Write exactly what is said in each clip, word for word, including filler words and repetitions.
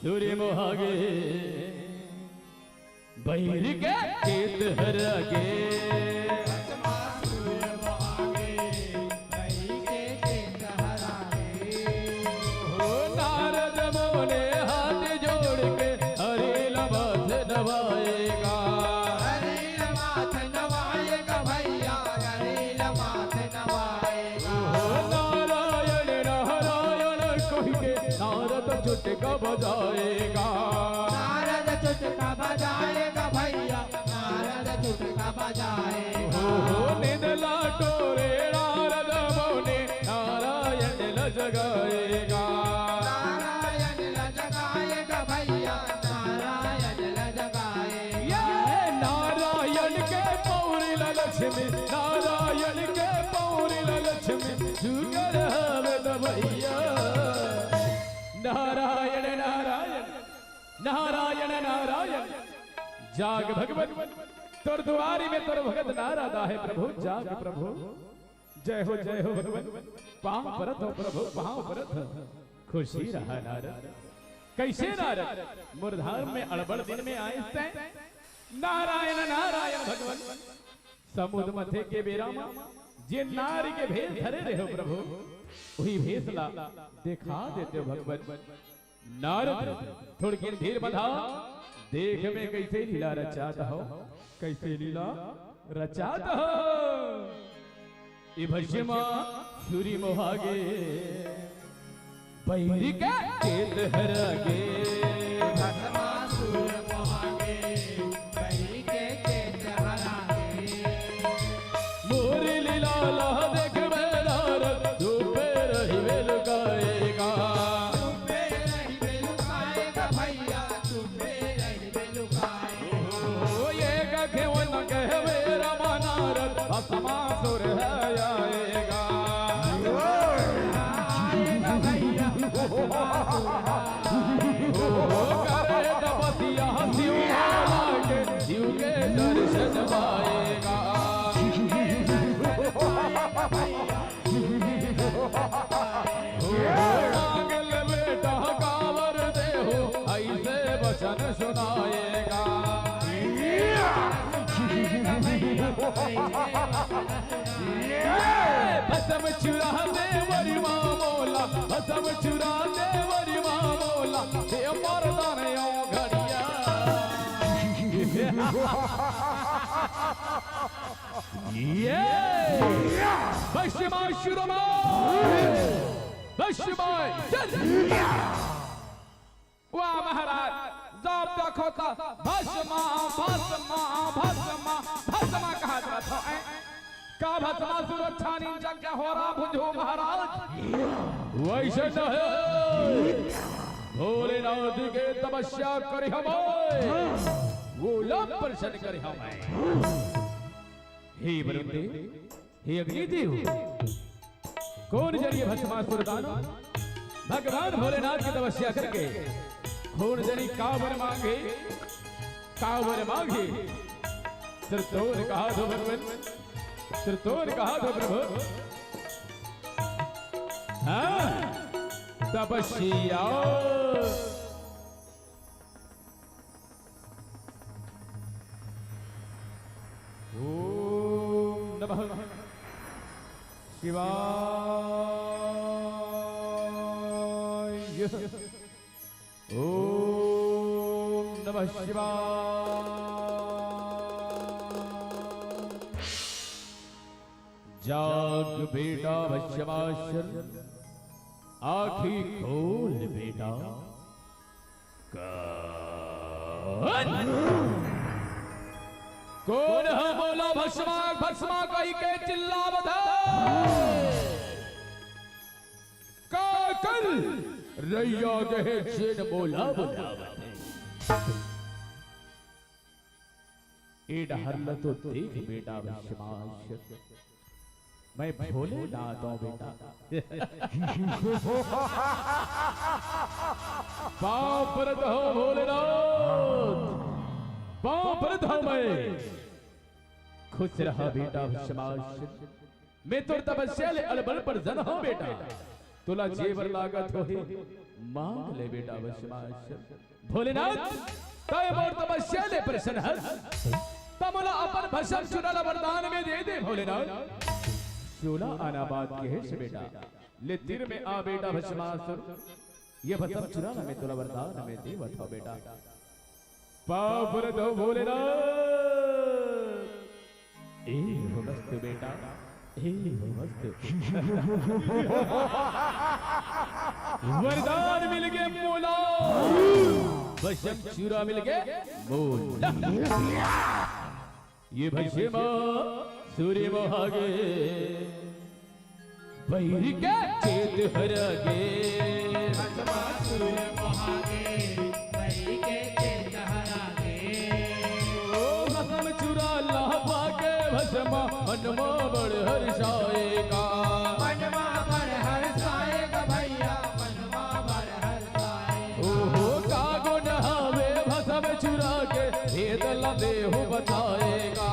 सुरी मोहागे, बहिर के चेत हरा गे। हो नारद मोने हाथ जोड़ के हरि ल माथ नवाएगा। हरि ल माथ नवाएगा भैया, हरि ल माथ नवाएगा। हो नारायण नारायण कहि के नारद चुटका बजाएगा। नारद चुटका बजाएगा भैया, नारद चुटका बजाएगा। हो हो निंद ला टोरे नारद मोने नारायण ल जगाएगा। नारायण ल जगाएगा भैया, नारायण ल जगाएगा। ये नारायण के पौरी ला लक्ष्मी, नारायण के पौरी ला लक्ष्मी, सुगर हवे त भैया। नारायण नारायण नारायण नारायण। जाग भगवन, तोर दुआरी में तोर भगत नारद आहे प्रभु, जाग प्रभु। जय हो जय हो भगवन, पाँव परत हो प्रभु, पाँव परत हो। खुशी रहा नारद। कैसे नारद? मोर धाम में अड़बड़ दिन में आइस तैं। नारायण नारायण भगवन। समुद्र मथे के बेरा म जे नारी के भेष धरे रहे हो प्रभु, वही भेष ला देखा देते हो भगवन। नारद, थोड़किन धीर बंधा, देख में कैसे लीला रचात हो, कैसे लीला रचात हो। ए भस्मा सुरी मोहागे, बहिर के चेत हरा गे। भस्मासुर मोहागे, बहिर के चेत हरा गे। मोर लीला ला देखबे नारद, चुपे रहिबे लुकाएगा। चुपे रहिबे लुकाएगा भैया, चुपे रहिबे लुकाएगा। ओ ये कखे वन कहबे रामा नारद, भस्मासुर है आएगा। आएगा भैया, भस्मासुर। ओ करे तपस्या शिव भोला के, शिव के दर्शन पाएगा। ओ मांगल बेटा कावर देहु, ऐसे वचन सुनाएगा। भस्म चुरा दे वरी माँ मोला, भस्म चुरा दे वरी माँ मोला, हे मर्दन यो घड़िया। ये भस्मासुर मार, भस्मा चल। वाह महाराज, जब देखो तो भस्मा, भस्मा, भस्मा, भस्मा कहत रहत हो, हैं? का भस्मासुर अच्छा नीचा क्या हो रहा बुझो महाराज? वैसे नहीं, भोलेनाथ के तपस्या करी हमें, वो ला प्रसन्न करी हमें। हे वरुण देव, हे अग्निदेव, कोन जरिए भस्मासुर दानव भगवान भोलेनाथ की तपस्या करके कोन जनी का वर मांगे, का वर मांगे? सिर तोर कहा दो भगवान, सिर तोर कहा दो प्रभु। हाँ, तपस्या। ओम नमः शिवाय। ओम नमः शिवाय। जाग बेटा भस्मासुर, आँखी खोल बेटा। कोन? कोन ह मोला भस्मा, भस्मा कहि के चिल्लावत हे? का कर रैया गहे जेन मोला बुलावत हे? ए डहर ल तो देख बेटा भस्मासुर, मैं भोलेनाथ हूँ बेटा। पाँव परत हूँ भोलेनाथ, पाँव परत हूँ मैं। खुश रहा बेटा भस्मासुर, मैं तोर तपस्या ले अड़बड़ प्रसन्न हूँ बेटा। तोला जे बर लागत होही, मांग ले बेटा भस्मासुर। भोलेनाथ, तय मोर तपस्या ले प्रसन्न हस, त मोला अपन भस्म चूरा ला वरदान में दे दे भोलेनाथ। सोलह आना बात कहे से बेटा, ले तीर में आ बेटा भस्मासुर, ये भस्म चूरा ला मैं तोला वरदान में देवत हव बेटा। पाँव परत हव भोलेनाथ। ए हो मस्त बेटा, ए हो मस्त। वरदान मिल गे मोला, भस्म चूरा मिल गे मोला। ये भस्म सूरी मोहागे, बैरी के चेत हरा गे। भस्मासुर मोहागे, बैरी के चेत हरा गे। ओ भस्म चूरा ला पाके भस्म मनमा बड़ हर्षाएगा। मनमा बड़ हर्षाएगा भैया, मनमा बड़ हर्षाएगा। ओहो, का गुण हवे भस्म चूरा के, भेद ला देहु बताएगा।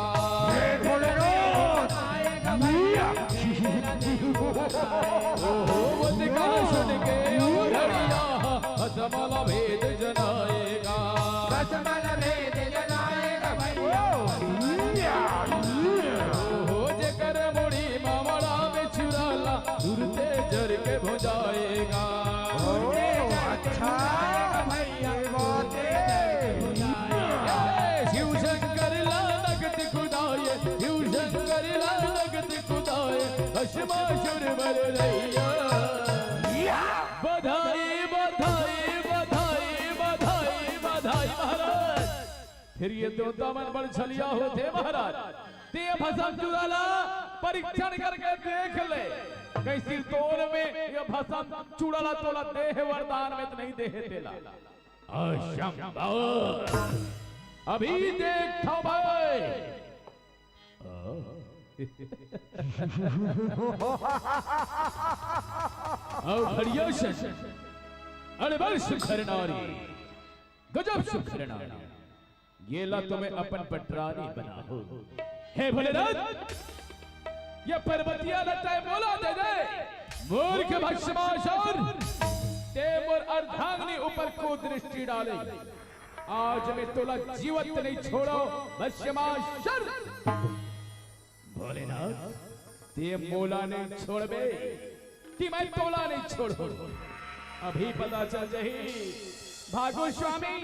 हे भोलेनाथ। बताएगा भैया, भेद ला देहु बताएगा। ओहो, वो कहा सुन के ओ घड़िया, भस्म ला भेद जनाएगा। भस्म ला भेद जनाएगा भैया। ओहो, जेकर मुड़ी मामड़ा में चूरा ला, तुरते जर के भुंजाएगा। तुरते जर के भुंजाएगा भैया, तुरते जर के भुंजाएगा। ए, शिव शंकर ला नगद खुदाए, शिव शंकर ला नगद खुदाए, भस्मासुर मर रैया। बधाई, बधाई, बधाई, बधाई, बधाई महाराज। फिर ये देवता मन बड़ छलिया होथे महाराज। ते ये भस्म चूरा ला परीक्षण करके देख ले, कइसे तोर में ये भस्म चूरा ला तोला देहे वरदान में त नहीं देहे तेला। असंभव। अभी देखथव भाई। अउ घड़िया सन। अरे बड़ सुघर नारी, गजब सुघर नारी। ये ला तुम्हें अपन पटरानी बनाहूं। हे भोलेनाथ, ये पर्वतिया ला तय मोला दे दे। मूर्ख भस्मासुर, ते मोर अर्धांगिनी ऊपर कुदृष्टि डाले। आज मैं तोला जीवत नहीं छोड़ो भस्मासुर। भोलेनाथ, ते मोला नहीं छोड़बे कि मैं तोला नहीं छोड़ो। अभी पता चल जाही। भागो स्वामी,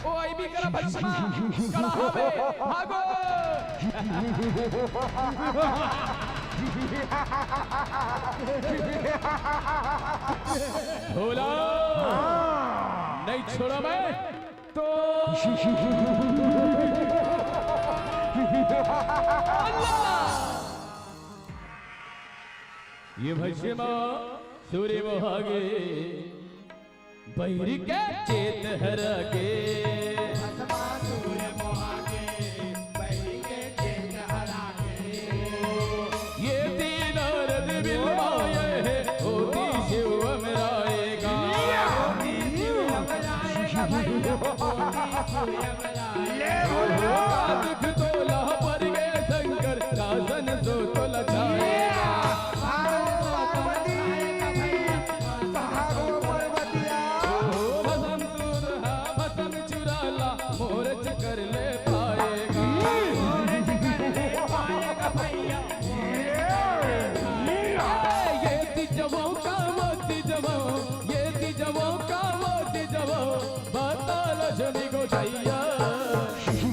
ओ अइबे करा भस्मा, कड़ा हवे, भागो। भोला, नहीं छोड़ा मैं। तो अल्लाह! ये भस्मासुर मोहागे, बैरी के चेत हरा गे। भस्मासुर मोहागे, बैरी के चेत हरा गे। ये तीन रद बिलवाए हैं, होती शिव अमराएगा। होती शिव अमराएगा भैया, होती शिव अमराएगा। ले बोलो। दुख तोला पर गे शंकर, शासन सो तोला जाएगा। भागो पार्वती, भागो पार्वतिया। ओ भस्म सूर हा, भस्म चुराला, मोर चक्कर ले पाएगा। मोर चक्कर ले पाएगा भैया। ये तीजवो का वो तीजवो, ये तीजवो का वो तीजवो, बताल जनी गोसैया।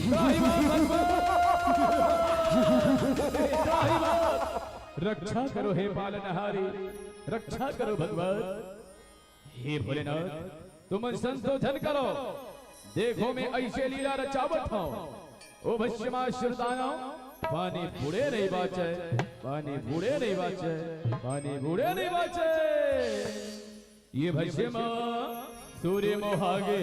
त्राहि मात भगवान। त्राहि मात। रक्षा करो हे पालनहारी, रक्षा करो भगवान। हे भोलेनाथ, तुमन संशोधन करो। देखो, मैं अइसे लीला रचावत हंव। ओ भस्मासुर दानव, पानी बूड़े नहीं बाचय, पानी बूड़े नहीं बाचय, पानी बूड़े नहीं बाचय। ये भस्मासुर मोहागे,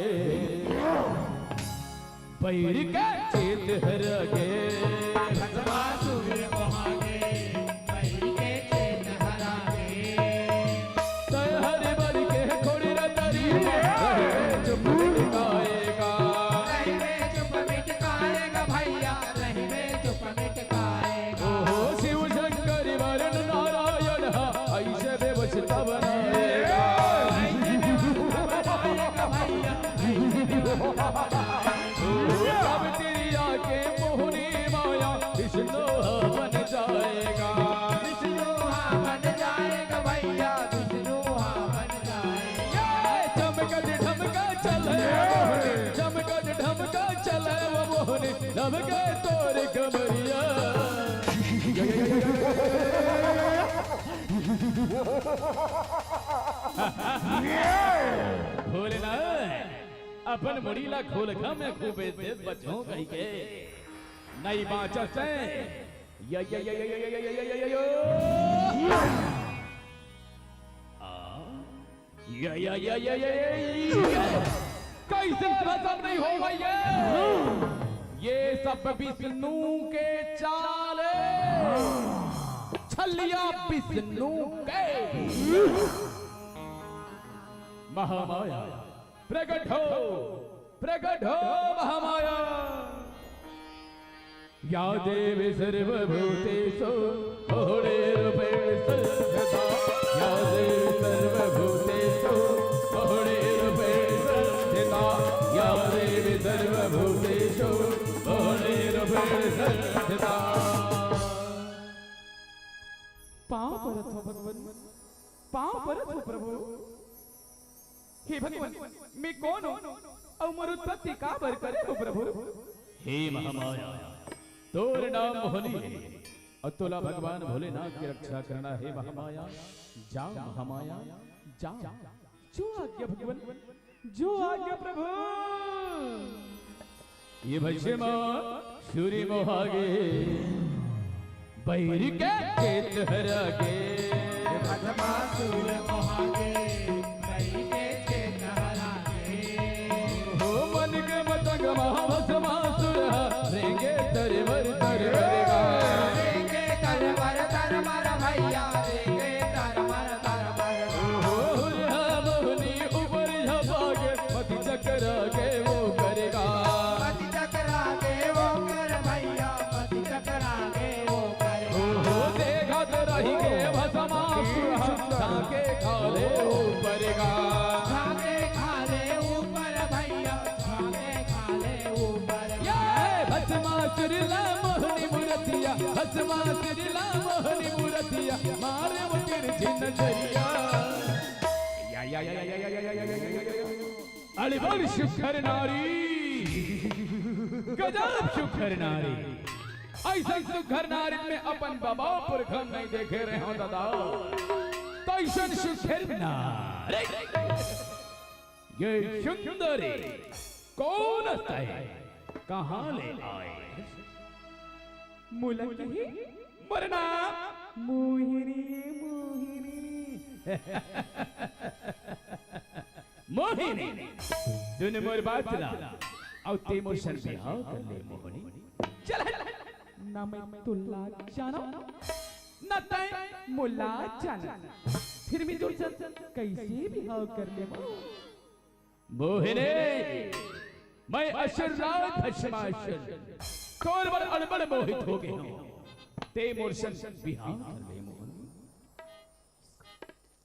बैर के चेत हरा गे। भस्मासुर मोहागे, बैर के चेत हरा गे। तय हर बर के खोड़ी रतरी, रहिबे चुप मिट काएगा। रहिबे चुप मिट काएगा भैया, रहिबे चुप मिट काएगा। ओहो शिव शंकर वरुण नारायण हा, अइसे व्यवस्था बनाएगा। अइसे व्यवस्था सब क्रिया के मोहनी माया विष्णु ह बन जाएगा। विष्णु ह बन जाएगा भैया, विष्णु ह बन जाएगा। ये चमकत ढमका चले वो मोहनी, चमकत ढमका चले वो मोहनी, लमके तोर कमरिया। भोलेनाथ, अपन मुड़ी ला खोलखा में खूबे तेज बचहूं कहिके। नइ बांचस तैं। या, या, या, या। आ? या, या, या, या। कइसे खतम नइ होवय ये? ये सब विष्णु के चाल। छलिया विष्णु के। महामाया। प्रगट हो, प्रगट हो महामाया। या देवी सर्वभूतेषु मोहनी रूपेण संस्थिता। या देवी सर्वभूतेषु मोहनी रूपेण संस्थिता। या देवी सर्वभूतेषु मोहनी रूपेण संस्थिता। पाँव परत हो भगवान, पाँव परत हो प्रभु। हे भगवान, मैं कोन हूँ अउ मोर उत्पत्ति काबर करे हो प्रभु? हे महामाया, तोर नाम मोहनी हे अउ तोला भगवान भोलेनाथ के रक्षा करना हे महामाया। जा महामाया, जा। जो आज्ञा भगवान, जो आज्ञा प्रभु। ये भस्मासुर मोहागे, बैर के खेत हरागे। ये भस्मासुर मोहागे, बैर के खेत हरागे। हो मन के मतंग महा भस्मासुर, रेंगे तरमर तरमर गा। रेंगे तरमर तरमर भैया, रेंगे तरमर तरमर। हो हुरहा मोहनी ऊपर झपागे, मति चकरागे वो करेगा। मति चकरागे वो कर भैया, मति चकरागे वो कर। हो, हो, देखत रहिगे भस्मासुर, झांके खाले ऊपर गा। झांके खाले ऊपर भैया, झांके खाले ऊपर। ये भस्मासुर ला मोहनी मूरतिया, भस्मासुर ला मोहनी मूरतिया, मारे वो तिरछी नजरिया। या, या, या। अरे बोल सुघर नारी, गजब सुघर नारी। अइसन सुघर नारी में अपन बाबा पुरखा नइ देखे रहेंव दादा। त अइसन सुघर नारी, ये सुंदरी कोन अस तैं, कहाँ ले आए? मोला किही मोर नाम मोहिनी, मोहिनी। मोहिनी, सुन मोर बात ला, अउ तैं मोर संग बिहाव कर ले मोहिनी। चल हट। ना मैं तोला जानंव, ना तैं मोला जानस। फेर मैं तोर संग कइसे बिहाव कर लेंव? मोहिनी, मैं असुर राज भस्मासुर तोर बर अड़बड़ मोहित हो गे हंव। तैं मोर संग बिहाव कर ले मोहिनी।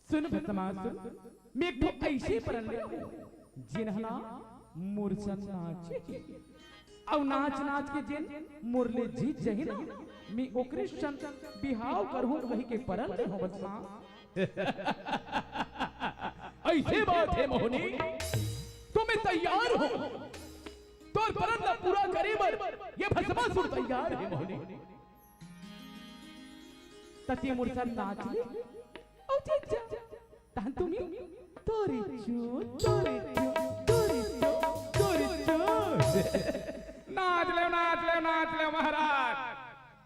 सुन भस्मासुर, मैं एक ठो अइसे परन ले हंव, जेन ह ना मोर संग नाचही। अउ नाच नाच के जेन मोर ले जीत जही ना, मैं ओकरे संग बिहाव करहूं कहिके परन ले हंव भस्मा। अइसे बात हे मोहिनी, त मैं तैयार हंव। तोर परन ला पूरा करे बर ये भस्मासुर तैयार हे मोहिनी। त तैं मोर संग नाच ले, अउ जीत जा। तहन तुम तोरी चू, तोरी चू, तोरी चू, तोरी चू। नाच ले, नाच ले, नाच ले महाराज।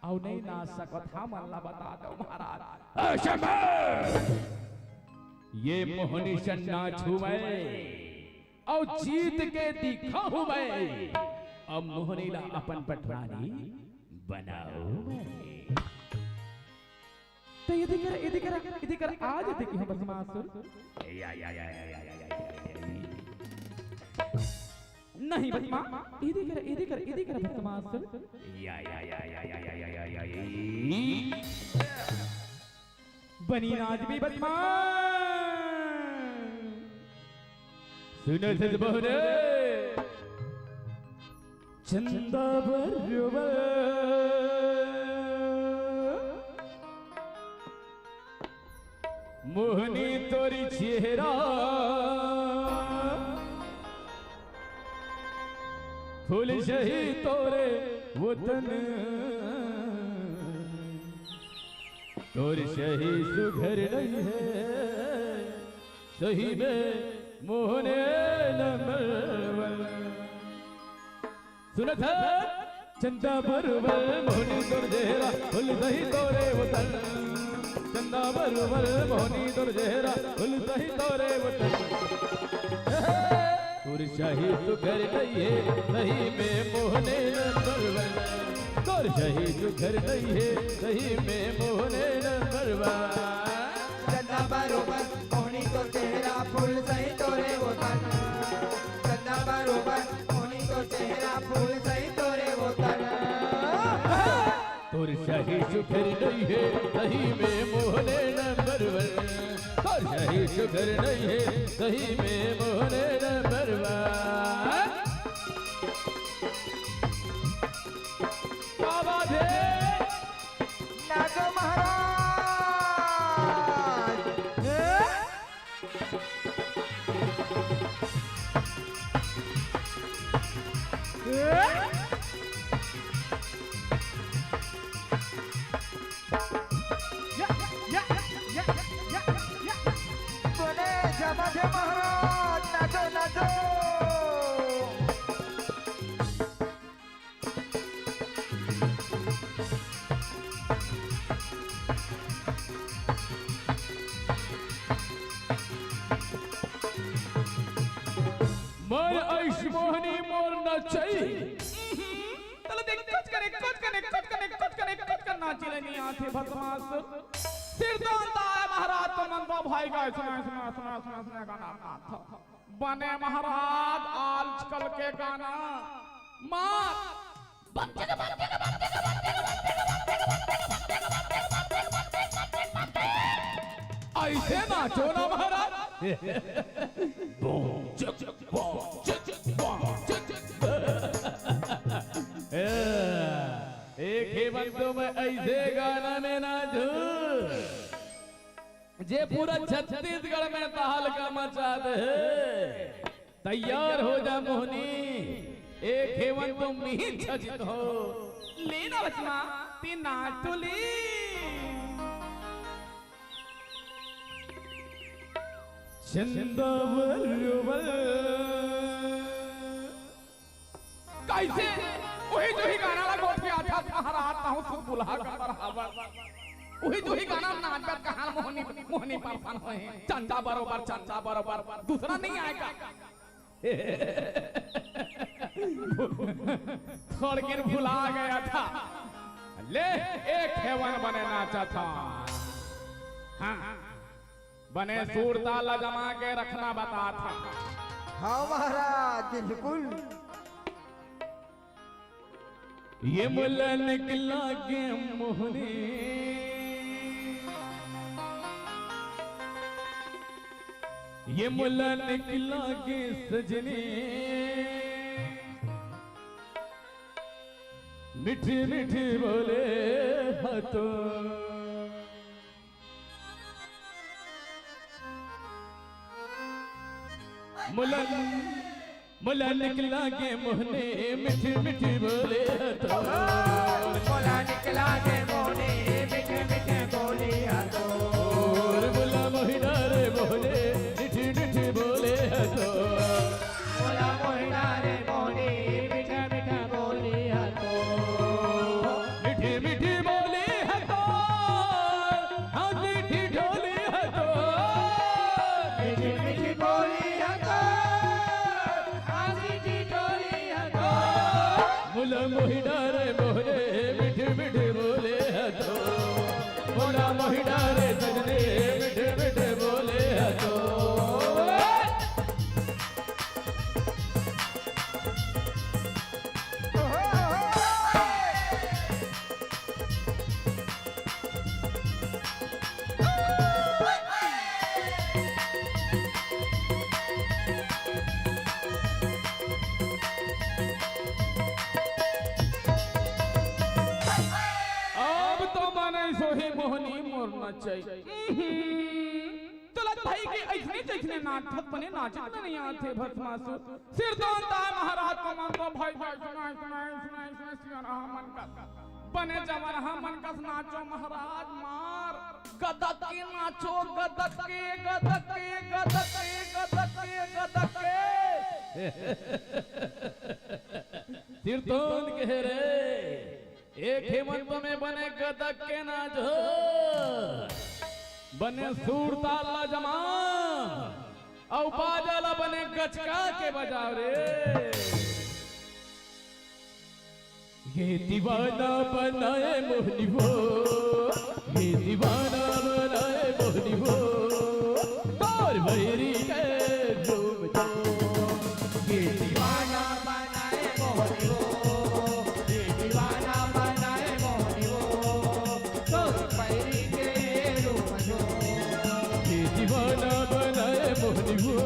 अउ नइ नाच सकत, हमन ला बता दव महाराज। असंभव! ये मोहिनी संग नाचहूं मैं, अउ जीत के दिखाहूं मैं, अउ मोहिनी ला अपन पटरानी बनाहूं मैं। त एदे करा, एदे करा, एदे करा, आज एदे किहंव भस्मासुर। या, या, या। नहीं भस्मा, एदे करा, एदे करा, एदे करा भस्मासुर। या, या, या। बनी नाचबे भस्मा। सुन सस बहुरे। चंदा बरोबर मोहनी तोरी चेहरा, फूल सही तोरे वतन, तोर सही सुघर नहीं है, सही में मोहने नंबर वन। सुनत है? चंदा बरोबर मोहनी तोर चेहरा, फूल सही तोरे वतन। चंदा बरोबर मोहनी तोर चेहरा, फूल सही तोरे वतन। तोर सही सुघर नहीं है, सही में मोहने नंबर वन। तोर सही सुघर नहीं है, सही में मोहने नंबर वन। चंदा बरोबर मोहनी तोर चेहरा, फूल सही तोरे वतन। चंदा बरोबर मोहनी तोर चेहरा, फूल सही तोरे वतन। तोर सही सुघर नहीं है, सही में मोहने नंबर वन। तोर सही सुघर नहीं है, सही में मोहने नंबर वन। क्या बात है? नाचो महाराज। ए? ए? या, या, या। बने जमा थे महाराज, नाचो, नाचो। मोर अइस मोहनी मोर नचई। तले देख, कच कने, कच कने, कच कने, कच कने, कच कने नाचे ले नहीं आथे भस्मासुर। सिर तो अंधा है महाराज, तो मन तो भाई का सुना, सुना, सुना, सुना, सुना गाना, गाना था। बने महाराज, आजकल के गाना मार। अइसे नाचो ना महाराज। एक ही बंदो में अइसे गाना में नाचू। जे पूरा छत्तीसगढ़ में तहलका मचा दे हे। तैयार हो जा मोहनी, एक हेवन तो मिहिन छजित हो। ले ना बचवा, ते नाच तो ले। चंदा बरोबर। कइसे? उही जो ही गाना ला गोठ के आथा, महाराज, ताहू सुध बुला कर हवन। उही जो ही गाना नाचत कहाँ मोहनी, मोहनी परसान होए। चंदा बरोबर, चंदा बरोबर, दूसरा नहीं आएगा। थोड़किन भुला गया था। ले, एक हेवन बने नाचा था। हाँ। बने सुर ताल ला जमा के रखना बतात हँव। हाँ महाराज, बिल्कुल। ये मोला निकला गे मोहनी, ये मोला निकला गे सजनी, मीठी मीठी बोले हतो। मोला, मोला निकला गे मोहनी, मीठी मीठी बोले हतो। मोला निकला गे मोहनी, मीठी मीठी बोले हतो। मोला मोहिना रे मोहनी, मीठी मीठी बोले हतो। मोला मोहिना रे मोहनी, मीठी मीठी बोले हतो। मीठी मीठी बोले हतो, हाँसी ठिठोली हतो। मीठी मीठी बोले हतो, हाँसी ठिठोली हतो। मोला मोहिना रे मोहनी, मीठी मीठी बोले हतो। मोला मोहिना रे सजनी, मीठी मीठी बोले हतो। चाहिए। तोला भाई के अइसने जइसने नाचत बने नाचत में नहीं आथे भस्मासुर। सिरतोन ताय महाराज को मन तो भाई भाई सुनाई सुनाई सुनाई सुनाई सियान हा मन का बने जवान हा मन कस नाचो महाराज मार। गदक के नाचो, गदक के, गदक के, गदक के, गदक के, गदक के। सिरतोन कहे रे, एक हेमंत में बने गदक के नाच हो, बने सुर ताल ला जमा, अउ बाजा ला बने गचका के बजाव रे। ये दीवाना बनाए मोहनी वो, ये दीवाना बनाए मोहनी वो, तोर बैरी के रूप तो। ये दीवाना बनाए मोहनी वो, ये दीवाना बनाए मोहनी वो, तोर बैरी के रूप जो। ये दीवाना बनाए मोहनी वो,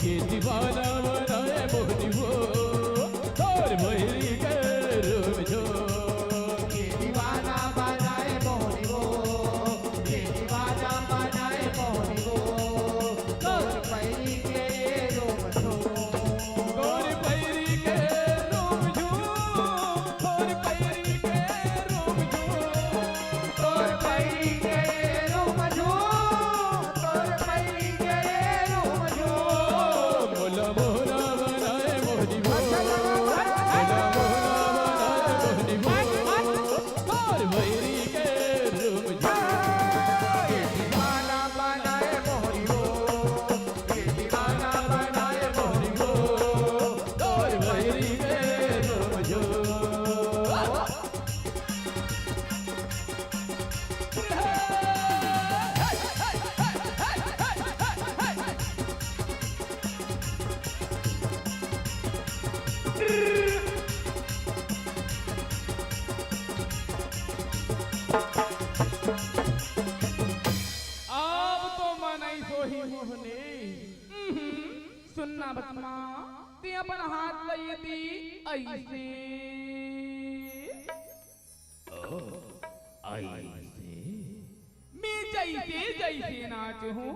ये दीवाना बनाए मोहनी वो, तोर बैरी के रूप जो। ये दीवाना बनाए मोहनी वो, ये दीवाना बनाए मोहनी वो, तोर बैरी के रूप जो। तोर बैरी के रूप जो, तोर बैरी के रूप जो। तोर बैरी के रूप जो, तोर बैरी के रूप जो। मोला मोहना बनाए मोहनी वो। मोला मोहना बनाए मोहनी वो। तोर बैरी के रूप जो। ये दीवाना बनाए मोहनी वो। ये दीवाना बनाए मोहनी वो। तोर बैरी के रूप जो। अब तो मनई सोही मोहनी। उहुं, सुनना बचमा, ते अपन हाथ ल ये दी अइसे। ओ, अइसे? मैं जइसे जइसे नाचहूँ,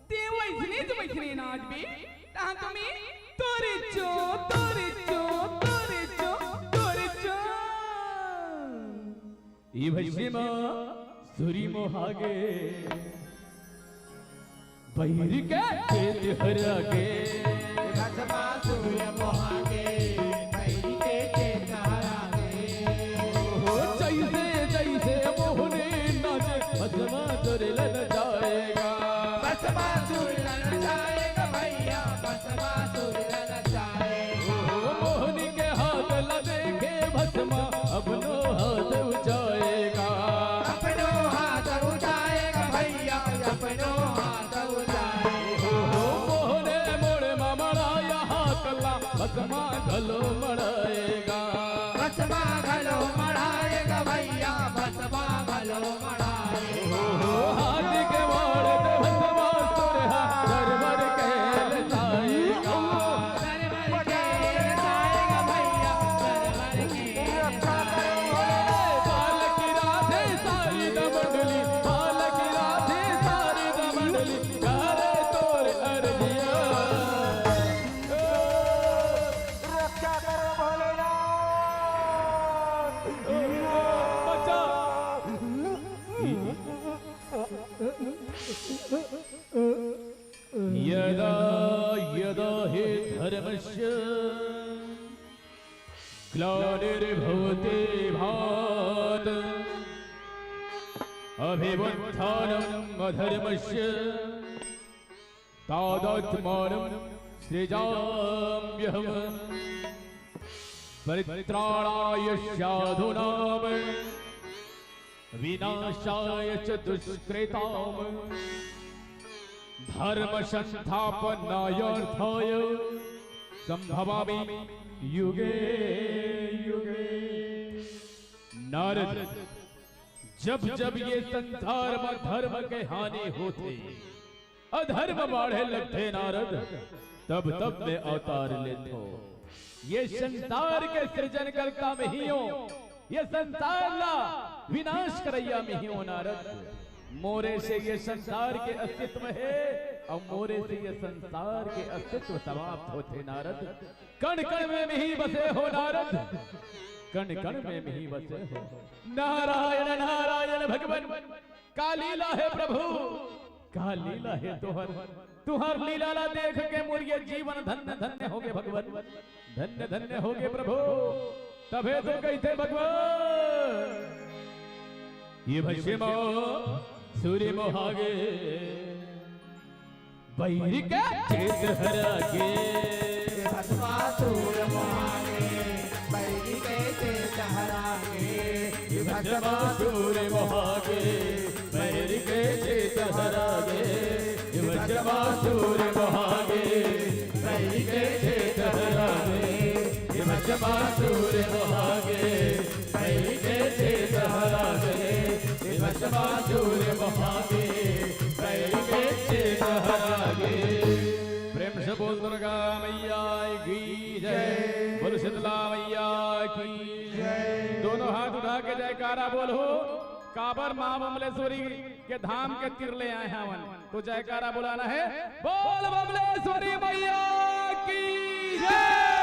ते वइसने त वइसने नाचबे। तहाँ तो मैं तोरे चो, तोरे चो, तोरे चो, तोरे चो। ये भइसे मा सुरी मोहागे। बहिर के खेत हरा गे। भस्मासुर मोहा गे, बहिर के खेत हरा गे। हो जइसे जइसे मोहनी नाचे, भस्मासुर ललचाएगा। भस्मासुर ललचाएगा भैया, भस्मासुर ललचाएगा। हो मोहनी के हाथ ला देखे भस्मा, अपनो हाथ ऊंचाएगा। अपनो हाथ ऊंचाएगा भैया, अपनो हाथ ऊंचाएगा। हो मोहने मोड़ मा मड़ाया हाथ ला, भस्मा घलो मड़ाएगा। भस्मा घलो मड़ाएगा भैया, भस्मा घलो मड़ाएगा। हो हाथी के मोड़ ते भस्मासुर हा, दरबार के ललचाएगा। यदा यदा हि धर्मस्य ग्लानिर्भवति भारत अभ्युत्थानम् अधर्मस्य तदात्मानं सृजाम्यहम्। परित्राणाय साधूनां विनाशाय च दुष्कृताम्। धर्म संस्थापनाय अर्थाय संभवामि युगे युगे। नारद, जब जब ये संसार मा धर्म के हानि होथे, अधर्म बाढ़े लगथे नारद, तब तब मैं अवतार लेथों। ये संसार के सृजनकर्ता मैं ही हों, ये संसार ला विनाश करइया मैं ही हों नारद। मोरे से ये संसार के अस्तित्व हे, अउ मोरे से ये संसार के अस्तित्व समाप्त होथे नारद। कण कण में मिहीं बसे हो नारद, कण कण में मिहीं बसे हो। नारायण नारायण भगवन, का लीला हे प्रभु, का लीला हे तोहर। तुहर लीला ला देख के मोर ये जीवन धन्य धन्य होगे भगवन, धन्य धन्य होगे प्रभु। तभे तो कहिथे भगवन, ये भस्म सुर मोहागे, बैरी के चेत हरागे। भस्मासुर मोहागे, बैरी के चेत हरागे। भस्मासुर मोहागे, बैरी के चेत हरागे। भस्मासुर मोहागे, बैरी के चेत हरागे। भस्मासुर मोहागे, बैरी के चेत हरागे। भस्मासुर मोहागे, बैरी के चेत हरागे। प्रेम से बोल दुर्गा मैया की जय, बोल शीतला मैया की जय। दोनों हाथ उठा के जयकारा बोलो, काबर माँ बमलेश्वरी के धाम के तीर ले आए हवन, तो जयकारा बुलाना हे, बोल बमलेश्वरी मैया की जय।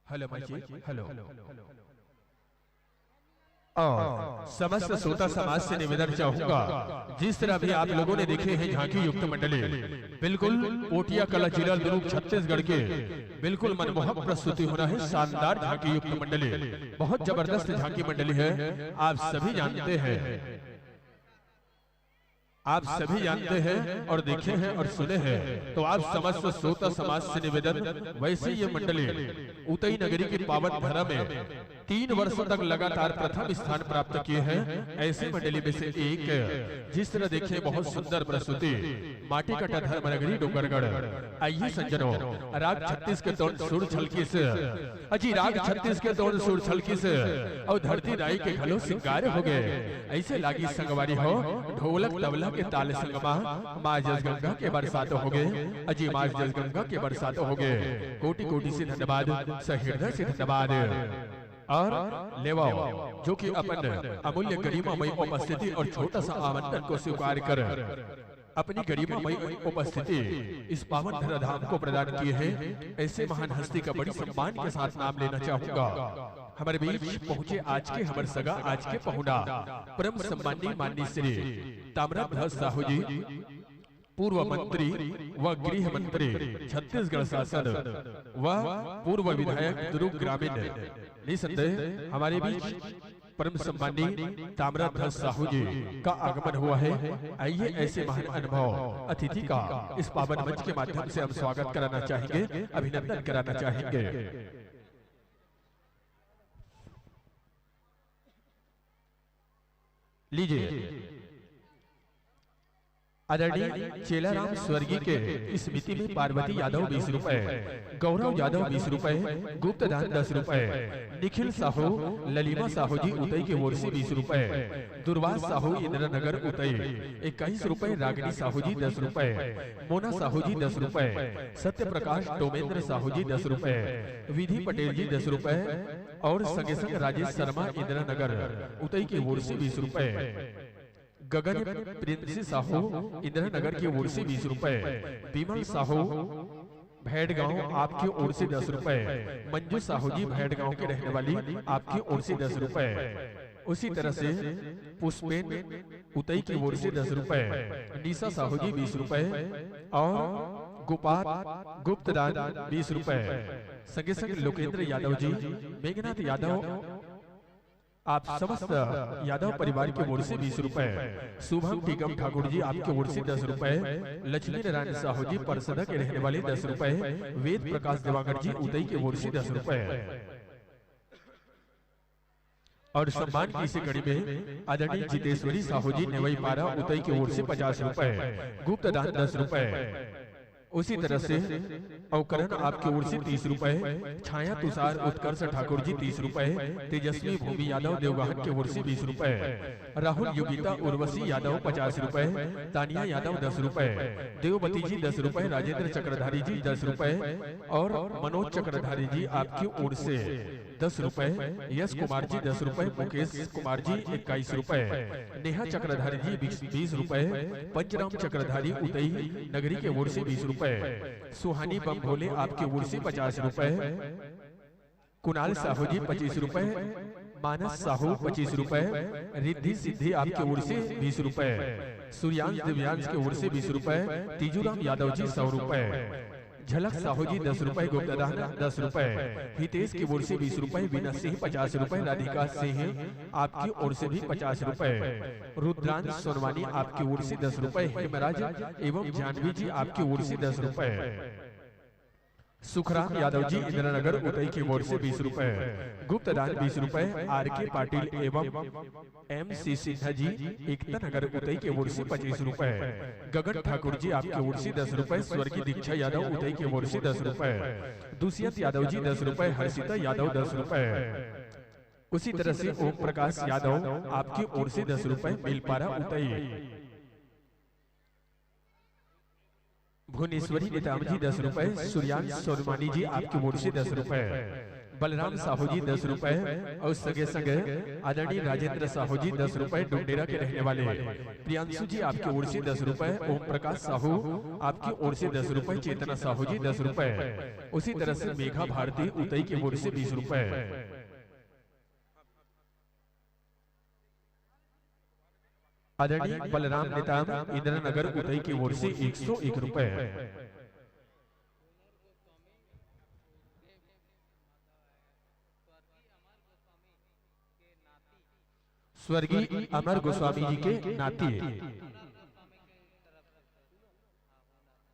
हेलो माई जी, हेलो। और समस्त श्रोता समाज से निवेदन चाहूंगा, जिस तरह भी आप लोगों ने देखे हैं झांकी युक्त मंडली, बिल्कुल पोटिया कला, जिला दुर्ग, छत्तीसगढ़ के बिल्कुल मनमोहक प्रस्तुति होना है, शानदार झांकी युक्त मंडली, बहुत जबरदस्त झांकी मंडली है, आप सभी जानते हैं। आप सभी जानते हैं और देखे हैं और सुने हैं, तो आप समस्त श्रोता समाज से निवेदन, वैसे ये मंडली उतई नगरी के पावन धरा में तीन वर्ष तक लगातार प्रथम स्थान प्राप्त किए हैं। ऐसी मंडली में से एक, जिस तरह देखे, बहुत सुंदर प्रस्तुति, माटी कटा धर्म नगरी डोंगरगढ़। आइए सज्जनों, राग छत्तीस के तोन सुर छलकी से अजी राग छत्तीस के तोन सुर छलकी से, अउ धरती दाई के घलो सिंगार होगे। ऐसे लागी संगवारी हो, ढोलक तबला के ताल संगमा, माँ जसगंगा के बरसात होगे। अजी माँ जसगंगा के बरसात होगे। कोटि कोटि से धन्यवाद, सहृदय से धन्यवाद। और लेवाओ, जो कि अपन अमूल्य गरिमामय उपस्थिति और छोटा सा आमंत्रण को स्वीकार कर अपनी गरिमामय उपस्थिति इस पावन धरा धाम को प्रदान किए हैं, ऐसे महान हस्ती का बड़ी सम्मान के साथ नाम लेना चाहूंगा। हमारे बीच पहुंचे आज के हमर सगा, आज के पहुना, परम सम्मानी माननीय श्री ताम्रध्वज साहू जी, पूर्व मंत्री व गृह मंत्री छत्तीसगढ़ शासन व पूर्व विधायक दुर्ग ग्रामीण, निसंदेह हमारे बीच परम सम्मानी ताम्रध्वज साहू जी का आगमन हुआ है। आइए, ऐसे महान अनुभव अतिथि का इस पावन मंच के माध्यम से हम स्वागत कराना चाहेंगे, अभिनंदन कराना चाहेंगे। लीजिए, आदरणीय चेलाराम स्वर्गीय के स्मृति में पार्वती यादव बीस रुपए, गौरव यादव बीस रुपए, गुप्त दान दस रुपए, निखिल साहू, ललिमा साहू जी उतई के ओर से बीस रुपए, दुर्वास साहू इंदिरा नगर उतई इक्कीस रुपए, रागिनी साहू जी दस रुपए, मोना साहू जी दस रुपए, सत्य प्रकाश डोमेंद्र साहू जी दस रुपए, विधि पटेल जी दस रुपए और संगे संग राजेश शर्मा इंदिरा नगर उतई के ओर से बीस रुपए। गगन प्रिंस साहू इंदिरा नगर की ओर से बीस रुपए, विमल साहू भैड़गांव आपकी ओर से दस रुपए, मंजू साहू जी भैड़गांव के रहने वाली आपकी ओर से दस रुपए, उसी तरह से पुष्पेन उतई की ओर से दस रुपए, निशा साहू जी बीस रुपए और गोपाल गुप्तदान बीस रुपए, संगे संग लोकेंद्र यादव जी, मेघनाथ यादव, आप समस्त यादव परिवार की ओर से बीस रुपए, शुभम टीकम ठाकुर जी आपकी ओर से दस रुपए, लक्ष्मी नारायण साहू जी परसदा के रहने वाले दस रुपए, वेद प्रकाश देवांगन जी उतई की ओर से दस रुपए। और सम्मान की इसी कड़ी में आदरणीय जितेश्वरी साहू जी नेवई पारा उतई की ओर से पचास रुपए, गुप्त दान दस रुपए, उसी तरह से अवकरण आपके ओर से तीस रुपए, छाया तुषार उत्कर्ष ठाकुर जी तीस रुपए, तेजस्वी भूमि यादव देवगहन के ओर से बीस रुपए, राहुल योगिता उर्वशी यादव पचास रुपए, तानिया यादव दस रुपए, देववती जी दस रुपए, राजेंद्र चक्रधारी जी दस रुपए और मनोज चक्रधारी जी आपकी ओर से दस रुपए, यश कुमार जी दस रुपए, मुकेश कुमार जी इक्कीस रुपए, नेहा चक्रधारी जी बीस रुपए, पंचराम चक्रधारी उतई नगरी के ओर से बीस रुपए, सुहानी बम भोले आपके ओर से पचास रुपए, कुणाल साहू जी पच्चीस रुपए, मानस साहू पच्चीस रुपए, रिद्धि सिद्धि आपके ओर से बीस रुपए, सूर्यांश दिव्यांश के ओर से बीस रुपए, तीजूराम यादव जी सौ रुपए, झलक साहू जी दस रुपए, गुप्तदान दस रुपए, हितेश की ओर से बीस रुपए, वीना सिंह पचास रुपए, राधिका सिंह आपकी ओर से भी पचास रुपए, रुद्रांश सोनवानी आपकी ओर से दस रुपए, हेमराज एवं जानवी जी आपकी ओर से दस रुपए, सुखराम यादव जी इंदिरानगर उतई की ओर से बीस रुपए, गुप्तदान बीस रुपए, आर के पाटिल एवं एम सी सिन्हा जी एकता नगर उतई के ओर से पच्चीस रुपए, गगन ठाकुर जी आपके ओर से दस रुपए, स्वर्गीय दीक्षा यादव उतई के ओर से दस रुपए, दुष्यंत यादव जी दस रुपए, हर्षिता यादव दस रुपए। उसी तरह से ओम प्रकाश यादव आपकी ओर से दस रुपए, बेलपारा उतई। भुवनेश्वरी नेताम जी दस रुपए, सूर्यांश सोनवानी जी आपकी ओर से दस रुपए, बलराम साहू जी दस रुपए और संगे संगे आदरणीय राजेंद्र साहू जी दस रुपए, डुंडेरा के रहने वाले। प्रियांशु जी आपकी ओर से दस रुपए, ओम प्रकाश साहू आपकी ओर से दस रुपए, चेतना साहू जी दस रुपए, उसी तरह से मेघा भारती उतई की ओर से बीस रुपए। आदरणीय बलराम नेताम इंदिरानगर उतई की ओर से एक सौ एक रुपए। स्वर्गीय अमर गोस्वामी जी के नाती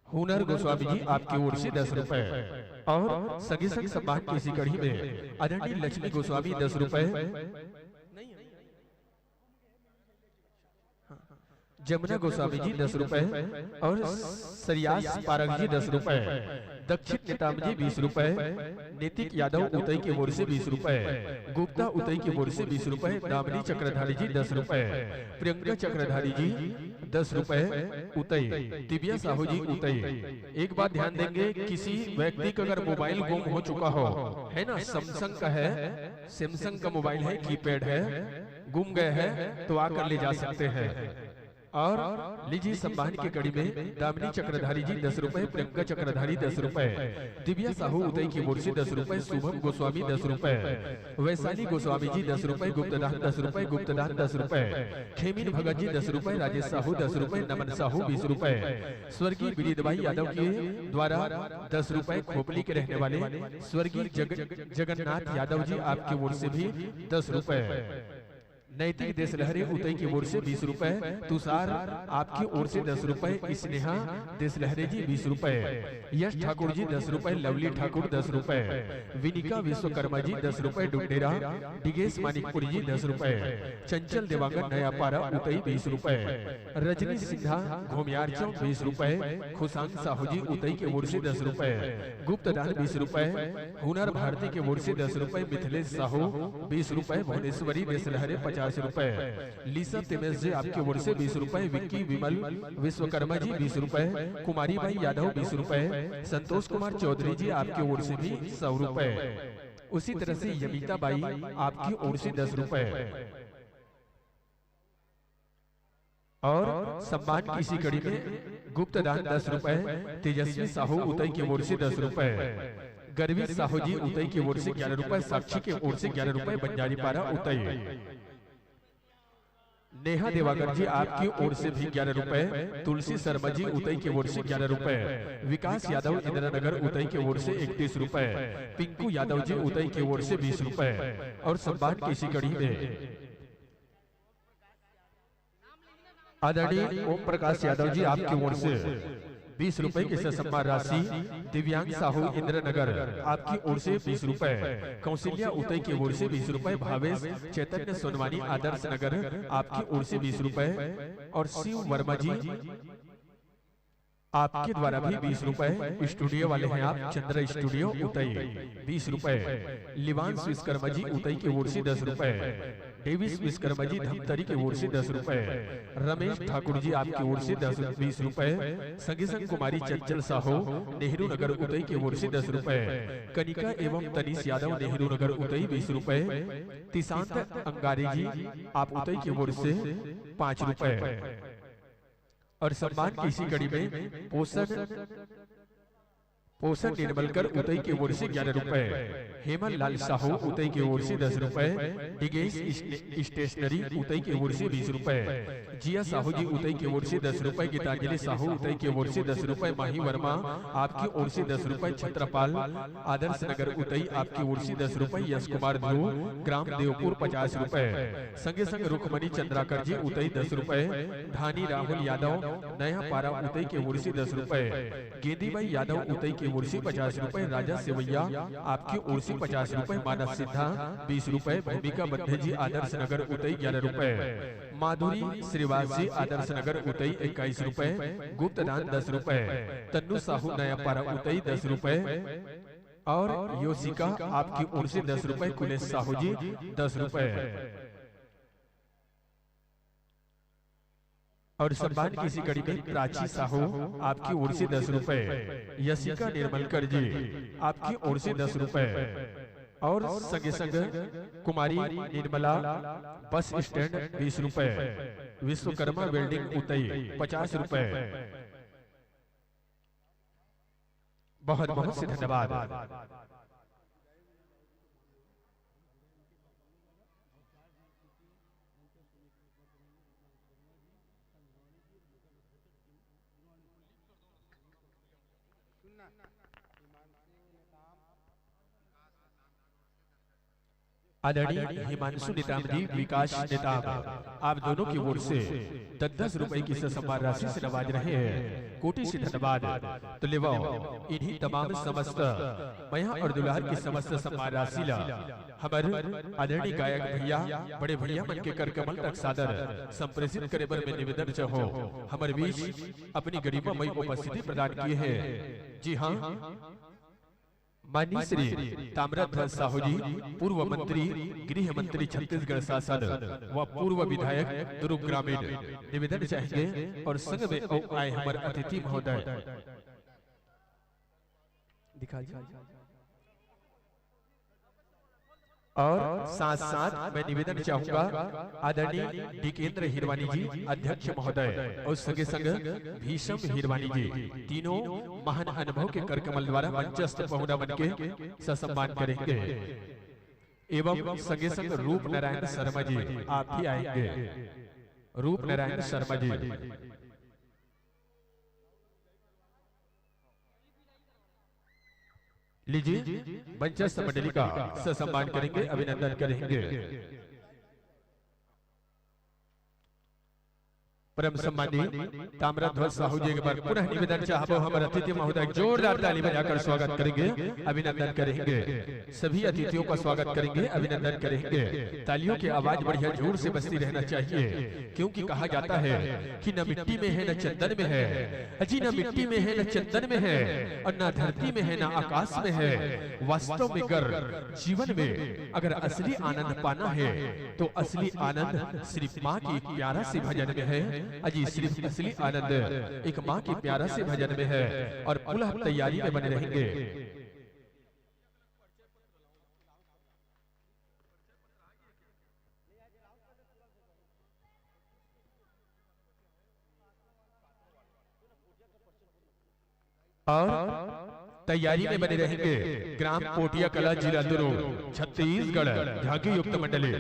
हुनर गोस्वामी जी आपकी ओर से दस रुपए और संगे संग सम्मान की इसी कड़ी में आदरणीय लक्ष्मी गोस्वामी दस रुपए, जमुना गोस्वामी जी दस रुपए और सरियास पारक जी दस रुपए, दक्षित नेताम जी बीस रुपए, नैतिक यादव उतई की ओर से बीस रुपए, गुप्ता उतई की ओर से बीस रुपए, दामिनी चक्रधारी जी दस रुपए, प्रियंका चक्रधारी जी दस रुपए उतई, दिव्या साहू जी उतई। एक बात ध्यान देंगे, किसी व्यक्ति का अगर मोबाइल गुम हो चुका हो, है ना, सैमसंग का है, सैमसंग का मोबाइल है, कीपैड है, गुम गए हैं तो आकर ले जा सकते हैं। और लीजिए सम्मान की कड़ी में दामिनी चक्रधारी जी दस रुपए, प्रियंका चक्रधारी दस रुपए, दिव्या साहू उतई की ओर से दस रुपए, शुभम गोस्वामी दस रुपए, वैशाली गोस्वामी जी दस रुपए, गुप्तदान दस रुपए, गुप्तदान दस रुपए, खेमिन भगत जी दस रुपए, राजेश साहू दस रुपए, नमन साहू बीस रुपए, स्वर्गीय विनीत भाई यादव के द्वारा दस रुपए, खोपली के रहने वाले स्वर्गीय जग, जगन्नाथ यादव जी आपकी ओर से भी दस रुपए। नैतिक देशलहरे उतई की ओर से बीस रुपए, तुषार आपकी ओर से दस रुपए, स्नेहा देशलहरे जी बीस रुपए, यश ठाकुर जी दस रुपए, लवली ठाकुर दस रुपए, विनिका विश्वकर्मा जी दस रुपए, डुंडेरा डिगेश मानिकपुरी जी दस रुपए, चंचल देवांगन नयापारा उतई बीस रुपए, रजनी सिन्हा घोमियार चौक बीस रुपए, खुशांग साहू जी उतई की ओर से दस रुपए, गुप्तदान बीस रुपए, हुनर भारती की ओर से दस रुपए, मिथिलेश साहू बीस रुपए, भुवनेश्वरी देशलहरे पचास रुपए, लीसा तिमेश जी आपकी ओर से बीस रुपए, विक्की विमल विश्वकर्मा जी बीस रुपए, कुमारी बाई यादव बीस रुपए, संतोष कुमार चौधरी जी आपकी ओर से भी सौ रुपए। उसी तरह से यमिता बाई आपकी ओर से दस रुपए। और सम्मान की इसी कड़ी में गुप्तदान दस रुपए, तेजस्वी साहू उतई की ओर से दस रुपए, गर्वी साहू जी उतई की ओर से ग्यारह रुपए, साक्षी की ओर से ग्यारह रुपए, बंजारी पारा उतई। नेहा देवागर जी आपकी ओर से भी ग्यारह रुपए, तुलसी शर्मा जी उतई की ओर से ग्यारह रुपए, विकास यादव इंदिरानगर उतई की ओर से इकतीस रुपए, पिंकू यादव जी उतई की ओर से बीस रुपए और सम्मान की इसी कड़ी में आदरणीय ओम प्रकाश यादव जी आपकी ओर से बीस रुपए की ससम्मान राशि, दिव्यांग साहू इंद्रनगर आपकी ओर से बीस रुपए, कौशल्या उतई की ओर से बीस रुपए, भावेश चैतन्य सोनवानी आदर्श नगर आपकी ओर से बीस रुपए और शिव वर्मा जी आपके द्वारा भी बीस रुपए, स्टूडियो वाले हैं आप, चंद्र स्टूडियो उतई, बीस रुपए, लिवांश विश्वकर्मा जी उतई की ओर से दस रुपए, डेविस विश्वकर्मा जी धमतरी की ओर से दस रुपए, रमेश ठाकुर जी आपकी ओर से दस, बीस रुपए, संगे संग कुमारी चंचल साहू नेहरू नगर उतई की ओर से दस रुपए, कनिका एवं तनीश यादव नेहरू नगर उतई बीस रुपए, तिशांत अंगारी जी आप उतई की ओर से पाँच रुपए। और सम्मान की इसी कड़ी में पोषण, पोषण निर्मलकर उतई की ओर से ग्यारह रुपए, हेमन लाल साहू उतई की ओर से दस रुपए, डिगेश स्टे-, स्टेशनरी उतई की ओर से बीस रुपए, जिया साहू जी उतई की ओर से दस रुपए, गीतांजलि साहू उतई की ओर से दस रुपए, माही वर्मा आपकी ओर से दस रुपए, छत्रपाल आदर्श नगर उतई आपकी ओर से दस रुपए, यश कुमार ध्रुव ग्राम देवपुर पचास रुपए, संगे संग रुक्मणी चंद्राकर जी उतई दस रुपए, धानी राहुल यादव नया पारा उतई की ओर से दस रुपए, गेंदीबाई यादव उतई की ओर से पचास रुपए, राजा सेवैया आपकी ओर से पचास रुपए, मानस सिन्हा बीस रुपए, भूमिका बंधे जी आदर्श नगर उतई ग्यारह रुपए, माधुरी श्रीवास जी आदर्श नगर उतई इक्कीस रुपए, गुप्तदान दस रुपए, तन्नू साहू नया पारा उतई दस रुपए और योशिका आपकी ओर से दस रुपए, कुलेश साहू जी दस रुपए। और सम्मान की इसी कड़ी में प्राची साहू आपकी ओर से दस रुपए, यशिका निर्मलकर जी आपकी ओर से दस रुपए और संगे संग कुमारी निर्मला बस स्टैंड बीस रुपए, विश्वकर्मा वेल्डिंग उतई पचास रुपए। बहुत बहुत से धन्यवाद। आदरणीय हिमांशु नेताम जी, विकास नेताम, आप दोनों की ओर से दस दस रुपए की ससम्मान राशि से नवाज रहे हैं। कोटि से धन्यवाद। तो लेवो, इन्हीं तमाम समस्त मया और दुलार की समस्त सम्मान राशि ला हमर आदरणीय गायक भैया, बड़े भैया मन के कर कमल तक सादर संप्रेषित करे बर मैं निवेदन चाहूँ। हमर बीच अपनी गरिमामयी उपस्थिति प्रदान किए हैं। जी हाँ, माननीय श्री ताम्रध्वज साहू जी, पूर्व मंत्री, गृह मंत्री छत्तीसगढ़ शासन व पूर्व विधायक दुर्ग ग्रामीण, निवेदन चाहेंगे और संग में अउ आए हमर अतिथि महोदय। दिखा जी। और साथ साथ मैं निवेदन चाहूंगा आदरणीय डिकेंद्र हिरवानी जी अध्यक्ष महोदय और संगे संग भीषम हिरवानी जी, तीनों महान अनुभव के करकमल द्वारा मंचस्थ पहुना बन के ससम्मान करेंगे एवं संगे संग रूप नारायण शर्मा जी आप भी आएंगे। रूप नारायण शर्मा जी लीजिए, मंचस्थ मंडली का ससम्मान करेंगे, अभिनंदन करेंगे। परम सम्मानी ताम्रध्वज साहू जी, एक बार पुनः निवेदन चाहबो, हमर अतिथि महोदय जोरदार ताली बजाकर स्वागत करेंगे, अभिनंदन करेंगे। सभी अतिथियों का स्वागत करेंगे, अभिनंदन करेंगे। तालियों की आवाज बढ़िया जोर से बजती रहना चाहिए, क्योंकि कहा जाता है कि न मिट्टी में है, न चंदन में है। अजी, न मिट्टी में है, न चंदन में है, और न धरती में है, न आकाश में है। वास्तव में अगर जीवन में अगर असली आनंद पाना है, तो असली आनंद सिर्फ माँ की एक प्यारा सी भजन में है। अजी, सिर्फ असली आनंद एक माँ की प्यारा सी भजन में है। और पुनः तैयारी में बने रहेंगे। और तैयारी में बने रहेंगे ग्राम पोटिया कला, जिला दुर्ग, छत्तीसगढ़, झांकी युक्त मंडली।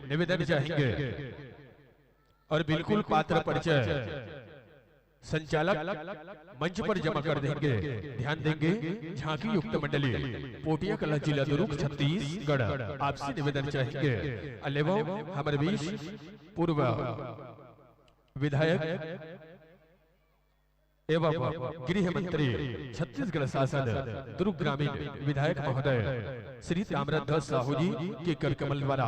निवेदन चाहेंगे और बिल्कुल पात्र परिचय संचालक मंच पर जमा कर देंगे। ध्यान देंगे, झांकी युक्त मंडली, पोटिया कला, जिला दुर्ग, छत्तीसगढ़, आपसे निवेदन चाहेंगे। अलेवो हमर बीच पूर्व विधायक एवं गृह मंत्री, छत्तीसगढ़ शासन, दुर्ग ग्रामीण विधायक महोदय श्री ताम्रध्वज साहू जी के कर कमल द्वारा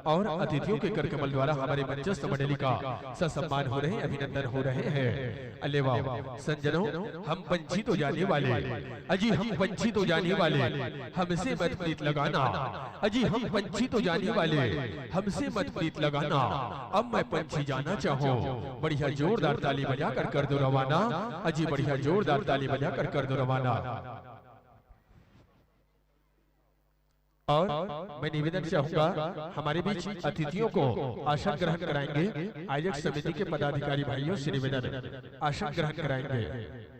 और अतिथियों के कर कमल द्वारा हमारे मंचस्थ मंडली का ससम्मान हो रहे, अभिनंदन हो रहे हैं। अलेवा संजनो, हम पंछी तो जाने वाले, अजी हम पंछी तो जाने वाले, हमसे मत प्रीत लगाना। अजी हम पंछी तो जाने वाले, हमसे मत प्रीत लगाना। अब मैं पंछी जाना चाहूँ, बढ़िया जोरदार ताली बजाकर कर दो रवाना। अजी बढ़िया जोरदार ताली बजाकर कर दो रवाना। और मैं निवेदन चाहूंगा, हमारे बीच अतिथियों को आसन ग्रहण कराएंगे। आयोजक समिति के पदाधिकारी भाइयों से निवेदन, आसन ग्रहण कराएंगे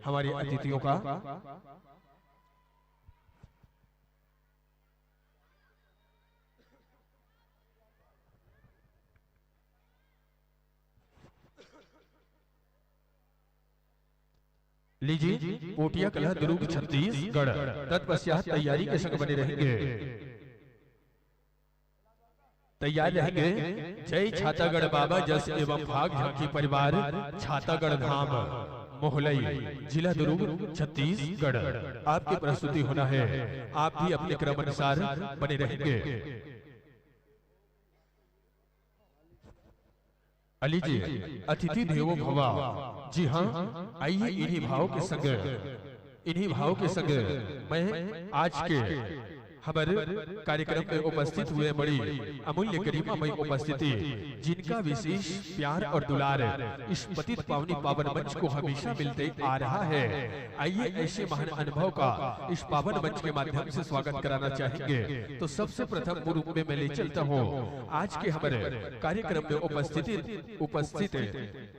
हमारे अतिथियों का। लीजिए, पोटिया कला, दुर्ग, छत्तीसगढ़। तत्पश्चात तैयारी के संग बने रहेंगे, तैयार रहेंगे। जय छातागढ़ बाबा, जस एवं भाग झांकी परिवार, छातागढ़ धाम, मोहलई, जिला दुर्ग, छत्तीसगढ़। आपकी प्रस्तुति होना है, आप भी अपने क्रम अनुसार बने रहेंगे। अलीजिए, अतिथि देवो भवा। जी हाँ, आइए, इन्हीं भाव के संग, इन्हीं भाव के संग मैं आज के हमर कार्यक्रम में उपस्थित हुए बड़ी अमूल्य गरिमामय उपस्थिति, जिनका विशेष प्यार और दुलार इस पतित पावनी पावन मंच को हमेशा मिलते आ रहा है, आइए, ऐसे महान अनुभव का इस पावन मंच के माध्यम से स्वागत कराना चाहेंगे। तो सबसे प्रथम रूप में मैं ले चलता हूँ आज के हमारे कार्यक्रम में उपस्थित, उपस्थित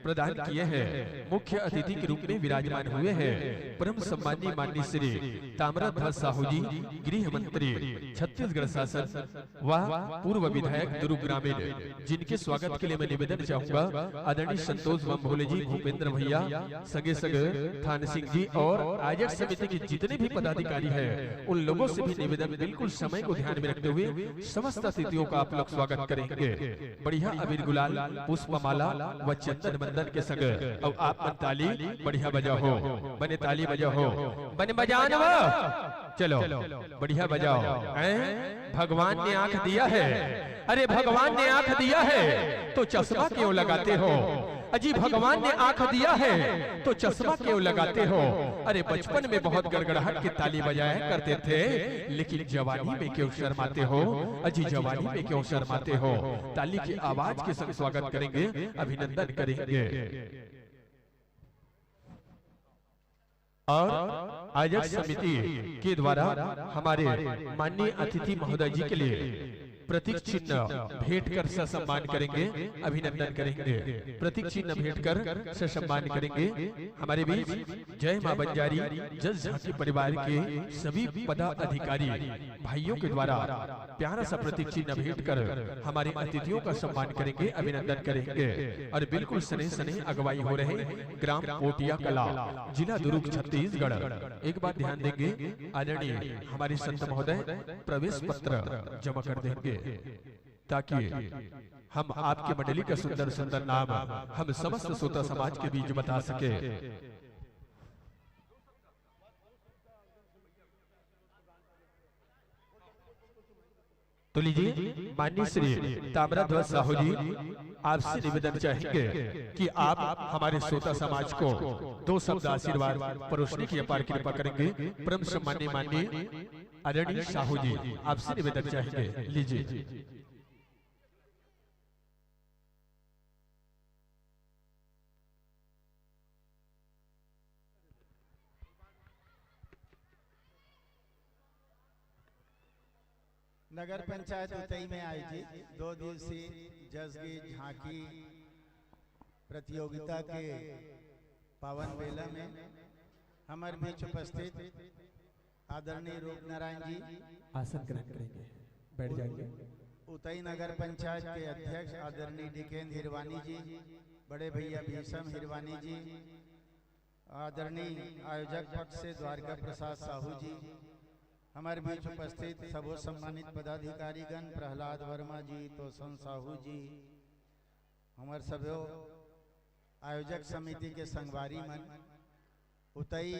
प्रदान किए हैं, मुख्य अतिथि के रूप में विराजमान हुए हैं परम सम्माननीय माननीय श्री ताम्रध्वज साहू जी, गृह मंत्री, छत्तीसगढ़ शासन व पूर्व विधायक दुर्ग ग्रामीण, जिनके स्वागत के लिए मैं निवेदन चाहूंगा आदरणीय संतोष बम भोले जी, भूपेंद्र भैया, संगे संगे थान सिंह जी और आयोजक समिति के जितने भी पदाधिकारी हैं, उन लोगों से भी निवेदन, बिल्कुल समय को ध्यान में रखते हुए समस्त अतिथियों का आप लोग स्वागत करेंगे। बढ़िया अबीर गुलाल, पुष्पमाला व चंदन वंदन के संग। अब आप मन ताली बढ़िया बजाओ, बने ताली बजाओ, बने बजान वो। चलो, बढ़िया बजाओ। हैं? भगवान ने आंख दिया है, अरे भगवान ने आंख दिया है तो चश्मा क्यों लगाते हो? अजी भगवान ने आंख दिया है तो चश्मा क्यों लगाते हो? अरे बचपन में बहुत गड़गड़ाहट की ताली बजाया करते थे, लेकिन जवानी में क्यों शर्माते हो? अजी जवानी में क्यों शर्माते हो? ताली की आवाज के संग स्वागत करेंगे, अभिनंदन करेंगे। और आयोजक समिति के द्वारा हमारे माननीय अतिथि महोदय जी के लिए प्रतीक चिन्ह भेंट कर ससम्मान करेंगे, अभिनंदन करेंगे। प्रतीक चिन्ह भेंट कर ससम्मान करेंगे हमारे बीच जय मां बंजारी जस झांकी परिवार के सभी पदाधिकारी भाइयों के द्वारा प्यारा सा प्रतीक चिन्ह भेंट कर हमारे अतिथियों का सम्मान करेंगे, अभिनंदन करेंगे। और बिल्कुल सने सने अगुवाई हो रहे ग्राम पोटिया कला, जिला दुर्ग, छत्तीसगढ़। एक बात ध्यान देंगे, आदरणीय हमारे संत महोदय प्रवेश पत्र जमा कर देंगे, ताकि हम आपके मंडली का सुंदर सुंदर नाम हम समस्त श्रोता समाज के बीच बता सके। तो लीजिए, माननीय श्री ताम्रध्वज साहू जी, आपसे निवेदन चाहेंगे कि आप हमारे श्रोता समाज को दो शब्द आशीर्वाद परोसने की अपार कृपा करेंगे। परम सम्माननीय माननीय आदरणीय साहू जी, आपसे निवेदन चाहेंगे, लीजिए। नगर पंचायत उतई में आयोजित दो दिवसीय जसगीत झांकी प्रतियोगिता के पावन बेला में हमर बीच उपस्थित आदरणीय रूप नारायण जी, आसन ग्रहण करेंगे, बैठ जाइए। उतई नगर पंचायत के अध्यक्ष आदरणीय डिकेंद्र हिरवानी जी, बड़े भैया भीषम हिरवानी जी, आदरणीय आयोजक पक्ष से द्वारिका प्रसाद साहू जी, हमारे बीच उपस्थित सबो सम्मानित पदाधिकारीगण, प्रहलाद वर्मा जी, तोसन साहू जी, हमारे सबो आयोजक समिति के संगवारी मन, तई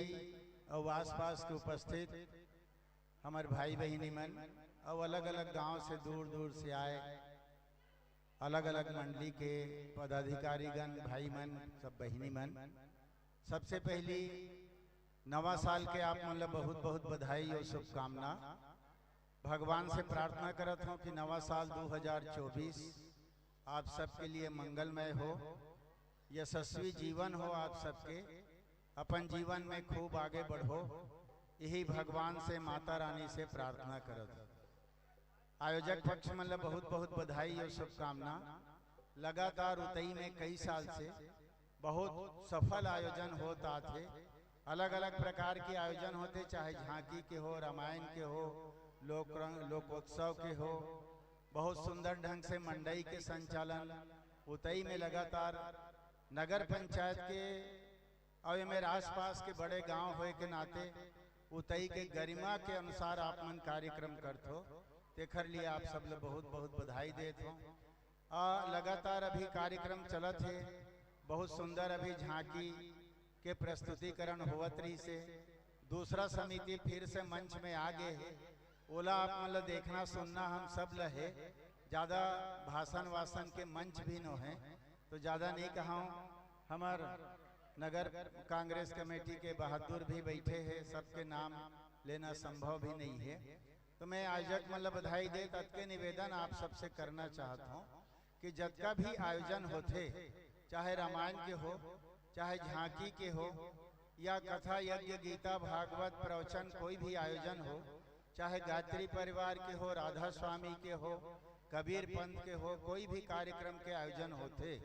अउ आसपास के उपस्थित हमर भाई बहिनी मन अउ अलग-अलग गांव से, दूर-दूर से आए, अलग-अलग मंडली के पदाधिकारीगण, भाई मन, सब बहिनी मन, सबसे पहली नवा साल के आप मन ला बहुत-बहुत बधाई अउ शुभकामना। भगवान से प्रार्थना करत हौं कि नवा साल दू हजार चौबीस आप सबके लिए मंगलमय हो, यशस्वी जीवन हो आप सबके, अपन जीवन में खूब आगे बढ़ो, यही भगवान से, माता रानी से प्रार्थना करत हौं। आयोजक पक्ष मन ला बहुत-बहुत बधाई अउ शुभकामना। लगातार उतई में कई साल से बहुत सफल आयोजन होत आथे। अलग-अलग प्रकार के आयोजन होथे, चाहे झांकी के हो, रामायण के हो, लोक रंग, लोकोत्सव के हो, बहुत सुंदर ढंग से मंडई के संचालन उतई में लगातार नगर पंचायत के अउ एमेर आसपास के बड़े गांव होए के नाते उतई के गरिमा के अनुसार आप मन कार्यक्रम करथो, तेखर लिए आप सब ल बहुत-बहुत बधाई देत हौं। आ, लगातार अभी कार्यक्रम चलत हे, बहुत सुंदर अभी झांकी के प्रस्तुतिकरण होवत रहिस हे। दूसरा समिति फिर से मंच में आ गे हे, ओला आप मन ल देखना सुनना हम सब ल हे। ज्यादा भाषण वासन के मंच भी नो हे, तो ज्यादा नहीं कहाऊं। हमर नगर कांग्रेस कमेटी के बहादुर भी बैठे हे, सबके नाम लेना संभव भी नहीं हे। तो मैं आयोजक मन ल बधाई देत अतके निवेदन आप सबसे करना चाहत हौं कि जतका भी आयोजन होथे, चाहे रामायण के हो, चाहे झांकी के हो, या कथा, यज्ञ, गीता, भागवत, प्रवचन, कोई भी आयोजन हो, चाहे गायत्री परिवार के हो, राधा स्वामी के हो, कबीर पंथ के हो, कोई भी कार्यक्रम के आयोजन होथे,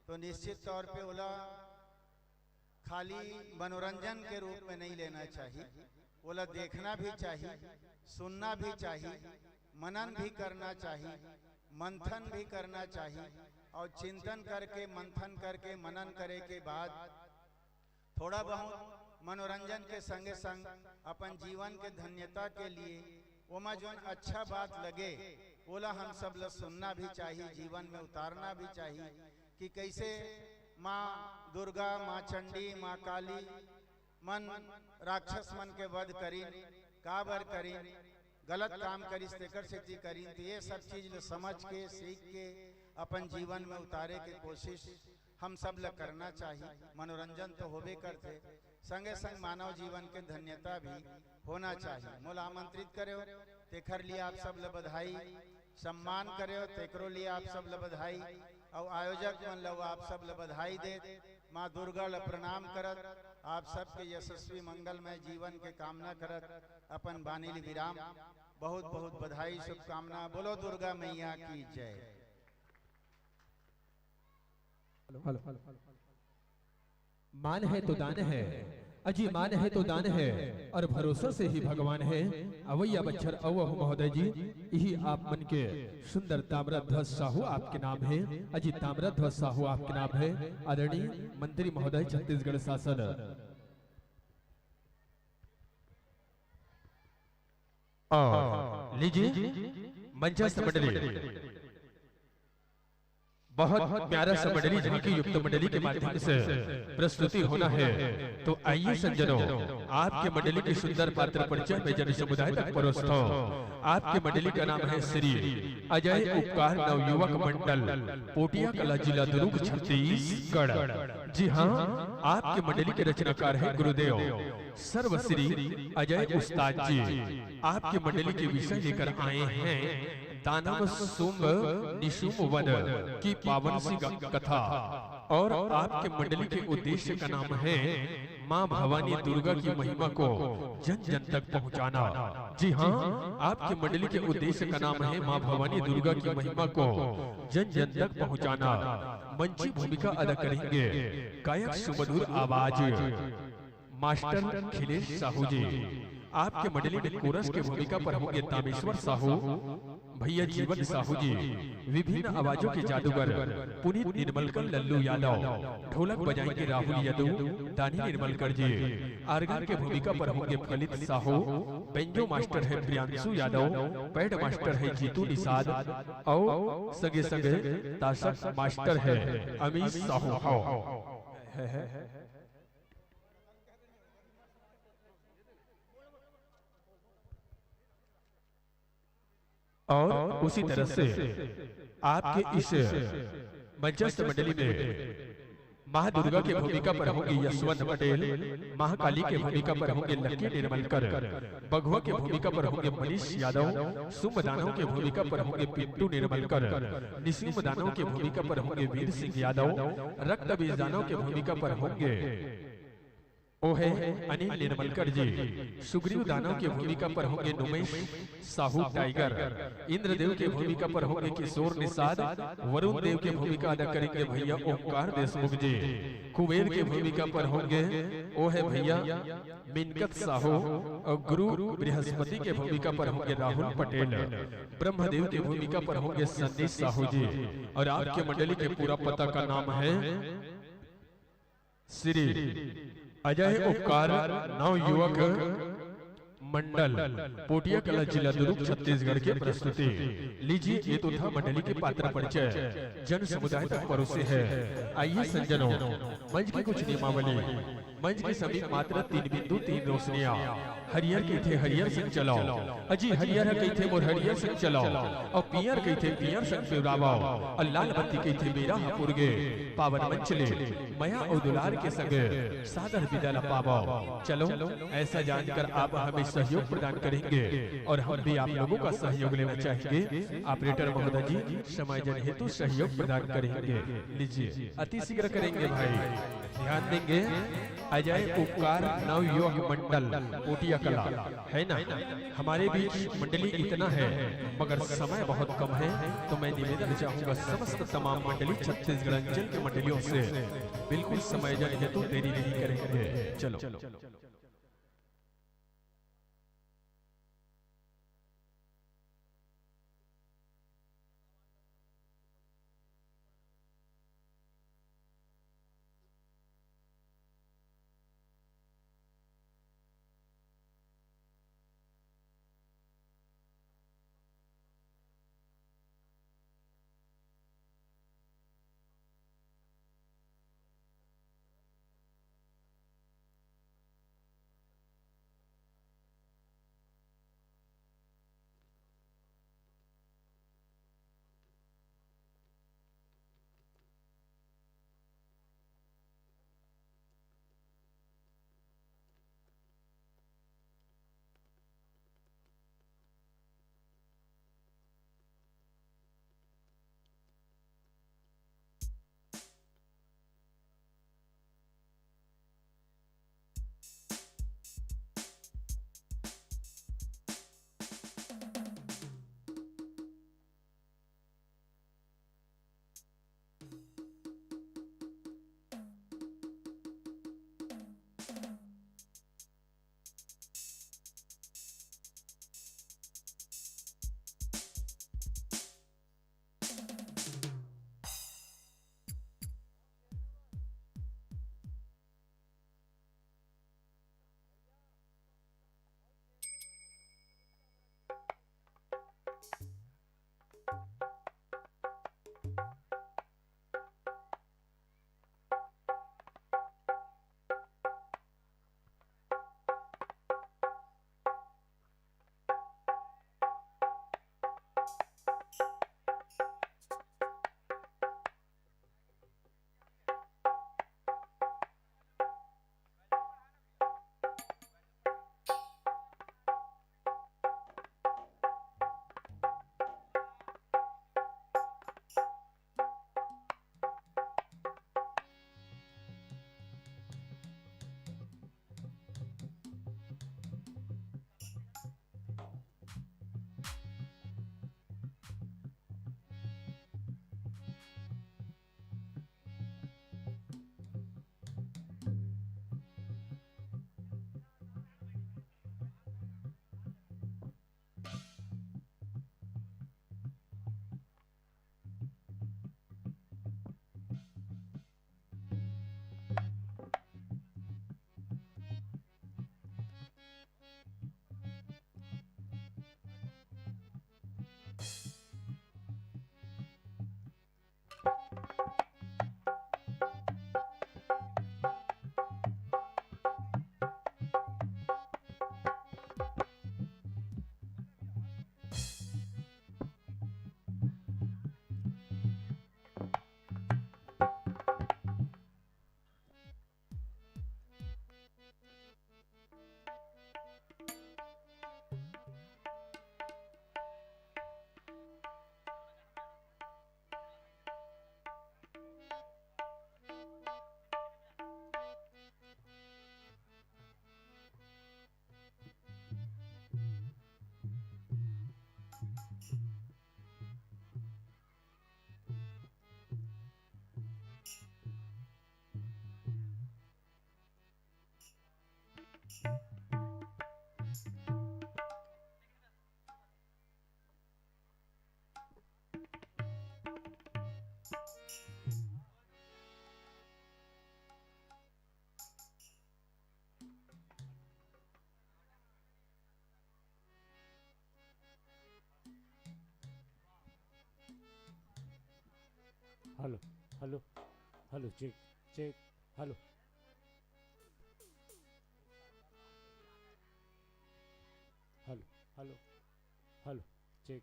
तो निश्चित तौर पे ओला खाली मनोरंजन के रूप में नहीं लेना चाहिए, ओला देखना भी चाहिए, सुनना भी चाहिए, मनन भी करना चाहिए, मंथन भी करना चाहिए और चिंतन करके, मंथन करके, मनन करे के बाद थोड़ा बहुत मनोरंजन के संगे संग अपन जीवन के धन्यता के लिए ओमा जोन अच्छा बात लगे, ओला हम सब ल सुनना भी चाहिए, जीवन में उतारना भी चाहिए कि कैसे माँ दुर्गा, माँ चंडी, माँ काली मन राक्षस मन के वध करिन, काबर करिन, गलत काम करिस, तेकर सेती करिन। तो ये सब चीज ल समझ के, सीख के अपन जीवन में उतारे के कोशिश हम सब ल करना चाहिए। मनोरंजन तो होबे करथे, संगे संग मानव जीवन के धन्यता भी होना चाहिए। मोला आमंत्रित करेव, तेखर लिए आप सब ल बधाई, सम्मान करेव, तेकरो लिए आप सब ल बधाई, अउ आयोजक मन ल आप सब ल बधाई देत, माँ दुर्गा ल प्रणाम करत, आप सबके यशस्वी मंगलमय जीवन के कामना करत अपन बानी ल विराम। बहुत बहुत बधाई, शुभकामना। बोलो दुर्गा मैया की जय। हेलो। मान है तो दान है, अजी मान है तो दान है, और भरोसा से ही भगवान है। अवैया बच्छर अवहु महोदय जी, यही आप मन के सुंदर ताम्रध्वज साहू आपके नाम है। अजी ताम्रध्वज साहू आपके नाम है, आदरणीय मंत्री महोदय छत्तीसगढ़ शासन। और लीजिए मंचस्थ मंडली, बहुत प्यारा सा मंडली झांकी युक्त मंडली के माध्यम से प्रस्तुति होना है। तो आइए सज्जनों, आपके मंडली के सुंदर पात्र परिचय में जन समुदाय तक परोसता हूँ। आपके मंडली का नाम है श्री अजय उपकार नवयुवक मंडल, पोटिया कला, जिला दुर्ग, छत्तीसगढ़। जी हाँ, आपके मंडली के रचनाकार हैं गुरुदेव सर्वश्री अजय उस्ताद जी। आपके मंडली के विषय लेकर आए हैं दानव सुंभ निशुंभ वध की पावन सी ग-, कथा। और आपके मंडली के उद्देश्य का नाम है माँ भवानी दुर्गा की महिमा को जन जन तक पहुँचाना। जी हाँ, आपके मंडली के उद्देश्य का नाम है माँ भवानी दुर्गा की महिमा को जन जन तक पहुँचाना। मंची भूमिका अदा करेंगे गायक सुमधुर आवाज मास्टर खिलेश साहू जी। आपके मंडली में कोरस की भूमिका पर होंगे तामेश्वर साहू, भैया जीवन साहू जी। विभिन्न आवाजों के जादूगर पुनीत निर्मलकर लल्लू यादव, ढोलक बजाएंगे राहुल यदु, दानी निर्मलकर जी। आर्गन के भूमिका पर होंगे फलित साहू, बेंजो मास्टर है प्रियांशु यादव, पैड मास्टर है जीतू निषाद, और संगे संगे ताशक मास्टर है अमीश साहू। हाव। और उसी तरह से आपके इस मंचस्थ मंडली में माँ दुर्गा के भूमिका पर होंगे यशवंत पटेल, महाकाली के भूमिका पर होंगे लकी निर्मलकर, बघवा के भूमिका पर होंगे मनीष यादव, शुंभ दानव के भूमिका पर होंगे पिंटू निर्मलकर, निशुंभ दानव के भूमिका पर होंगे वीर सिंह यादव, रक्त बीज दानव के भूमिका पर होंगे वो है अनिल निर्मलकर जी, सुग्रीव दानव के भूमिका पर होंगे नुमेश साहू टाइगर, इंद्रदेव के भूमिका पर होंगे किशोर निषाद, वरुण देव के भूमिका अदा करेंगे भैया ओमकार देशमुख जी, कुबेर के भूमिका पर होंगे वो है भैया मिनकत साहू और गुरु बृहस्पति के भूमिका पर होंगे राहुल पटेल, ब्रह्मदेव के भूमिका पर होंगे सन्नी साहू जी। और आपके मंडली के पूरा पता का नाम है श्री अजय उपकार नव युवक मंडल, पोटिया कला, जिला दुर्ग, छत्तीसगढ़ के प्रस्तुति। लीजिए, ये तो था मंडली के पात्र परिचय, जन समुदाय तक परोसे है। आइए सज्जनों, मंच की कुछ नियमावली। मंच के समीप मात्र तीन बिंदु, तीन रोशनियां। हरियर कहिथे हरियर संग चलाओ, अजी हरियर ह कहिथे मोर हरियर संग चलाओ, और पियर कहिथे पियर संग पिवरावो, और लाल बत्ती कहिथे बेरा ह पुरगे, पावन मंच ले मया और दुलार के संग सादर विदा ला पावो। चलो, ऐसा जानकर आप हमें सहयोग प्रदान करेंगे और हम भी आप लोगों का सहयोग लेना चाहेंगे। ऑपरेटर महोदय जी समायोजन हेतु सहयोग प्रदान करेंगे। लीजिए, अति शीघ्र करेंगे भाई, ध्यान देंगे। अजय उपकार नव युवक मंडल पोटिया कला, है ना? हमारे बीच मंडली इतना है, मगर समय बहुत कम है, तो मैं निवेदन चाहूंगा समस्त तमाम मंडली, छत्तीसगढ़ अंचल के मंडलियों से बिल्कुल समायोजन हेतु देरी नहीं करेंगे। चलो। Hello, hello, hello, check, check, hello. Hello, hello, hello, check.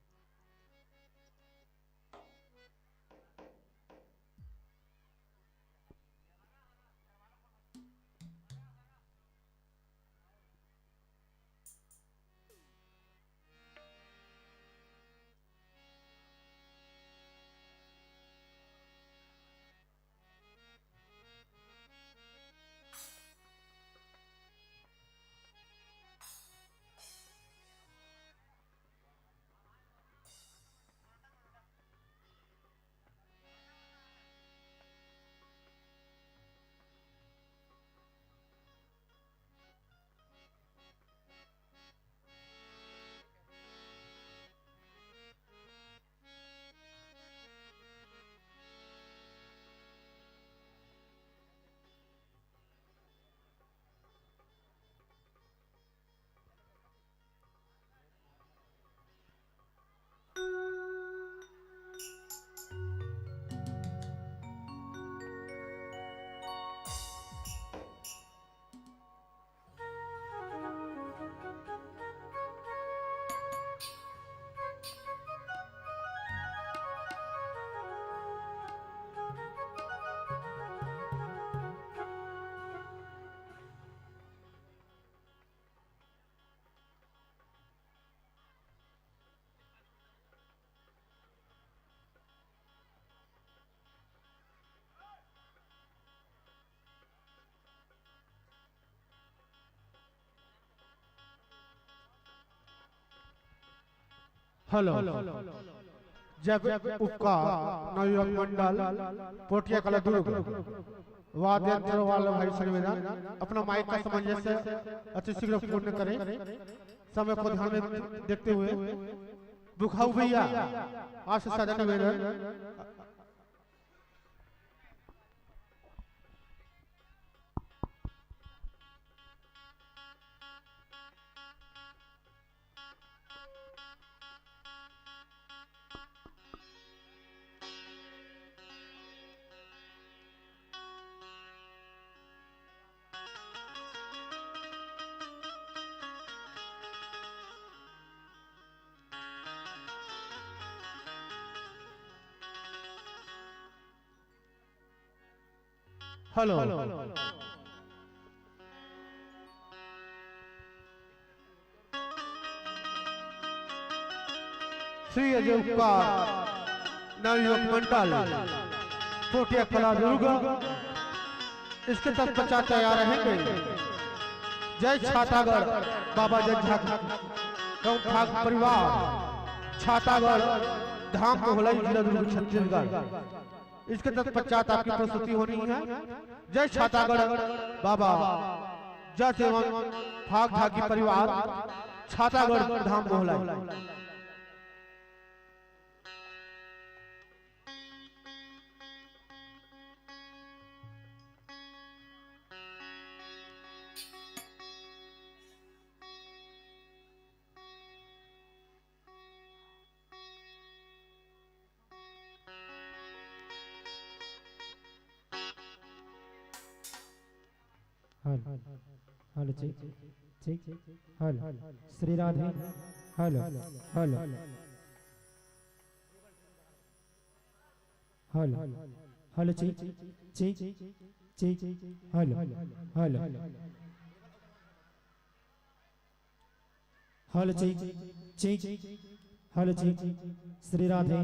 Hello. जय उपकार, नवयुवक मंडल, पोटिया कला दुर्ग, वाद्य यंत्र वाला भाई सर्वेदा, अपना माइक का सामंजस्य अति शीघ्र पूर्ण करें। समय को ध्यान में देखते हुए बुखाऊ भैया, आशीष साधन निवेदन। हेलो। श्री अजय उपकार, नवयुवक मंडल, पोटिया कला दुर्ग, इसके तत्पश्चात तैयार रहेंगे जय छातागढ़, बाबा जय झाक एवं फाग परिवार, छातागढ़, धाम मोहलई, जिला दुर्ग, छत्तीसगढ़। इसके तत्पश्चात आपकी प्रस्तुति होनी है जय छातागढ़, बाबा जस एवं फाग ठाकी परिवार, छातागढ़, धाम Mohlai. Hello, hello, check, check, hello, Shri Radhe, hello, hello, hello, hello, check, check, check, hello, hello, hello, check, check, hello, check, Shri Radhe,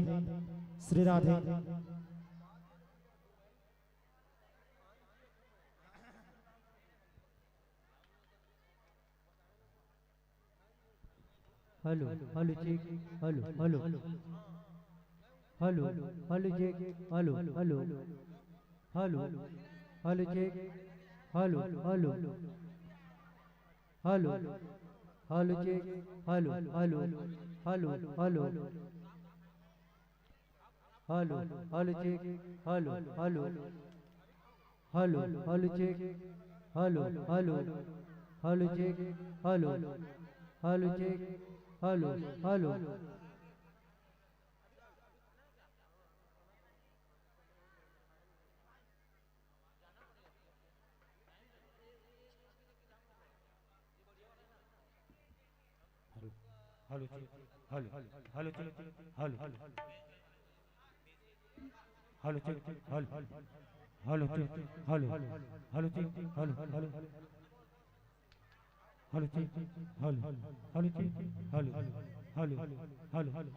Shri Radhe. Hello, hello, check, hello, hello, hello, hello, check, hello, hello, hello, hello, check, hello, hello. Hello, hello, check. Hello, hello, hello, hello. Hello, hello, check. Hello, hello, hello, hello, check. Hello, hello, hello, check. Hello, hello, check. Hello, hello. Hello, hello, check. Hello, hello, check. Hello, hello, check. Hello, hello, check. Hello, hello, check. Hello, hello, hello, check. Hello, hello, hello, check. Hello, hello, hello, hello, hello, hello.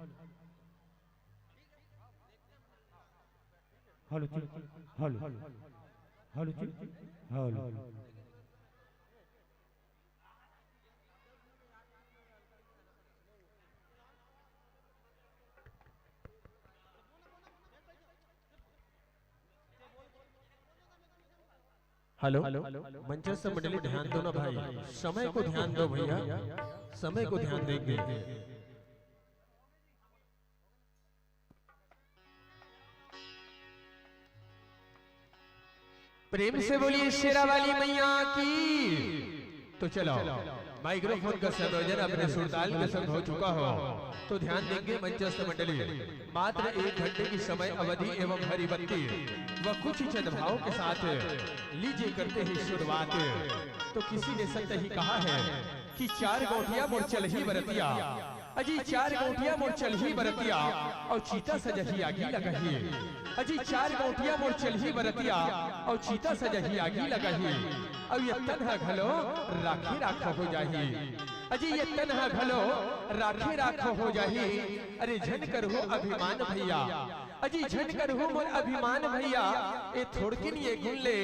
Hello, check. Hello, hello, check. Hello. Hello, मंचस्थ मंडली, ध्यान दो ना भाई, समय को ध्यान दो भैया, समय को ध्यान देंगे। प्रेम से बोलिए शेरा वाली मैया की। तो चलो, माइक्रोफोन का संयोजन अपने सुरताल के संग हो चुका हो, तो ध्यान देंगे मंचस्थ मंडली। मात्र एक घंटे की समय अवधि एवं हरिबत्ती व कुछ छंद भाव के साथ लीजिए करते ही शुरुआत। तो किसी ने सत्य ही कहा है कि चार गौंटिया मोर चलही बरतिया, अजी चार गौंटिया मोर चलही बरतिया, अउ चीता सजही आगी लगही। अजी चार गौंटिया मोर चलही बरतिया, अउ चीता सजही आगी लगही। अउ ये तन ह घलो राखे राख हो जाही। अजी ये तन ह घलो राखे राख हो जाही। अरे झन करहू अभिमान भैया, अजी झन करहू मोर अभिमान भैया, ए थोड़किन ये गुण ले,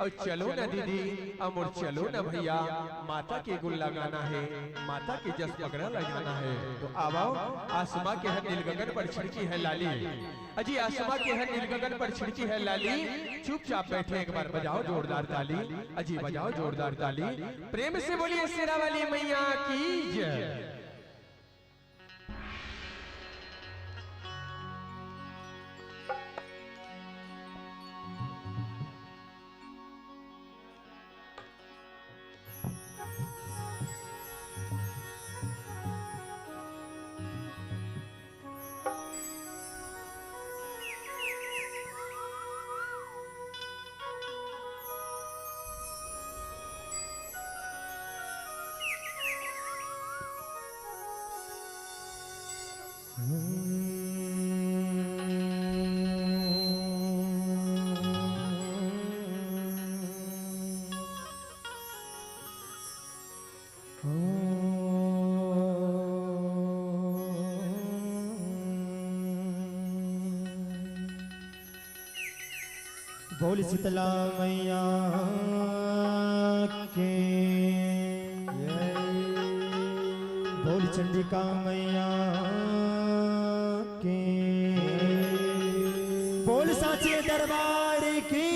अउ चलो न दीदी, अउ मोर चलो न भैया, माता के गुण लगाना हे, माता के जस पगरा लगाना हे। तो आवव, आसमा के हर नील गगन पर छिड़की है लाली, अजी आसमा के हर नील गगन पर छिड़की है लाली, चुपचाप बैठे एक बार बजाओ जोरदार ताली, अजी बजाओ जोरदार ताली, प्रेम से बोलिए शेरा वाली मैया की जय। बोल शीतला मैया के, बोल चंडिका मैया के, बोल साचे दरबार की।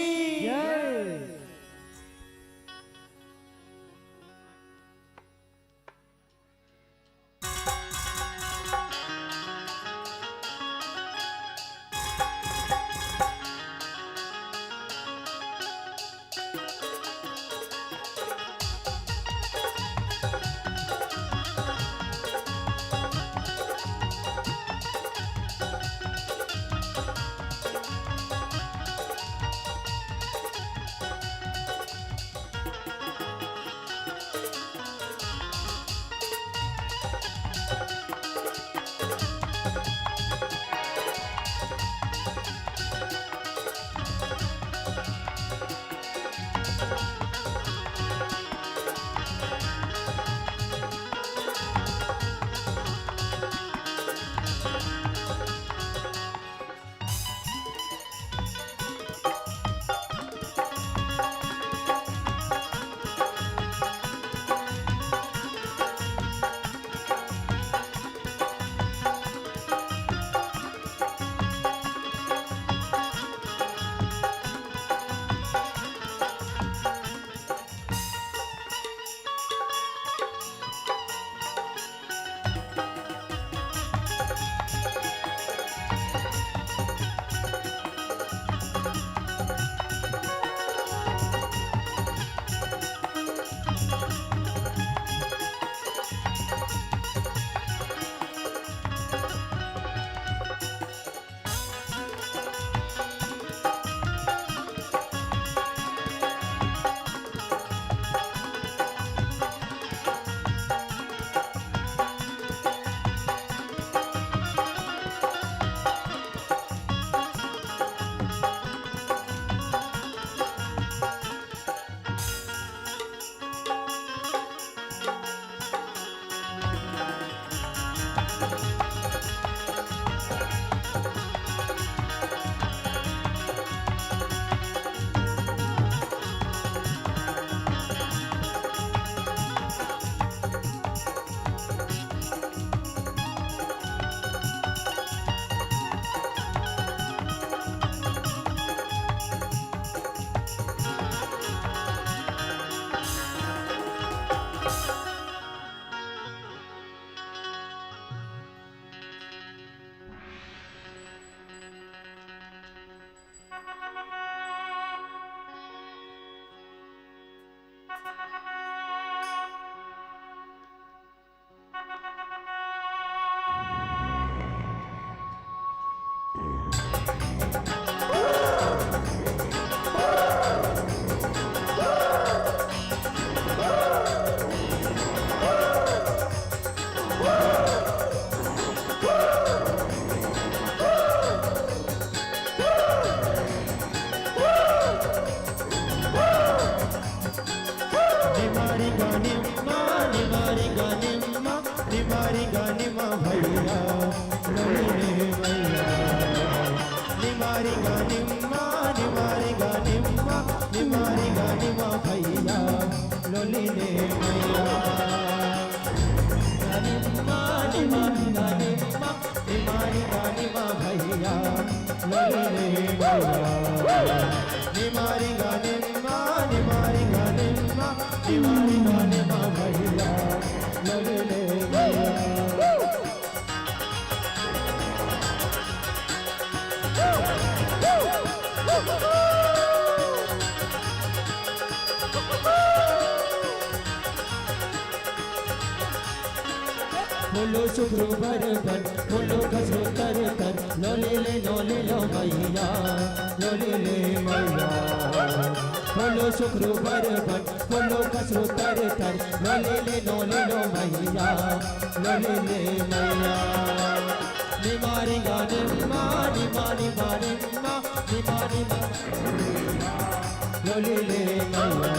निमारिंगा निम्मा, निमारिंगा निम्मा, निमारिंगा निम्मा भैया, ललिले भैया। बोलो सुखरू बर बन, बोलो खसरू तर तर, लो ले ले, लो ले लो मैया, लो ले ले मैया। बोलो सुखरू बर बन, बोलो खसरू तर तर, लो ले ले, लो ले लो मैया, लो ले ले मैया। निमारिंगा निम्मा, निमा निमा निम्मा, निमा निमा। लो ले ले मैया,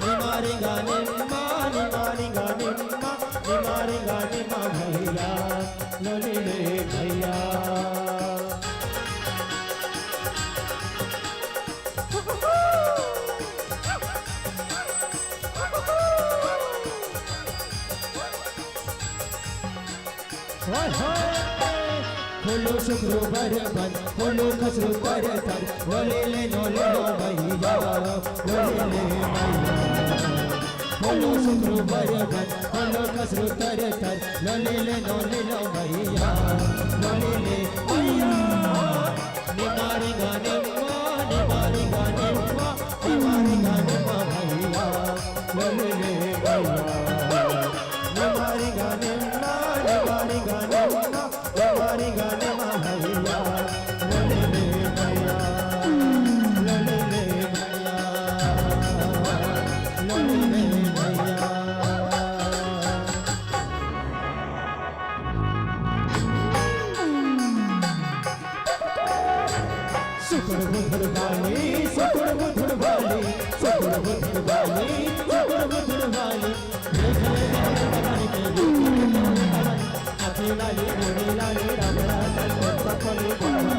निमारिंगा निम्मा, निमारिंगा निम्मा, निमारिंगा निम्मा भैया, लो ले ले मैया। होय, होय। बोलो सुखरू बर बन, बोलो खसरू तर तर, लो ले ले, लो ले लो मैया, लो ले ले मैया। बोलो सुखरू बर बन, बोलो खसरू तर तर, लो ले ले, लो ले लो मैया, लो ले ले मैया। निमारिंगा निम्मा, निमारिंगा निम्मा, निमारिंगा निम्मा भैया, लो ले ले मैया। निमारिंगा निम्मा, निमारिंगा निम्मा, निमारिंगा निम्मा भैया, लो ले ले मैया, लो ले ले मैया, लो ले ले मैया। सुकुड़ बुधुड़ वाली, सुकुड़ बुधुड़ वाली, सुकुड़ बुधुड़ वाली, सुकुड़ बुधुड़ वाली। देख ले, देख ले, पवन के रूप में पवन। आँखें लाली, मुड़ी लाली, राम राम, पवन पवन पवन।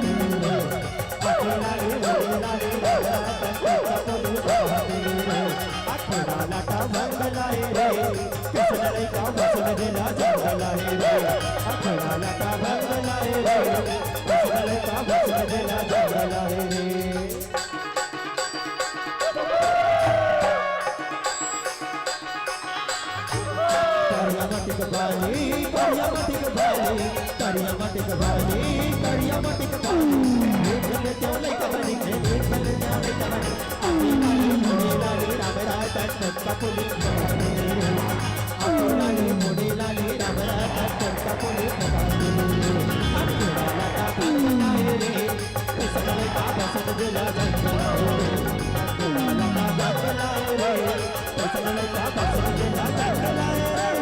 आँखें लाली, मुड़ी लाली, राम राम, पवन पवन पवन। अखड़ा लटा भंग लाए रे, किसन लइका बसन जिला जंग लाए रे। अखड़ा लटा भंग लाए रे, किसन लइका बसन जिला जंग लाए रे। करिया मटिक बाली, करिया मटिक बाली, करिया मटिक बाली, करिया मटिक बाली। एक बल्ले क्यों लइका बनी, एक बल्ले क्यों लइका बनी। आँखें लाली, मुड़ी लाली, राम राम, तन तन का पुलिस वाला रे। आँखें लाली, मुड़ी लाली, राम राम, तन तन का पुलिस वाला रे। अखड़ा लटा भंग लाए रे, किसन लइका बसन जिला जंग लाए रे। अखड़ा लटा भंग लाए रे, किसन लइका बसन जिला जंग लाए रे।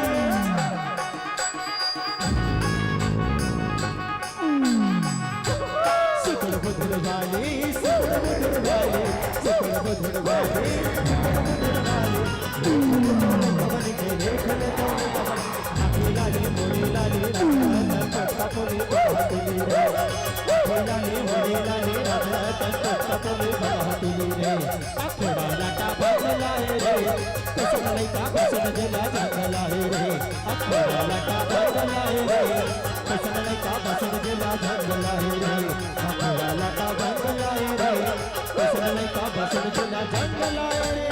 सुकुड़ बुधुड़ वाली, सुकुड़ बुधुड़ वाली, सुकुड़ बुधुड़ वाली, सुकुड़ बुधुड़ वाली। पवन के देख ले तो पवन। आँखें लाली, मुड़ी लाली, राम राम, पवन पवन पवन रे। आँखें लाली, मुड़ी लाली, राम राम, पवन पवन पवन रे। अखड़ा लटा भंग लाए रे, किसन लइका बसन जिला जंग लाए रे। अखड़ा लटा भंग लाए रे, किसन लइका बसन जिला जंग लाए रे। अखड़ा लटा भंग लाए रे, किसन लइका बसन जिला जंग लाए रे।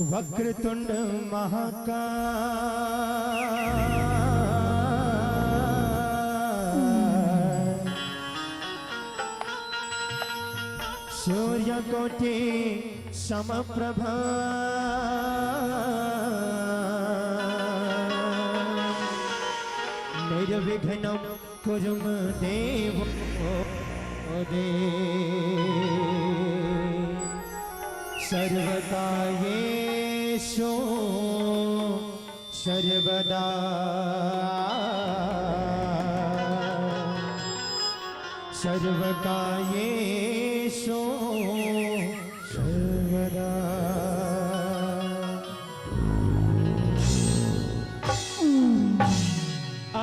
वक्रतुंड महाकाय, सूर्यकोटि समप्रभा, निर्विघ्नं कुरु मे देव देव। सर्वकार्येषु सर्वदा। सर्वकायेषु सर्वदा। आ,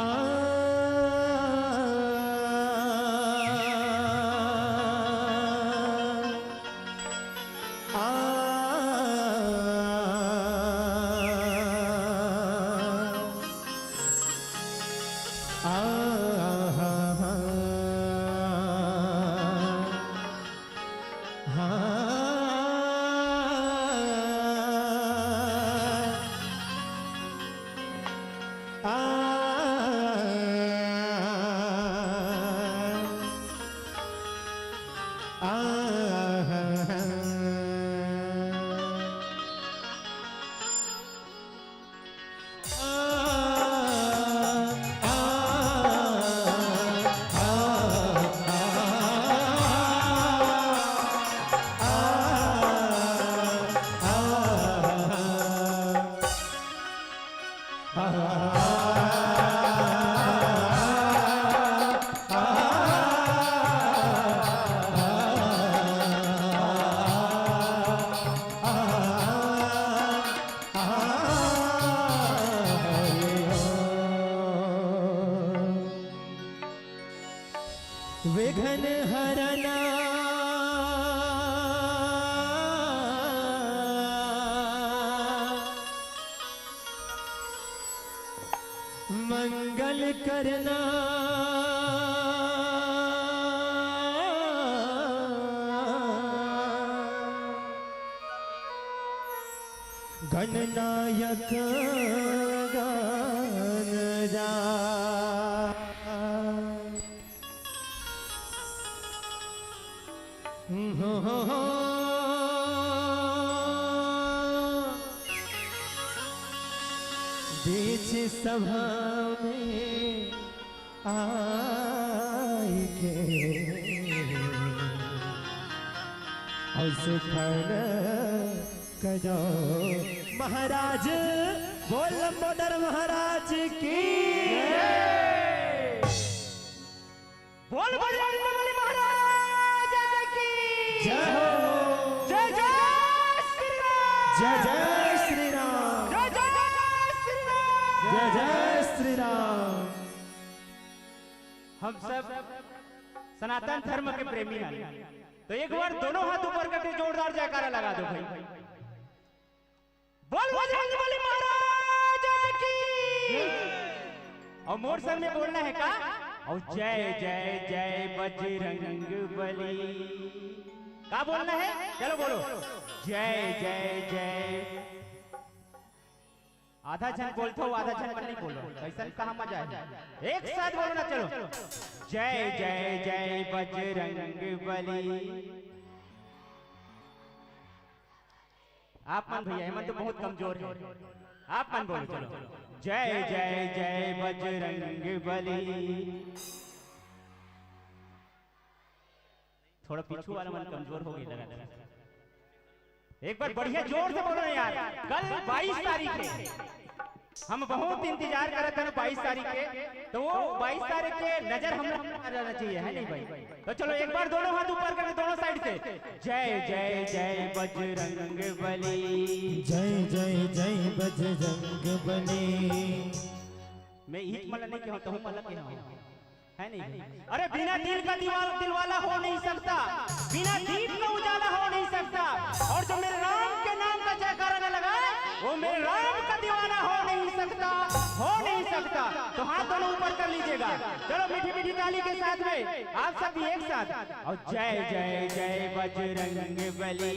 आ, आ, हा, हा। विघ्न हरना मंगल करना, गणनायक गणराज। बीच सभा में आइके अउ सुखन करो महाराज। बोल लंबोदर महाराज की। बोल बजरंग बली महाराज की। जय हो। जय जय श्री राम। जय जय श्री राम। जय जय श्री राम। जय जय श्री राम। हम सब सनातन धर्म के प्रेमी हैं, तो एक बार दोनों हाथ ऊपर करके जोरदार जयकारा लगा दो भाई। बोल बजरंग बली महाराज की। और मोर संग में बोलना है का? और जय जय जय बजरंग बली। का बोलना है? चलो बोलो। जय जय जय। आधा झन बोलथो, आधा झन मन नहीं बोलो। कैसन कहाँ मजा है? एक साथ बोलो ना, चलो। जय जय जय बजरंग बली। आप मन भैया, एमन तो बहुत कमजोर है। आप मन बोलो, चलो। जय जय जय बजरंग बली। थोड़ा पीछू वाला मन कमजोर हो गई लगा। एक बार बढ़िया जोर से बोलो ना यार, कल बाईस तारीख है। हम बहुत इंतजार करत हन बाईस तारीख के, तो वो बाईस तारीख के नजर हम लोग आ जाना चाहिए, है नहीं भाई? तो चलो एक बार दोनों हाथ ऊपर करके दोनों साइड से, जय जय जय बजरंग बली। जय जय जय बजरंग बली। मैं ईट मला नहीं कहूँ, तहूँ मला कहूँ। है नहीं? अरे बिना दिल का दीवाल दिलवाला हो नहीं सकता, बिना दीप का उजाला हो नहीं सकता, और जो मेरे राम के नाम का जयकारा न लगाए वो मेरे राम का दीवाना हो नहीं सकता, हो नहीं सकता। तो हाथ दोनों ऊपर कर लीजिएगा, चलो मीठी मीठी ताली के साथ में आप सब भी एक साथ। और जय जय जय बजरंग बली।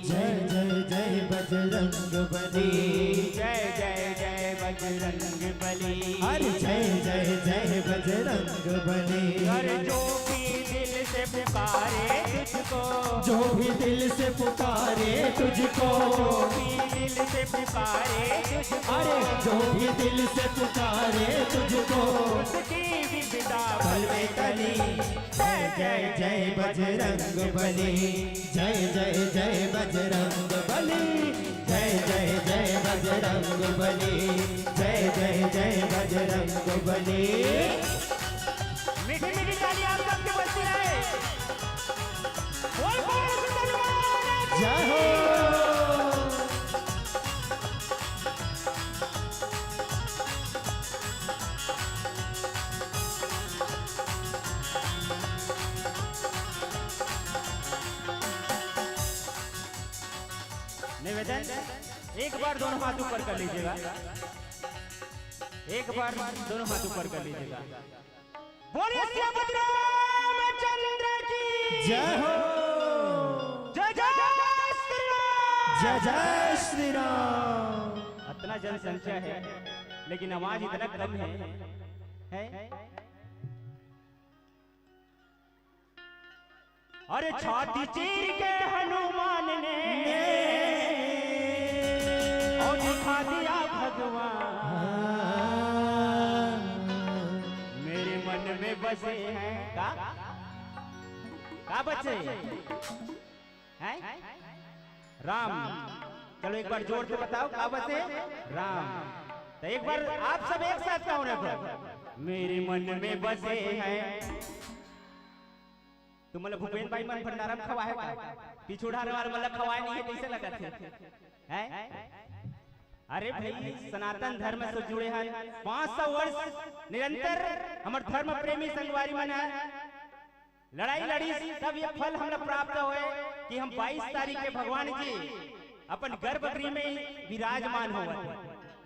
जय जय जय बजरंग बली। जय जय जय बजरंग बली। अरे जय जय जय बजरंग बली। अरे जो भी दिल से पुकारे तुझको, जो भी दिल से पुकारे तुझको, जो भी दिल से पुकारे तुझको, अरे जो भी दिल से पुकारे तुझको, उसकी विपदा पल में टली। जय जय जय बजरंग बली। जय जय जय बजरंग बली। जय जय जय बजरंग बली। जय जय जय बजरंग बली। मीठी मीठी आप सबके बस्ती रहे। बोल, बोल, सत्यनारायण की जय हो। निवेदन, एक बार दोनों हाथ ऊपर कर लीजिएगा, एक बार दोनों हाथ ऊपर कर लीजिएगा। बोलिए सियापति रामचंद्र की जय हो। जय जय श्री राम। जय जय श्री राम। इतना जनसंख्या है, लेकिन आवाज इतना कम है, है? अरे, छाती चीर के हनुमान ने और दिखा दिया भगवान, मेरे मन में बसे हैं। का, का बसे हैं? राम। चलो, एक बार जोर से बताओ, का बसे? राम। तो एक बार आप सब एक साथ कहो ना, तो मेरे मन में बसे हैं। तुमन ल भूपेन भाई मन भंडारा म खवाए का? पीछू डारे वाला मन ल खवाए नहीं है, कैसे लगत है? हैं? अरे भाई, सनातन धर्म से जुड़े हन, पाँच सौ वर्ष निरंतर हमर धर्म प्रेमी संगवारी मन है, लड़ाई लड़ी, तब ये फल हमला प्राप्त होए कि हम बाईस तारीख के भगवान जी अपन गर्भगृह में विराजमान होवत है।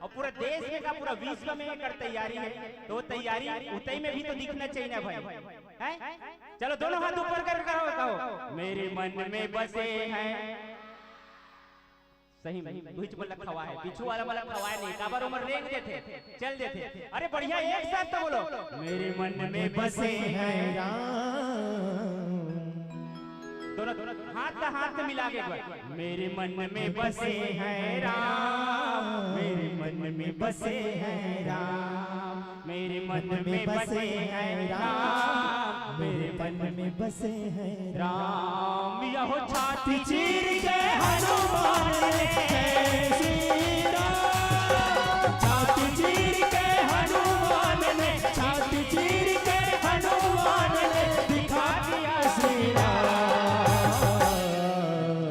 और पूरा देश में का, पूरा विश्व में एकर तैयारी है, तो वो तैयारी उतई में भी तो दिखना चाहिए ना भाई, हैं? चलो, दोनों हाथ ऊपर कर कहो, कहो, मेरे मन में बसे हैं। सही में, तुहिच मन ल खवाए, पीछू वाला मन ल खवाए नहीं, काबर ओमन रेंग देथे, चल देथे। अरे बढ़िया, एक साथ तो बोलो, मेरे मन में बसे हैं राम। दोनों, दोनों हाथ का हाथ मिला के एक बार, मेरे मन में बसे हैं राम, मेरे मन में बसे हैं राम, मेरे मन में बसे हैं राम, मेरे मन में बसे हैं राम। यहो छाती चीर के हनुमान ने, जय श्री राम। छाती चीर के हनुमान ने, छाती चीर के हनुमान ने दिखा दिया श्री राम।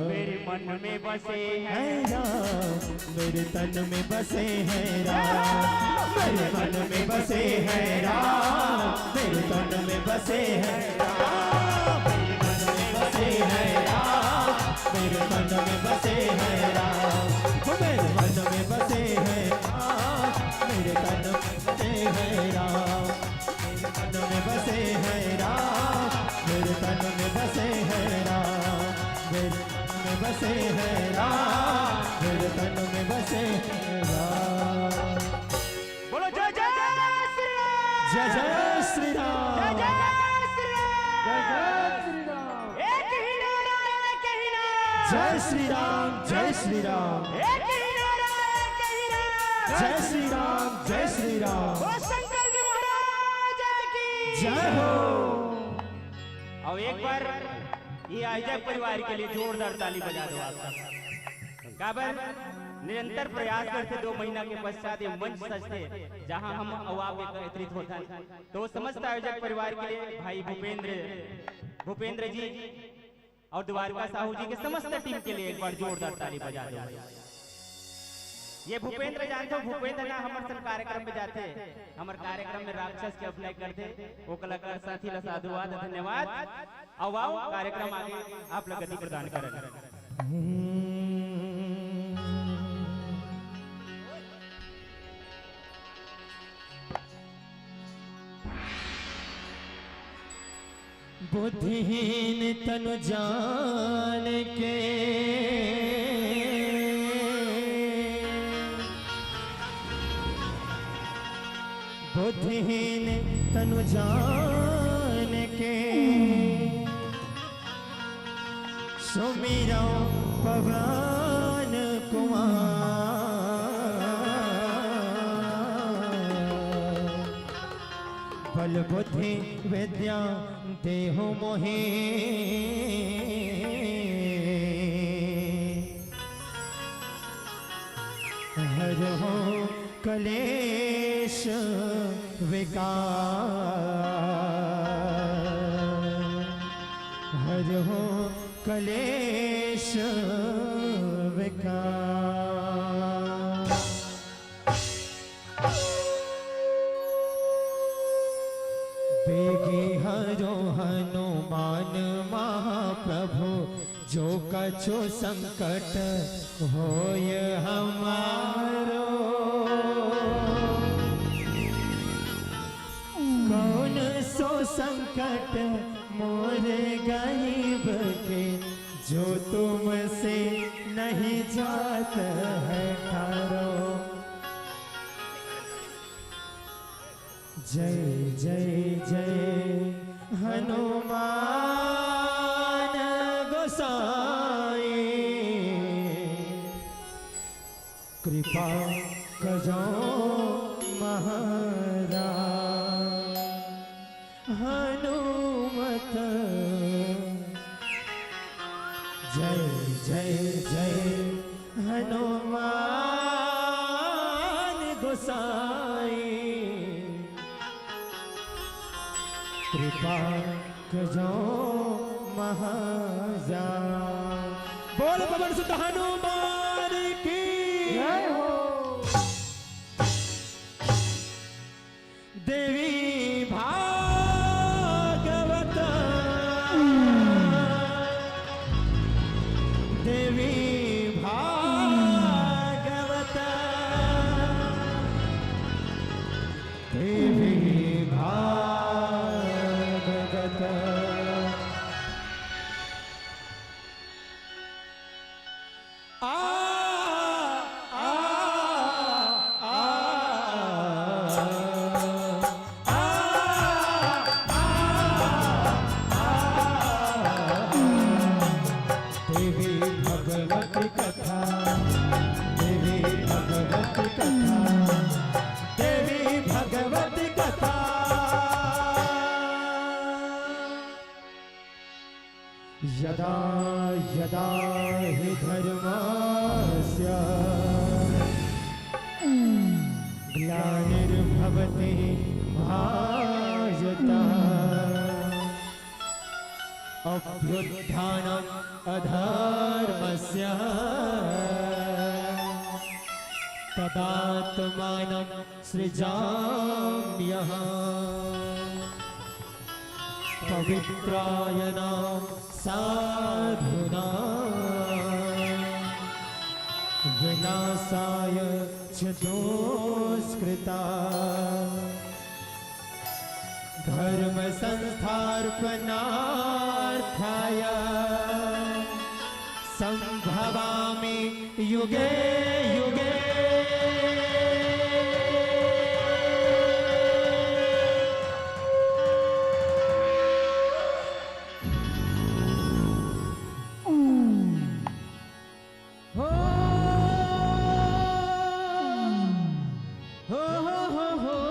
मेरे मन में बसे हैं हैं राम, मेरे तन में बसे हैं राम, मेरे मन में बसे हैं राम, मेरे तन में बसे हैं राम, मेरे मन में बसे हैं राम, मेरे तन में बसे हैं राम, मेरे मन में बसे हैं राम, मेरे तन में बसे हैं राम, मेरे तन में बसे हैं राम, मेरे तन में बसे हैं राम, मेरे में बसे हैं राम, मेरे तन में बसे हैं राम। बोलो जय जय श्री राम। जय जय श्री राम। जय जय श्री राम। जय जय श्री राम। एक ही नारा, एक ही नारा। जय श्री राम, जय श्री राम। एक ही नारा, एक ही नारा। जय श्री राम, जय श्री राम। बोलो शंकर जी महाराज की जय हो। और एक बार ये आयोजक परिवार के लिए जोरदार ताली बजा दो आप सब। काबर निरंतर प्रयास करथे दो महीना के पश्चात ये मंच सजथे, जहां हम अउ आप एकत्रित होथन। तो समस्त आयोजक परिवार के लिए भाई भूपेंद्र, भूपेंद्र जी और द्वारका साहू जी के समस्त टीम के लिए एक बार जोरदार ताली बजा दो। ये भूपेंद्र जानथो, भूपेंद्र ना हमर संग कार्यक्रम में जाथे, हमर कार्यक्रम में राक्षस के अभिनय करथे, वो कलाकार साथी ला साधुवाद, धन्यवाद। आओ, आओ, कार्यक्रम आगे आप लोग गति प्रदान करन। बुद्धिहीन तनु जान के, बुद्धिहीन तनु जान के, सुमिरौ पवन कुमार। बल बुद्धि विद्या देहु मोहे। हरहु कलेश विकार, हरहु कलेश विकार। बेगी हरो हनुमान महाप्रभु, जो कछु संकट होय हमारो। कौन सो संकट मोर गरीब के, जो तुमसे नहीं जात है ठारो। जय जय जय हनुमान गोसाई, कृपा कजो महाराज हनुमत। जय जय जय हनुमान गोसाई, कृपा कजो महाजा। बोल पवन सुत हनुमान की जय हो। देवी भागवत, देवी भागवत, देवी भागवत। आ, आ, आ, आ, आ, आ, आ। देवी भगवत कथा, देवी भगवत कथा, देवी भगवत कथा। यदा यदा हि धर्मस्य ग्लानिर्भवति भारत, अभ्युत्थानम् अधर्मस्य तदात्मानं सृजाम्यहम्। पवित्राणां साधूनां विनाशाय च दुष्कृता। धर्म संस्थापनार्थाय संभवामि युगे युगे। हो, हो, हो, हो, हो।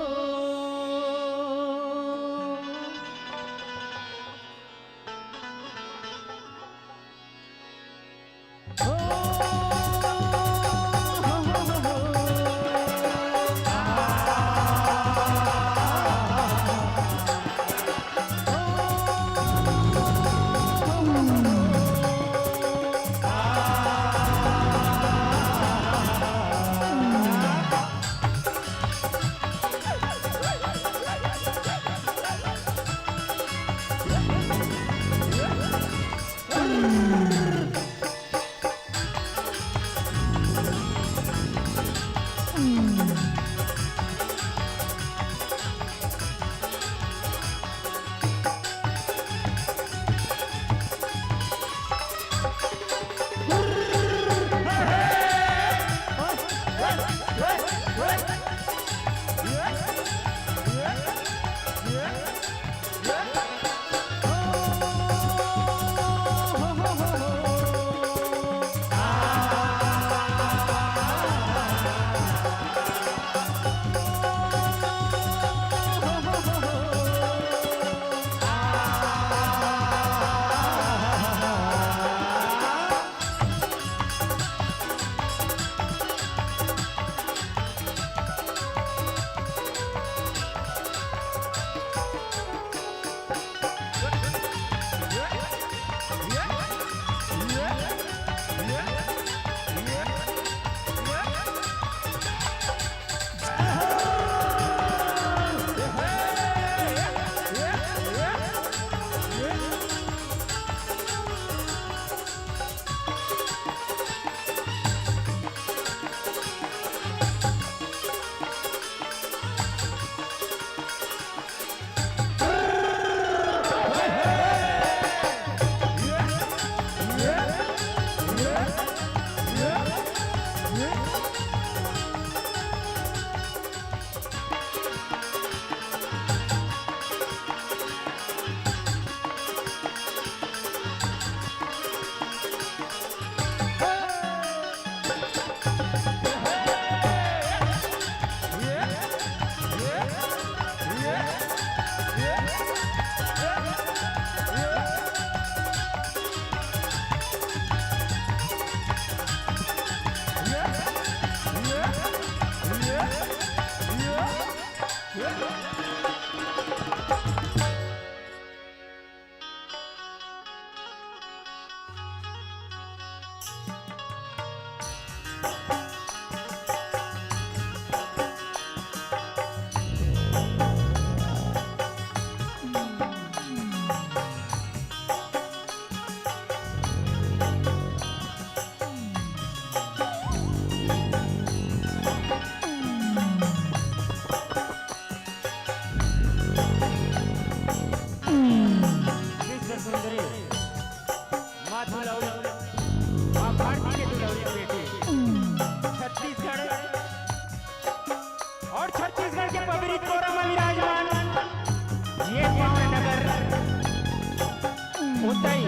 सही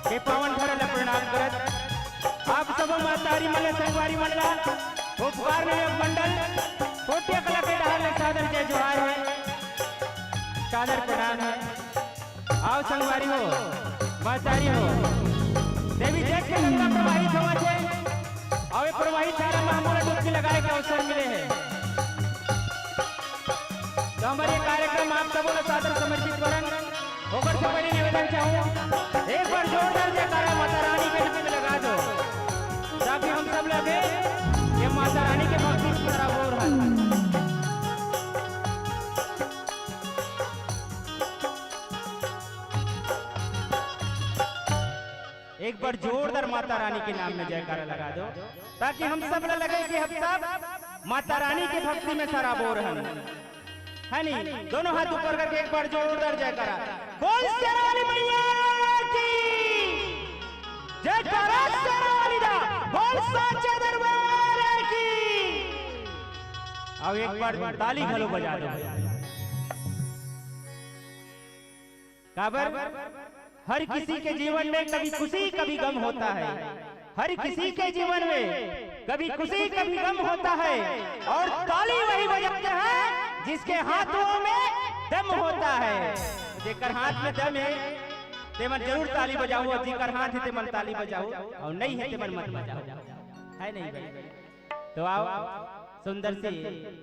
के पावन धरा ला प्रणाम करत, आप सब महतारी मन ला, संगवारी मन ला, उपकार निवेदक मंडल कोटिया कला के डहर ले सादर जय जोहार हे, सादर प्रणाम हे। आओ संगवारी हो, महतारी हो, देवी जग के गंगा प्रवाहित होवत हे, अउ ये प्रवाहित धारा म हमन ला डुबकी लगाए के अवसर मिले हे। तो हमर ये कार्यक्रम आप सबो ला सादर समर्पित करन। ओकर से पहले निवेदन चाहूँ, एक बार जोरदार जयकारा माता रानी के नाम में लगा दो, ताकि हम सब लगे ये माता रानी के भक्ति में सराबोर हन। एक बार जोरदार माता रानी के नाम में जयकारा लगा दो, ताकि हम सब ला लगे कि हम सब माता रानी के भक्ति में सराबोर हन। है नी? दोनों हाथ ऊपर करके एक बार जोरदार जयकारा। बोल शेरावाली मैया की जयकारा, शेरावाली दा। बोल साचे दरबार की। अब एक बार ताली घलो बजा दो। काबर? हर किसी के जीवन में कभी खुशी, कभी गम होता है। हर किसी के जीवन में कभी खुशी, कभी गम होता है, और ताली वही बजाते हैं जिसके हाथों में दम होता है। जेकर हाथ में दम हे, तेमन जरूर ताली बजाओ, और जेकर हाथ हे, तेमन ताली बजाओ, और नहीं हे, तेमन मत बजाओ। है नहीं भाई? तो आओ, सुंदर सी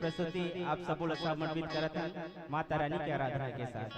प्रस्तुति आप सबो ला समर्पित करत हन माता रानी के आराधना के साथ।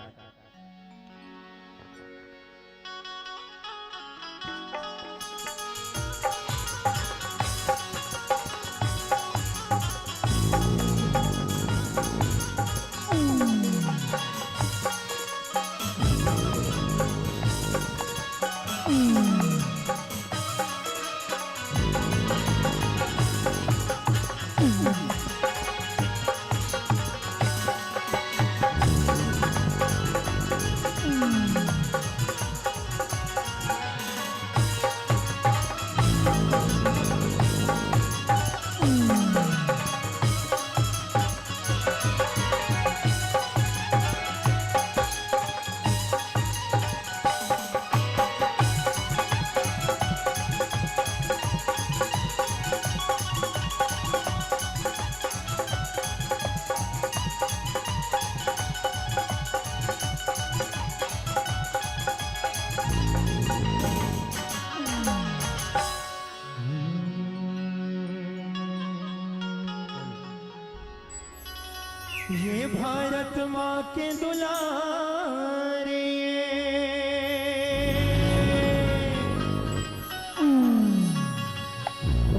ये भारत माँ के दुलारे,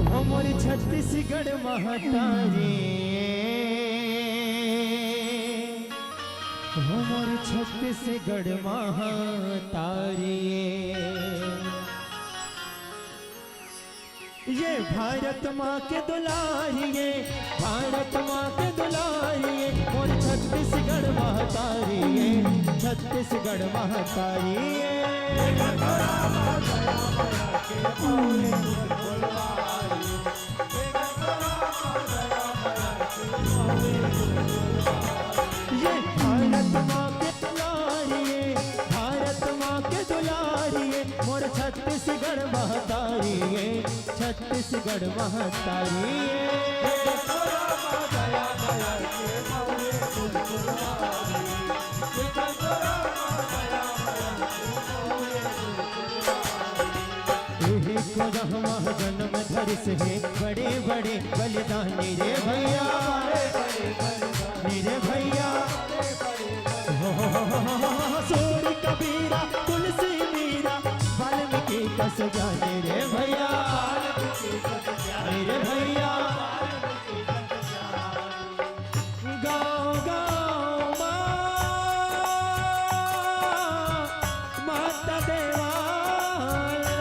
हो मोर छत्तीसगढ़ महतारी, हो मोर छत्तीसगढ़ महतारी। ये भारत माँ के दुलारी ये, भारत माँ के दुलारी ये, मोर छत्तीसगढ़ महतारी ये, छत्तीसगढ़ महतारी ये। ये भारत माँ के दुलारी ये, भारत माँ के दुलारी ये, मोर छत्तीसगढ़ महतारी ये, छत्तीसगढ़ महतारी ये। एही को रहमा जन्म धरिस हे, बड़े बड़े बलिदानी रे भैया, रे भैया। हो, हो, हो, सूर कबीरा, तुलसी मीरा, वाल्मीकि कस ज्ञानी रे भैया, रे भैया। गाँव गाँव मा माता देवाला,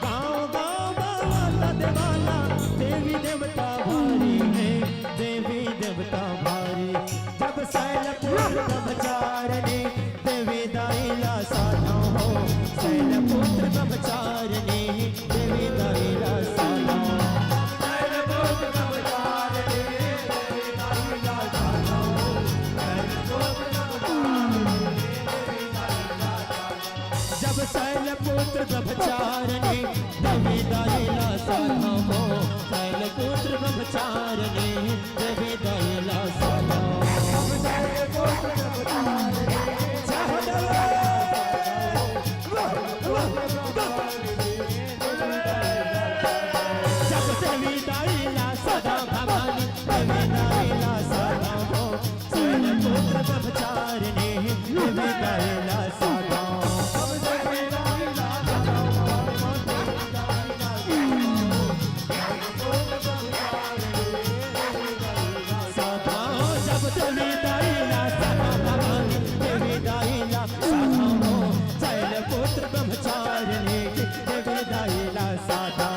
गाँव गाँव मा माता देवाला, देवी देव चारने देवी दाई ला सदा। जब देवी दाई ला सदा भवानी, देवी दाई ला सदा हो। शैलपुत्र ब्रह्मचारिणी, देवी दाई ला सदा। सदा जब देवी दाई ला सदा भवानी, देवी दाई ला सदा हो। शैलपुत्र ब्रह्मचारिणी की, देवी दाई ला सदा।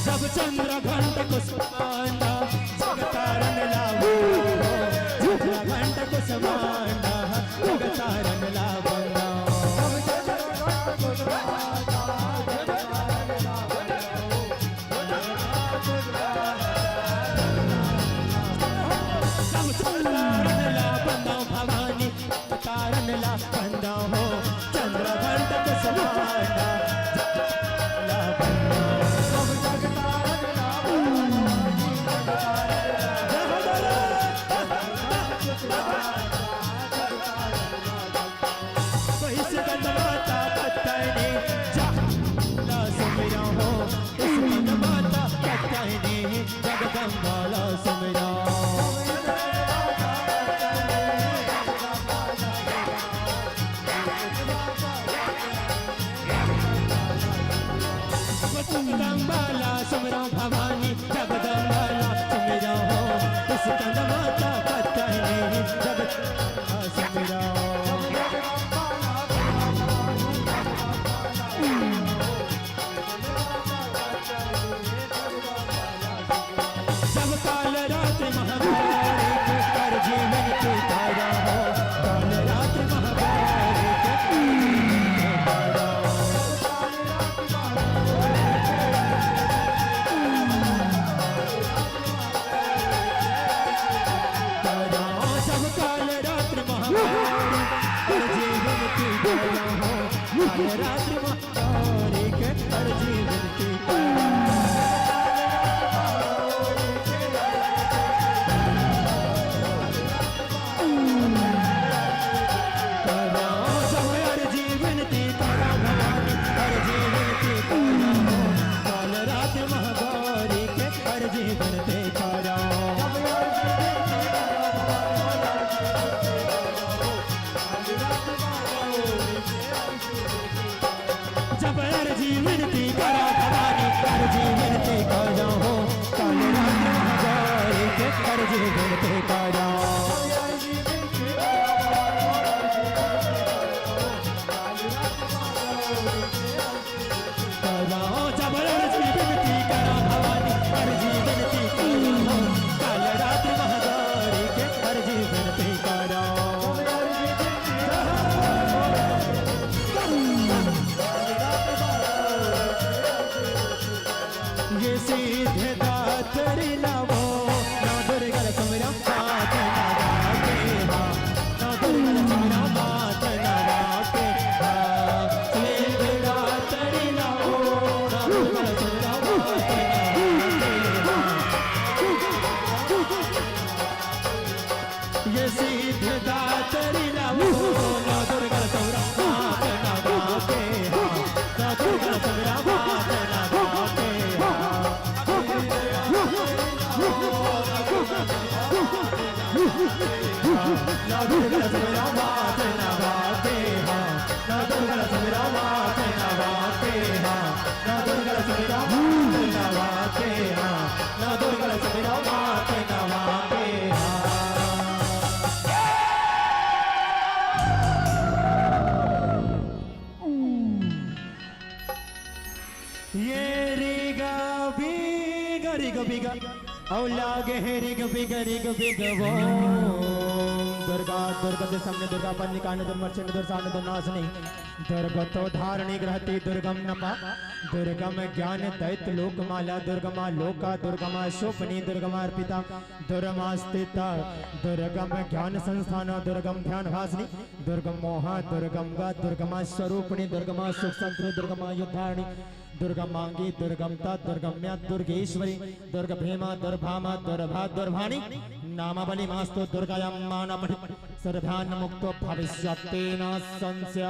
जब चंद्र घंट कुसुमांडा जगतारण लावो, चंद्र घंट कुसुमांडा जगतारण लावो। जब चंद्र घंट ला बंदा भवानी, जगतारण ला बंदा हो, चंद्र घंट कुसुमांडा ला बंदा। इस गंध माता पत्तनी जा ला सुमिरा हो, इस गंध माता पत्तनी जगदम्बा ला सुमिरा। जगदम्बा ला सुमिरा भवानी, जगदम्बा ला सुमिरा हो, इस गंध माता पत्तनी जगदम्बा ला सुमिरा। जब काल रात्रि महागौरी के कर जीवन के तारा हो, काल रात्रि महागौरी के कर जीवन के तारा हो। तारा हो, जब काल रात्रि महागौरी के कर जीवन के तारा हो, काल रात्रि महा गौरी के अर्जी विनती। करा जब अर्जी विनती, करा भवानी अर्जी विनती, करा काल रात महागौरी के अर्जी विनती करा। जब अर्जी विनती करा भवानी, अर्जी विनती करा हो, काल रात महागौरी के अर्जी विनती करा। करा जब अर्जी विनती करा भवानी, अर्जी विनती करा हो, काल रात महागौरी के अर्जी विनती करा। ये सिद्ध दातरी लावो, नौ दुर्गा ला सुमिरा मात नवा के हा, नौ दुर्गा ला सुमिरा मात नवा के हा। सिद्ध दातरी लावो, नौ दुर्गा ला सुमिरा मात नवा के हा। ये सिद्ध दातरी लावो, नौ दुर्गा ला सुमिरा मात नवा के हा, नौ दुर्गा ला सुमिरा मात नवा के हा। नौ दुर्गा ला सुमिरा मात नवा के हा, नौ दुर्गा ला सुमिरा मात नवा के हा, नौ दुर्गा ला सुमिरा मात नवा के हा, नौ दुर्गा ला सुमिरा मात नवा के हा। ये रिगा बिगा, रिगा बिगा, अउ लागे हे रिगा बिगा, रिगा बिगा, वो। दुर्गा, दुर्गत समने दुर्गा, पन्निकान दुर्मर्शन दुर्सान दुर्नाशनी, दुर्गतो धारणी ग्रहती दुर्गम नपा, दुर्गम ज्ञान दैत लोकमाला, दुर्गमा लोका, दुर्गमा शोभनी, दुर्गमा अर्पिता, दुर्गमा स्थिता, दुर्गम ज्ञान संस्थान, दुर्गम ध्यान भासनी, दुर्गम मोहा, दुर्गम गा, दुर्गमा स्वरूपणी, दुर्गमा सुख संतु, दुर्गमा युद्धारणी, दुर्गमांगी, दुर्गमता, दुर्गम्या, दुर्गेश्वरी, दुर्गभीमा, दुर्भामा, दुर्भा, दुर्भानी, नामावली मास्तु दुर्गायां मानपठि सर्वान् मुक्तो भविष्यति न संशय।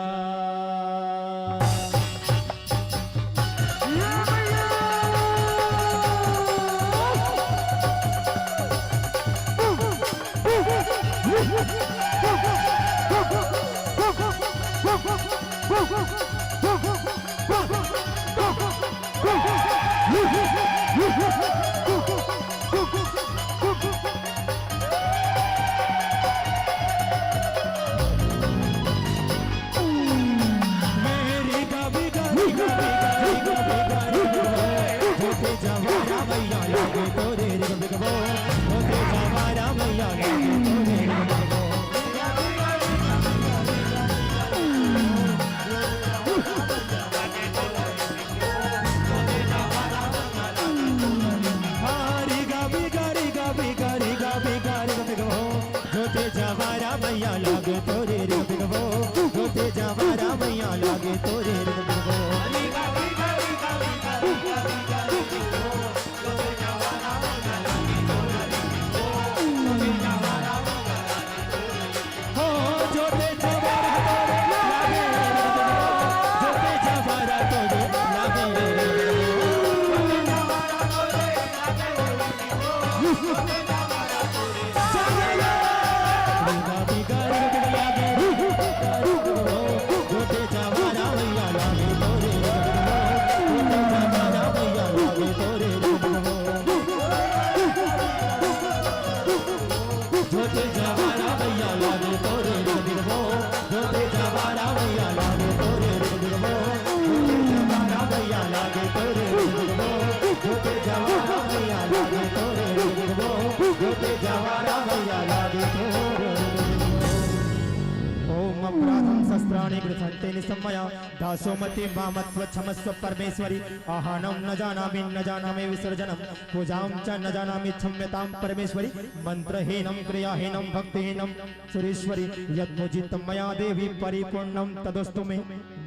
ओम अपराधं शस्त्राणि गृहन्ते निसम्मया दासो मति मामत्व क्षमस्व परमेश्वरी। आहानं न जानामि न जानामि विसर्जनं पूजां च न जानामि क्षम्यतां परमेश्वरी। मन्त्रहीनं क्रियाहीनं भक्तिहीनं सुरेश्वरी। यद्भुजितं मया देवी परिपूर्णं तदस्तु मे।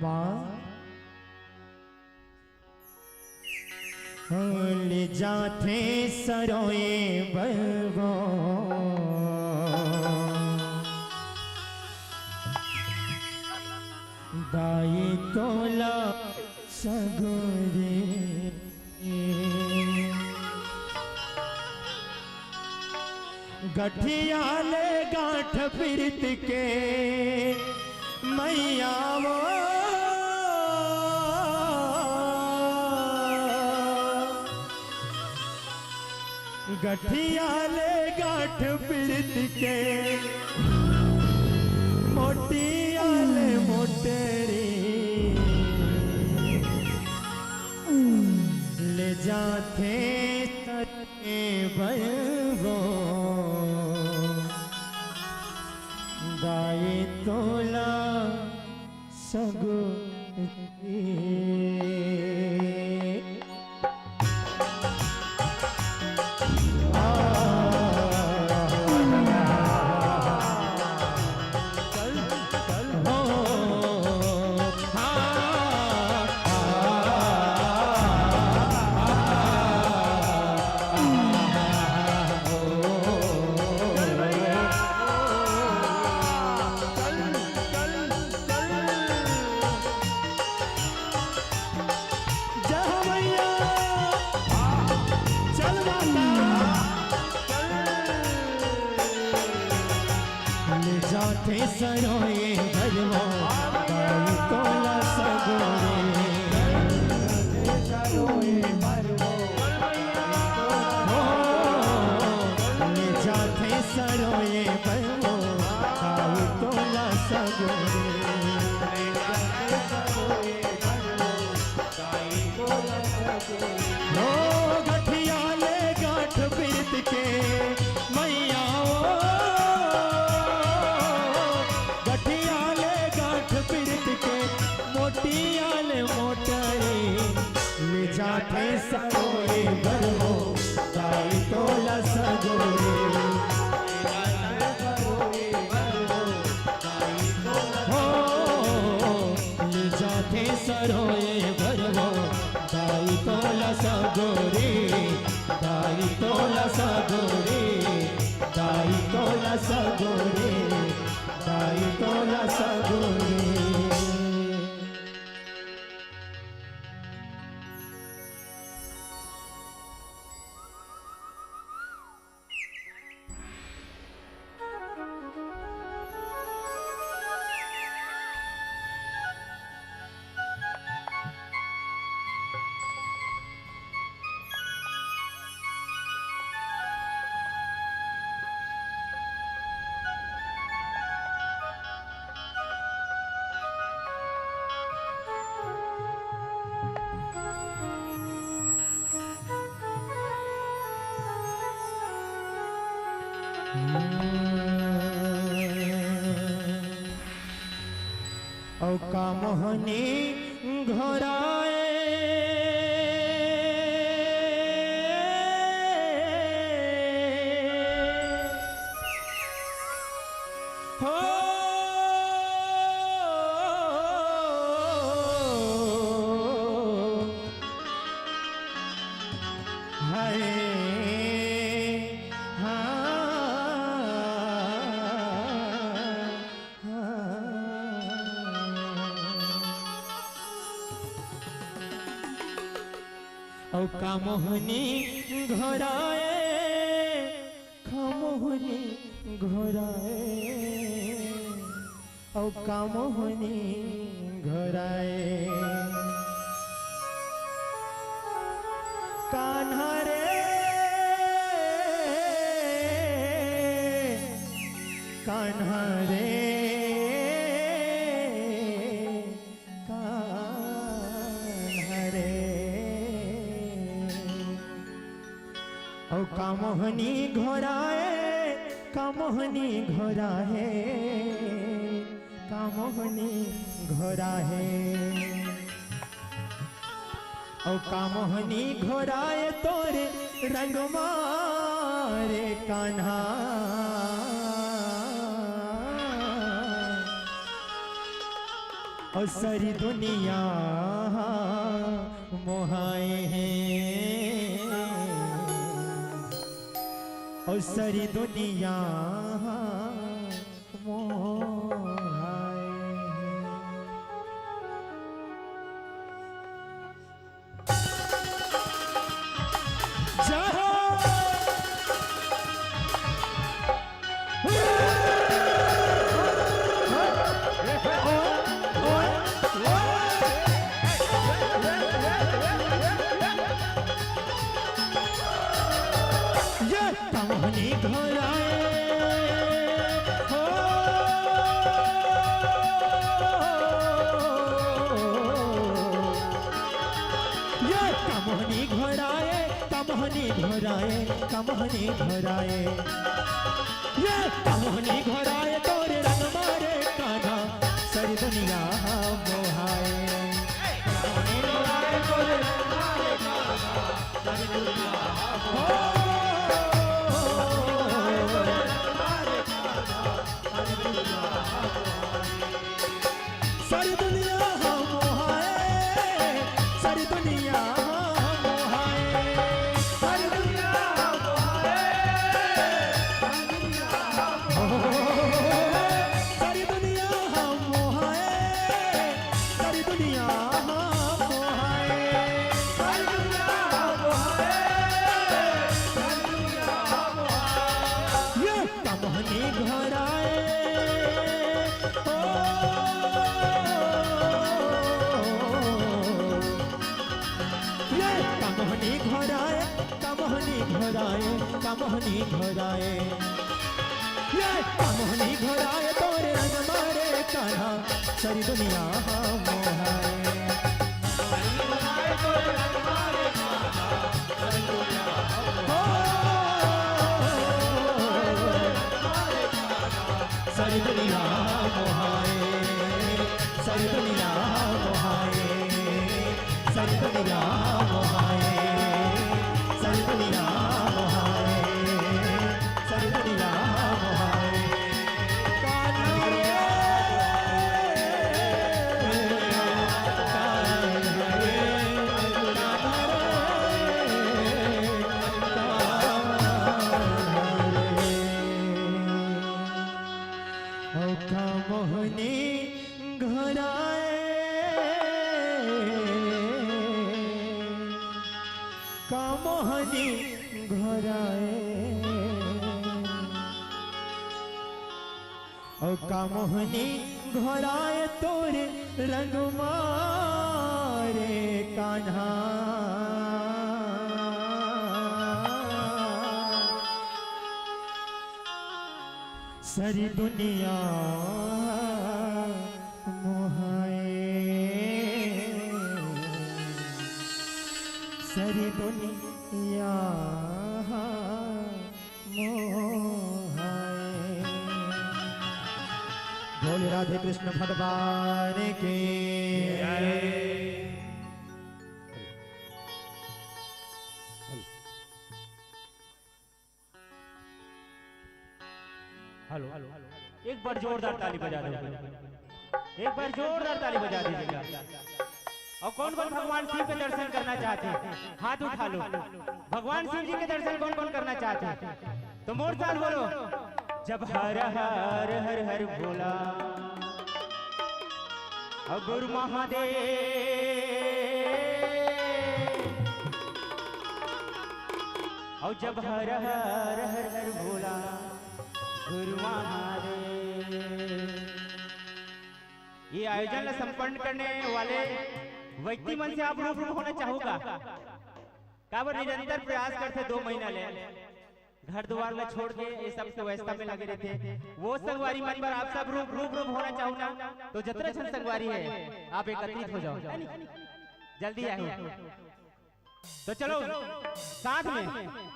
माँ ले जाथे सरोए बरवो दाई तोला सगुरे। गठिया ले गांठ पीरित के मैया वो। गठिया ले गांठ पीरित के मोटिया ले मोटेरी ले जाथे सरे बरवो दाई तोला सगुरे। जय हो मैया। चल माता। ले जाथे सरोए बरवो दाई तोला सगुरे। हो, ले जाथे सरोए बरवो दाई तोला सगुरे। हो गठिया ले गांठ पीरित के मैया ओ। सगुरे, दाई तोला सगुरे। अउ का मोहनी घोराए हो। हाय, हाँ, हाँ। अउ का मोहनी घोराए, का मोहनी घोराए, अउ का मोहनी घोराए। कान्हा रे, कान्हा रे, कान्हा रे। अउ का मोहनी घोराए, का मोहनी घोराए, का मोहनी घोराए। अउ का मोहनी घोराए तोरे रंग मा रे कान्हा। अउ सरी दुनिया मोहाए हे, अउ सरी दुनिया मोहाए हे। जय हो। ये तमहनी घोराए हो। ये का मोहनी घोराए, का मोहनी घोराए, का मोहनी घोराए। ये का मोहनी घोराए तोरे रंग मा रे कान्हा, सरी दुनिया मोहाए। सरी दुनिया मोहाए, सरी दुनिया मोहाए। सरी दुनिया मोहाए, सरी दुनिया मोहाए, सरी दुनिया मोहाए। ये का मोहनी घोराए, ओ, ये का मोहनी घोराए, का मोहनी घोराए, का मोहनी घोराए। ये का मोहनी घोराए तोरे रंग मा रे कान्हा, सरी दुनिया मोहाए। सरी दुनिया मोहाए, सरी दुनिया मोहाए, सरी दुनिया मोहाए, सरी दुनिया मोहाए, सरी दुनिया मोहाए। अउ का मोहनी घोराए, का मोहनी घोराए, अउ का मोहनी घोराए तोर रंग मारे कान्हा। सारी दुनिया मोहाए, सारी दुनिया मोहाए। बोल राधे कृष्ण भगवान की। हेलो, एक बार जोरदार ताली बजा दो, एक बार जोरदार ताली बजा दीजिएगा। और कौन कौन भगवान शिव के दर्शन करना चाहते हैं, हाथ उठा लो। भगवान शिव जी के दर्शन कौन कौन करना चाहते हैं, तो मोर साथ बोलो। जब हर हर हर हर भोला, और गुरु महादेव, और जब हर हर हर हर भोला, गुरु महादेव। ये आयोजन ला संपन्न करने वाले व्यक्ति मन से आप रूबरू होना चाहूंगा। काबर निरंतर प्रयास करथे दो महीना ले, घर दुवार ला छोड़ के ये सब के व्यवस्था में लगे रहथे। वो संगवारी मन बर आप सब रूबरू होना चाहूंगा। तो जतरा झन संगवारी है, आप एकत्रित हो जाओ, है नी? जल्दी आए। तो चलो, साथ में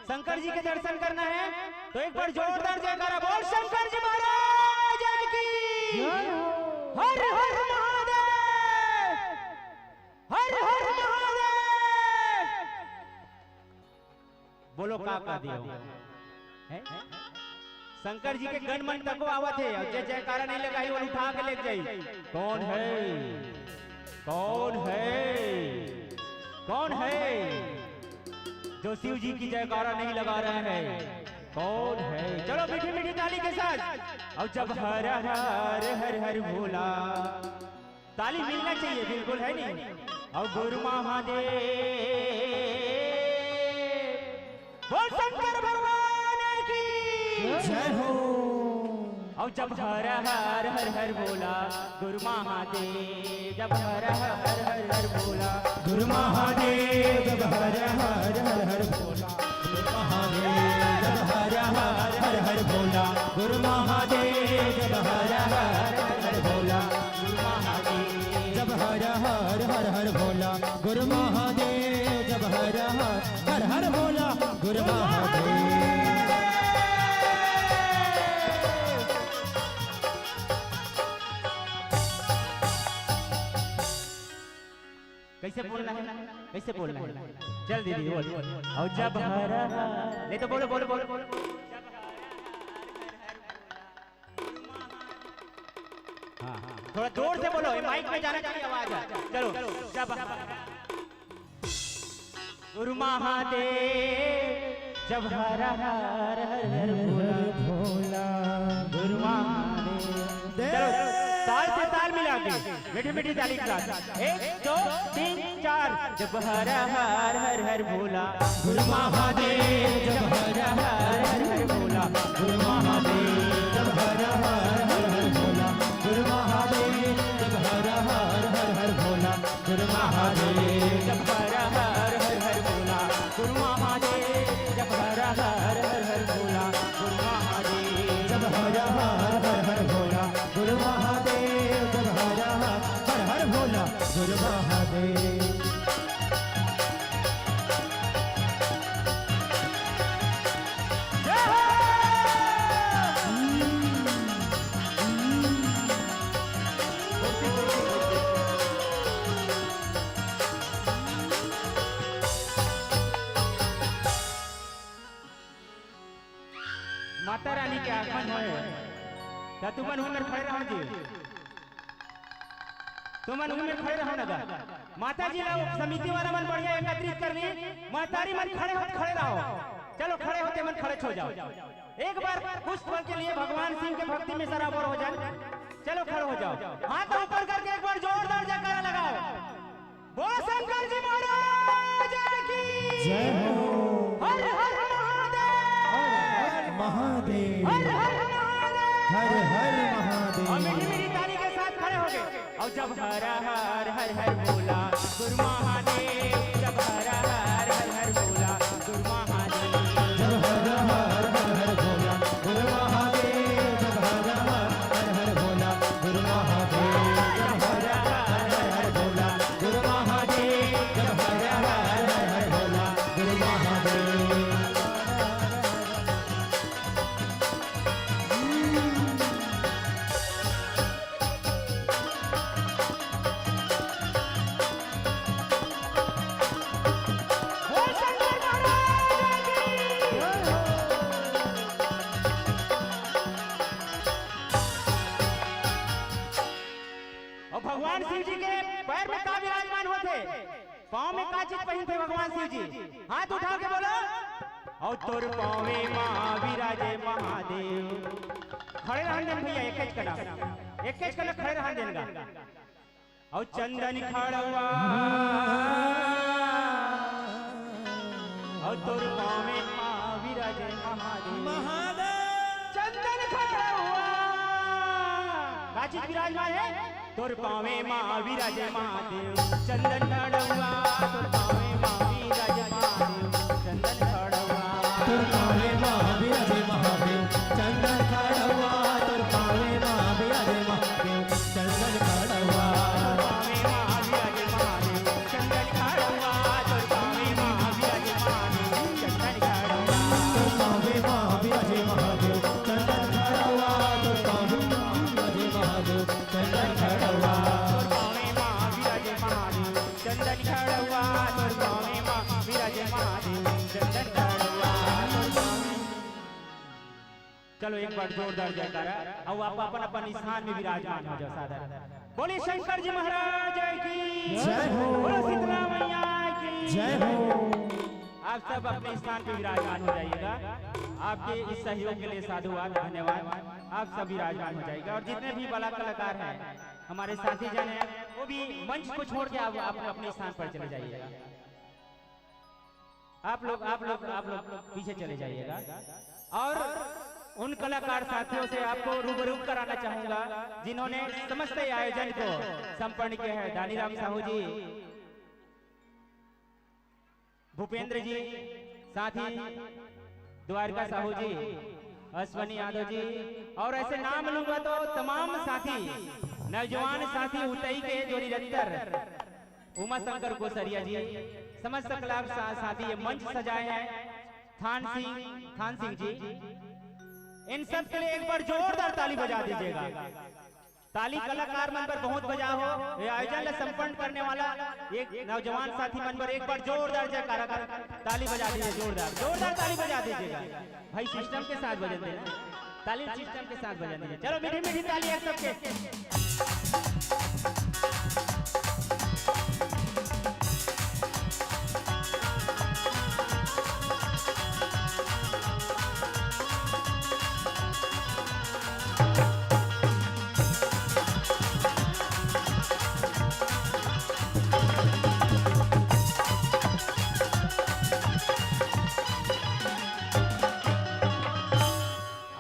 शंकर जी के दर्शन करना है, तो एक बार जोरदार जयकारा बोल शंकर जी महाराज की। हर हर महादेव, हर हर महादेव। बोलो का का दियो है? शंकर जी के गण मन तको आवत हे, अउ जे जयकारा नहीं लगाही, वो उठा के ले जाई। कौन है? कौन है? कौन है जो शिव जी की जयकारा नहीं लगा रहे हैं? कौन है? चलो मीठी मीठी ताली के साथ। और जब हर हर हर हर भोला, ताली मिलना चाहिए, बिल्कुल है नहीं। और गुरु महादेव, बोल शंकर भगवान की जय हो। और जब हर हर हर हर भोला, गुरु महादेव, जब हर हर हर हर भोला, गुरु महादेव, जब हर हर हर हर भोला, गुरु महादेव, जब हर हर हर हर भोला, गुरु महादेव, जब हर हर हर हर भोला, गुरु महादेव, जब हर हर हर हर भोला, गुरु महादेव, जब हर हर हर हर भोला, गुरु महादेव। कैसे बोलना है? कैसे बोलना है? चल दीदी बोल। और जब हर हर, नहीं तो बोलो, बोलो, बोलो, बोलो। हाँ, हाँ, थोड़ा जोर से बोलो, ये माइक में जाना चाहिए आवाज। चलो, जब गुरु महादेव, जब हर हर हर हर भोला, गुरु महादेव। चलो, ताल से ताल मिला के मीठी मीठी ताली के साथ, एक, दो, तीन, चार। जब हर हर हर हर भोला, गुरु महादेव, जब हर हर हर हर भोला, गुरु महादेव, जब हर हर हर हर भोला, गुरु महादेव, जब हर हर हर हर भोला, गुरु महादेव, जब हर हर हर हर भोला, गुरु महादेव, जब हर हर हर हर भोला, गुरु महादेव, जब हर हर हर हर भोला, गुरु महादेव, जब हर हर हर हर भोला, गुरु महादेव। जय हो। माता रानी के आगमन होए, त तुमन उमर खड़े रहो जी, तुमन उमर खड़े रहो ना गा। माता जी ला समिति वाला मन बढ़िया एकत्रित कर ली, महतारी मन खड़े हो, खड़े रहो। चलो, खड़े होते मन खड़े हो जाओ। एक बार कुछ पल के लिए भगवान शिव के भक्ति में सराबोर हो जाए। चलो, खड़े हो जाओ, हाथ ऊपर करके एक बार जोरदार जयकारा लगाओ। बोलो शंकर जी महाराज की। जय हो। हर हर महादेव। हर हर महादेव। हर हर महादेव। हर हर महादेव। और मीठी मीठी ताली के साथ खड़े हो गए। और जब हर हर हर हर बोला गुरु महादेव, जब हर हर हर हर बोला गुरु महादेव। जब हर हर हर हर बोला गुरु महादेव, जब हर हर हर हर बोला गुरु महादेव, जब हर हर हर हर बोला गुरु महादेव, जब हर हर हर हर बोला गुरु महादेव। और भगवान शिव जी के पैर में का विराजमान होते, पाँव में का चीज पहिनथे भगवान शिव जी? हाथ उठा के बोलो। और तोर पाँवे मा विराजे महादेव। खड़े रहन देन भैया, एक एक कदम, एक एक कदम खड़े रहन देन गा। और चंदन खड़वा, और तोर पाँवे मा विराजे महादेव। महादेव। चंदन खड़वा। का चीज विराजमान है? तोर पाँवे मा विराजे महादेव। चंदन खड़वा, तोर पाँवे मा विराजे महादेव। चंदन खड़वा। तोर पाँवे मा विराजे महादेव। चंदन खड़वा, तोर पाँवे मा विराजे महादेव। चंदन खड़वा। पाँवे मा विराजे महादेव। चंदन खड़वा, तोर पाँवे मा विराजे महादेव। चंदन खड़वा। तोर पाँवे मा विराजे महादेव। चंदन खड़वा, तोर पाँवे मा विराजे महादेव। चंदन खड़वा। तोर पाँवे मा विराजे महादेव। चंदन खड़वा, तोर पाँवे मा विराजे महादेव। चंदन खड़वा, तोर पाँवे। चलो, एक बार जोरदार जयकारा। अब आप अपन अपन स्थान में विराजमान हो जाओ, सादर। बोलिए शंकर जी महाराज की। जय हो। बोलो शीतला मैया की। जय हो। आप सब अपने स्थान पे विराजमान हो जाइएगा। आपके इस सहयोग के लिए साधुवाद, धन्यवाद। आप सब विराजमान हो जाइएगा। और जितने भी बड़ा कलाकार हैं, हमारे साथी जन हैं, वो भी मंच को छोड़ के आप, आप अपने स्थान पर चले जाइएगा। आप लोग, आप लोग, आप लोग पीछे चले जाइएगा। और उन कलाकार साथियों से आपको रूबरू कराना चाहूंगा, जिन्होंने समस्त आयोजन को संपन्न किया है। दानीराम साहू जी, भूपेंद्र जी, साथ ही द्वारका साहू जी, अश्वनी यादव जी, और ऐसे नाम लूंगा तो तमाम साथी, नौजवान साथी उतई के जो निरंतर उमा शंकर कोसरिया जी, समस्त कला सा-, साथी ये मंच सजाए हैं, थान सिंह, थान सिंह जी, इन सब के लिए एक बार जोरदार ताली बजा दीजिएगा। ताली कलाकार मन बर बहुत बजा हो। ये आयोजन ला संपन्न करने वाला एक नौजवान साथी मन बर एक बार जोरदार जयकारा कर, ताली बजा दीजिए, जोरदार, जोरदार ताली बजा दीजिएगा भाई। सिस्टम के साथ बजन देना, ताली सिस्टम के साथ बजन दीजिए। चलो, मीठी मीठी ताली एक सबके।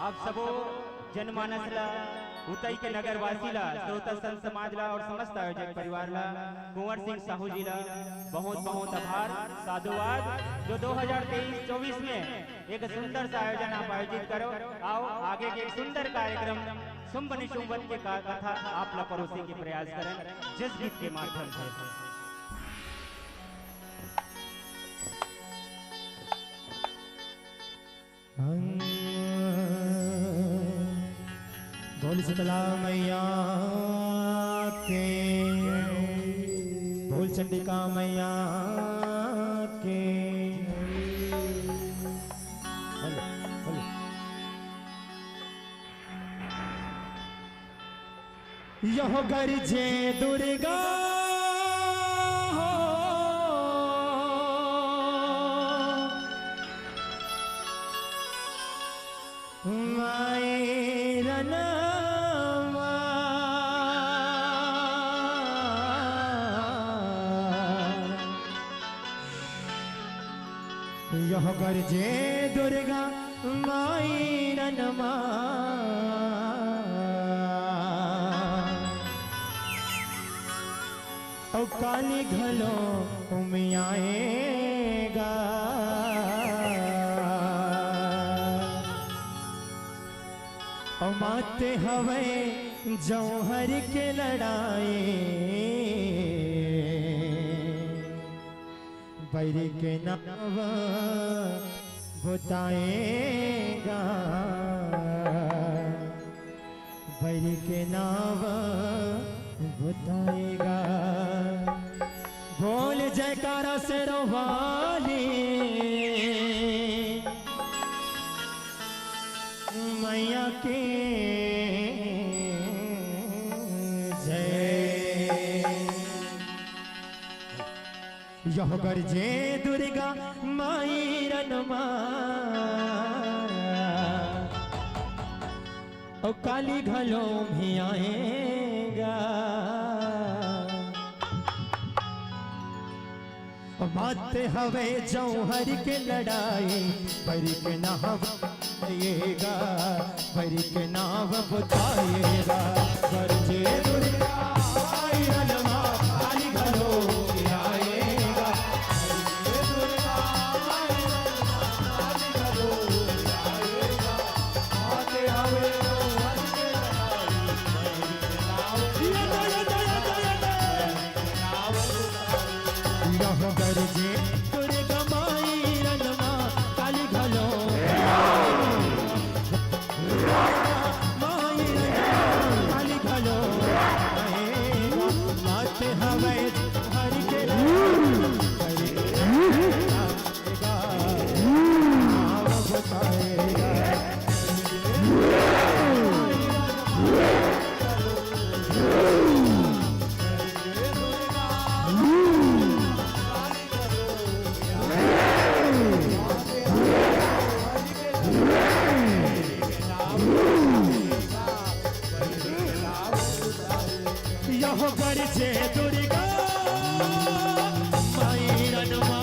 आप सबो जनमानस ला, उतई के नगरवासी ला, श्रोता संत समाज ला और समस्त आयोजक परिवार ला कुंवर सिंह साहू जी ला बहुत बहुत आभार, साधुवाद, जो दो हज़ार तेईस चौबीस में एक सुंदर सा आयोजन आप आयोजित करो। आओ, आगे के एक सुंदर कार्यक्रम शुंभ निशुंभन के का-, कथा आप ला परोसे के प्रयास करन जस गीत के माध्यम से। बोल शीतला मैया के, बोल चंडिका मैया के। Hello, hello. यह गरजे दुर्गा हो, हो गरजे दुर्गा माई रनमा, अउ काली घलो उमियाएगा। अउ माते हवय जौहर के लड़ाई, बैरी के नाव बताएगा, बैरी के नाव बताएगा। बोल जयकारा शेरों वाली मैया की जय। यह गरजे दुर्गा माई रनमा, ओ काली घलो भी आएगा। माते हवे जौहर के लड़ाई, बैरी के नाव बताएगा, बैरी के नाव बताएगा। गरजे दुर्गा माई रनमा, काली घलो आएगा। गरजे दुर्गा माई रनमा, काली घलो आएगा। माते हवे जौहर के लड़ाई, बैरी के नाव ये तो, ये तो, ये तो, ये तो। यह गरजे दुर्गा माई रनमा, काली घलो माई रनमा, काली घलो मात हवै हर के नाव बताएगा। यह गरजे दुर्गा माई रनमा।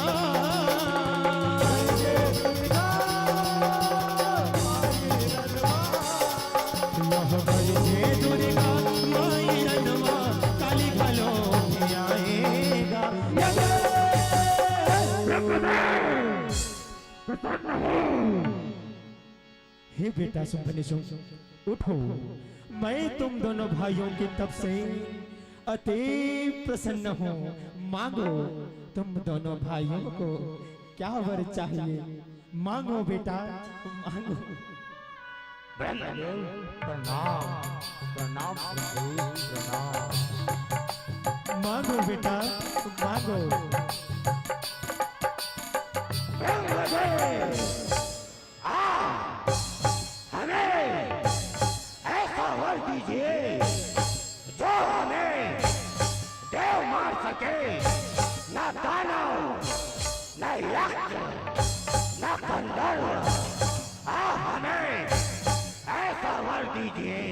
यह गरजे दुर्गा माई रनमा, काली घलो आएगा। हे बेटा सुंदरी सुन, उठो। मैं तुम दोनों भाइयों की तरफ से अति प्रसन्न हूँ। मांगो, तुम दोनों भाइयों को क्या वर चाहिए? मांगो बेटा, मांगो। ब्रह्मदेव प्रणाम, प्रणाम प्रभु, प्रणाम। मांगो बेटा, मांगो। ब्रह्मदेव, आ, हमें ऐसा वर दीजिए जो हमें देव मार सके, ना दानव, ना यक्ष, ना गंधर्व। आ, हमें ऐसा वर दीजिए।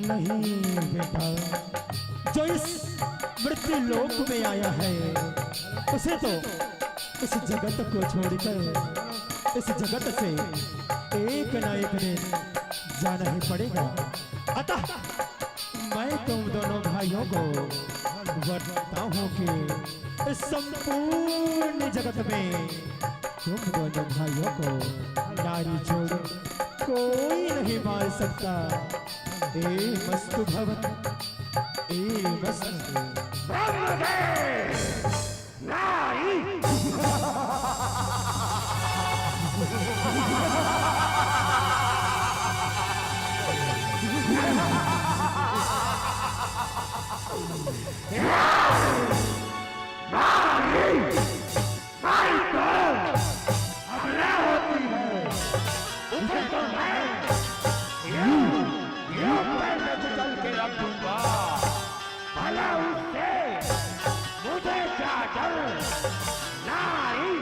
नहीं बेटा, जो इस मृत्यु लोक में आया है, उसे तो इस जगत को छोड़कर इस जगत से एक ना एक दिन जाना ही पड़ेगा। अतः मैं तुम दोनों भाइयों को बताता हूँ कि इस संपूर्ण जगत में तुम दोनों भाइयों को नारी छोड़ कोई नहीं मार सकता। ए मस्तु भवन, ए मस्तु। ब्रह्मदेव! नारी! नारी! नारी तो अबला होती है, उसे तो मैं यूं, यूं पैर में कुचल के रख दूंगा। भला उससे मुझे क्या डर, नारी।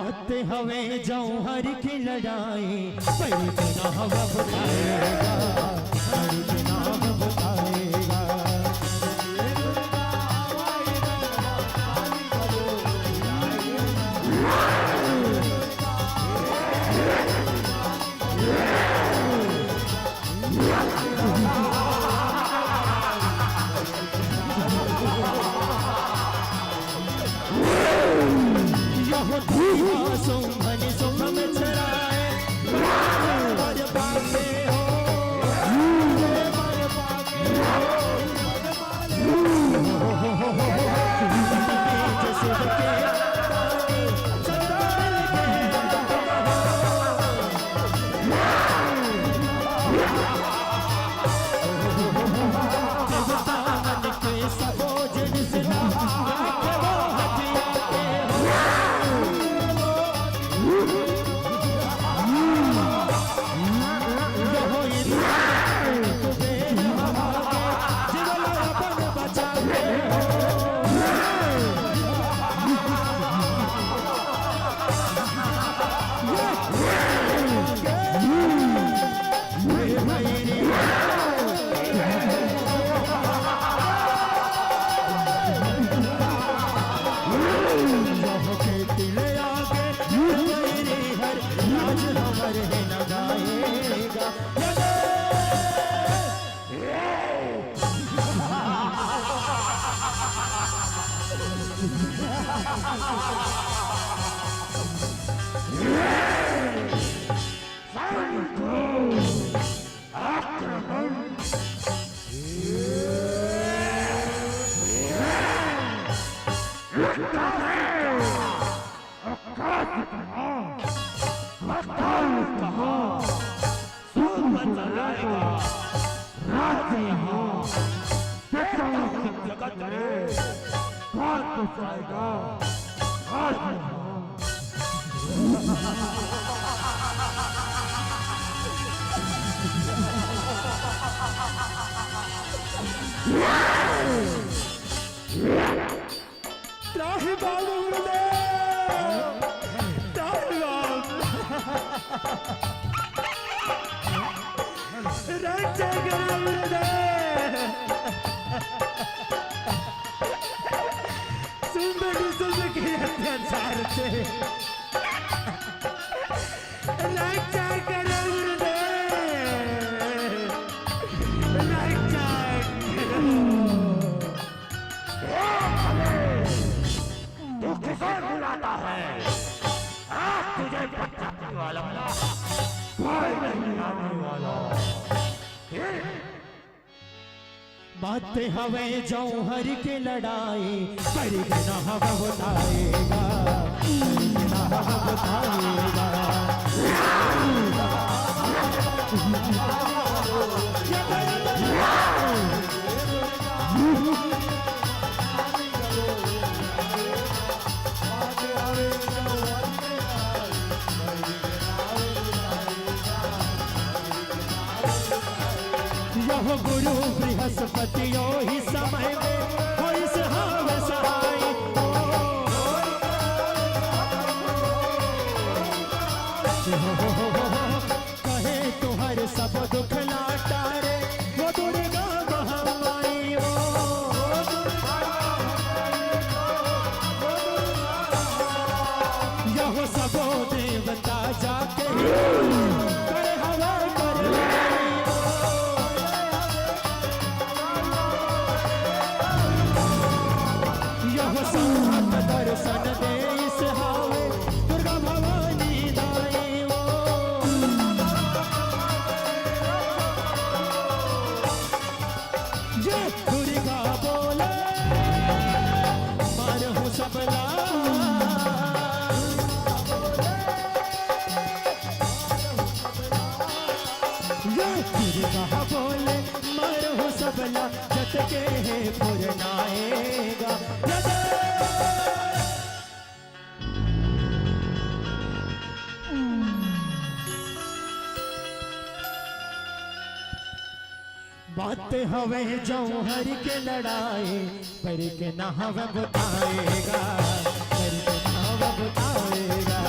आते हवे जौहर की लड़ाई, पर के नाम बताएगा, पर के नाम बताएगा। यह दुनिया सुंभन सुख में चराए, पर पाके हो, पर पाके हो। त्राहि बाबू गुरुदेव, त्राहि बाबू। रक्षा करो गुरुदेव। सुंदर सुंदर के अत्याचार से रक्षा करो गुरुदेव, रक्षा करो। तू किसे बुलाता है? आज तुझे बचाने वाला कोई नहीं आने वाला। बात हवे जौहर के लड़ाई, पर के नाम बताएगा, पर के नाम बताएगा। यह गुरु बृहस्पति ओही समय में होइस हाव सहाय। कहे तुहर सब दुख लाटा रे, वो दुर्गा महामाई ओ। यह सबो देवता जाके करे हवा करे। यह संभव दर्शन देइस हावे दुर्गा भवानी दाई ओ। जय दुर्गा बोले, मारहूं सबला। जय दुर्गा बोले, मारहूं सबला, जत के हे पुरनाएगा। जय बात हवे जौहर के लड़ाई, पर के नाम बताएगा, पर के नाम बताएगा।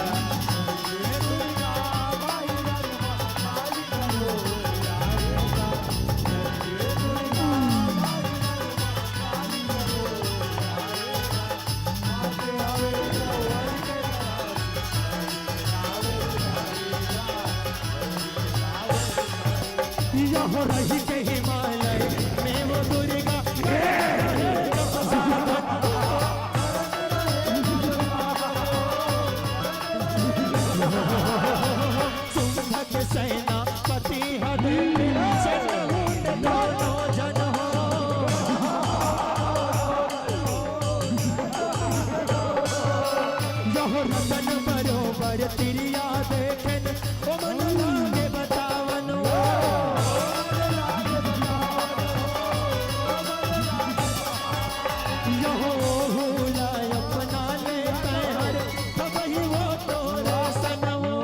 रही के हिमालय में वो दुर्गा। शुंभ के सेनापति ह देखे, सेना मुंड दोनों जन हो। यह रतन बरोबर तिरिया देखेन, ओ मन लागे बतावन हो। यह ओहू ला अपना ले तैहर, तबही वो तोरे सनवो।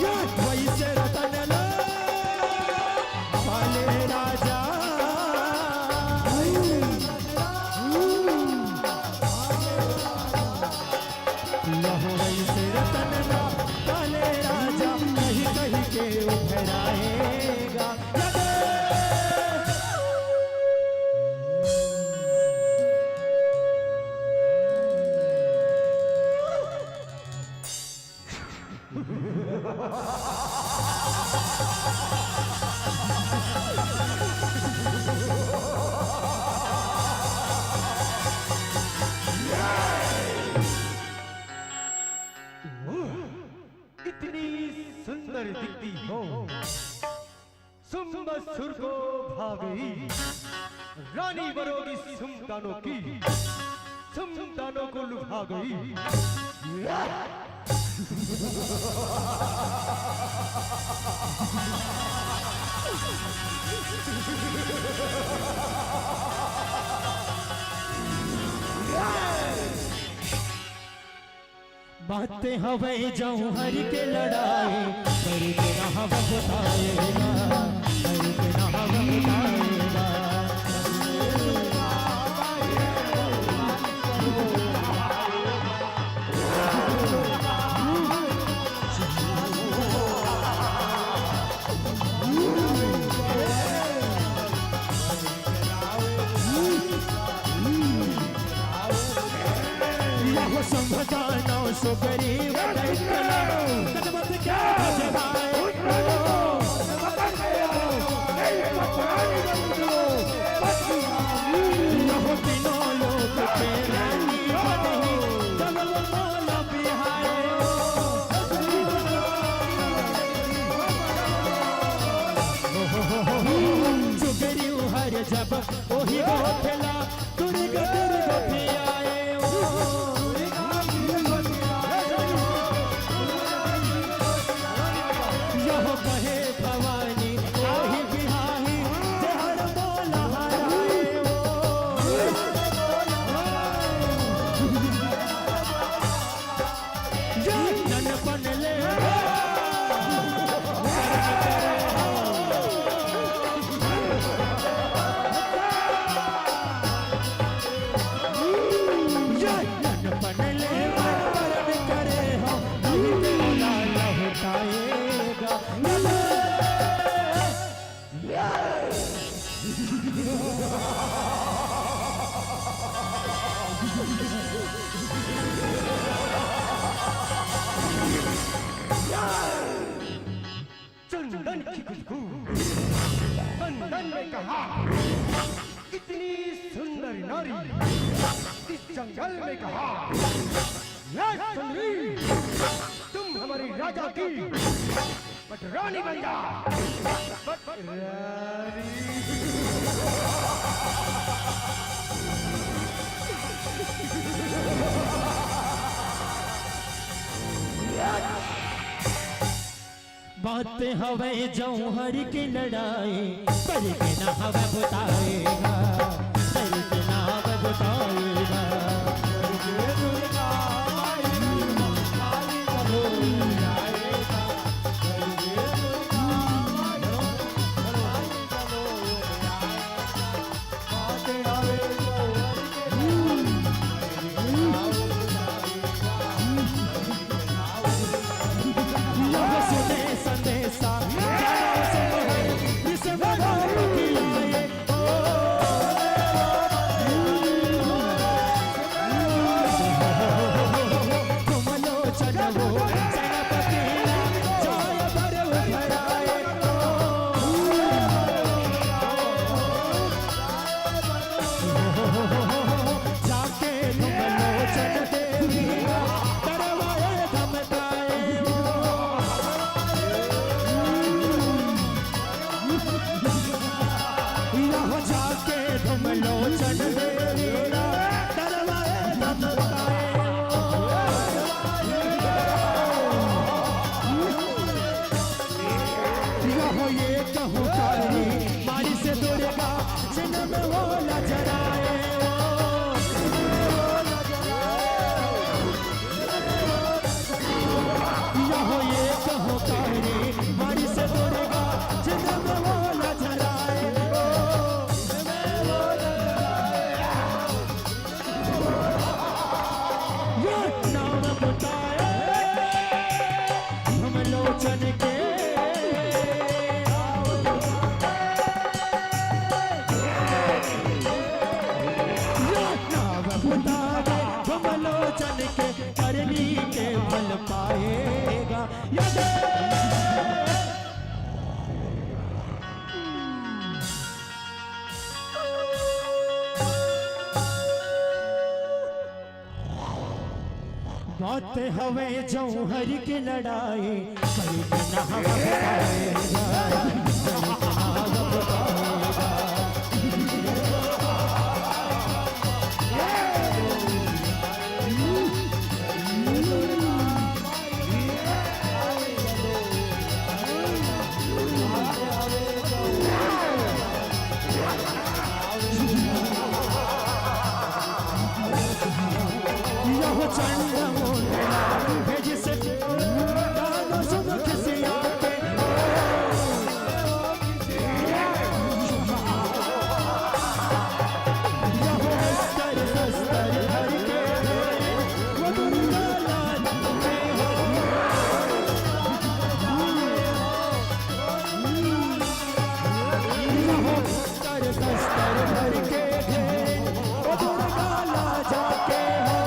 या वैसे रतन ला पाले राजा। लहो वैसे रतन ला पाले राजा, कही कही के उभराएगा। इतनी सुंदर दिखती हो, सुम्ब सुर को भा गई। रानी बनोगी सुम दानों की, सुम दानों को लुभा गई। बातें हवै जौहर के लड़ाई, पर के ना हव बताएगा, पर के ना हव बताएगा। यह संभदानौ सुग्रीव दैत्य लो, कदमत क्या भजवाए। यह तीनों लोक के रानी बनही, जब वो मोल बिहाए। सुग्रीव हर जब ओही गोठला, दुर्ग दुर्ग धियाए ओ। यह कहे भवानी ओही बिहाही, जहर बोला हराए ओ। ये ननपन ले ये ननपन ले वरन करे हो, नहीं बोला लहुटाएगा। चंदन की खुशबू चंदन में कहा, इतनी सुंदर नारी इस जंगल में कहा। या सुंदरी, तुम हमारी राजा की पटरानी बन जा। पटरानी। बात हवै जौहर के लड़ाई, पर के ना हवै बताएगा, पर के ना हवै बताएगा। में वो लजराए, वो। यहो ये कहो तारी, मारी से दुर्गा, जिनमें वो लजराए, वो। ये नाम बताए हम लोचन के। ये नाम बताए हम लोचन के, करनी के फल पाएगा। ये बात हवे जौहर के लड़ाई, कल के ना हवा बताएगा, कल के ना हवा बताएगा। यह चंड मुंड भेज से दानव सुख सिया के। यह अस्तर शस्तर धर के वो दुर्गा लाल के हो। यह अस्तर शस्तर धर के घेर वो दुर्गा ला जाके हो।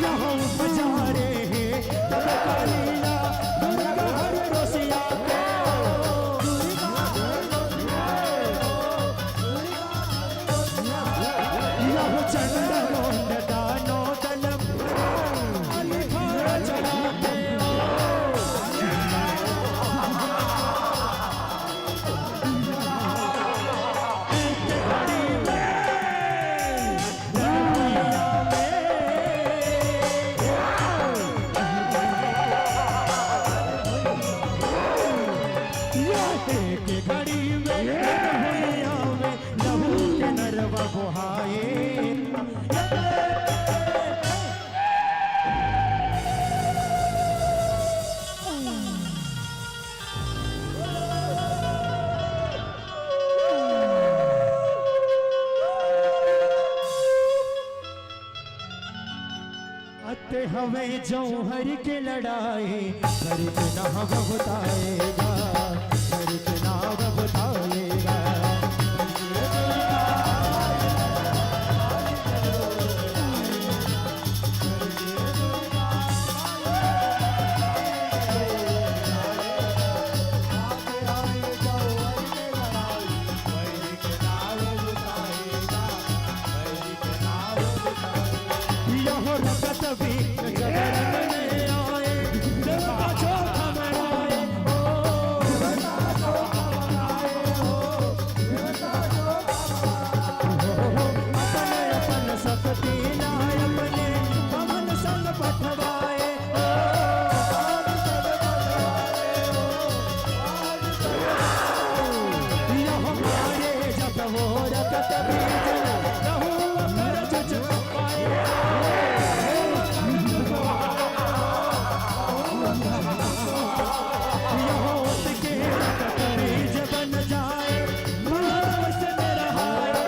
यह उपजारे हैं तब कलीला दुर्गा हर रोसिया के हो। यह चंड मुंड दानो दल अली भार चढ़ाते हो। एक घड़ी में दुनिया में यह एक घड़ी में दुनिया में लहू के नरवा बोहाए। अते हवे जौहर के लड़ाई, करके ना बताएगा, करके ना बताएगा। यह रगत भी जगरन में आए, देवता जो घबराए। अपने अपन शक्ति लाय, अपने पवन संग पठवाए। यह मारे जब वो रगत बीज, रहू अमर जुझ पाए। यह उसके रगत बीज बन जाए, मानस में रहाए।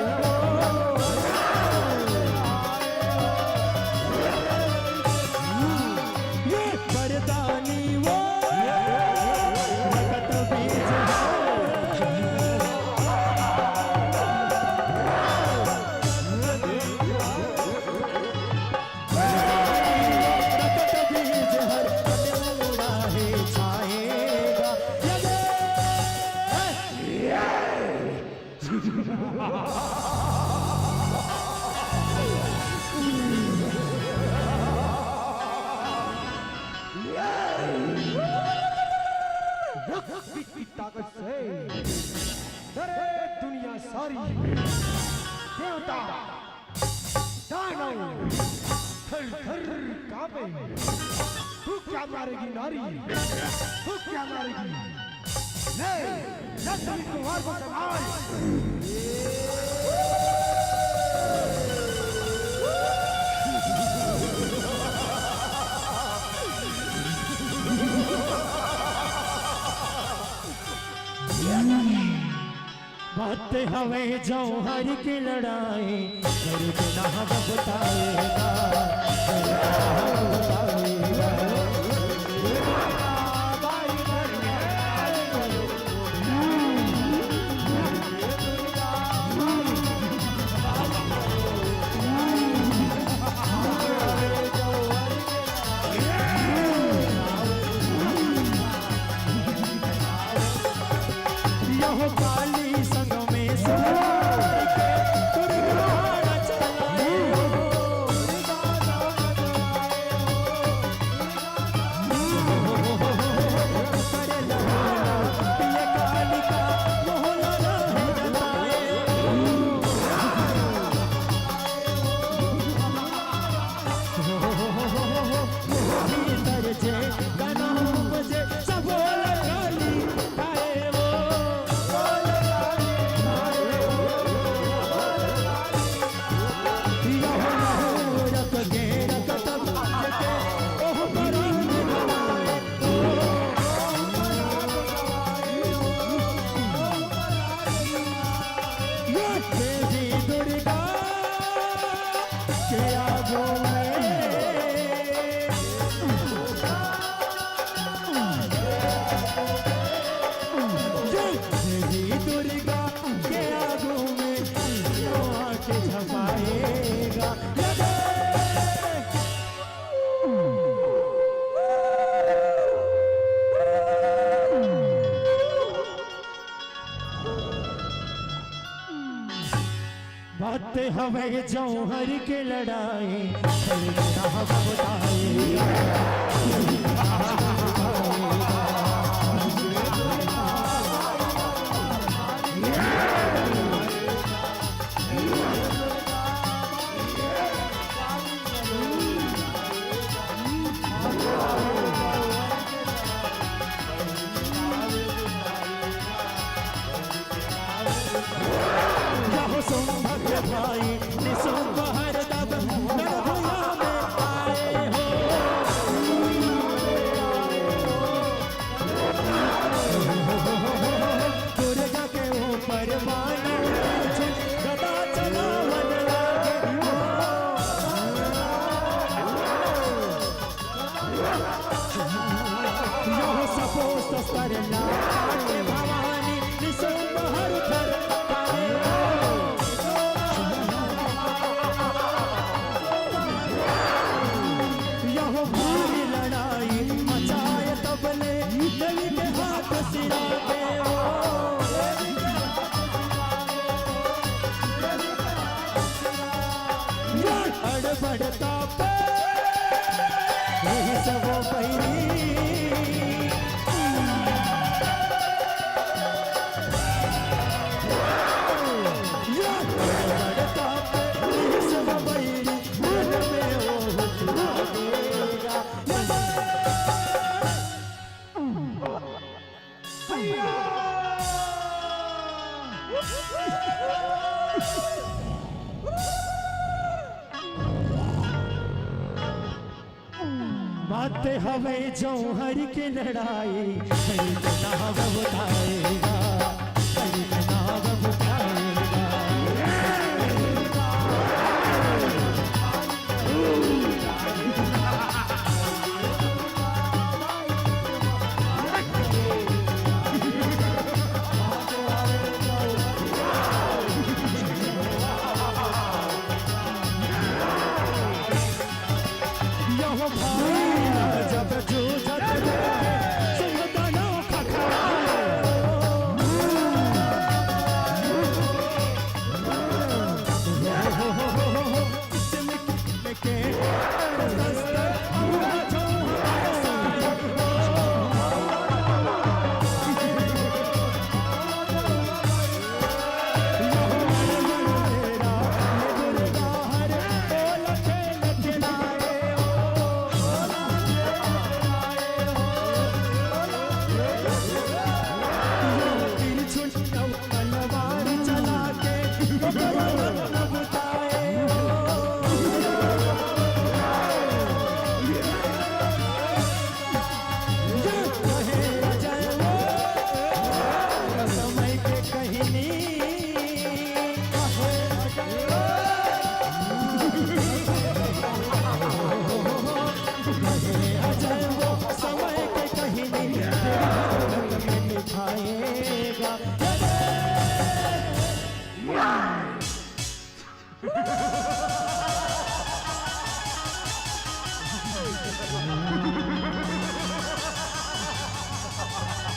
ये वरदानी वो रगत बीज है। रगत बीज हर पल उड़ा है छाएगा। ये दे। रक्त की ताकत से डरे दुनिया सारी, देवता दानव थर थर कांपे। तू क्या मारेगी नारी? तू क्या मारेगी? ले, ले सभी कुमार को संभाल। बात हवे जौहर के लड़ाई, घर के नाम बताएगा, घर के नाम बताएगा। यहो काली संग में सुहार के दुर्गा चलाए हो। बात हवे जौहर के लड़ाई, बात हवे जौहर के लड़ाई, कई के नाम बताएगा, कई के नाम बताएगा।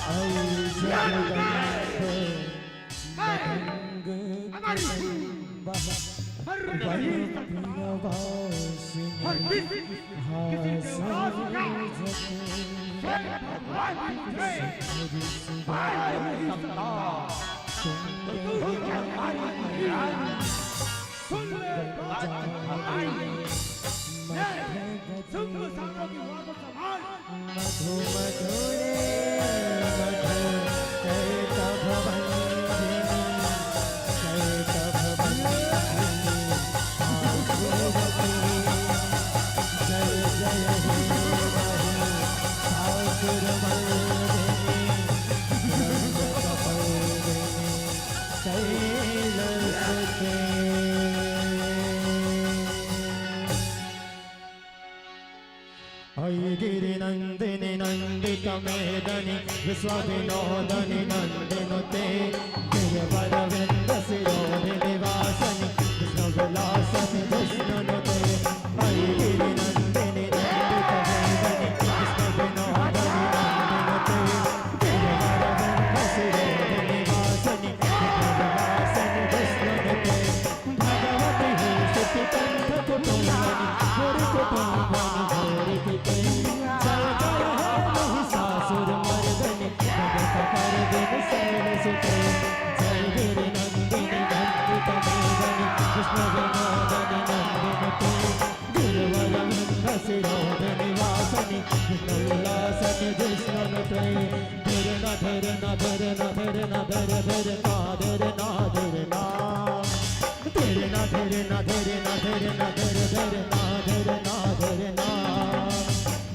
आई जगदम्ब मदंग हमारी कदम्ब हर वही वही विनवासिनी हर किसी किसी के उदास का स्वयं भगवान की जय। आए हुए सप्ताह तो तू ही हमारी रानी। सुन ले बात हमारी। ये सुन लो सांपों की हुआ तो संभाल। मधु मधुरे मधु कैटभ बंधिनी, कैटभ बंधिनी ठाकुर की। जय जय हे प्रभु ठाकुर बंधिनी, रंग कपल देनी कैलस के। ऐ गिरिनन्दिनि नन्दितमेदनि विश्वविनोदनि नन्दिनुते गिरिवरविन्दशिरोधिनिवासनि विष्णुविलासनि विष्णुनुते। ऐ गिरिनन्दिनि नन्दितमेदनि विष्णुविनोदनि नन्दिनुते गिरिवरविन्दशिरोधिनिवासनि विष्णुविलासनि विष्णुनुते। भगवती हे सुत कंठ कुटुंबनि गुरु कुटुंबनि घोर पितनि। जय जय हे महिषासुर मर्दनि जगत कर्दनि शैल सुते। जय गिरि नंदिनि नंदित मेदनि विष्णु विनोदनि नंदिनुते। गिरिवर विंद शिरोध निवासनि विष्णु विलासनि विष्णुनुते। धरना धरना धरना धरना धर धरना धरना धरना। धरना धरना धरना धरना धर धरना धरना धरना।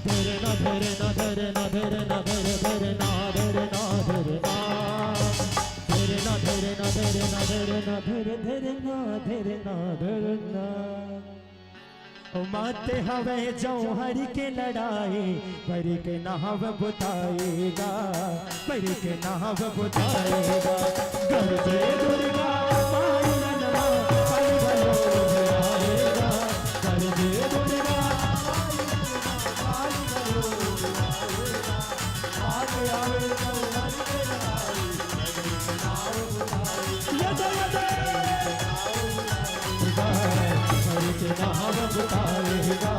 धरना धरना धरना धरना धर धरना धरना धरना। धरना धरना धरना धरना धर धरना धरना धरना। ओ माते हवे जौहर के लड़ाई, बरि के नहव बुताएगा, बरि के नहव बुताएगा। गरजे दुर्गा माई रनमा, बलि बलोर आएगा। गरजे दुर्गा माई रनमा, बलि बलोर आएगा। आगे आवे जौहर के लड़ाई, बरि के नहव बुताएगा। यदे यदे। हरि के नाम बताएगा,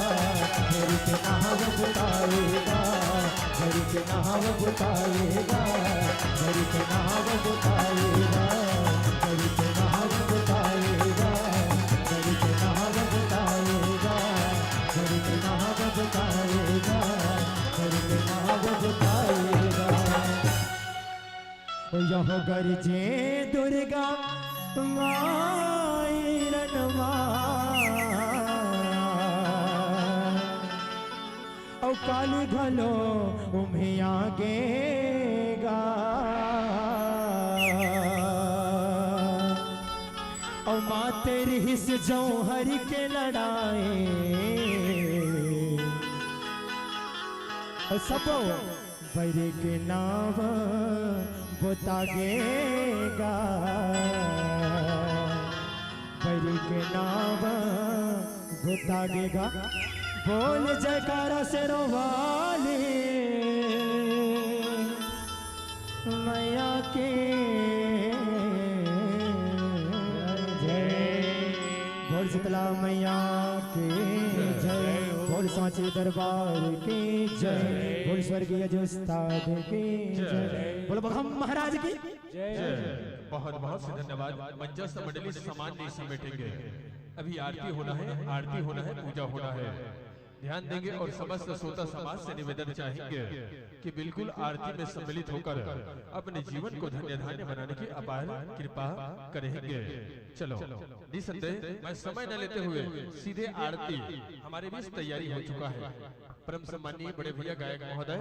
हरि के नाम बताएगा, हरि के नाम बताएगा, हरि के नाम बताएगा, हरि के नाम बताएगा, हरि के नाम बताएगा, हरि के नाम बताएगा, हरि के नाम बताएगा। यह गरजे दुर्गा माई रनमा, अउ काली घलो उम्हे आगे गा। अउ माते रिहिस जौहर के लड़ाई, अउ सबो बरि के नाव बुतागे गा, बरि के नाव बुतागे गा। बोल जयकारा शेरों वाली मैया के जय। बोल शीतला मैया के जय। बोल सांची दरबार की जय। बोल स्वर्गीय जो उस्ताद की जय। बोल बगहम महाराज की जय। बहुत बहुत से धन्यवाद। मंचस्थ मंडली सम्मान नहीं समेटेंगे, अभी आरती होना है, आरती होना है, पूजा होना है। ध्यान देंगे और समस्त श्रोता समाज से निवेदन चाहेंगे कि बिल्कुल आरती में सम्मिलित होकर अपने जीवन को धन्य धान्य बनाने की अपार कृपा करेंगे। चलो, निसंदेह मैं समय न लेते हुए सीधे आरती, हमारे बीच तैयारी हो चुका है। परम सम्माननीय बड़े भैया गायक महोदय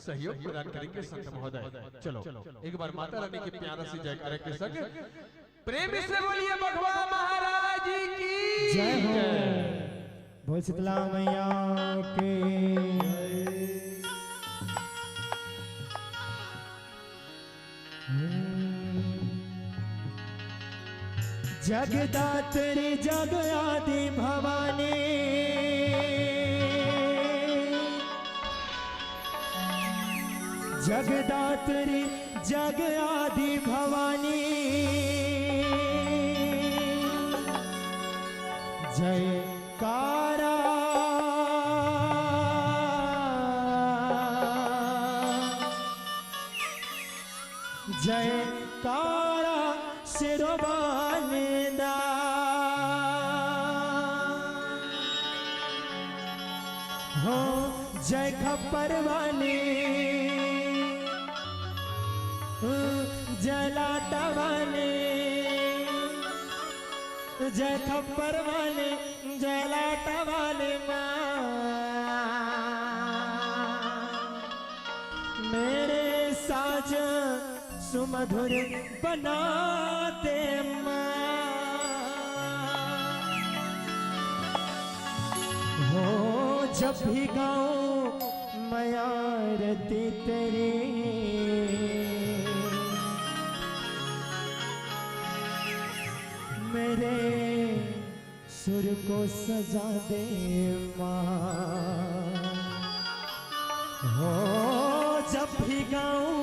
सहयोग प्रदान करेंगे संत महोदय। चलो, एक बार माता रानी के प्यारा से जयकारे के संग प्रेम से बोलिए बघवा महाराज की जय हो। जय। बोल शीतला मैया की। जगदात्री जग आदि भवानी, जगदात्री जग आदि भवानी, जयकारा, जयकारा सिरोबाने दा। हो जय खप्पर वाली, जय लाटा वाली, जय खप्पर वाली, जय लाटा वाली माँ। मेरे साज सुमधुर बना दे माँ। हो जब भी गाऊं मैं आरती तेरी, मेरे सुर को सजा दे माँ। हो जब भी गाऊं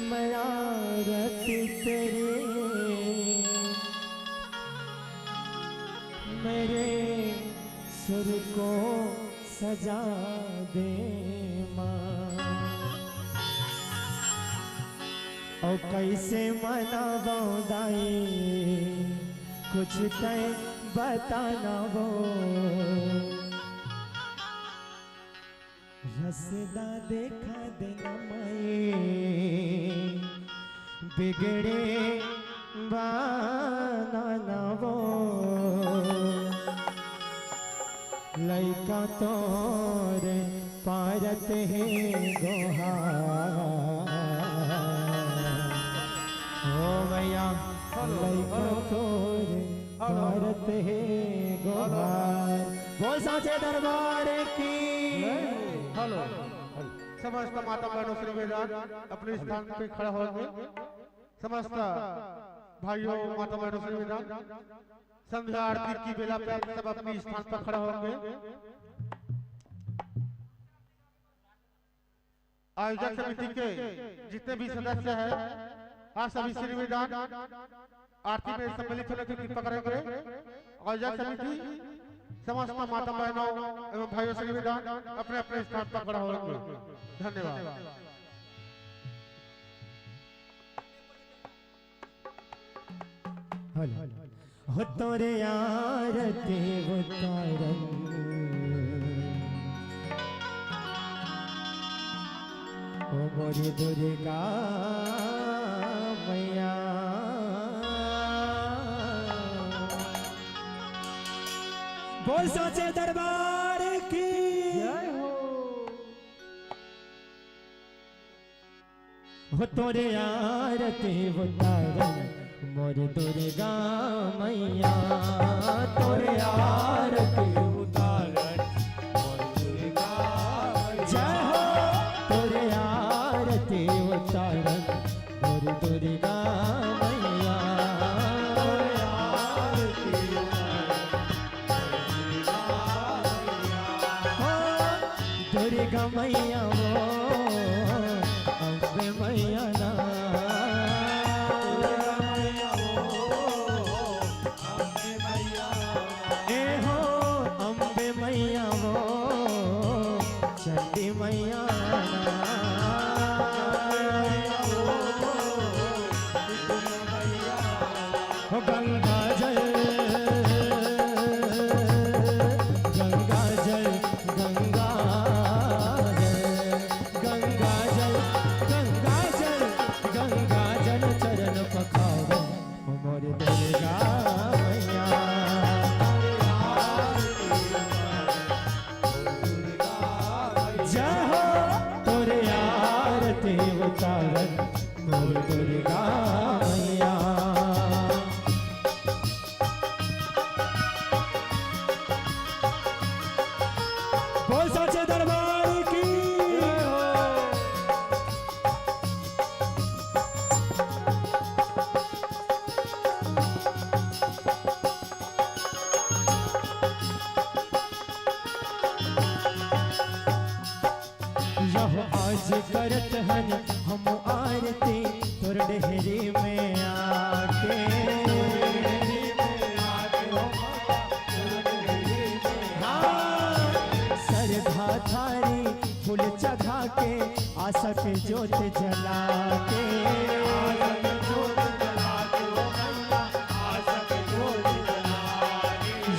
मैं आरती तेरी, मेरे सुर को सजा दे माँ। अउ कैसे मनावो दाई, कुछ तय बताना वो। रसदा देखा देना माई, बिगड़े बनाना वो। लइका तोर पारत हे गोहार। ओ मैया, हेलो, लइका हेलो। तोर हेलो, हेलो। पारत हे गोहार। बोल साचे दरबार की। Hello, hello. समस्त माता बहनों श्री विधान अपने स्थान पे खड़ा होंगे। समस्त भाइयों, माता बहनों श्री विधान, संध्या आरती की बेला पे सब अपने स्थान पर खड़ा होंगे। आयोजक समिति के जितने भी सदस्य हैं, आप सभी श्री विधान आरती में सम्मिलित होने की कृपा करेंगे। आयोजक समिति, समस्त माता बहनों एवं भाइयों श्री विधान अपने अपने स्थान पर खड़ा होंगे। धन्यवाद। हेलो। हो तोरे आरती उतारन, ओ मोरी दुर्गा मैया। बोल साचे दरबार की। जय हो। हो तोरे आरती उतारन मोर दुर्गा मैया, तोरे आरती उतारन मोर दुर्गा मैया। जय हो। तोरे आरती उतारन मोर दुर्गा मैया, तोरे आरती उतारन हो दुर्गा मैया वो, अम्बे मैया ना। ए हो अम्बे मैया वो, चंडी मैया ना। हो गंगा जल, गंगा जल, गंगा जल, गंगा जल, गंगा जल, गंगा जल चरण पखारो मोर दुर्गा मैया। जय हो तोरे आरती उतारन मोर दुर्गा मैया। बोल साचे दरबार की। यह आज कर करत हन हम आरती तोर डेहरी में आके। हाँ, सरधा थारी फूल चढ़ा के, आशा के जोत जला के।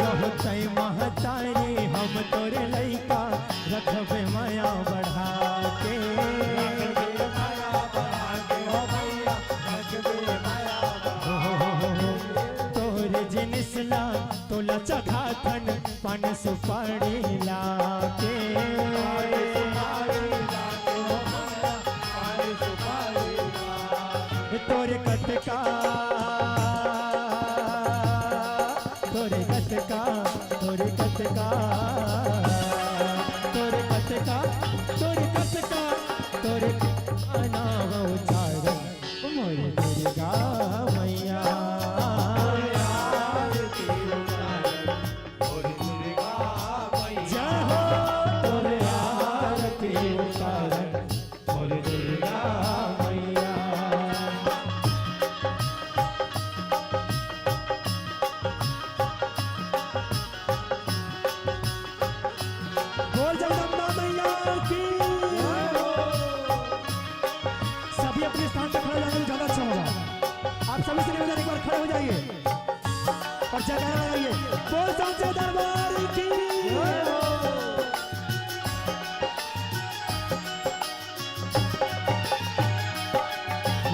यहो तय महतारी हम तोर लइका, रखबे मया बढ़ा के। तोर जिनिस ला तोला चखाथन पान सुपारी लाके। तोर कतका, तोर कतका, तोर कतका, तोर कतका, तोर कतका, तोर नाम उचारन मोर दुर्गा मैया। जय हो। तोर आरती उतारन मोर दुर्गा मैया। बोल जगदम्बा मैया की। सभी अपने स्थान पर खड़े हो जाएंगे, ज्यादा अच्छा होगा। आप सभी से निवेदन, एक बार खड़े हो जाइए और जयकारा लगाइए। बोल सांचे दरबार की।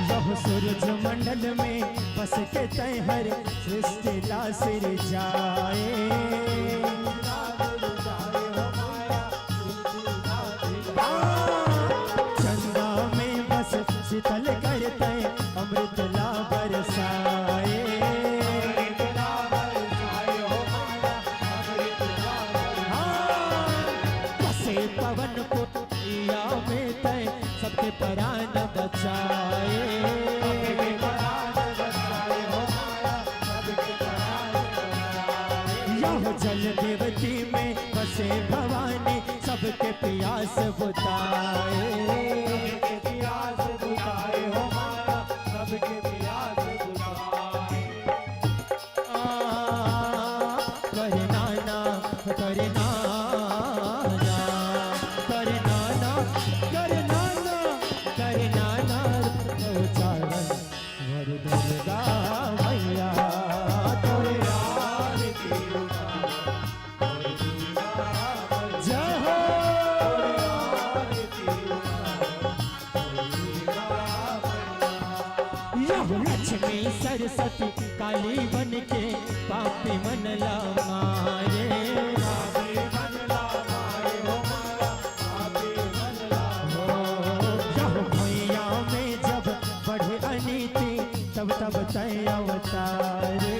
यह सूरज मंडल में बस के तय हर सृष्टि ला सिरजाए। चंदा में बस शीतल करते अमृत ला बरसाए। हाँ, बसे पवन पुरिया में तय सबके परान बचाए। यह जल देवती में बसे भवानी सबके पियास बुझाए। सबके पियास बुझाए हो माया, सबके पियास बुझाए। आ, करे नाना, करे नाना, करे नाना, करे नाना, करे नाना, उचारन मोर दुर्गा मैया, तोरे आरती उतार। जय हो। यह लक्ष्मी सरस्वती काली बन के पापी मन ला मारे। यह भुइयां में जब बढ़े अनीति, तब तब तय अवतारे।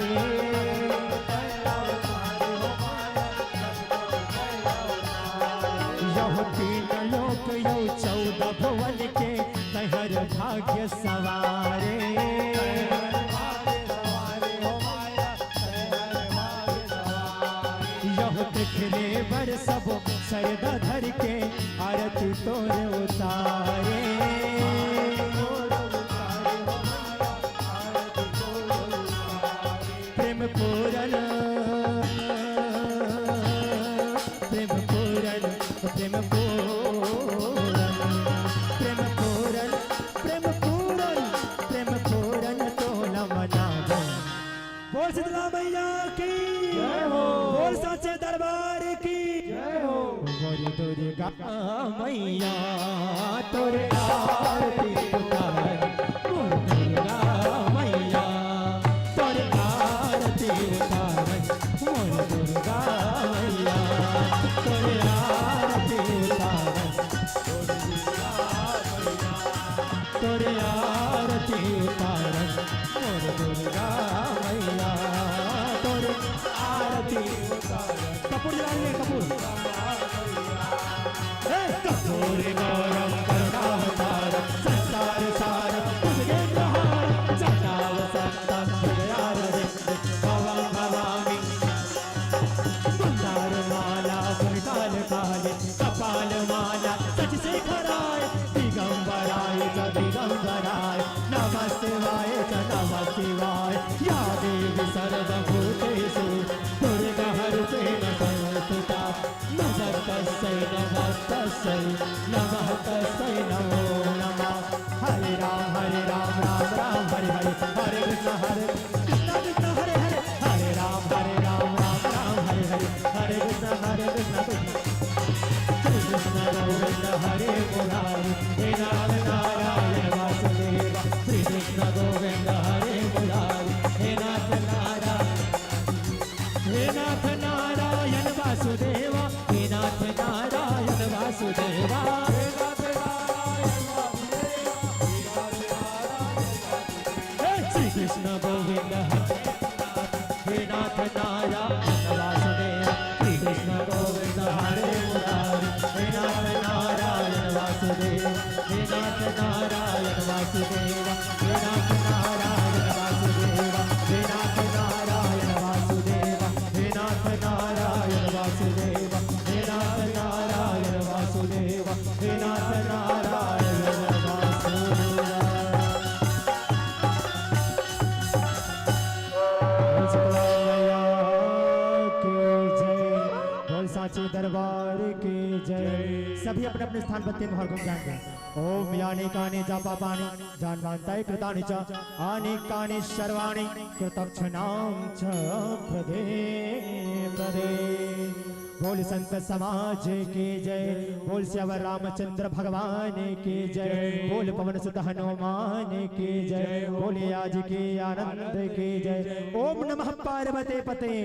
यह तीन लोक यौ चौदह भुवन के तैहर भाग्य सवारे। यह देख रे बर सब सरदा धर के आरती तोर उतारे। प्रेम पूरन, प्रेम पूरन, प्रेम पूरन, प्रेम पूरन, प्रेम पूरन, प्रेम पूरन तोला मनावो। बोल शीतला मैया की। जय हो। बोल सांचे दरबार की। जय हो। बोल दुर्गा मैया तोरे आरती उतारन, मोर दुर्गा मैया तोरे आरती उतारन, मोर दुर्गा मैया तोरे आरती उतारन, तोरे आरती उतारन, मोर दुर्गा मैया तोरे आरती उतारन। कपूर जला लिए, कपूर। हे कपूर गौरम करुणावतारम संसार सारम भुजगेंद्रहारम जटावसंतम हृदयारविंदे भवं भवामि। मंदार माला फुलकाल काले कपाल माला शशिशेखराय दिगंबर शिवाय च नमः शिवाय। या देवी सर्वभूतेषु दुर्गारूपेण संस्थिता। नमः तस्यै नमः तस्यै नमः तस्यै नमो नमः। हरे राम हरे राम राम राम हरे हरे, हरे कृष्ण हरे कृष्ण कृष्ण कृष्ण हरे हरे, हरे राम हरे राम राम राम हरे हरे, हरे कृष्ण हरे कृष्ण कृष्ण कृष्ण। श्री कृष्ण गोविंद हरे मुरारी, हे नाथ नारायण वासुदेव। श्री कृष्ण गोविंद हरे मुरारी, हे नाथ नारायण, हे नाथ नारायण वासुदेव, हे नाथ नारायण वासुदेव। हे श्री कृष्ण गोविंद हरे, हे नाथ नारायण वासुदेव। श्री कृष्ण गोविंद हरे मुरारी, हे नाथ नारायण वासुदेव, हे नाथ नारायण वासुदेव, हे नाथ नारायण वासुदेव, हे नाथ नारायण वासुदेव, हे नाथ नारायण वासुदेव, हे नाथ नारायण वासुदेव, हे नाथ नारायण वासुदेव। बोल शीतला मैया की जय, बोल सांची दरबार की जय। सभी अपने अपने स्थान पर तीन बार घूम जाएंगे। ओम यानी कानी जापा पानी जान्वान्ताय कृतानि च अनेकानि सर्वाणि कृतक्षणां च प्रदे प्रदे। बोल संत समाज की जय, बोल सियावर रामचंद्र भगवान की जय, बोल पवन सुत हनुमान की जय, बोल आज की आनंद की जय। ओम नमः पार्वती पते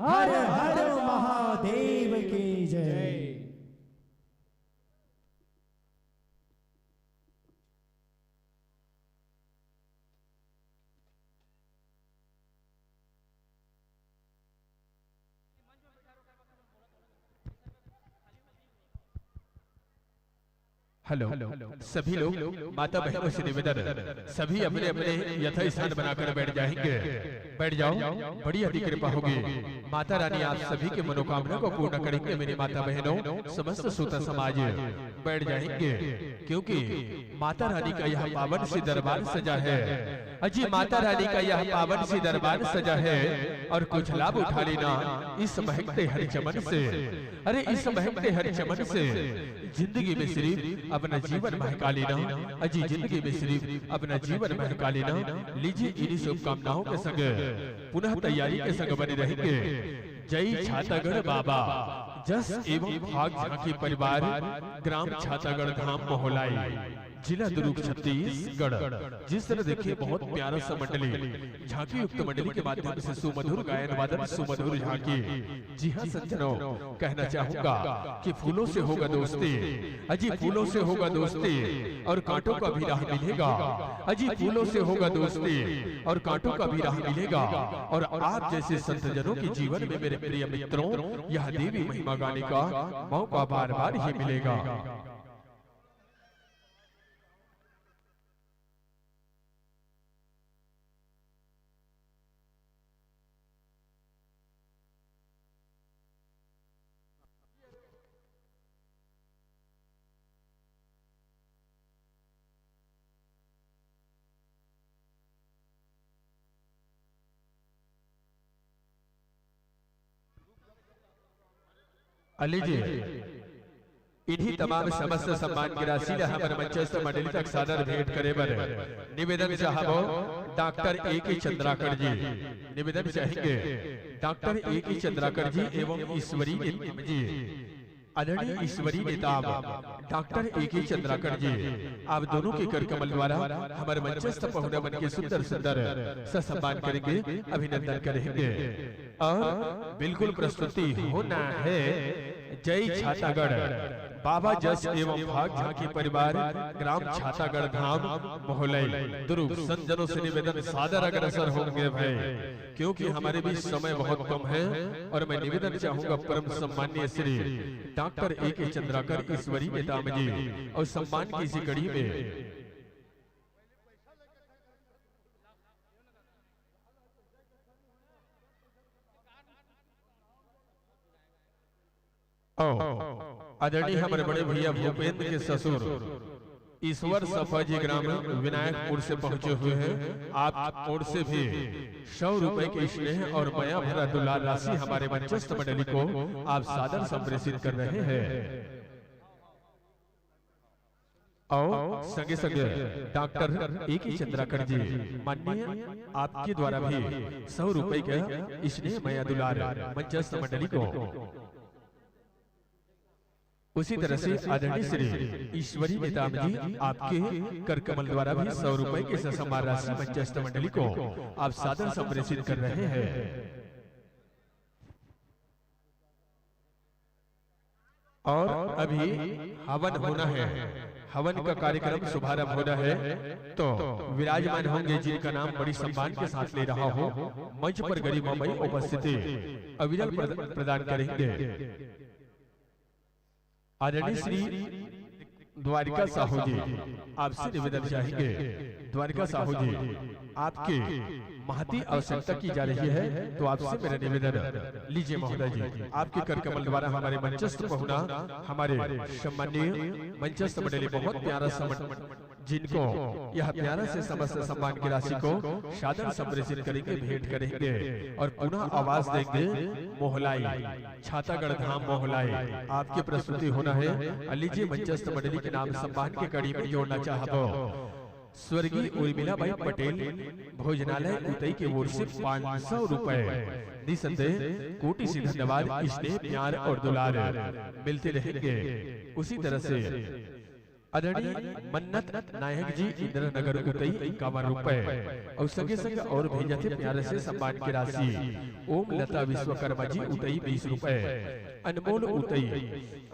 हर हर महादेव की जय। हेलो, सभी लोग, माता बहनों से निवेदन, सभी अपने अपने यथा स्थान बनाकर बैठ जाएंगे। बैठ जाओ, बड़ी अति कृपा होगी। माता रानी आप सभी की मनोकामना को पूर्ण करेंगे। मेरी माता बहनों, समस्त श्रोता समाज बैठ जाएंगे, क्योंकि माता रानी का यह पावन सी दरबार सजा है। अजी, माता रानी का यह पावन सी दरबार सजा है और कुछ लाभ उठा लेना इस महकते हर चमन से। अरे, इस महकते हर चमन से जिंदगी में सिर्फ अपना जीवन महका लेना। अजी, जिंदगी में सिर्फ अपना जीवन महका लेना। लीजिए, इन्हीं शुभकामनाओं के संग पुनः तैयारी के संग बने रहेंगे। जय छातागढ़ बाबा, जस एवं भाग झांकी परिवार, ग्राम छातागढ़ धाम मोहलाई, जिला दुर्ग, छत्तीसगढ़। जिस तरह देखिए, बहुत प्यारा सा मंडली, झांकी युक्त मंडली के माध्यम से सुमधुर गायन वादन, सुमधुर झांकी। जी हाँ सज्जनों, कहना चाहूंगा कि फूलों से होगा दोस्ती, अजी फूलों से होगा दोस्ती और कांटों का भी राह मिलेगा। अजी फूलों से होगा दोस्ती और कांटों का भी राह मिलेगा। और आप जैसे संत जनों के जीवन में, मेरे प्रिय मित्रों, यह देवी महिमा गाने का मौका बार बार ही मिलेगा। अली जी, इन्हीं तमाम समस्त सम्मान की राशि ला हमर मंचस्थ मंडली तक सादर भेंट करे बर निवेदन चाहबो डॉक्टर ए के चंद्राकर जी, निवेदन चाहेंगे डॉक्टर ए के चंद्राकर जी एवं ईश्वरी नेताम जी, आदरणीय ईश्वरी नेताम डॉक्टर ए के चंद्राकर जी, आप दोनों के कर कमल द्वारा हमर मंचस्थ पहुना मन के सुंदर सुंदर ससम्मान करेंगे, अभिनंदन करेंगे। और बिल्कुल प्रस्तुति होना है जय छातागढ़, बाबा जस एवं भाग झांकी परिवार, ग्राम छातागढ़ धाम, मोहलई, दुर्ग। संत जनों से निवेदन, सादर अग्रसर होंगे भाई, क्योंकि हमारे बीच समय बहुत कम है और मैं निवेदन चाहूंगा परम सम्माननीय श्री डॉक्टर ए के चंद्राकर ईश्वरी नेताम जी और सम्मान की इसी कड़ी में आओ, आदरणीय हमारे बड़े भैया भूपेंद्र के ससुर ईश्वर सफा जी ग्राम विनायकपुर से पहुंचे हुए हैं। आप ओर से भी सौ रुपए की स्नेह और मया भरा दुलार राशि हमारे मंचस्थ मंडली को आप सादर संप्रेषित कर रहे हैं। और संगे संगे डॉक्टर ए के चंद्राकर जी, माननीय, आपके द्वारा भी सौ रुपए का स्नेह मया दुलार मंचस्थ मंडली को। उसी तरह से आदरणीय श्री ईश्वरी नेताम जी, आपके कर कमल द्वारा भी सौ रुपए के ससम्मान राशि मंचस्थ मंडली को आप सादर संप्रेषित कर रहे हैं। और अभी हवन होना है, हवन का कार्यक्रम शुभारंभ होना है। तो विराजमान होंगे जिनका नाम बड़ी सम्मान के साथ ले रहा हो, मंच पर गरिमामय उपस्थिति अविरल प्रद-, प्रदान करेंगे। आदरणीय श्री द्वारिका साहू जी, आपसे निवेदन चाहेंगे, द्वारिका साहू जी, आपकी महती आवश्यकता की जा रही है, तो आपसे मेरा निवेदन, लीजिए महोदय जी, आपके कर कमल द्वारा हमारे मंचस्थ पहुना, हमारे सम्माननीय मंचस्थ मंडली, बहुत प्यारा सम्मान, जिनको यह प्यारा से समस्त सम्मान की राशि को सादर संप्रेषित करेंगे, भेंट करेंगे और पुनः आवाज देंगे मोहलाई, छातागढ़ धाम मोहलाई। आपकी प्रस्तुति होना है। लीजिए मंचस्थ मंडली के नाम सम्मान के कड़ी में जोड़ना चाहबो स्वर्गीय उर्मिला बाई पटेल भोजनालय उतई के ओर से पाँच सौ रुपए। निसंदेह कोटि से धन्यवाद, स्नेह, प्यार और दुलार मिलते रहेंगे। उसी तरह से आदरणीय मन्नत नायक जी, इंद्रनगर उतई इक्यावन रुपए। और संगे संग और भेजा थे प्यारे से सम्मान की राशि। ओम लता विश्वकर्मा जी उतई बीस रुपए। अनमोल उतई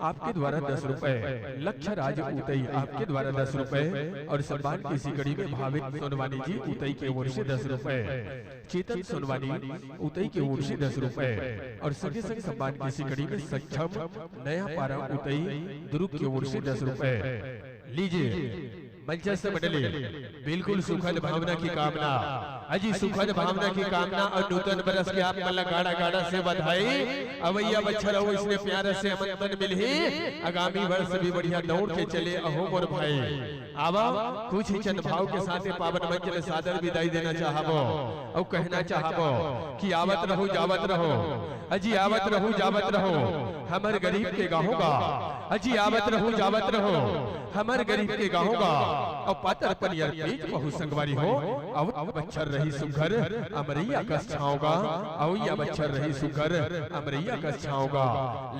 आपके द्वारा दस रुपए। लक्ष्य राज उतई आपके द्वारा दस रुपए। और सम्मान की इसी कड़ी में भाविक सोनवानी जी उतई के ओर से दस रुपए। चेतन सोनवानी उतई के ओर से दस रुपए। और संगे संग सम्मान की इसी कड़ी में सक्षम नया पारा उतई दुर्ग के ओर से दस रुपए। लीजिए मंचस्थ मंडली, बिल्कुल सुखद भावना की कामना। अजी सुखद भावना की कामना और नूतन बरस के आप मन ला गाड़ा गाड़ा से बधाई। अवैया बछर अउ इसने प्यार से आमंत्रण मिलही। आगामी वर्ष भी बढ़िया दौड़ के चले अहो मोर भाई। आवा कुछ ही चंद भाव के साथ ये पावन मंच में सादर विदाई देना चाहबो और कहना चाहबो कि आवत रहो जावत रहो, अजी आवत रहो जावत रहो, हमर गरीब के गाँव गा। अजी आवत रहो जावत रहो, हमर गरीब के गाँव गा। अउ पातर पनियर पीठ पहु संगवारी हो, अउ बछर रही सुघर, अमरैया कस छाँव गा। अउ या बछर रही सुघर, अमरैया कस छाँव गा।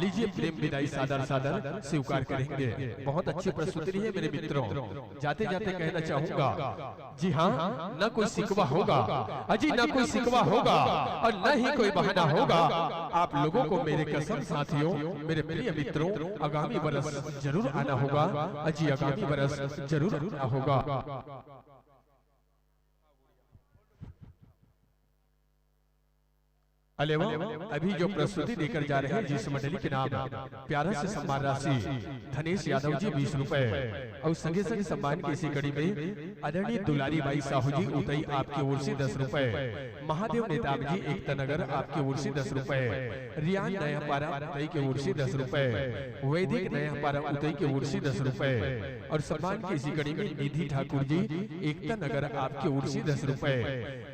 लीजिए प्रेम विदाई सादर सादर स्वीकार करेंगे। बहुत अच्छी प्रस्तुति रही है मेरे मित्रों। जाते जाते कहना चाहूंगा, जी हाँ, न कोई शिकवा होगा, अजी न कोई शिकवा होगा और न ही कोई बहाना होगा। आप लोगों को मेरे कसम साथियों, मेरे प्रिय मित्रों, आगामी बरस जरूर आना होगा, अजी आगामी बरस जरूर आना होगा। अलेवा अभी जो प्रस्तुति देकर जा रहे हैं, जिस मंडली के नाम प्यारा से सम्मान राशि धनेश यादव जी बीस रुपए और संगे संगे सम्मान की इसी कड़ी में आदरणीय दुलारी बाई साहू जी उतई आपके ओर से दस रुपए, महादेव नेताम जी एकता नगर आपके ओर से दस रुपए, रियान नयापारा उतई के ओर से दस रुपए, वैदिक नयापारा उतई के ओर से दस रुपए और सम्मान की इसी कड़ी में निधि ठाकुर जी एकता नगर आपके ओर से दस रुपए,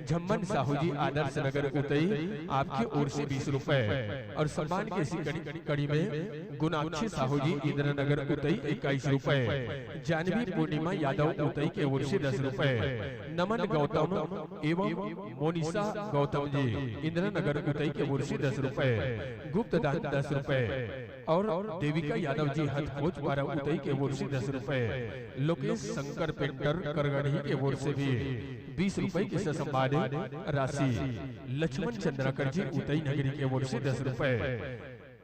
झम्मन साहू जी आदर्श नगर उतई आपके ओर से बीस रुपए और सम्मान की इसी कड़ी, कड़ी में गुनाक्षी साहू जी इंद्रनगर उतई इक्कीस रुपए, जानवी पूर्णिमा यादव उतई के ओर से दस रुपए, नमन गौतम एवं मोनिसा गौतम जी इंद्रनगर उतई के ओर से दस रुपए, गुप्त दान दस रुपए और देविका यादव जी हथमोज पारा उतई के ओर से दस रुपए, लोकेश शंकर पेंटर करगढ़ी के ओर से भी बीस रुपए की ससम्मान राशि, लक्ष्मण चंद्राकर जी उतई नगरी के ओर से दस रुपए,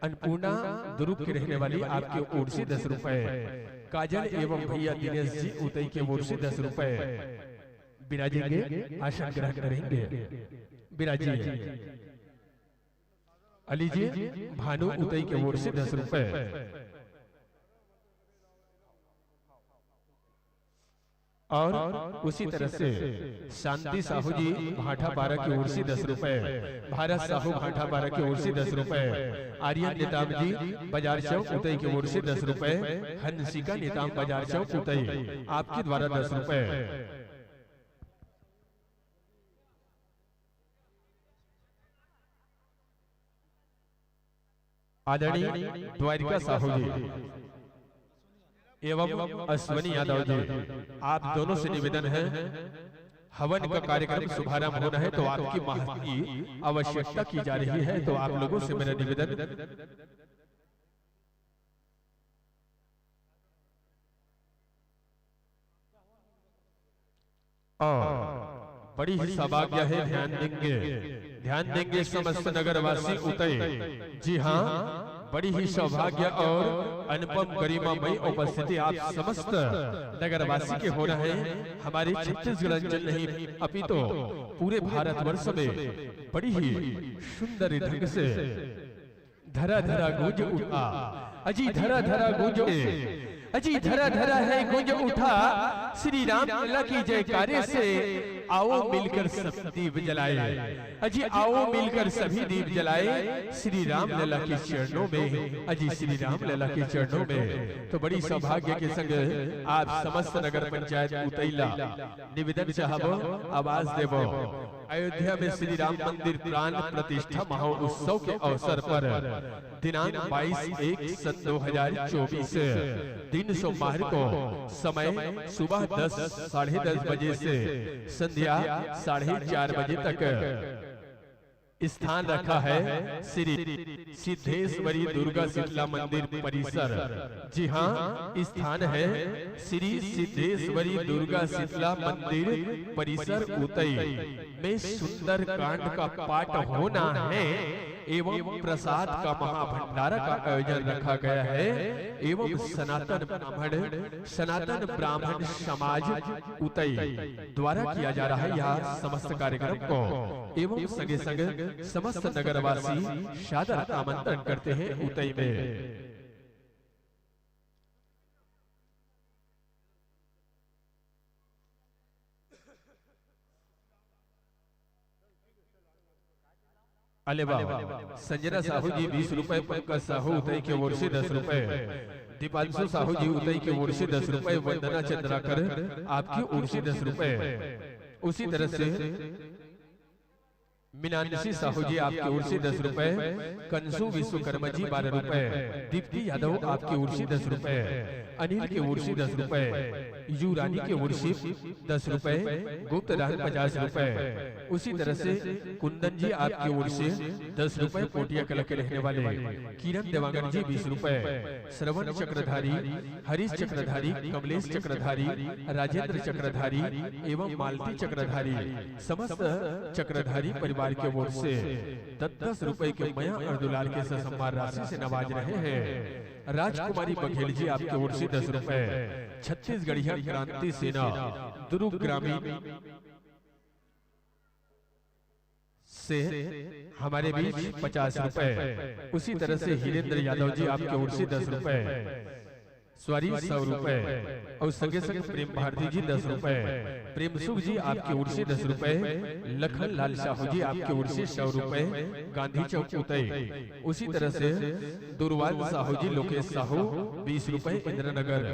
अन्नपूर्णा दुर्ग की रहने वाली आपके ओर से दस रुपए, काजल एवं भैया दिनेश जी उतई के ओर से दस रुपए। विराजेंगे, आसन ग्रहण करेंगे। विराजिए। अली जी भानु उतई के ओर से दस रुपए। और उसी तरह से शांति साहू जी भाटापारा की ओर से दस रुपए, भारत साहू भाटापारा की ओर से दस रुपए, आर्यन नेताम जी बाजार चौक उतई की ओर से दस रुपए, हंसिका नेताम बाजार चौक उतई आपके द्वारा दस रुपए। आदरणीय द्वारिका साहू जी एवं अश्विनी यादव जी, आप दोनों से निवेदन है, हवन का कार्यक्रम शुभारंभ होना है, तो आपकी महती आवश्यकता की जा रही है, तो आप लोगों से मेरा निवेदन। और बड़ी ही सौभाग्य है, ध्यान देंगे, ध्यान देंगे समस्त नगरवासी उतई। जी हाँ, बड़ी ही सौभाग्य और अनुपम गरिमामयी उपस्थिति आप समस्त नगरवासी के हो रहे हैं। हमारे छत्तीसगढ़ अंचल नहीं, अपितु पूरे भारतवर्ष में बड़ी ही सुंदर ढंग से धरा धरा गूंज उठा, अजी धरा धरा गूंज, अजी धरा धरा है गूंज उठा, श्री राम लला की जयकारे से आओ मिलकर सब दीप जलाए। अजी आओ मिलकर सभी दीप जलाए श्री राम लला के चरणों में, अजी श्री राम लला के चरणों में। तो बड़ी सौभाग्य के संग आप समस्त नगर पंचायत उतई ला निवेदन चाहबो, आवाज देबो। अयोध्या में श्री राम मंदिर प्राण प्रतिष्ठा महोत्सव के अवसर पर दिनांक बाईस एक सन दो हजार चौबीस, दिन सोमवार को समय सुबह दस, साढ़े दस बजे से संध्या साढ़े चार बजे तक स्थान रखा है श्री सिद्धेश्वरी दुर्गा शीतला मंदिर परिसर। जी हाँ, स्थान है श्री सिद्धेश्वरी दुर्गा शीतला मंदिर परिसर उतई में सुंदर कांड का पाठ होना है एवं प्रसाद का महाभंडारा का आयोजन रखा गया है एवं सनातन ब्राह्मण, सनातन ब्राह्मण समाज उतई द्वारा किया जा रहा है यह समस्त कार्यक्रम को एवं संगे संग समस्त नगरवासी सादर आमंत्रण करते हैं उतई में। अले वाह, संजना साहू जी बीस रुपए, पंकज साहू उतई के ओर से दस रुपए, दीपांशु साहू जी उतई के ओर से दस रुपए, वंदना चंद्राकर आपकी ओर से दस रुपए, उसी तरह से मीनाक्षी साहू जी आपकी ओर से दस रुपए, कंसू विश्वकर्मा जी बारह रुपए, दीप्ति यादव आपकी ओर से दस रुपए, अनिल की ओर से दस रुपए, युवरानी की ओर से दस रुपए, गुप्त दान पचास रुपए, उसी तरह से कुंदन जी आपकी ओर से दस रुपए, पोटिया कला के रहने वाले किरण देवांगन जी बीस रुपए, श्रवण चक्रधारी, हरीश चक्रधारी, कमलेश चक्रधारी, राजेंद्र चक्रधारी एवं मालती चक्रधारी, समस्त चक्रधारी परिवार के ओर से दस दस रुपए के मया और दुलार के ससम्मान राशि से नवाज रहे हैं। राजकुमारी बघेल जी आपके ओर से दस रुपए, छत्तीसगढ़िया क्रांति सेना दुर्ग ग्रामीण से हमारे बीच पचास रुपए, उसी तरह से हीरेंद्र यादव जी आपके ओर से दस रुपए, सॉरी, सौ रुपए, और संगे संग प्रेम भारती जी दस रुपए, प्रेम सुख जी आपके ओर से दस रुपए, लखन लाल साहू जी आपके ओर से सौ रुपए, गांधी चौक उतई, उसी तरह से दुर्वान साहू जी, लोकेश साहू बीस रुपए, इंद्रनगर,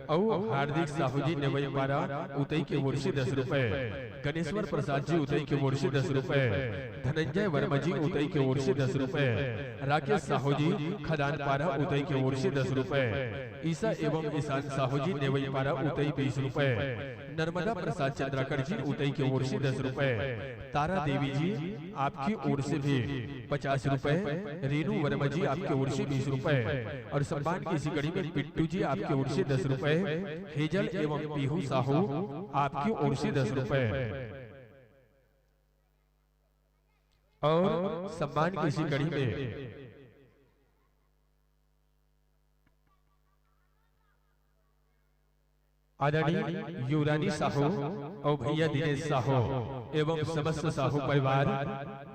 और हार्दिक साहू जी नेवईपारा उतई के ओर से दस रुपए, गणेश्वर प्रसाद जी उतई के ओर से दस रुपए, धनंजय वर्मा जी उतई के ओर से दस रुपए, राकेश साहू जी खदान पारा उतई के ओर से दस रुपए, ईसा एवं ईशान साहू जी नेवईपारा उतई बीस रुपए, नर्मदा प्रसाद चंद्राकर जी उतई के ओर से दस रुपए, तारा देवी जी आपकी ओर से भी पचास रुपए, रेनू वर्मा जी आपके ओर से बीस रुपए और सम्मान की इसी कड़ी में पिट्टू जी आपके ओर से दस रुपए, हेजल एवं पीहू साहू आपकी ओर से दस रुपए और सम्मान की इसी कड़ी में आदरणीय युवरानी साहू और भैया दिनेश साहू एवं समस्त साहू परिवार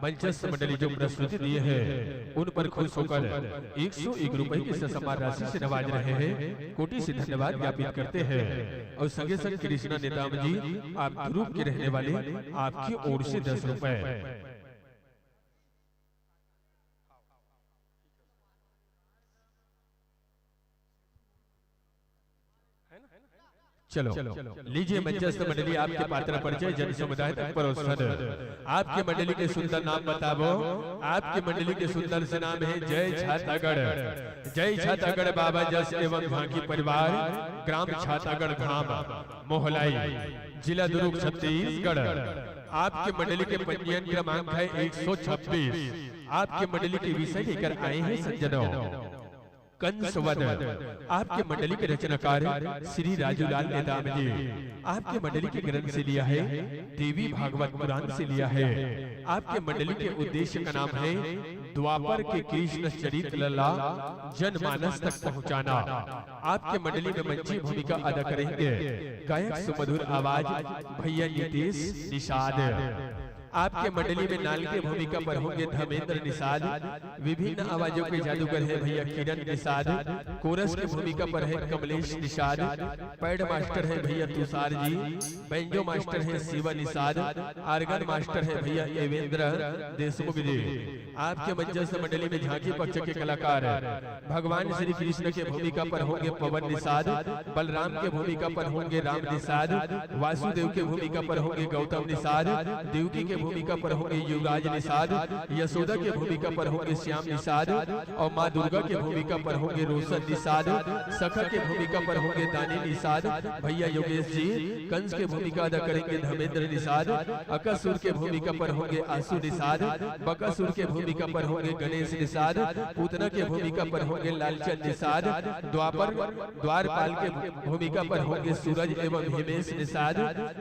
मंचस्थ मंडली जो प्रस्तुति दिए हैं, उन पर खुश होकर एक सौ एक रुपए की ससम्मान राशि से नवाज रहे हैं। कोटि से धन्यवाद ज्ञापित करते हैं और संगे संग कृष्णा नेताम जी, आप दुरूग के रहने वाले, आपकी ओर से दस रुपए। चलो, लीजिए मंचस्थ मंडली, आपके पात्र परिचय जन समुदाय तक परोसन। आपके मंडली के सुंदर नाम बताबो। आपके मंडली के सुंदर से नाम है जय छातागढ़। जय छातागढ़ बाबा जस एवं झांकी परिवार, ग्राम छातागढ़ धाम, मोहलाई, जिला दुर्ग, छत्तीसगढ़। आपके मंडली के पंजीयन क्रमांक है एक सौ छब्बीस। आपके मंडली के विषय लेकर आए हैं सज्जनों। कंस वध। आपके मंडली के रचनाकार श्री राजूलाल नेताम जी। आपके मंडली के ग्रंथ से लिया है, देवी भागवत पुराण से लिया है। आपके मंडली के उद्देश्य का नाम है द्वापर के कृष्ण चरित्र ला जनमानस तक पहुंचाना। आपके मंडली में मंची भूमिका अदा करेंगे गायक सुमधुर आवाज भैया नीतीश निषाद। आपके मंडली में नाल के भूमिका पर होंगे धर्मेंद्र निषाद। विभिन्न आवाजों के जादूगर हैं भैया किरण निषाद। कोरस के भूमिका पर है कमलेश निषाद। पैड मास्टर है भैया तुषार जी। बैंजो मास्टर है शिवा निषाद। आर्गन मास्टर है भैया एवेंद्र देशमुख जी। आपके मंचस्थ मंडली में झांकी पक्ष के कलाकार भगवान श्री कृष्ण के भूमिका पर होंगे पवन निषाद। बलराम के भूमिका पर होंगे राम निषाद। वासुदेव के भूमिका पर होंगे गौतम निषाद। देवकी के भूमिका पर होंगे युवराज निषाद। यशोदा के भूमिका पर होंगे श्याम निषाद। और माँ दुर्गा के भूमिका पर होंगे रोशन निषाद। सखा के भूमिका पर होंगे दानी निषाद, भैया योगेश जी। कंस के भूमिका अदा करेंगे धर्मेंद्र निषाद। अकासुर के भूमिका पर होंगे आशु निषाद। बकासुर के भूमिका पर होंगे गणेश निषाद। पूतना के भूमिका पर होंगे लालचंद निषाद। द्वापर द्वारपाल के भूमिका पर होंगे सूरज एवं हिमेश निषाद।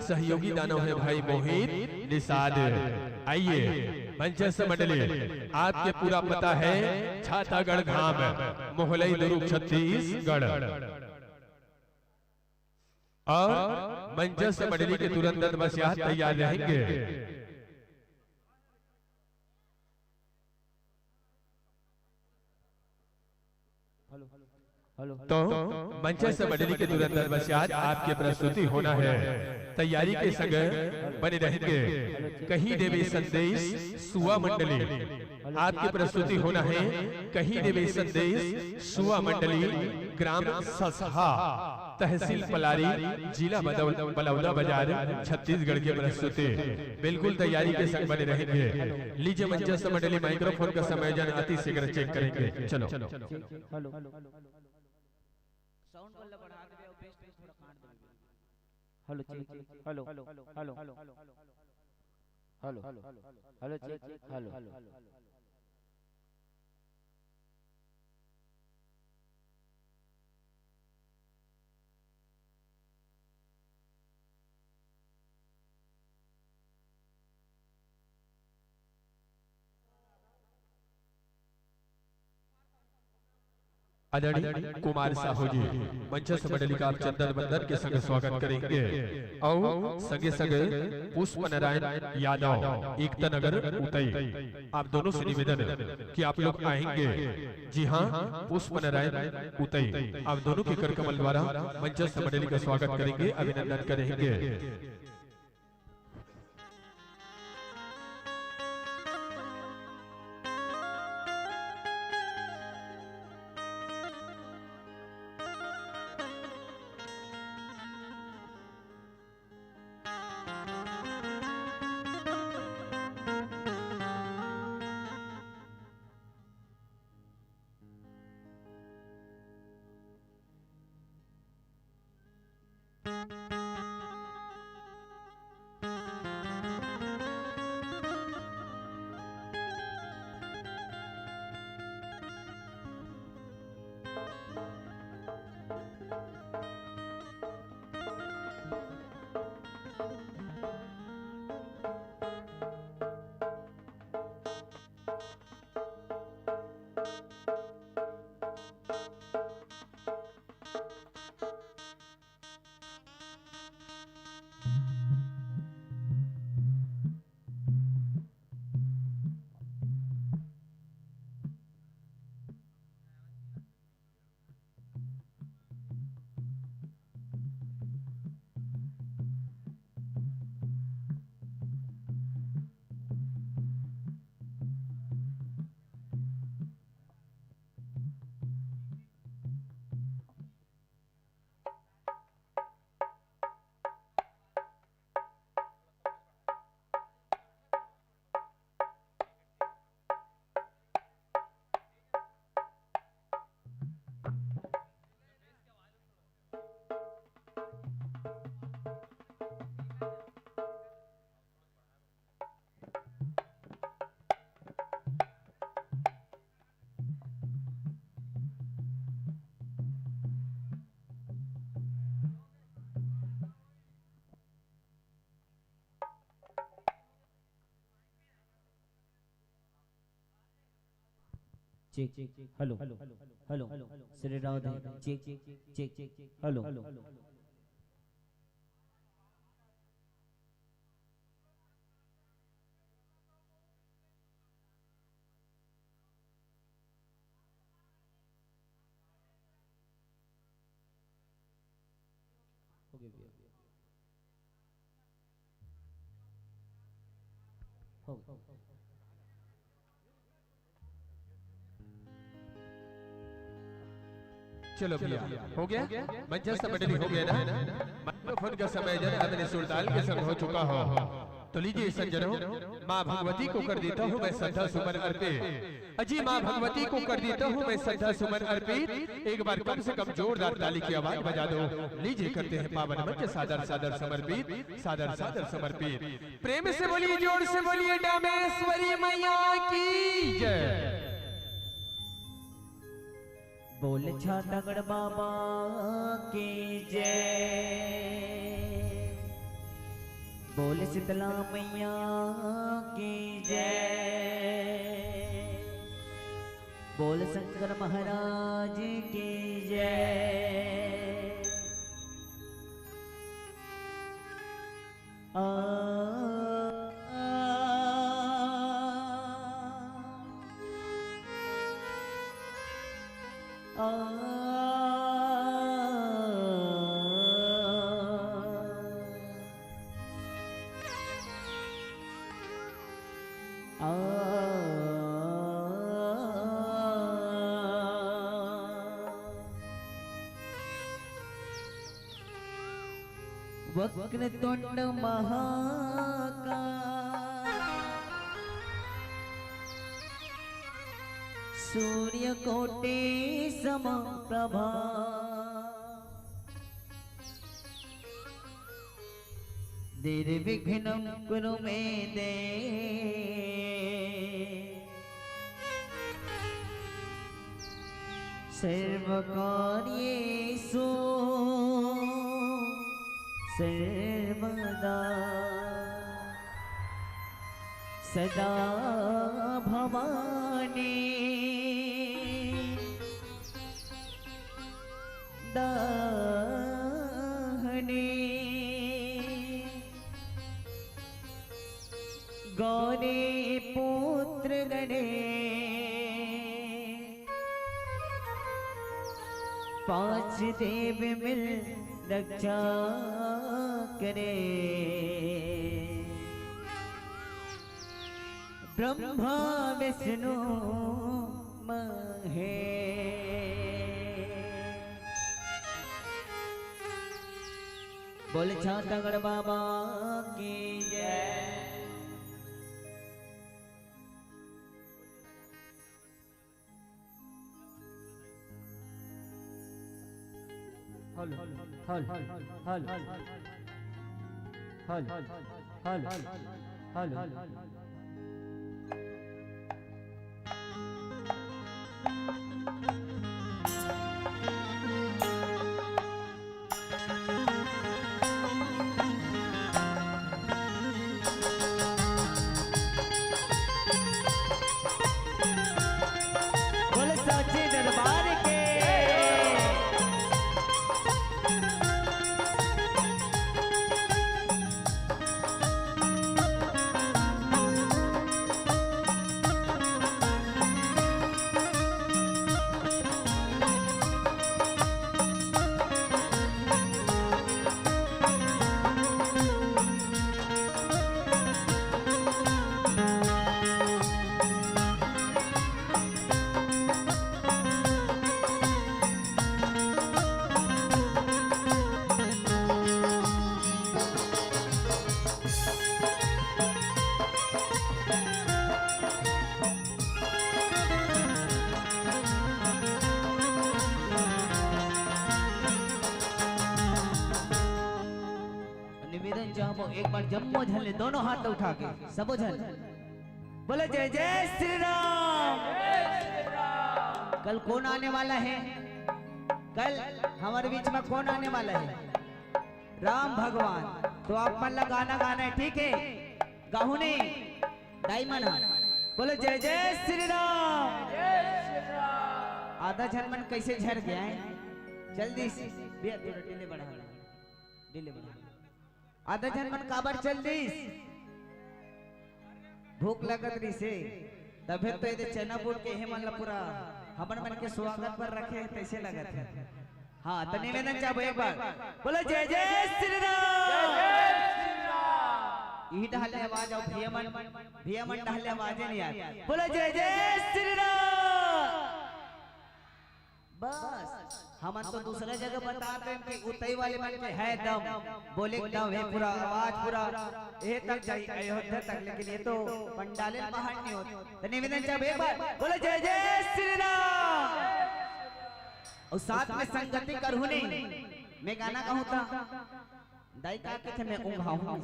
सहयोगी दानव है भाई मोहित निषाद। आइए मंचस्थ मंडली, आपके पूरा पता है, छातागढ़ धाम, मोहलई दुर्ग, छत्तीसगढ़। और मंचस्थ मंडली के तुरंत बाद बस यहाँ तैयार रहेंगे। Hello, hello. तो मंचस्थ मंडली के तुरंत बाद बस आज आपकी प्रस्तुति होना है। तैयारी के संग बने रहेंगे। कही देवे संदेश सुआ मंडली, आपकी प्रस्तुति होना है। कही देवे संदेश सुआ मंडली, ग्राम ससहा, तहसील पलारी, जिला बदौ-, बलौदा बाजार, छत्तीसगढ़ के प्रस्तुति। बिल्कुल तैयारी के संग बने रहेंगे। लीजिए मंचस्थ मंडली, माइक्रोफोन का संयोजन अति शीघ्र चेक करेंगे। चलो। हेलो। साउंड वाला बढ़ा देबे और बेस थोड़ा काट देबे। Hello, check. Hello, hello, hello. Hello, hello, check. Hello. आदरणीय कुमार साहू जी, मंचस्थ मंडली का आप चंदन वंदन के संग स्वागत करेंगे। और संगे संगे पुष्प नारायण यादव, एकता नगर, उतई, आप दोनों से निवेदन कि आप लोग आएंगे। जी हाँ, पुष्प नारायण उतई, आप दोनों के कर कमल द्वारा मंचस्थ मंडली का स्वागत करेंगे, अभिनंदन करेंगे। Check, check, hello, hello, Shri Radhe, check, check, check, hello. हो गया भैया। हो गया। चलो भैया, हो गया? मंचस्थ मंडली हो गया ना? माइक्रोफोन का समय जरा अपने सुरताल के संग हो चुका हो। तो लीजिए सज्जनों, माँ भगवती को कर देता हूँ मैं श्रद्धा सुमन अर्पित। अजी माँ भगवती को कर देता हूँ मैं श्रद्धा सुमन अर्पित। एक बार कम से कम जोरदार ताली की आवाज बजा दो। लीजिए करते हैं पावन मंच सादर सादर समर्पित, सादर सादर समर्पित। प्रेम से बोलिए, जोर से बोलिए, डामेश्वरी मैया की जय। बोल छातागढ़ बाबा की जय, बोल शीतला मैया की जय, बोल शंकर महाराज की जय। आ, आ, आ, आ। वक्रतुंड महाकाय, सूर्यकोटि समप्रभा, निर्विघ्नं कुरु मे देव, सर्वकार्येषु सर्वदा, सदा भवानी दाहिनी। गौरी पुत्र गणेश, पांच देव मिल रक्षा करे। ब्रह्मा विष्णु महेश। बोल छातागढ़ बाबा की जय। Hello, hello, hello, hello, hello. बोल साचे दरबार के। निवेदन चाहबो, एक बार जम्मो झन ले, दोनों हाथ उठा के, सबो झन बोलो, जय जय श्री राम। कल कौन आने वाला है? कल हमारे बीच में कौन आने वाला है? राम भगवान। तो आप मन ला गाना गाना है, ठीक है? गाहू नहीं, दाई मन हा। बोलो, जय जय श्री राम। आधा झन मन कैसे झर गया है? जल्दी से, भैया, थोड़ा डिले बढ़ा, डिले बढ़ा। आधा झन मन काबर चल दिस? भूख लगत रहिसे, तभे तो एदे चना बूट के हे मन ला पूरा हमन मन के स्वागत पर रखे हे, तैसे लगत हे। हाँ, तो निवेदन चाहबो एक बार, बोलो जय जय श्री राम। इही डहर ले आवाज अउ भैया मन, भैया मन डहर ले आवाजे नहीं आत। बोलो जय जय श्री राम। बस, हमन तो दूसरा जगह बतात हन कि उतई वाले मन के है दम, बोले के दम हे, पूरा आवाज पूरा ए तक जाई, अयोध्या तक, लेकिन ये तो पंडाले बाहर नहीं होत। तो निवेदन चाहबो एक बार, बोलो जय जय श्री राम। अउ साथ में संगति करहु नहीं, मैं गाना कहूँ था, दाई का कथे, मैं ऊँघाहूँ।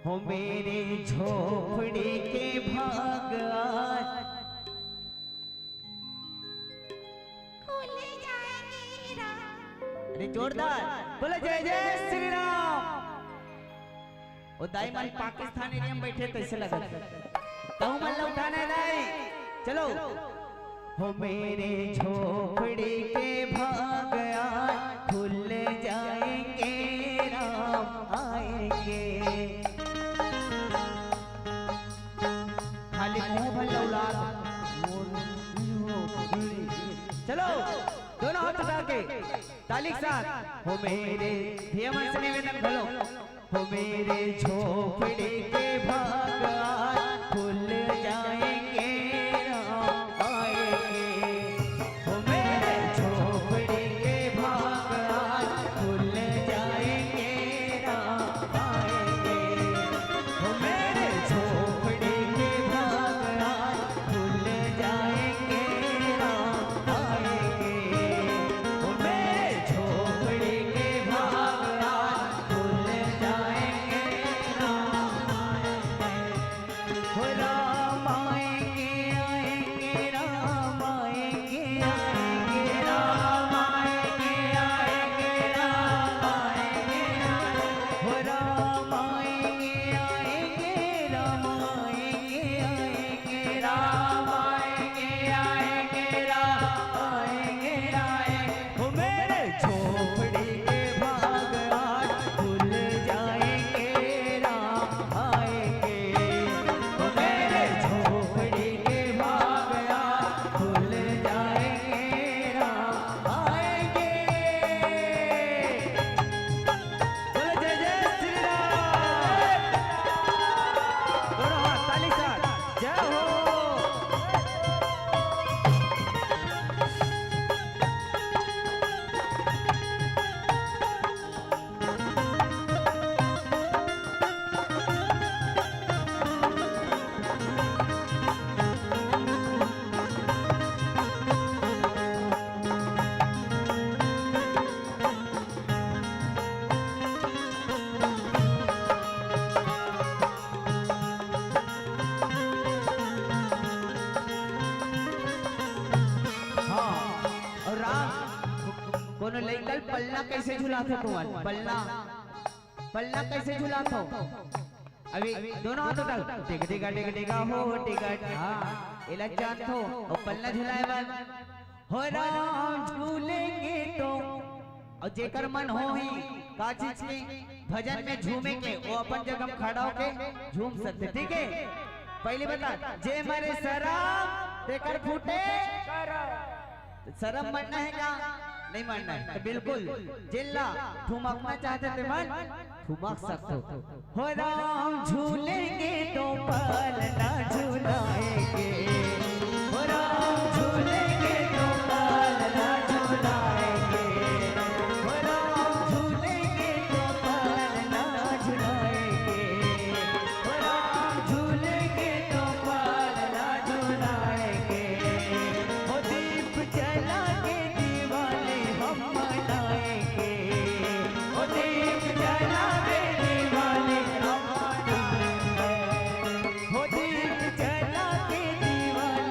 हो मेरे झोपड़ी के भाग आज खुल जाएंगे राम। अरे जोरदार, बोलो जय जय श्री राम। ओ दाई मन पाकिस्तान एरिया में बैठे तैसे लगत हे। तहु मन ला उठाना हे दाई, चलो। हो मेरे झोपड़ी के भाग आज खुल जाएंगे राम आएंगे। खाली मुंह भर लौलाद। चलो, दोनों हाथ उठा के ताली के साथ। हो मेरे भैया मन से निवेदन, बोलो। हो मेरे झोपड़ी के भाग आज खुल जाएंगे राम आएंगे। हो मेरे झोपड़ी के भाग आज खुल जाएंगे राम आएंगे। हो मेरे झोपड़ी के भाग आज खुल जाएंगे राम आएंगे। हो मेरे झोपड़ी के भाग आज खुल जाएंगे राम आएंगे। हो राम आएंगे, आएंगे, राम आएंगे, आएंगे, राम आएंगे, आएंगे, राम आएंगे, आएंगे। हो राम आएंगे, आएंगे, राम आएंगे, आएंगे, राम आएंगे, आएंगे, राम आएंगे, आएंगे। हो मेरे झोपड़ी के भाग आज खुल जाएंगे राम आएंगे। हो मेरे झोपड़ी के भाग आज खुल जाएंगे राम आएंगे। बोलो जय जय श्री राम। दोनों हाथ ताली के साथ। जय हो। हाँ, अउ राम, कोनो लइका ल पलना कइसे झुलाथे तुमन? पलना, पलना कइसे झुलाथो? अभी दोनों हाथ उठा, टिक टिका टिक टिका हो टिकट, हाँ, एला जानथो, अउ पलना झुलाए बर। हो राम झूलेंगे तो, अउ जेकर मन होही का चीज के भजन में झूमे के, वो अपन जगह में खड़ा होके झूम सकथे, ठीक हे? पहिली बता, जे मरे सरम तेकर फूटे सरम। मरना हे का? नहीं मरना हे। तो बिल्कुल, जेला ठुमकना चाहथे ते मन ठुमक सकथो। हो राम झूलेंगे तो पलना झुलाएंगे। हो राम झूलेंगे तो पलना झुलाएंगे। हो राम झूलेंगे तो पलना झुलाएंगे। हो राम झूलेंगे तो पलना झुलाएंगे। हो दीप जला के दिवाली हम मनाएंगे। हो दीप जला के दिवाली हम मनाएंगे। हो दीप जला के दिवाली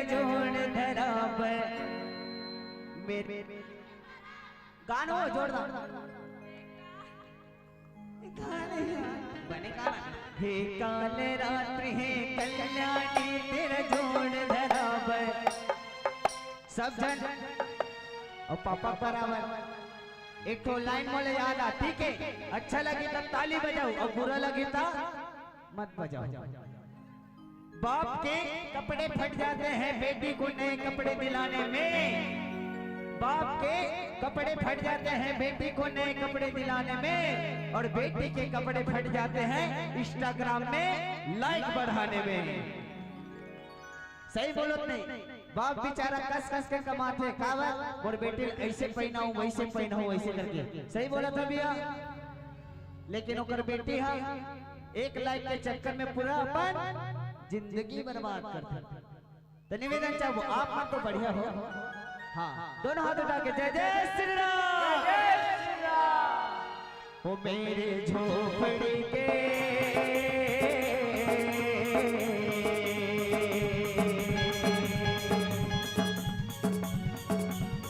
जोड़ धराबर। मेरे गानो जोरदार। बने गाना। हे काल रात्रि हे कल्याणी, तेरा जोड़ धराबर। सब झन अउ पापा बराबर। एक ठो लाइन मोले याद आती के, अच्छा लगी त ताली बजाओ अउ बुरा लगी त मत बजाओ। बाप के कपड़े फट जाते हैं बेटी को नए कपड़े दिलाने में, बाप के कपड़े फट जाते हैं बेटी को नए कपड़े दिलाने में, और बेटी के कपड़े फट जाते हैं Instagram में लाइक बढ़ाने में। सही बोलत नहीं? बाप बेचारा कस कस के कमाथे, काबर मोर बेटी ल ऐसे पहनाऊं, वैसे पहनाऊं, ऐसे करके। सही बोलत हे भैया? लेकिन ओकर बेटी हा एक लाइक के चक्कर में पूरा अपन जिंदगी बर्बाद कर दे। तो निवेदन चाहूँ, आप मन तो बढ़िया हो। हाँ, दोनों हाथ उठा के जय जय श्री राम। ओ मेरे झोपड़ी के,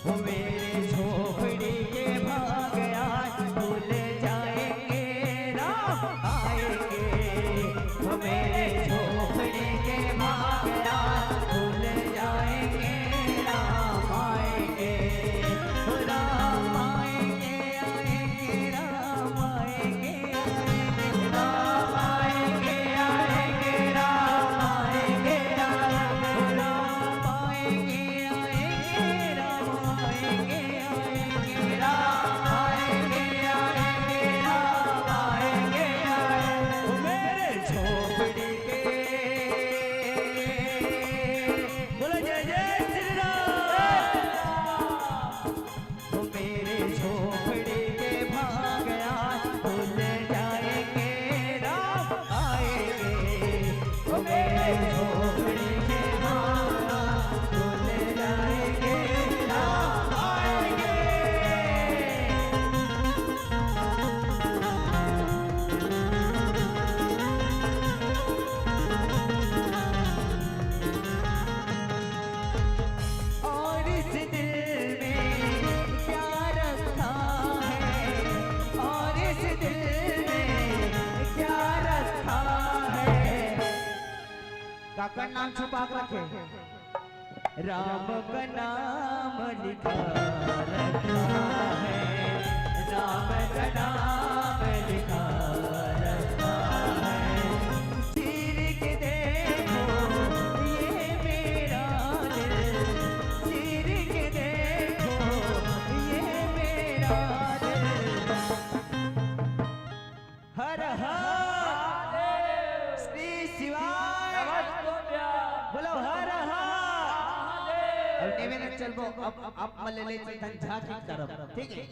ओ मेरे झोपड़ी के भाग आज खुल जाएंगे, राम आएंगे। ओ मेरे झोपड़ी के भाग आज खुल जाएंगे, राम आएंगे। ओ राम आएंगे, आएंगे, राम आएंगे। बोलो जय जय श्री राम। ओ मेरे झोपड़ी के भाग आज खुल जाएंगे, राम आएंगे। ओ मेरे झोपड़ी के भाग आज खुल जाएंगे, राम आएंगे। और इस दिल में क्या रखा है, और इस दिल में क्या रखा है। काकर नाम छुपा के रखे? राम का नाम लिखा रखा है, राम का नाम लिखा रखा है। चीर के देखो ये मेरा दिल, चीर के देखो ये मेरा दिल। हर हर श्री शिवाय। बोलो हर हर। अब निवेदन चलबो, अब, अब, अब मले ले चलथन झांकी की तरफ, ठीक है?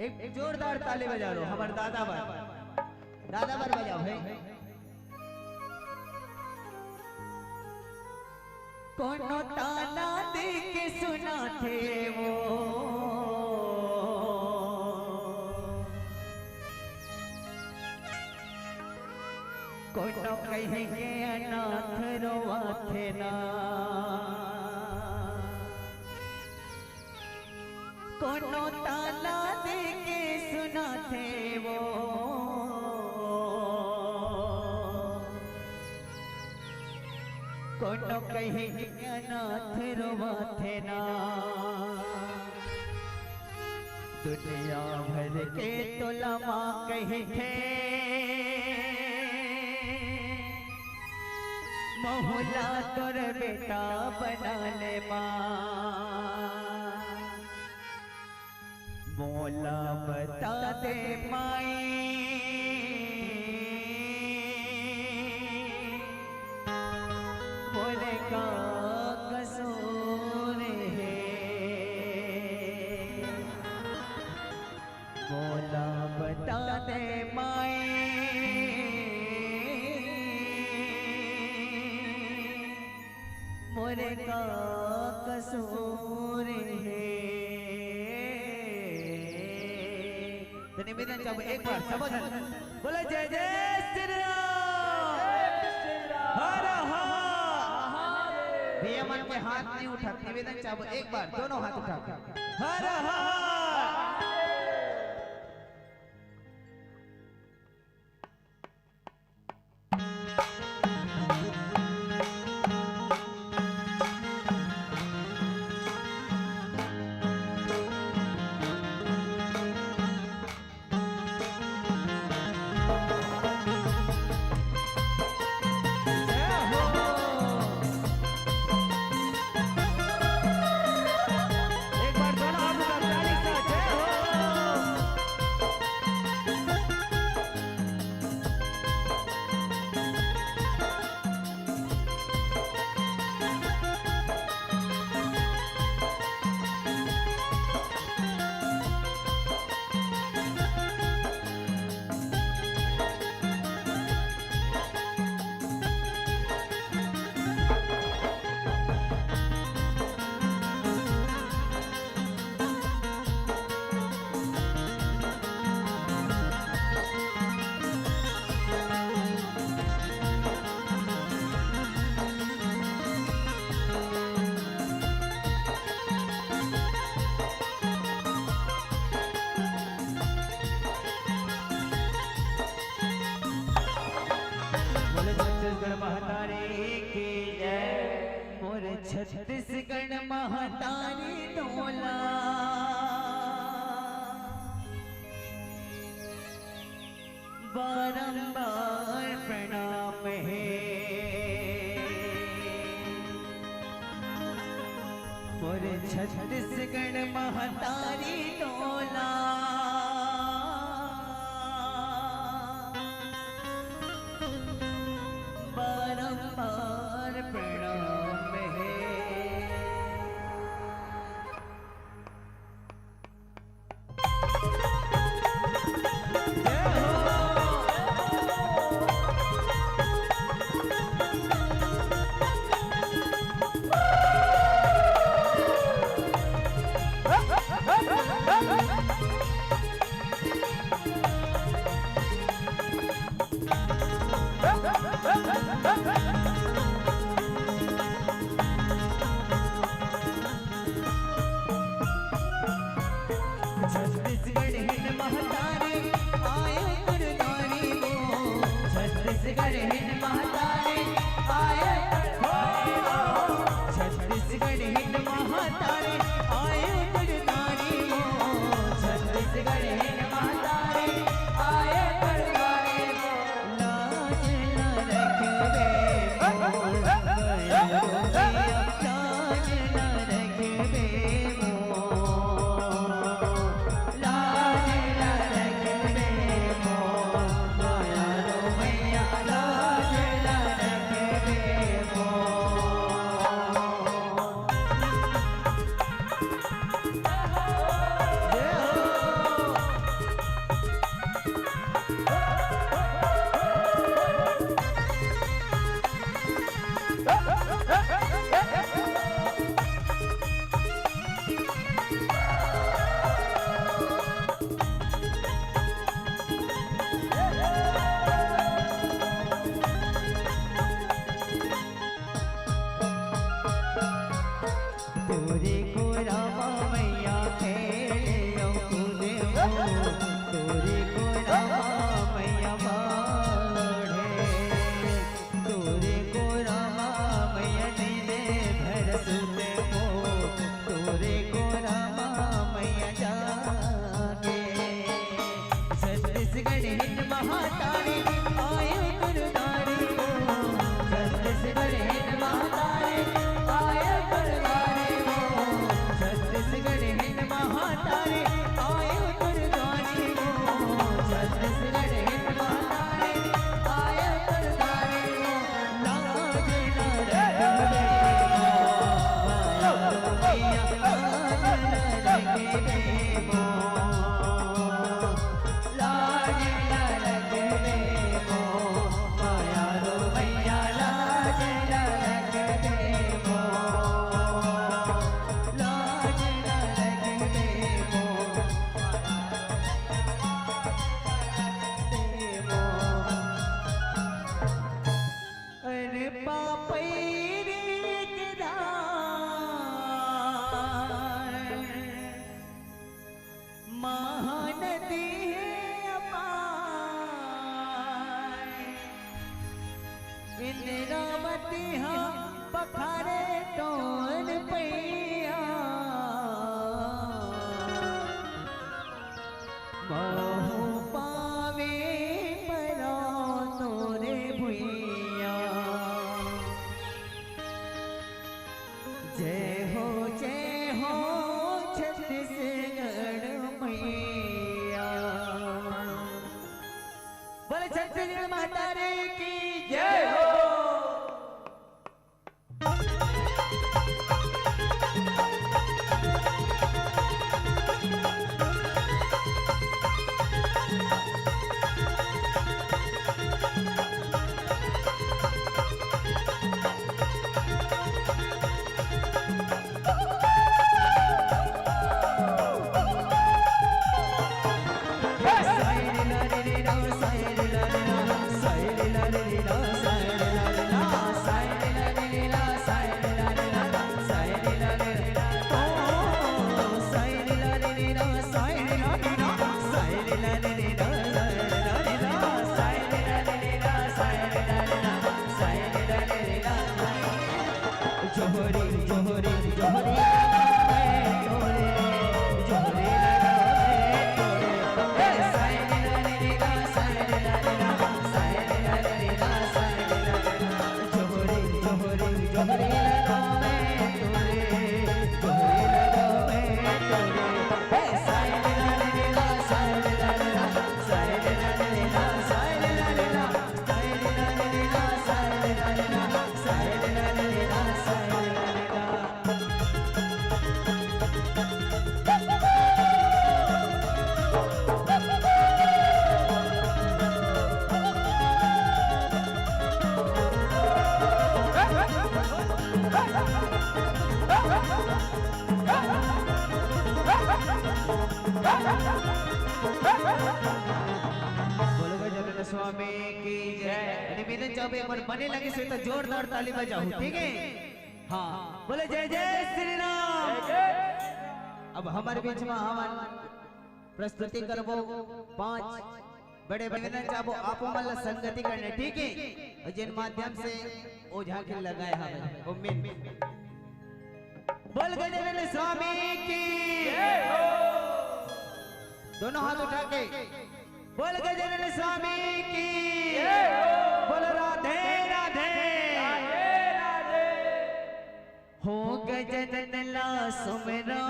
एक जोरदार ताली बजा लो हमर दादा बर, दादा बर बजाओ भाई। कोनो ताना दे के सुनाथे वो, कोनो कहि के अनाथ रोवाथे ना। कोनो ताना दे के सुनाथे वो, कोनो कहि के अनाथ रोवाथे ना। दुनिया भर के तोला माँ कहिथे, महू ला तोर बेटा बना ले माँ। मोला बता दे माई, मोरे का कसूर हे। मोला बता दे माई, मोरे का कसूर हे। तो निवेदन चाहूँ एक बार सब झन बोलो जय जय श्री राम। हर हर। भैया मन के हाथ नहीं उठा, निवेदन चाहबो, एक बार दोनों हाथ उठा। हर हर। बोले छत्तीसगढ़ महतारी की जय। मोर छत्तीसगढ़ महतारी तोला बारंबार प्रणाम हे। मोर छत्तीसगढ़ महतारी तोला बारंबार प्रणाम हे। छत्तीसगढ़ हिन महतारी आए दुलारी वो। छत्तीसगढ़ हिन महतारी आए दुलारी वो। छत्तीसगढ़ हिन महतारी आए दुलारी वो। छत्तीसगढ़ हिन महतारी आए दुलारी वो। लाज ना रखबे मोर भैया, लाज ना रखबे मोर। लाज ना रखबे मोर, माया रो भैया, लाज ना रखबे मोर। तोरे कोरा मा मैया खेले अउ कूदे हो, तोरे कोरा मा मैया बाढ़े, तोरे कोरा मा मैया नींदे भर सुते हो, तोरे कोरा मा मैया जागे। छत्तीसगढ़ हिन महतारी आए दुलारी वो। छत्तीसगढ़ हिन महतारी आए दुलारी वो। छत्तीसगढ़ हिन महतारी जय हो, जय हो छत्तीसगढ़ मैया। बोले छत्तीसगढ़ माता रे की जय हो। जोहरी जोहरी जोहरी लगा मैं तोरे, जोहरी लगा मैं तोरे। ए साई रे रे रे रे गा, साई रे रे रे रे गा, साई रे रे रे रे गा, साई रे रे रे रे गा। जोहरी जोहरी जोहरी लगा मैं तोरे, जोहरी लगा मैं तोरे। ए साई रे रे रे रे गा, साई रे रे रे रे गा, साई रे रे रे रे गा, साई रे रे रे रे गा। बोलो गजानन स्वामी की जय। निवेदन चाहूँ, एक बार बने लगे से तो जोरदार ताली बजाओ, ठीक है? हाँ, बोले जय जय श्री राम। अब हमारे बीच में हमन प्रस्तुति करबो पांच बड़े बड़े। निवेदन चाहबो आपो मन ला संगति करने, ठीक है? और जिन माध्यम से ओझा के लगाए हवे, वो मेन। बोल गजानन स्वामी की। दोनों हाथ उठा के बोल गजानन स्वामी की। बोल राधे राधे। हो गजानन ला सुमिरो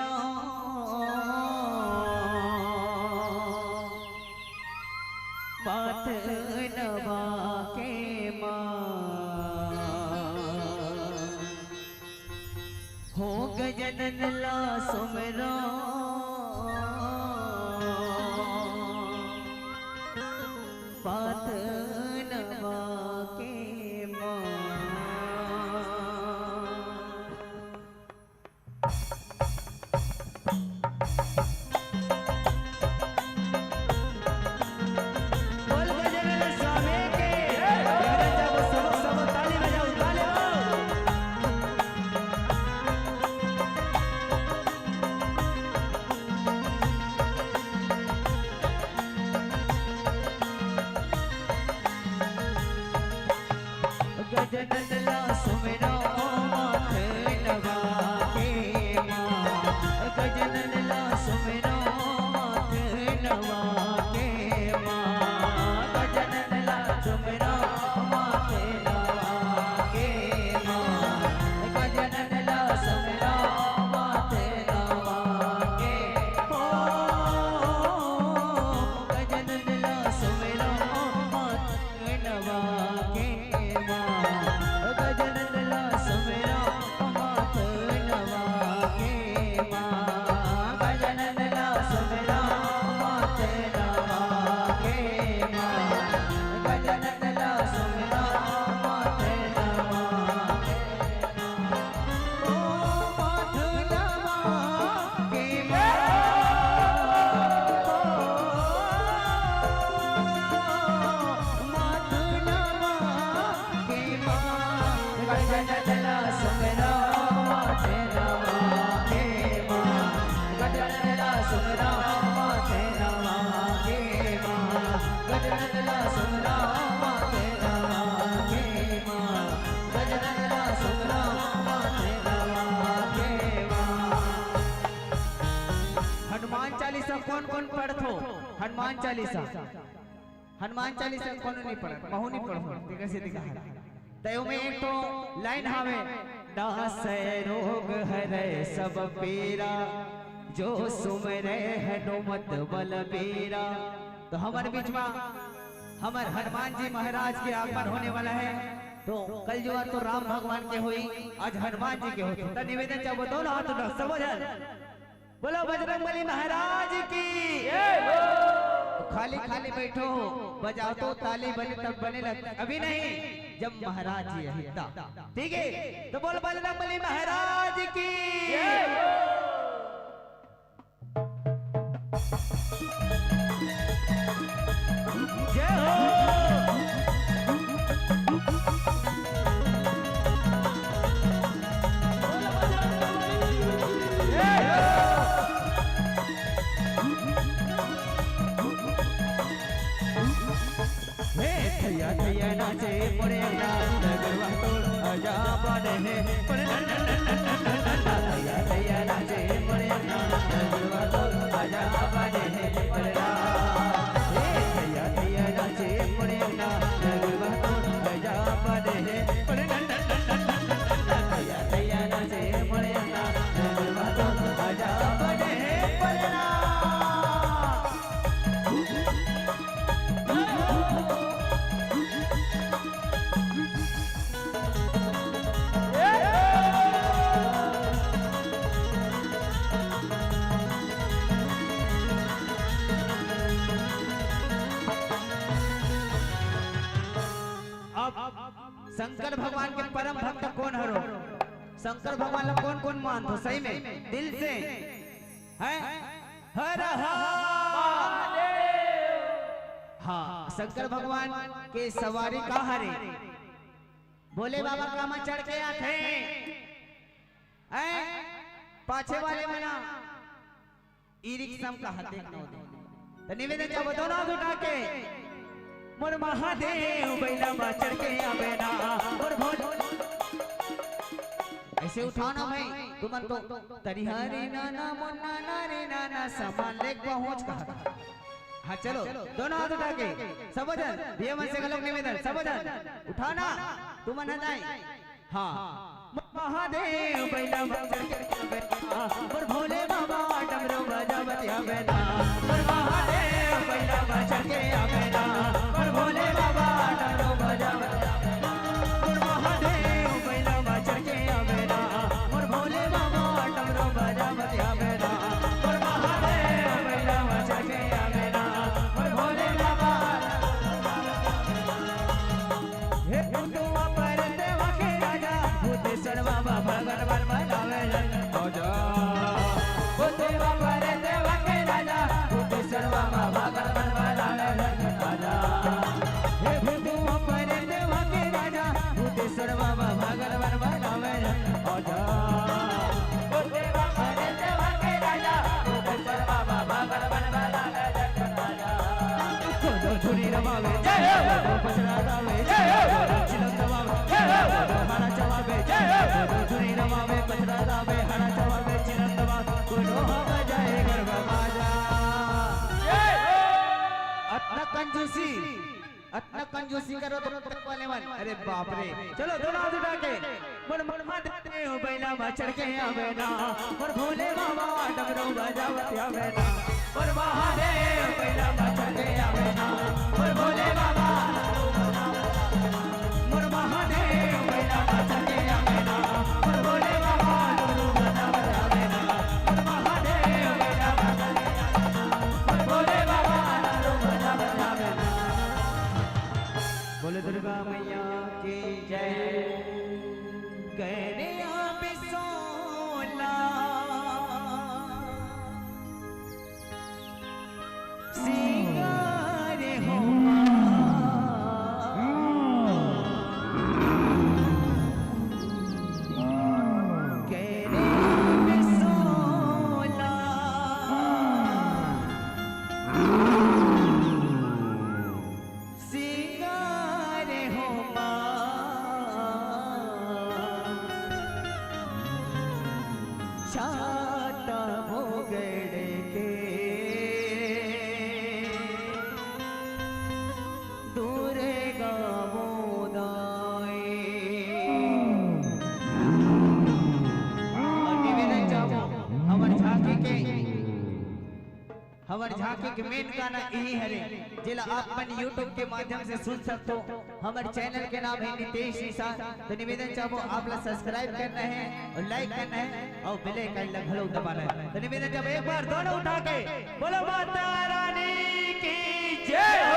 माथ नवा के माँ। हो गजानन ला सुमिरो माथ नवा के माँ। बोल गजानन स्वामी की। सब, सब ताली बजाओ, ताली बजाओ। गजानन ला सुमिरो माथ नवा के माँ। गजानन ला सुमिरो माथ नवा के माँ। गजानन ला सुमिरो माथ नवा के माँ। गजानन ला सुमिरो माथ नवा के। ओ गजानन ला सुमिरो माथ नवा के माँ। गजानन ला सुमिरो माथ नवा के माँ। गजानन ला सुमिरो माथ नवा के माँ। गजानन ला सुमिरो माथ नवा के हनुमान चालीसा कौन कौन पढ़थो? हनुमान चालीसा, हनुमान चालीसा कौन नहीं पढ़, महू नहीं पढ़, ठीक है, सीधी कहा। तय में एक तो लाइन हावे, नासै रोग हरै सब पीरा, जो सुमिरै हनुमत बलबीरा। तो हमर बीच में हमर हनुमान जी महाराज के आगमन होने वाला है। तो कल जुआर तो राम भगवान के होई, आज हनुमान जी के होथे। तो निवेदन चाहबो, दोनों हाथ उठा, सब झन। बोलो बजरंग बली महाराज की। खाली खाली बैठो हो, बजाओ तो ताली बने तब बने लग, अभी नहीं, जब महाराज जी आही तब। ठीक है, तो बोल बजरंग बली महाराज की। जय हो। हे थैया थैया नाचे मोरे अंगना, नगरवा तोर अजा बने हे। थैया थैया नाचे मोरे अंगना, नगरवा तोर अजा बने हे। हे थैया थैया नाचे मोरे अंगना, नगरवा तोर अजा बने हे। थैया थैया नाचे मोरे अंगना, नगरवा तोर अजा बने हे। अब शंकर भगवान के परम भक्त कोन हरो? शंकर भगवान ला कोन कोन मानथो सही में, दिल से? हैं? हर हर। हाँ, शंकर भगवान के सवारी का हरे? भोले बाबा का मा चढ़ के आथे। हैं? पाछे वाले मना ई रिक्शा में कहा देख नौ दे। तो निवेदन चाहबो, दोनों हाथ उठा के, मोर महादेव बैला मा चढ़ के आवे ना, मोर भोले। ऐसे उठाओ ना भाई, तुमन तो तरिहा रे नाना, मोर नाना रे नाना, सामान लेके पहुंच कहा। हाँ, चलो, दोनों हाथ उठा के, सब झन, भैया मन से गलत निवेदन, सब झन, उठाओ ना, तुमन हदाई। हाँ। महादेव बैला मा चढ़ के आवे ना, मोर भोले बाबा डमरू बजावत आवे ना। मोर महादेव बैला मा चढ़ के आवे ना, मोर भोले बाबा डमरू बजावत आवे ना। मोर महादेव बैला मा चढ़ के आवे ना, मोर भोले बाबा डमरू बजावत आवे ना। मोर महादेव बैला मा चढ़ के आवे ना, मोर भोले बाबा। हे भूतवा परतवा के राजा, भूतेश्वर बाबा भगवान बनावे लन आजा। भूतवा परतवा के राजा, भूतेश्वर बाबा भगवान बनावे लन आजा। हे भूतवा परतवा के राजा, भूतेश्वर बाबा भगवान बनावे लन आजा। भूतवा परतवा के राजा, भूतेश्वर बाबा भगवान बनावे लन आजा। कोनो छुरी रमावे, जय हो। कोनो पचरा गावे, जय हो। कोनो चिलम दबावे, जय हो। कोनो हाड़ा चबावे, जय हो। कोनो छुरी रमावे, पचरा गावे, हाड़ा चबावे, चिलम दबावे, कोनो हा बजाए गरबा बाजा। जय हो। अतना कंजूसी, अतना कंजूसी करो तो तक वाले मन। अरे बाप रे। चलो दोनों हाथ उठा के। मोर, मोर महादेव बैला मा चढ़ के आवे ना, मोर भोले बाबा डमरू बजावत आवे ना। मोर महादेव बैला मा चढ़ के आवे ना, मोर भोले बाबा। मोर महादेव बैला मा चढ़ के आवे ना, मोर भोले बाबा डमरू बजावत आवे ना। मोर महादेव बैला मा चढ़ के आवे ना, मोर भोले बाबा डमरू बजावत आवे ना। बोले दुर्गा मैया की जय। करे आवे सोला सिंगार हो माँ। करे आवे सोला सिंगार हो माँ, छाता मोगड़ के दुर्गा मोदाई। हमर झांकी के मेन गाना यही हरे, जेला आप मन YouTube के माध्यम से सुन सकथो। हमर चैनल के नाम है नितेश निषाद। तो निवेदन चाहबो आप ला सब्सक्राइब करना है और लाइक करना है और बेल आइकन ला घलो दबाना है। तो निवेदन चाहबो एक बार दोनों उठा के बोलो माता रानी की जय हो।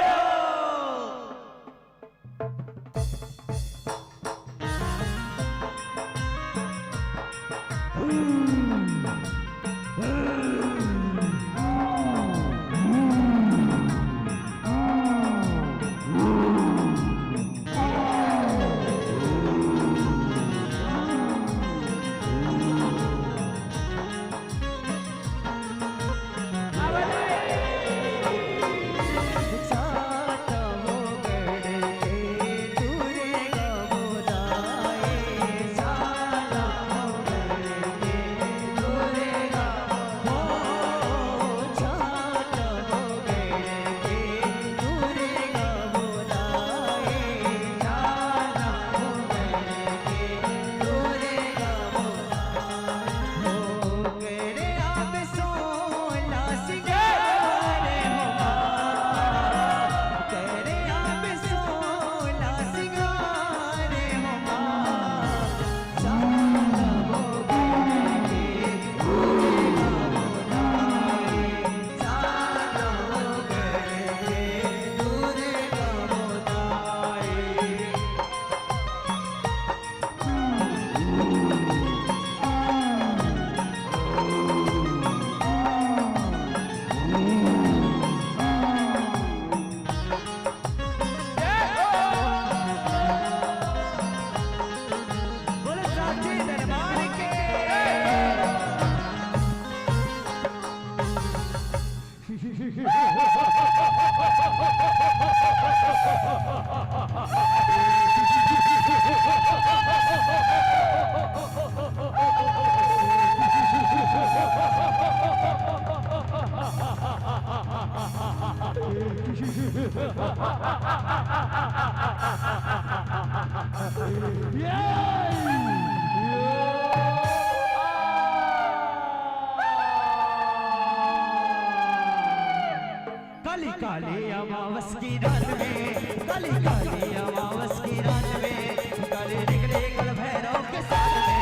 काली काली अमावस की रात में, काली काली अमावस की रात में, काली निकले कल भैरव के साथ में।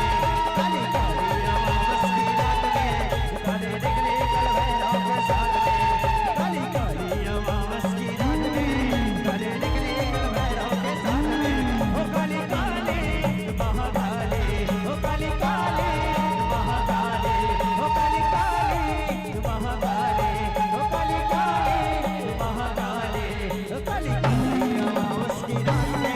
काली काली अमावस की रात में, काली निकले कल भैरव के साथ में। काली काली अमावस की रात में, काली निकले कल भैरव के साथ में। ओ काली काली महाकाली, ओ काली काली महाकाली, ओ काली काली महाकाली, ओ काली काली महाकाली, ओ काली काली अमावस की रात में।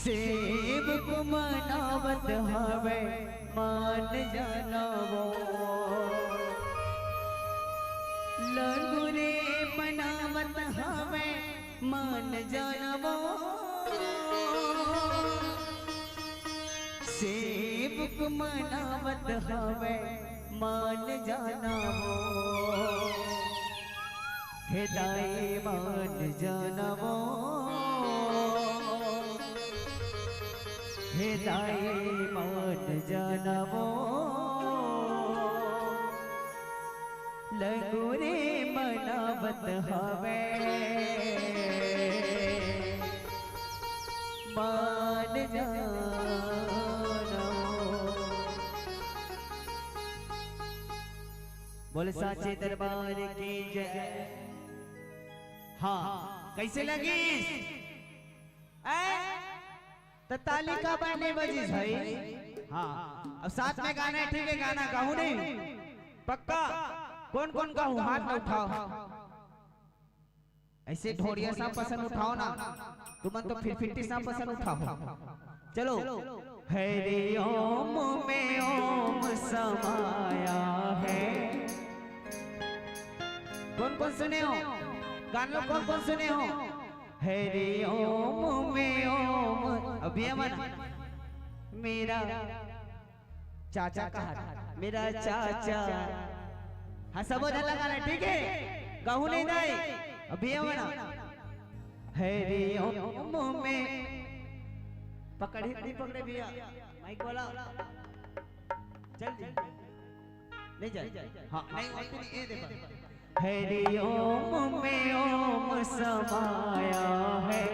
सेवक मनावत हवे मान जाना वो, लंगुरे मनावत हवे मान जाना वो, सेवक मनावत हवे मान जाना वो। हे दाई मान जाना वो, हे दाई मान जाना वो, लंगुरे मनावत हवे मान जाना वो। बोल साचे दरबार की जय। हाँ, कैसे लगिस? ऐ? त ताली काबर नइ बजिस भाई? हाँ, अब साथ में गाना है, ठीक है, गाना गाहू नहीं? पक्का? कौन कौन गाहू, हाथ उठाओ। ऐसे ढोड़िया सा पसन उठाओ ना, तुमन तो फिरफिट्टी सा पसन उठाओ। चलो। हरि ओम में ओम समाया है। कौन कौन सुने हो? गान लो, कौन कौन सुने हो? हरि ओम में ओम। अभी मन मेरा चाचा कहा, मेरा चाचा। हाँ, सबो झन लगाना, ठीक है? गाहू नहीं दाई, अभी ये वाला। हरि ओम में पकड़ी, नहीं पकड़े भैया, माइक वाला। चल जी, नहीं जाए। हाँ, नहीं, वो तो नहीं, ये देखो। हरि ओम में ओम समाया है।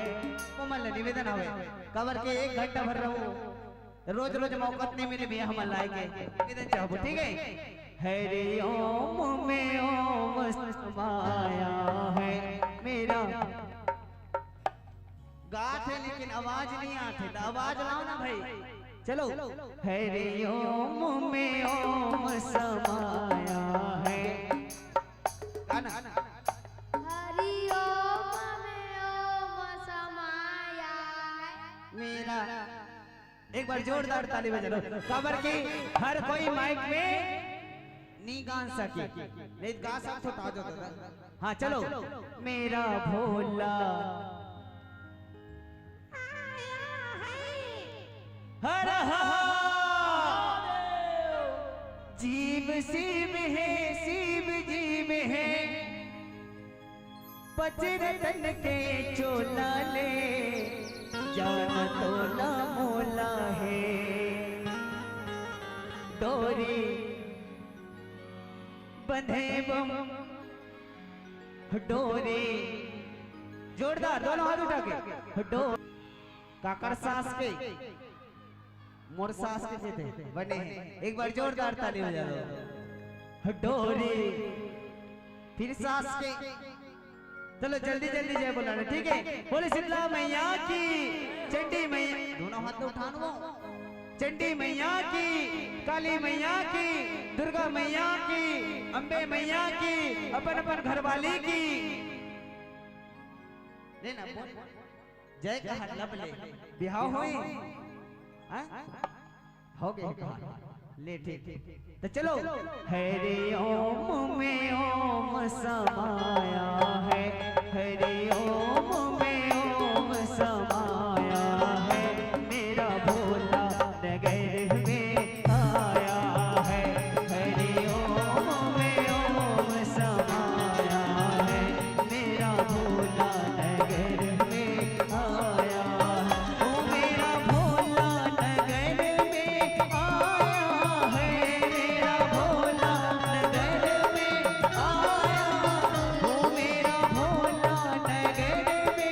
वो मन ले निवेदन हवे, काबर के एक घंटा भर रहो, रोज रोज मौका नहीं मिले भैया हमन लाए के। निवेदन चाहबो, ठीक है? हरि ओम में ओम समाया है मेरा। गात है लेकिन आवाज नहीं आते, तो आवाज लाओ ना भाई। चलो। हरि ओम में ओम समाया है। गाना। हरि ओम में ओम समाया है मेरा। एक बार जोरदार ताली बजा लो, काबर कि हर कोई माइक में नहीं गा सके, नहीं गा सकते तो आ जाओ दादा। हाँ, चलो। मेरा भोला हर हर जीव शिव है, शिव जीव है। पचरतन के चोला ले, जान तोला मोला है। डोरी बंधे बम डोरी। जोरदार, दोनों हाथ उठा के। डो-, काकर सास के, मोर सास के जेते बने हैं। एक बार जोरदार ताली बजा दो। डोरी, फिर सास के। चलो जल्दी जल्दी जय बोलाना, ठीक है? बोले शीतला मैया की, चंडी मैया, दोनों हाथ तो उठान वो। चंडी मैया की, काली मैया की, दुर्गा मैया की, अम्बे मैया की, अपन अपन घरवाली की। ले ना, बोल। जय कहा लब ले। बिहाव होई? हाँ? हो गए कहा। ले, ठीक, ठीक। तो चलो। हरि ओम में ओम समाया है, हरि ओम में ओम समाया है, मेरा भोला नगर में आया है। हरि ओम में ओम समाया है, मेरा भोला नगर में आया है। ओ मेरा भोला नगर में आया है, मेरा भोला नगर में आया। ओ मेरा भोला नगर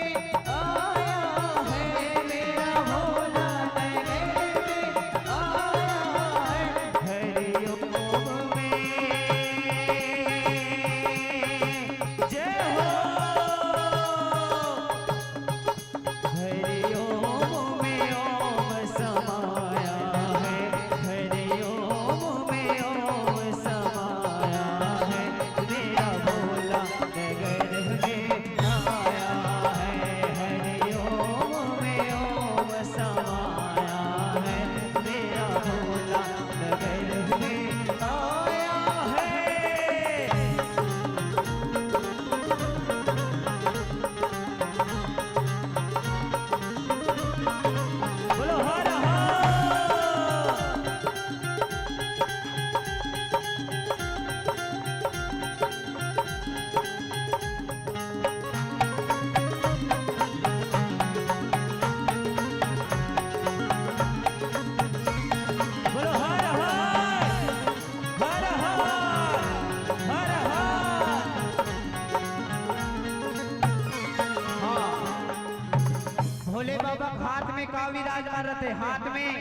भोले बाबा के हाथ में का विराजमान रथे? हाथ में,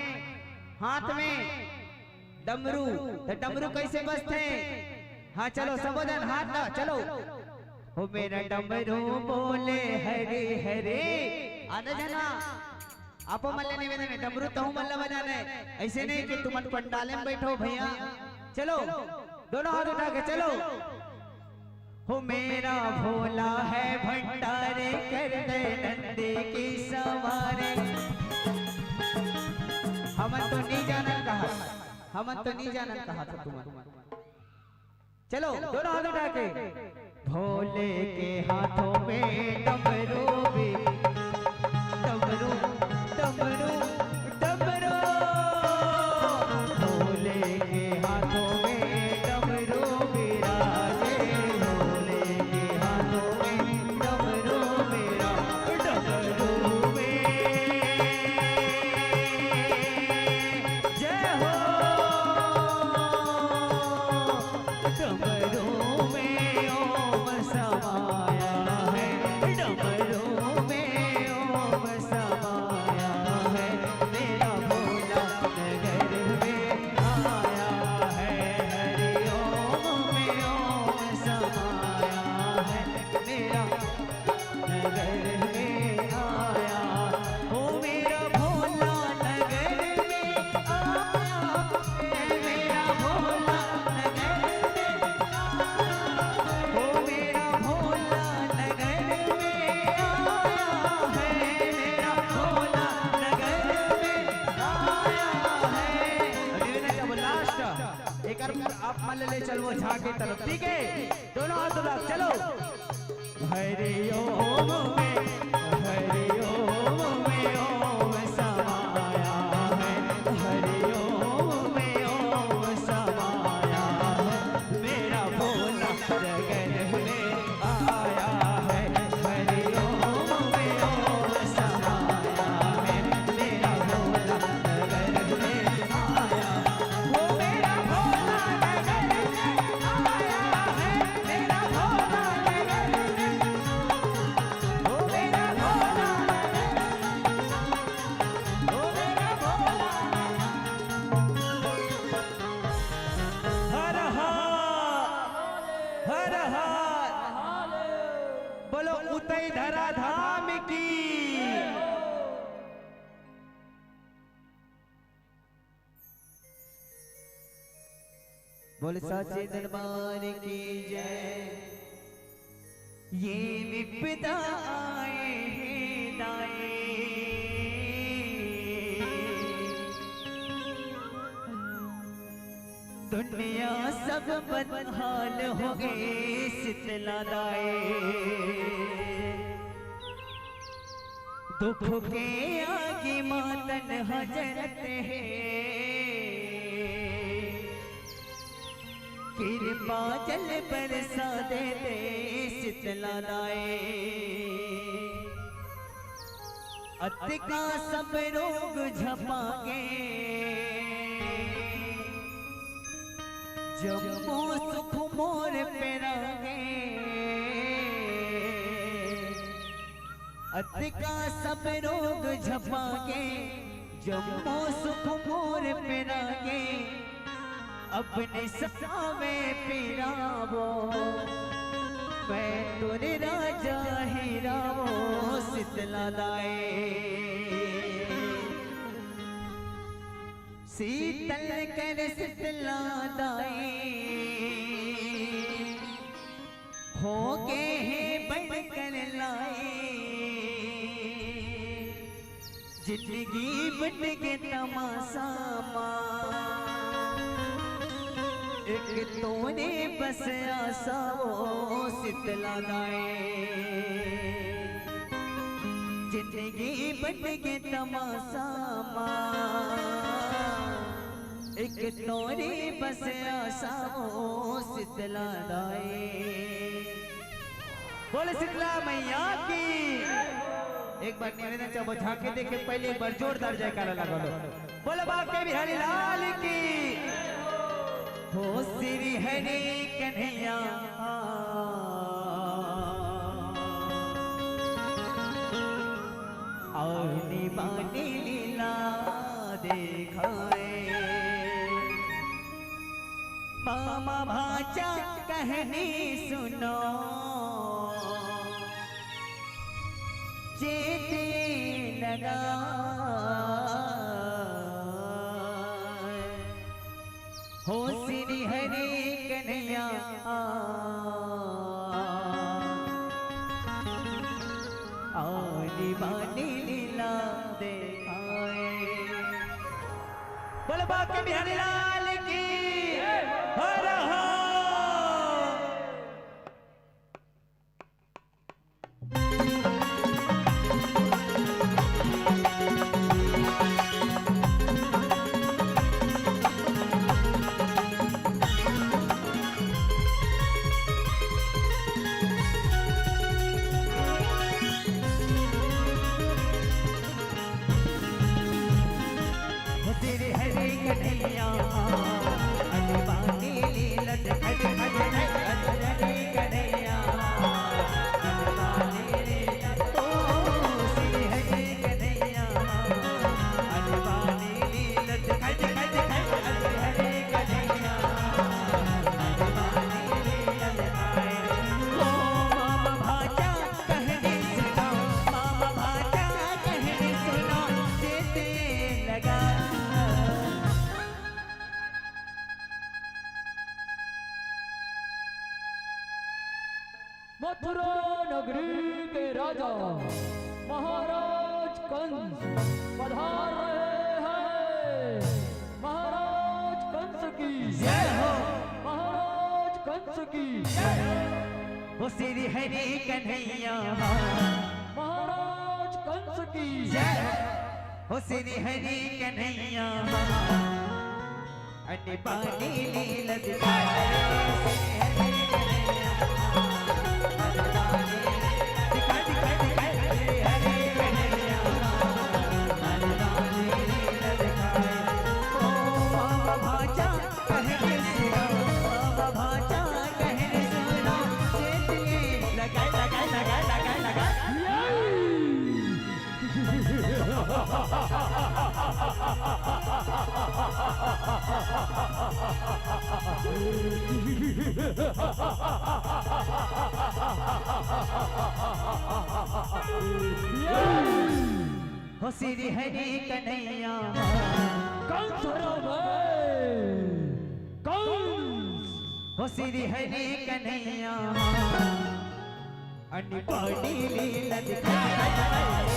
हाथ में डमरू। त डमरू कैसे बजथे? हाँ, चलो सबो झन हाथ ला, चलो। हो मेरा डमरू बोले हरे हरे। आना जना, आपो मन ले निवेदन हे, डमरू तहू मन ला बजाना हे। ऐसे नहीं कि तुमन पंडाले में बैठो भैया। चलो, दोनों हाथ उठा के चलो। हो मेरा भोला है भंडारी, कर दे नंदी की सवारी। हमन तो नहीं जानन कहा, हमन तो नहीं जानन कहा था तुमन। चलो, दोनों हाथ उठा के। भोले के हाथों में डमरू भी, डमरू, डमरू, डमरू। भोले के हाथों में डमरू विराजे, भोले के हाथों में डमरू विराजे, डमरू में। जय हो। डमरू में ओम समाया है, डमरू में ओम समाया है। मेरा भोला नगर में आया है, हरि ओम में ओम समाया है। मेरा नगर में आया, ओ मेरा भोला नगर में आया, मेरा भोला नगर में, ओ मेरा भोला नगर में आया है, मेरा भोला नगर में आया है। अरे ना, जब लास्ट एक बार आप मन ले चलबो झांकी तरफ, ठीक है? दोनों हाथ उठा, चलो। हरि ओम में, हरि ओम में ओम समाया है, हरि ओम में ओम समाया है। मेरा भोला जगत में आया है, हरि ओम में ओम समाया है। मेरा भोला जगत में आया, वो मेरा भोला जगत में आया है। हर हर, हर हर। बोलो उतई धरा धाम की। बोल साचे दरबार की जय। ये विपदा आए हे दाए, दुनिया सब बदहाल हो गए शीतला दाए। दुख के आगे मातन हजरत है, कृपा जल बरसा दे दे शीतला दाए। अतका सब रोग झपागे, जम्मो सुख मोर पेरागे। अतका सब रोग झपागे, जम्मो सुख मोर पेरागे। अपने सावे पिरावो, मैं तोरे राजा हिरावो शीतला दाए। शीतल कर शीतला दाए, हो गे हे बड़ कर लाए। जिंदगी बन के तमाशा मा, एक तोरे बस आशा वो शीतला दाए। जिंदगी बन के तमाशा मा, एक तोरे बस आशा वो शीतला दाए। बोल शीतला मैया की। एक बार निवेदन चाहबो, झांकी देखे पहले एक बार जोरदार जयकारा लगा लो। बोलो बांके बिहारी लाल की। हो श्री हरि कन्हैया। आनी बानी लीला देखाए। मामा भांचा कहनी सुनो, चेते लगा। हो श्री हरि कन्हैया, आनी बानी लीला देखाए। बोल बांके बिहारी लाल की। हर हर। श्री हरि कन्हैया, अनबानी लीलत खट खट खट खट हरि कन्हैया, अनबानी लीलत, ओ श्री हरि कन्हैया, अनबानी लीलत खट खट खट खट हरि कन्हैया, अनबानी लीलत आए। ओ मामा भांचा कहनी सुनो, मामा भांचा कहनी सुनो, चेते लगा। मथुरा नगरी के राजा महाराज कंस पधार रहे हैं। महाराज कंस की जय हो। महाराज कंस की जय हो। श्री हरि कन्हैया। महाराज कंस की जय हो। श्री हरि कन्हैया। अनबानी लीलत श्री हरि कन्हैया। कंस हरावे। कंस। श्री हरि कन्हैया। अनबानी लीलत श्री हरि कन्हैया।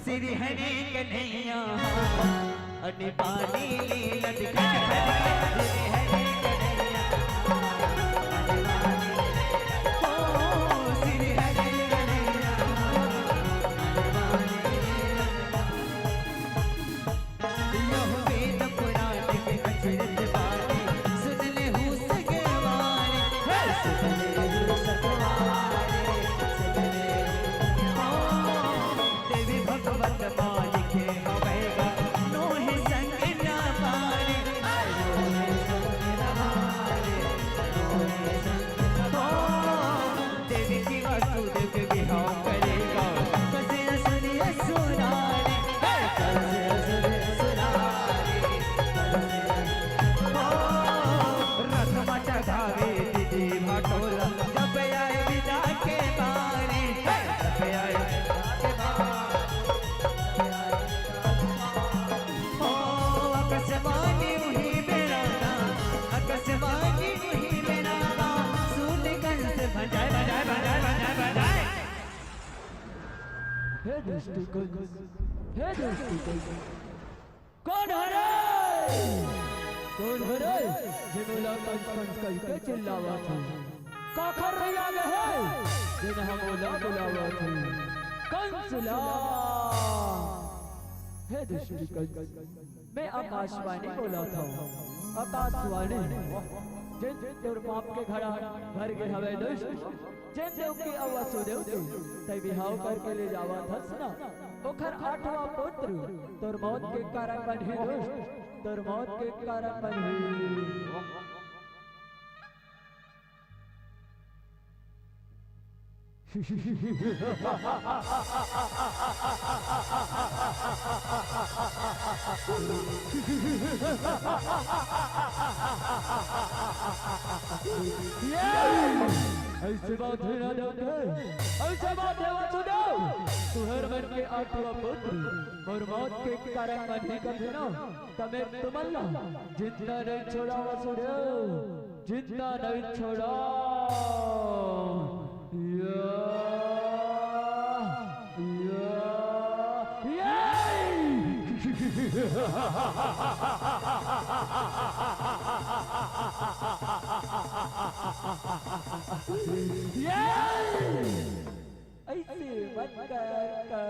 श्री हरि कन्हैया। अनबानी लीलत श्री हरि कन्हैया। श्री हरि कन्हैया। यह वेद पुराण के अचरज बानी, सुन लेहु सगवारी। हे सुन लेहु सगवारी, सुन लेहु। हाँ, देवी भगवत माई के हवैगा, नोहे संग न पारी। नोहे संग न पारी, नोहे संग न पारी। देवकी वासुदेव के बिहाव करेगा, कसे असुर असुरारी, हे कसे असुर असुरारी, कसे असुर। ओ, रथ मा चढ़ावे दीदी भटोला, जब आए बिदा के बारी, हे जब आए बिदा के बारी। ओ, आकाशवाणी उही बेरा ना, आकाशवाणी उही बेरा ना, सूत कंस भंजाए, भंजाए, भंजाए, भंजाए, भंजाए। हे दृष्टिकोण, हे दृष्टिकोण। कौन हरे? कोन हरे, जे मोला कंस कंस कहिके चिल्लावत हे? काखर रहिया गे हे, जेन ह मोला बुलावत हे? कंस ला। हे दुष्ट कंस, मैं आकाशवाणी बोलत हंव। आकाशवाणी। जेन तोर पाप के घड़ा भर गे हवय दुष्ट, जेन देवकी अउ वसुदेव के तैं बिहाव करके ले जावत हस ना, ओखर आठवां पुत्र तोर मौत के कारण बनही दुष्ट, तोर मौत के कारण बनही। अइसे बात हे ना डॉक्टर, अइसे बात हे वसुदेव। तुंहर मन के आठवां पुत्र मोर मौत के कारण बनही कथे ना, त मैं तुमन ला जिंदा नइ छोड़ा वसुदेव, जिंदा नइ छोड़ा। या, या, या। या। अइसे मत कर, कर।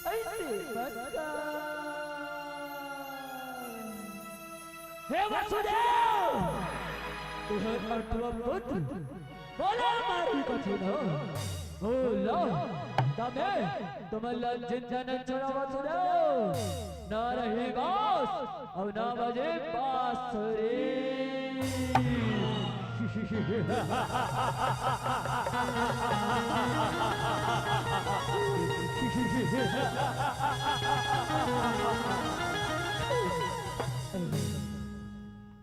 अइसे मत कर। हे वसुदेव, तुंहर आठवां पुत्र मोला मारही कथे ना। बोलो, त मैं तुमन ला जिंदा नइ छोड़ा वसुदेव। ना रही बांस अउ ना बजे बांसुरी।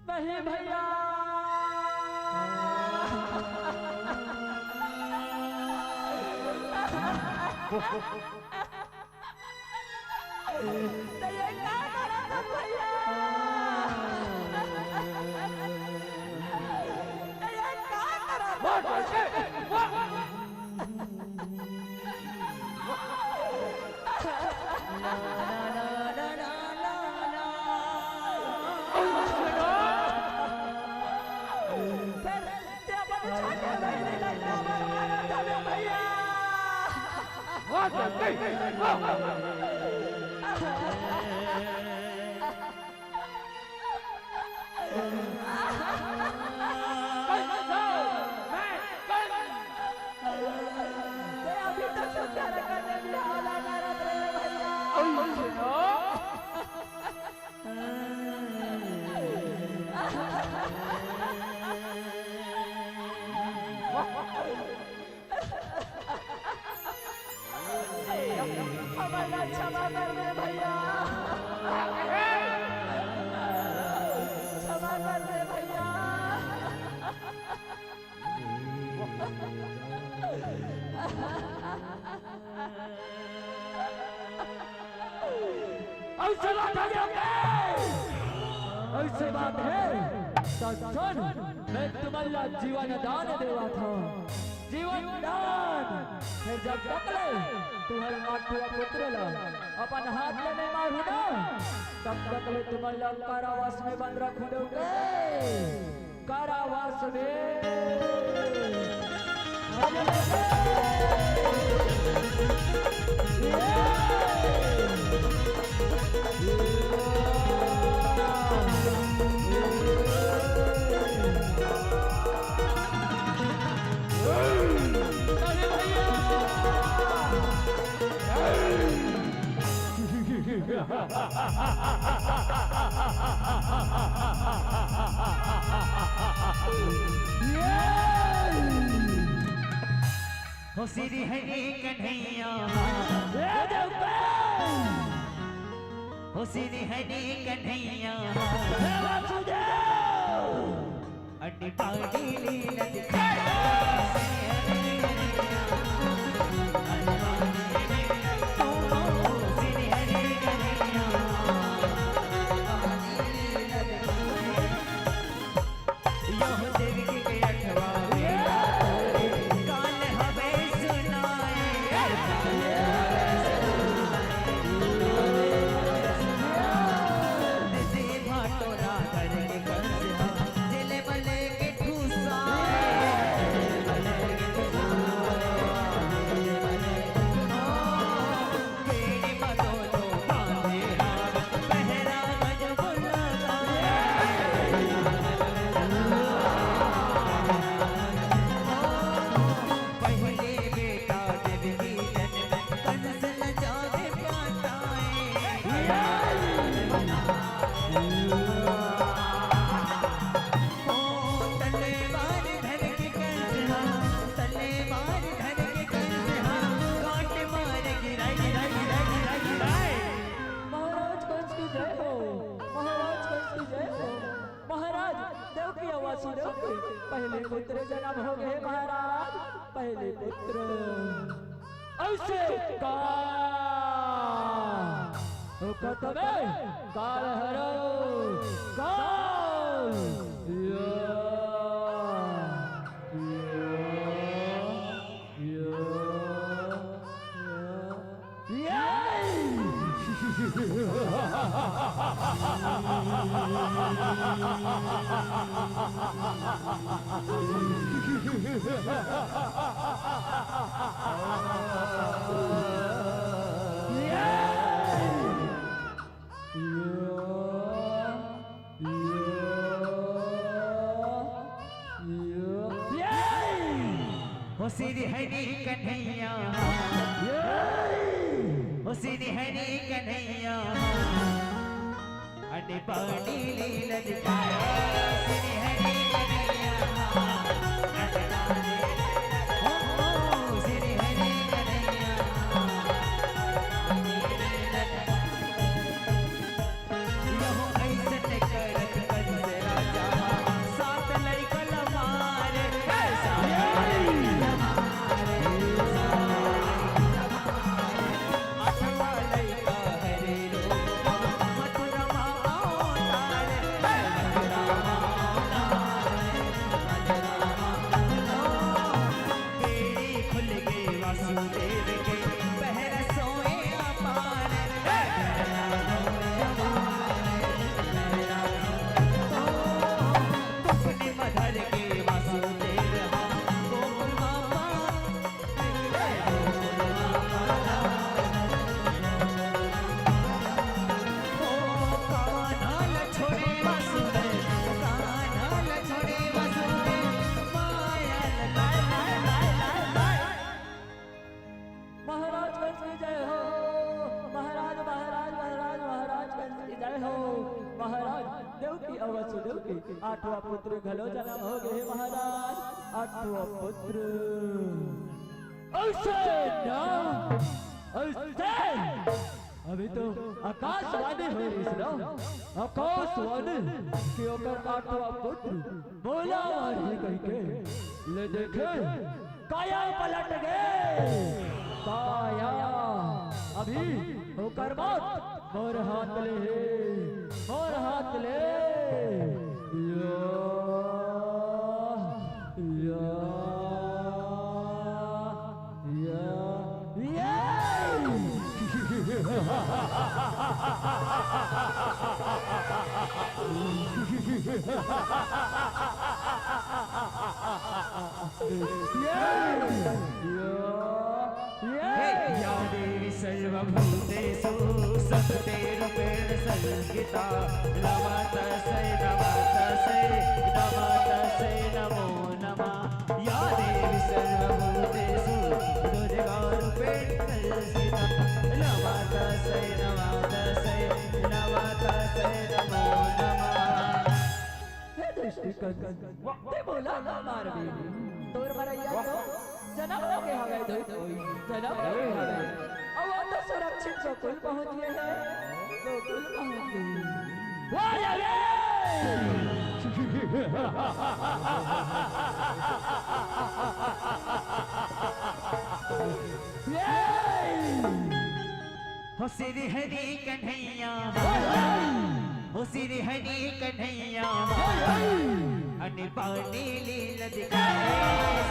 नहीं भैया। त ये का करत हस भैया? त ये का करत हस? फिर ते अपन छोटे बहिनी ला काबर मारत हवे भैया? ते अभी तक सुंदर करने बिहाव ला करत रहे भैया। हमन ला क्षमा कर दे भैया, क्षमा कर दे भैया। अइसे बात हे, अइसे बात हे, त सुन, मैं तुमन ला जीवन दान देवत हंव, जीवन दान। फेर जब तक ले तुंहर आठवां पुत्र ला अपन हाथ ले नइ मारहूं ना, तब तक ले तुमन ला कारावास में बंद रखहूं देवकी। कारावास में। हो श्री हरि कन्हैया, हो श्री हरि कन्हैया। अरे बाड़ी लीला दिखाए। पहली पुत्र जनम हो गे महाराज, पहली पुत्र। अइसे का? ओ कतबे काल हरो, काल। या, या, या, या। ओ श्री हरि कन्हैया, ओ श्री हरि कन्हैया, अने पानी लीला दिखाए। श्री हरि कन्हैया, ओ, ओ, श्री हरि कन्हैया, यहो अइसन करत कंस राजा, सात लइका ल मारे, हे सात लइका ल मारे, सात लइका ल मारे। आठवां लइका हरे रूप, मथुरा म अवतारे, हे मथुरा म अवतारे, मथुरा म अवतारे। बेड़ी खुल गे वासुदेव के, पहर सोए अपार। अपने मधर के वासुदेव हा, गोकुल मामा। ओ कान्हा ल छोड़े वासुदेव, कान्हा ल छोड़े वासुदेव, माया ल लाय, लाय, लाय, लाय, लाय। महाराज कंस की जय हो, महाराज, महाराज, महाराज, महाराज कंस की जय हो। महाराज देवकी अउ वसुदेव के आठवां पुत्र घलो जनम हो गे हे महाराज, आठवां पुत्र। अइसे ना, अइसे अभी तो आकाशवाणी होय रहिस ना, आकाशवाणी कि ओकर आठवां पुत्र बोला मारही कहिके। ले देखे, काया पलट गे, काया। अभी ओकर मौत मोर हाथ ले हे, मोर हाथ ले। या, या, या, या। या, या, या। हे या देवी सर्वभूतेषु सत्ते रूपेण संस्थिता। नमः तस्यै, नमः तस्यै, नमः तस्यै नमो नमः। या देवी सर्वभूतेषु दुर्गा रूपेण संस्थिता। नमः तस्यै, नमः तस्यै, नमः तस्यै नमो नमः। हे दृष्टिकंस, ते बोला ना मारबे। तोर मरइया तो जनम हो गे हवय, धुई, धुई, जनम हो गे हवय। अउ वो तो सुरक्षित गोकुल पहुंच गे हे, गोकुल पहुंच गे। वाह रे! ये! हो श्री हरि कन्हैया, हो श्री हरि कन्हैया, अने पानी लीला दिखाए।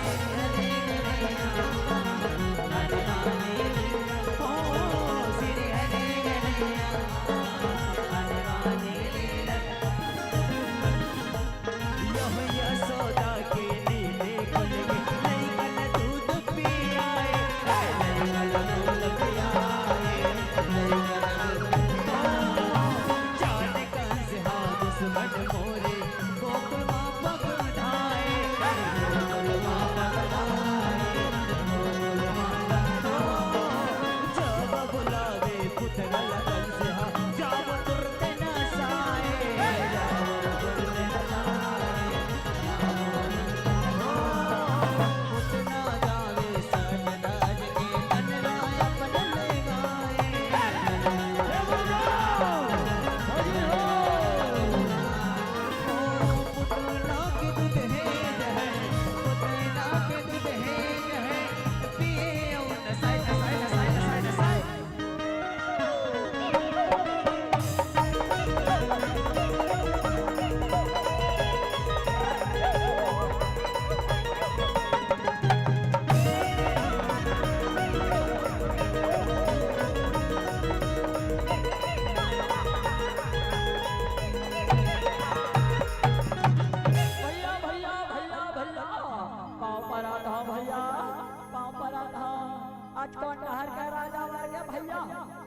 श्री हरि कन्हैया, अने पानी लीला, हो श्री हरि कन्हैया, अने पानी लीला। यह यशोदा के लीले खुल गे, लइका ल दूध पियाए, हे लइका ल दूध पियाए, लइका ल दूध पियाए। जाने कंस हा दुश्मन मोरे, गोकुल मा पग धाए, हे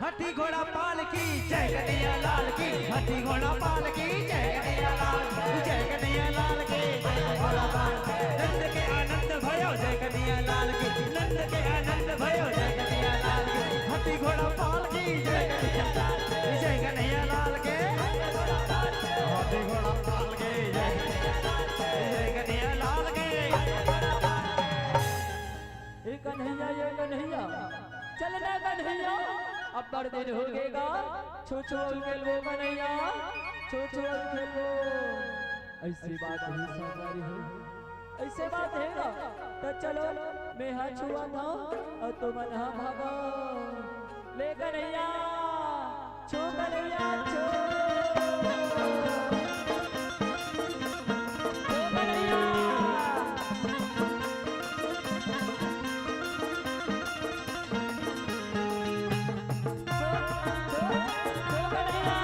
हाथी घोड़ा पाल की जय कन्हैया लाल की। हाथी घोड़ा पाल की जय कन्हैया लाल की। जय कन्हैया लाल की। हाथी घोड़ा पाल की। नंद के आनंद भयो जय कन्हैया लाल की। नंद के आनंद भयो जय कन्हैया लाल की। हाथी घोड़ा पाल की जय कन्हैया लाल की। जय कन्हैया लाल की। हाथी घोड़ा पाल की जय, जय कन्हैया लाल की। ए कन्हैया, ए कन्हैया, चल ना कन्हैया, अब्बड़ दिन हो गे गा, छू छू अउ खेलबो कन्हैया, छू छू अउ खेलबो। अइसे बात हे संगवारी हो, अइसे बात हे गा, त चलो, मैं हा छुआथंव अउ तुमन हा भागो। ले कन्हैया, छू कन्हैया, छू। छू कन्हैया। छू, छू, छू कन्हैया।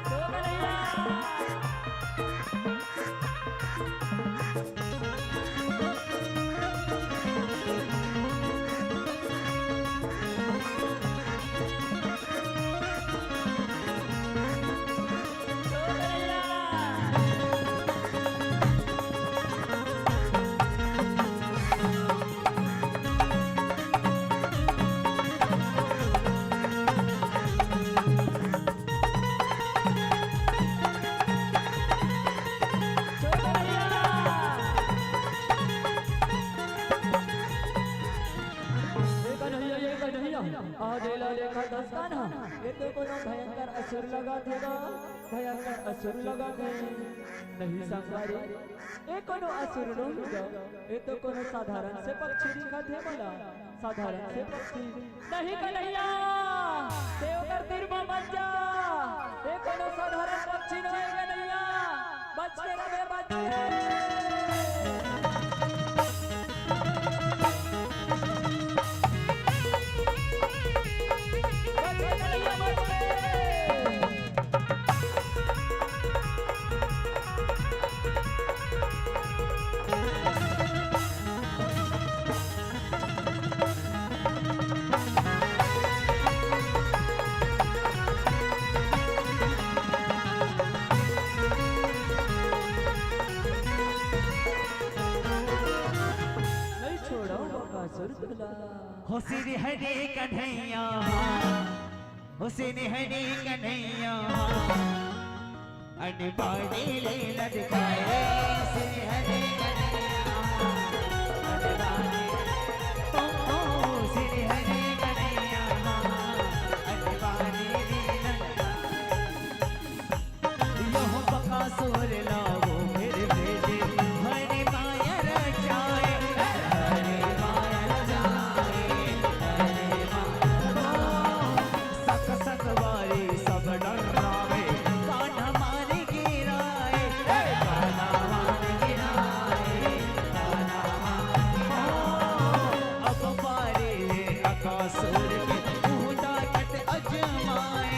छू कन्हैया। ए कन्हैया, ए कन्हैया, आज एला देखा दस कान्हा, ए तो कोनो भयंकर असुर लगत हे गा, भयंकर असुर लगत हे। नहीं संगवारी, ए कोनो असुर नोहे गा, ए तो कोनो साधारण से पक्षी दिखत हे मोला, साधारण से पक्षी। नहीं कन्हैया, ते ओकर तीर म मत जा, ए कोनो साधारण पक्षी नोहे कन्हैया, बच के रहे, बच के। नहीं छोड़ो बकासुर तोला। हो श्री हरि कन्हैया, हो श्री हरि कन्हैया, अनबानी ले लटकाए। श्री हरि कन्हैया, अनबानी, ओ, ओ, श्री हरि कन्हैया, अनबानी ले लटकाए। यो बकासुर लावो फिर भेजे, हरि माया रचाए, हरि माया रचाए, हरि माया रचाए। सक सक वारी सब डरावे, कान्हा मारी गिराए, कान्हा मारी गिराए, कान्हा मारी गिराए। अब पारे ले बकासुर के, तू ताकत अजमाए।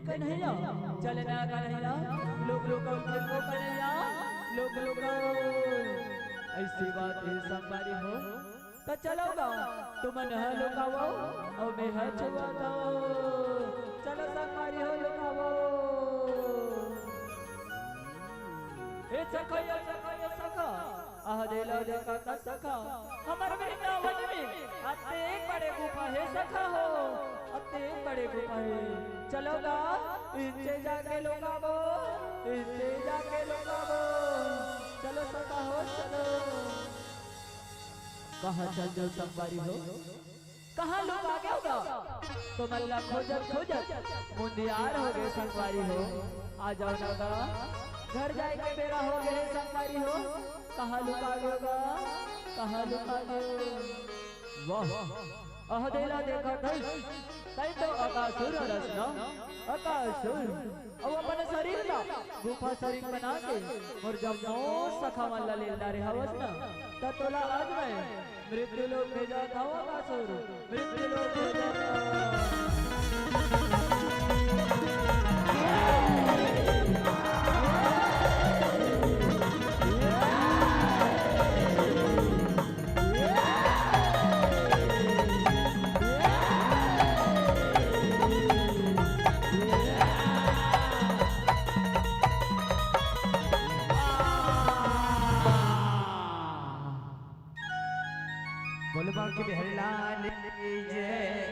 कन्हैया, चल ना कन्हैया, लोक लोक ओ कन्हैया, लोक लोक ओ। अइसे बात हे संगवारी हो, त चलो गा, तुमन ह लोकावव, अउ मैं ह छुआवंव। चलो संगवारी हो लोकावव। ए सखा, ए सखा, ए सखा, अहा दे ला दे का का सखा, हमर वृंदावन में अतेक बड़े गुफा हे सखा हो, अतेक बड़े गुफा हे। चलो गा, इनचे जाके लोकावो, इनचे जाके लोकावो। चलो सखा हो, चलो। कहाँ चल देव संगवारी हो? कहाँ लुका गेव गा? तुमन ला खोजत खोजत मुंदियार हो गे संगवारी हो। आ जाव ना गा, घर जाए के बेरा हो गे संगवारी हो। कहाँ लुका गेव गा? कहाँ लुका गेव? वाह, अहा दे ला देखत हस, तैं तो अकासुर हरस ना, अकासुर। अउ अपन शरीर ला गुफा शरीर बना के मोर जम्मो सखा मन ला ले डारे हवस ना, त तोला आज मैं मृत्यु लोक भेजत हवं अकासुर, मृत्यु लोक भेजत हवं। बोल बांके बिहारी लाल की जय।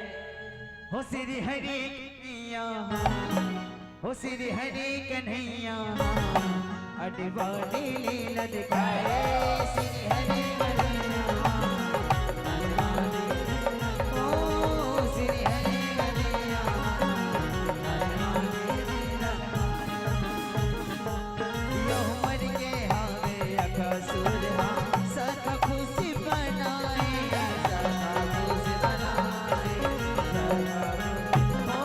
हो श्री हरि कन्हैया, हो श्री हरि कन्हैया, अडवाणी लीला दिखाए। श्री हरि कन्हैया, ओ श्री हरि कन्हैया, अडवाणी लीला। यह मर के हावे अकासुर हा, सखा खुशी मनाए, सखा खुशी मनाए, सखा खुशी मनाए। ओ,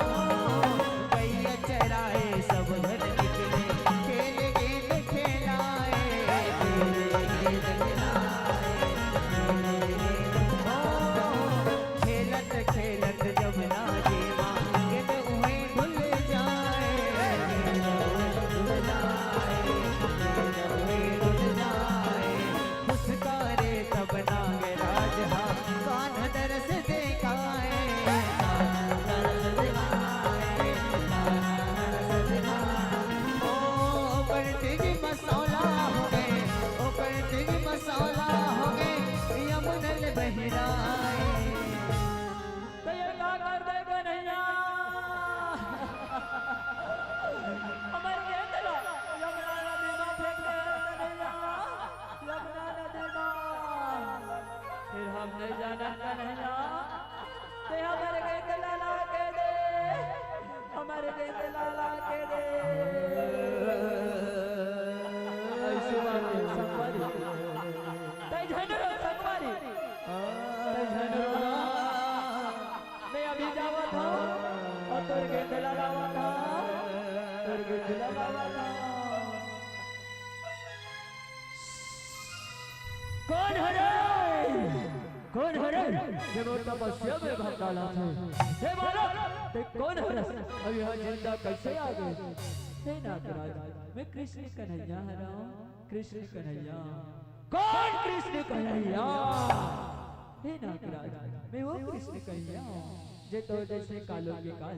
गैया चराए सब झन निकले, खेल गेंद खेलाए, खेल गेंद खेलाए, खेल गेंद, ओ, खेलत खेलत जमुना जी मा, गेंद उहें घुल जाए, गेंद उहें घुल जाए, गेंद उहें घुल जाए। फुसकारे तब नागराज हा, कान्हा दरस देखाए, कान्हा दरस देखाए, कान्हा दरस देखाए। ओ, ओकर तेज मसौला हो गे, ओकर तेज मसौला हो गे, यमुना ले बहिराए। त ये का कर दे कन्हैया? हमर गेंद ला यमुना नदी मा फेंक दे कन्हैया, यमुना नदी मा। फेर हम नइ जानन कन्हैया, तैं हमर गेंद ला ला के दे, हमर गेंद ला ला के दे। अइसे बात हे संगवारी। तैं झन रो संगवारी। तैं झन रो ना। मैं अभी जावत हंव अउ तोर गेंद ला लावत हंव। तोर गेंद ला लावत हंव। कोन हरे? कोन हरे? जे मोर तपस्या में बाधा डालथे। हे बालक, तैं कोन हरस? अउ इहां जिंदा कइसे आ गे? हे नागराज, मैं कृष्ण कन्हैया हरंव, कृष्ण कन्हैया। कोन कृष्ण कन्हैया? हे नागराज, मैं वो कृष्ण कन्हैया हंव, जे तोर जइसे कालो के काल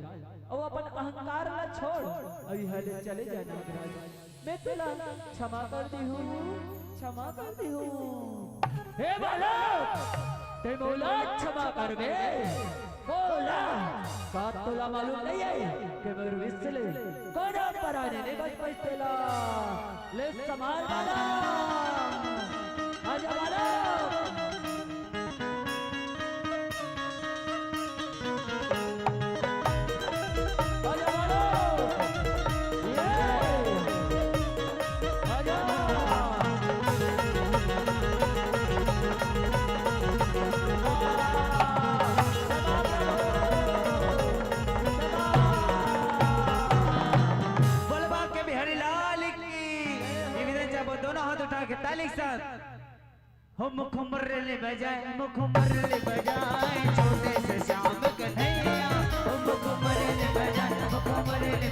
अउ अपन अहंकार ला छोड़, अउ इहां ले चले जा नागराज। मैं तोला क्षमा कर देहूं, क्षमा कर देहूं। हे बालक, तैं मोला क्षमा करबे? बोला, का तोला मालूम नइ हे कि मोर विष ले कोनो परानी नइ बच पाइस तेला? ले संभाल दादा, आजा बालक। बोल बांके बिहारी लाल की। ये विधान चाहबो दोनों हाथ उठा के ताली के साथ। हो मुख मुरली बजाए, मुख मुरली बजाए, छोटे से श्याम कन्हैया। हो मुख मुरली बजाए, मुख मुरली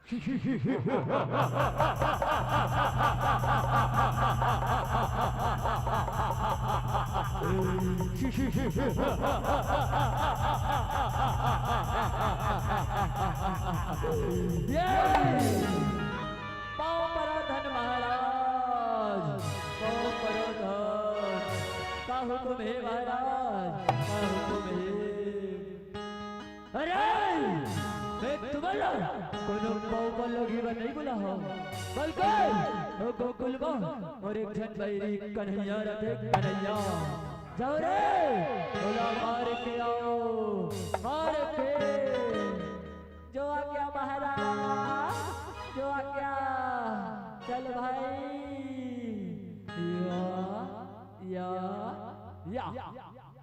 पाँव परत हन महाराज, पाँव परत हन। का हुकुम हे महाराज, का हुकुम हे? अरे, मैं तुमन ला कोनो पाँव पर लगी बर नइ बुलाहूँ, बल्कि ओ गोकुल मा मोर एक झन बैरी कन्हैया रथे, कन्हैया। जाओ रे, ओला मार के आओ, मार के। जो आज्ञा महाराज, जो आज्ञा। चल भाई, या, या, या।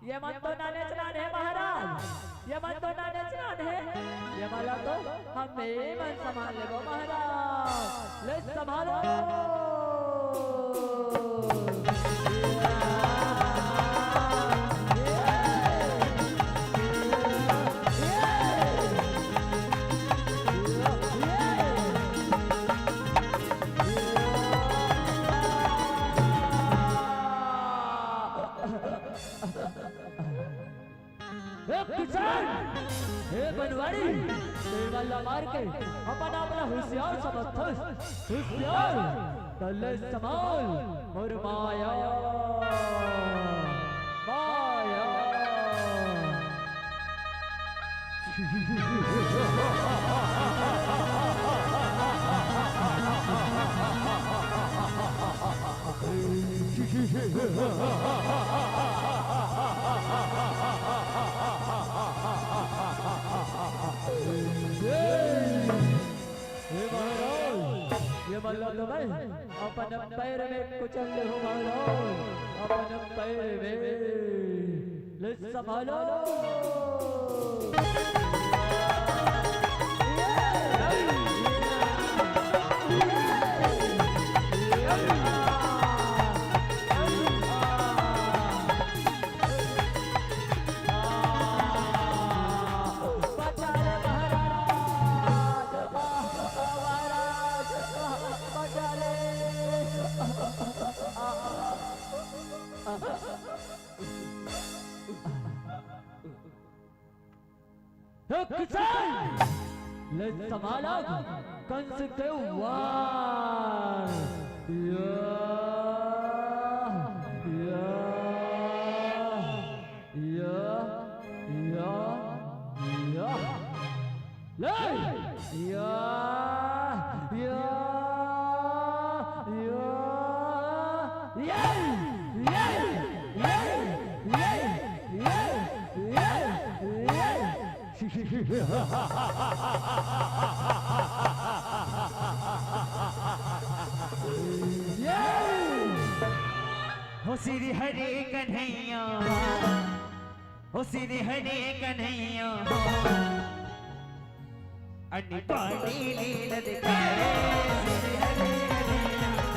ये मन तो नानेच नान हे महाराज, ये मन तो नानेच नान हे, ये मन ला तो हमें मन संभाल लेबो महाराज, ले संभालो। ए किसान, ए बनवारी, तें मन ला मार के अपन आप ला होशियार समझथस, होशियार, त ले संभाल मोर माया, माया। हे महाराज, ये मन ला तो मैं अपन पैर में कुचल लेहूँ महाराज, अपन पैर में। ले संभालो। हे किसान, ले संभाल कंस के वार। या, या, या, या, या। ले! या, या, या, या, या, या, या, या। हो श्री हरे कन्हैया, हो श्री हरे कन्हैया, हो। अनि पानी लीला दिखाए श्री हरे कन्हैया,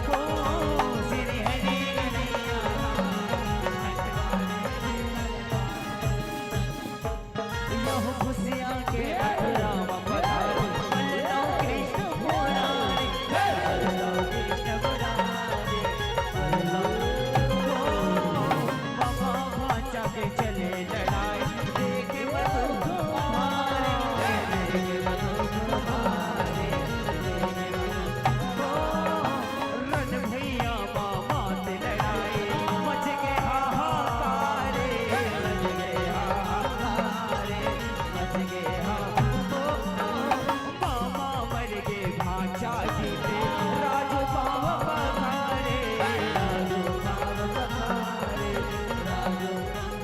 ओ श्री हरे कन्हैया। यह खुशियाँ के राम पधारे, लल्ला कृष्ण मुरारी, लल्ला कृष्ण मुरारी, लल्ला। बाबा भांचा के चले लड़ाई, देखे मधु तुम्हारे, देखे मधु तुम्हारे। ओ, रण भैया मामा से लड़ाई, मच के हाहाकारे, मच के हाहाकारे, मच के हाहाकारे। मामा मर गे भांचा जीते, राजू पाँव पखारे, राजू पाँव पखारे, राजू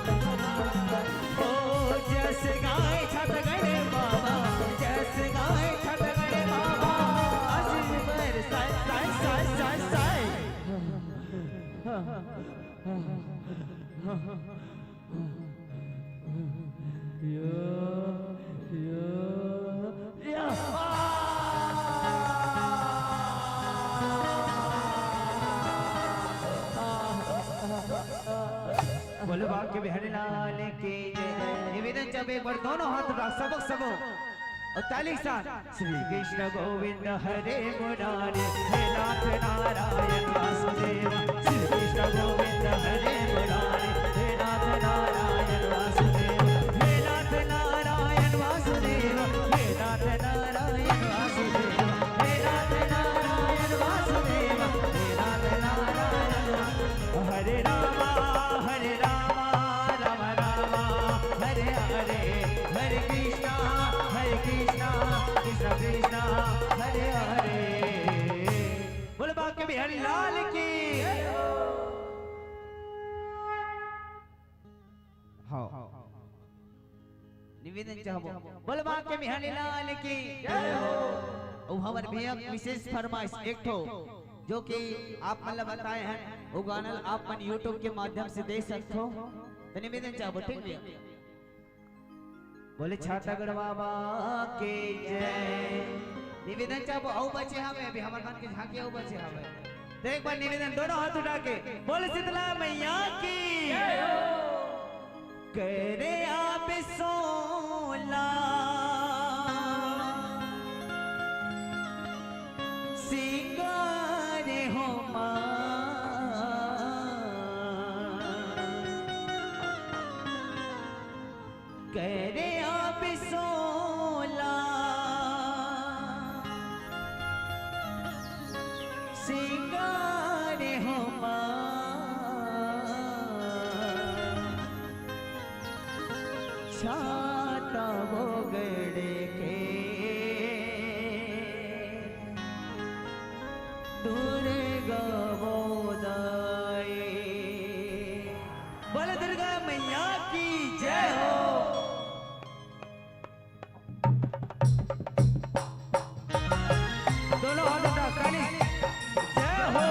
पाँव पखारे। ओ जस गाय छत्तीसगढ़ बाबा, जस गाय छत्तीसगढ़ बाबा, अस बर साय, साय, साय, साय, साय। या, या, या। बोलो बांके बिहारी लाल की जय। निवेदन, जब एक बार दोनों हाथ उठा, सबक सबो। और ताली के साथ श्री कृष्ण गोविंद हरे मुरारी, हे नाथ नारायण वासुदेव। श्री कृष्ण गोविंद हरे मुरारी, हे नाथ नारायण वासुदेव। हे नाथ नारायण वासुदेव, हे नाथ नारायण वासुदेव, हे नाथ नारायण वासुदेव, हे नाथ नारायण वासुदेव। हरे रामा, हरे रामा, राम रामा, हरे हरे, हरे कृष्णा, हरे कृष्णा, कृष्णा कृष्णा, हरे हरे। बोल बांके बिहारी लाल की। हाँ। निवेदन चाहबो, बोल बांके बिहारी लाल की। जय हो। अउ हमर भैया विशेष फरमाइश एक ठो, जो कि आप मन ला बताए हन, वो गाना ला आप मन YouTube के माध्यम से देख सकथो। तो निवेदन चाहबो, ठीक भैया? बोले छातागढ़ बाबा के जय। निवेदन चाहबो, अउ बचे हवे, अभी हमर मन के झांकी अउ बचे हवे। तो एक बार निवेदन, दोनों हाथ उठा के, बोले शीतला मैया की। करे आप सोला सिंगारे हो माँ, करे आप सोला सिंगारे हो माँ। छाता वो गढ़ के दुर्गा वो दाई। बोले दुर्गा मैया की जय हो। दोनों हाथ उठा, ताली। जय हो।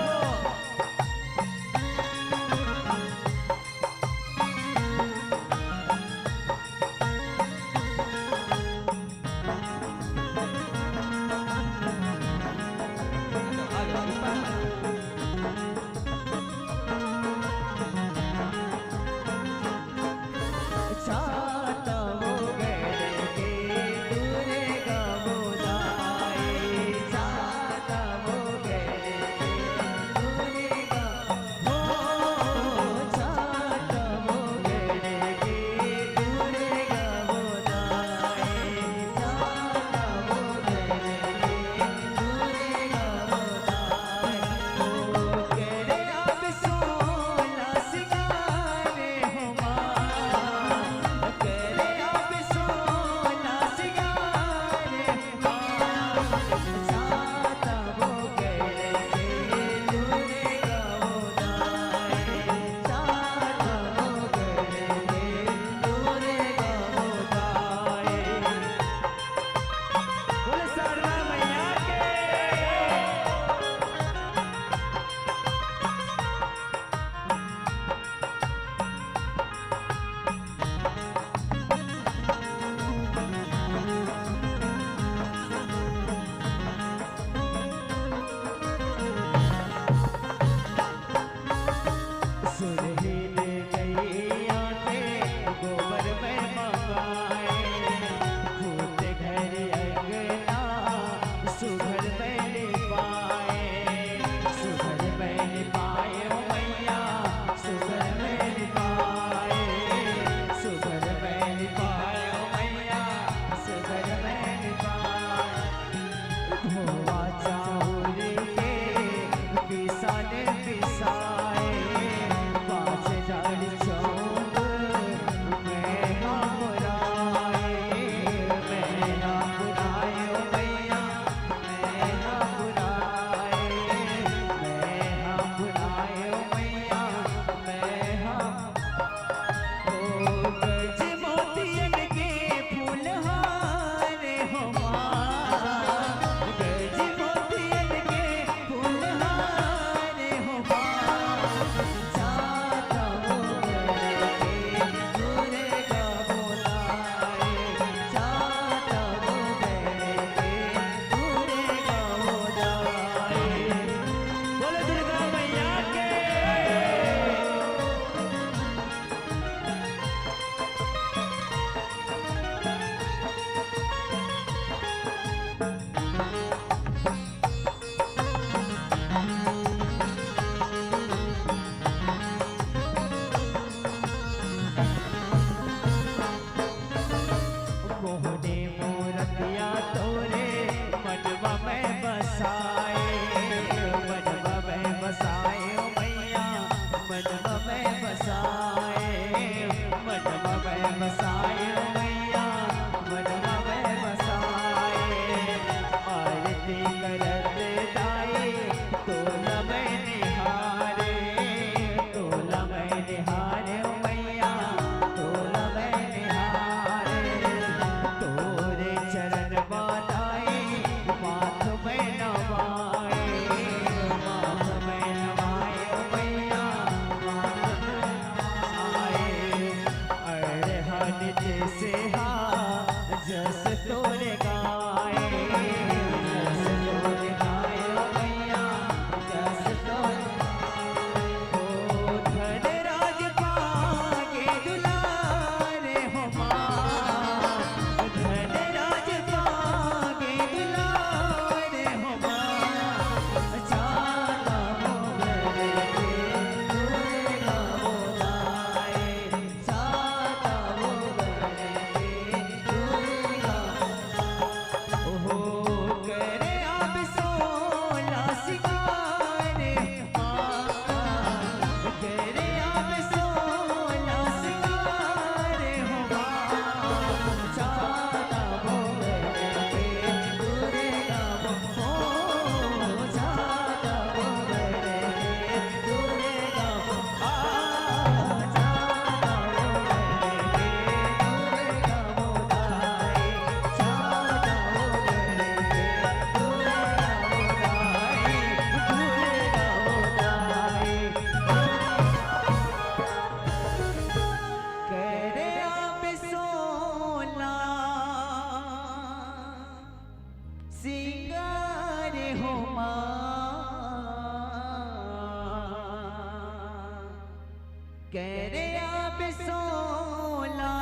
करे आप सोला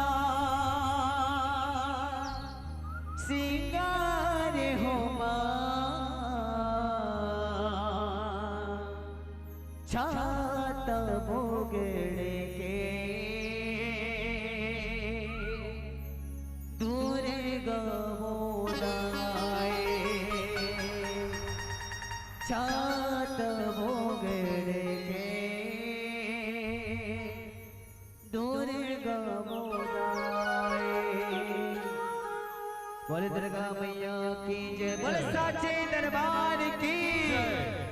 सिंगार होमा, छात बोगड़ के दूर गमोदाए, छात बोगड़ के दूर गमोदाए। बोले दुर्गा मैया की जय, बोले साचे दरबार की।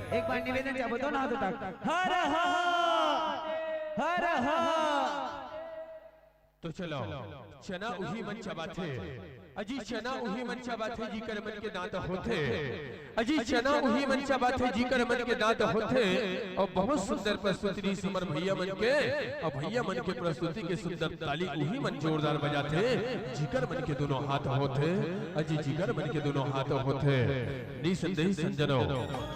एक बार निवेदन चाहबो तो ना हाथ उठा। हर हा, हर हा। तो चलो, चना उही मन चबाथे। अजी चना उही मन चबाथे, जीकर मन के दांत होथे। अजी चना उही मन चबाथे, जीकर मन के दांत होथे। और बहुत सुंदर प्रस्तुति रहिस हमर भैया मन के। और भैया मन के प्रस्तुति के सुंदर ताली उही मन जोरदार बजाथे, जीकर मन के दोनों हाथ होथे। अजी जीकर मन के दोनों हाथ होथे। निसंदेही संजनो,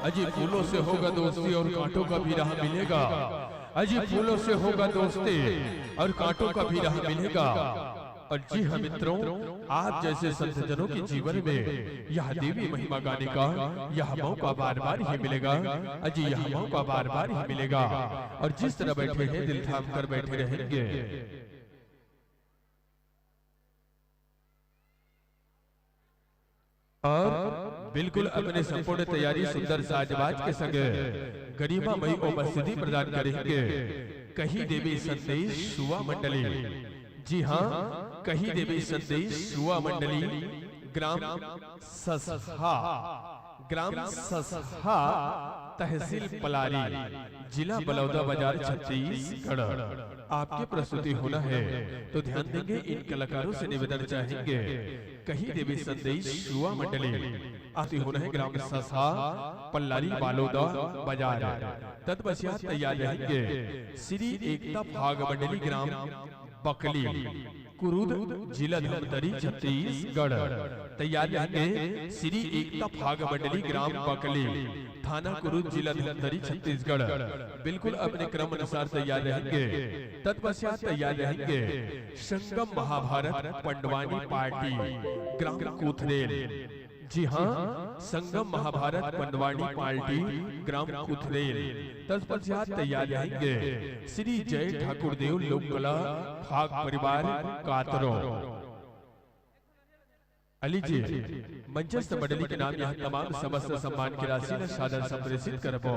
अजी फूलों से होगा दोस्ती और कांटों का भी राह मिलेगा। अजी फूलों से होगा दोस्ती और कांटों का भी राह मिलेगा। और जी हाँ मित्रों, आप जैसे संत जनों के जीवन में यह देवी महिमा गाने का यह मौका बार बार ही मिलेगा। अजी यह मौका बार बार ही मिलेगा। और जिस तरह बैठे हैं, दिल थाम कर बैठे रहेंगे। और बिल्कुल अपने संपूर्ण तैयारी सुंदर साजबाज के संग गरिमामयी उपस्थिति प्रदान करेंगे। कही देवी संदेश सुवा मंडली। जी हाँ, कही देवी संदेश सुवा मंडली, ग्राम ससहा, ग्राम ससहा, तहसील पलारी, जिला बलौदा बाजार, छत्तीसगढ़। आपकी प्रस्तुति होना है तो ध्यान देंगे, इन कलाकारों से निवेदन चाहेंगे। कही देवी संदेश सुवा मंडली, आती होना है ग्राम ससहा, पल्लारी बलौदा बाजार। तत्पश्चात तैयार रहेंगे श्री एकता फाग मंडली, ग्राम बकली, कुरुद, जिला धमतरी, छत्तीसगढ़। तैयार रहेंगे श्री एकता फाग मंडली, ग्राम बकली, थाना कुरुद, जिला धमतरी, छत्तीसगढ़। बिल्कुल अपने क्रम अनुसार तैयार रहेंगे। तत्पश्चात तैयार रहेंगे संगम महाभारत पंडवानी पार्टी, ग्राम कुथरेल। जी हाँ, संगम महाभारत पंडवानी पार्टी, ग्राम कुथरेल। तत्पश्चात तैयार रहेंगे श्री जय ठाकुर देव लोक कला फाग परिवार कातरो। अली जी, मंचस्थ मंडली के नाम यहाँ तमाम समस्त सम्मान की राशि ल सादर संप्रेषित करबो।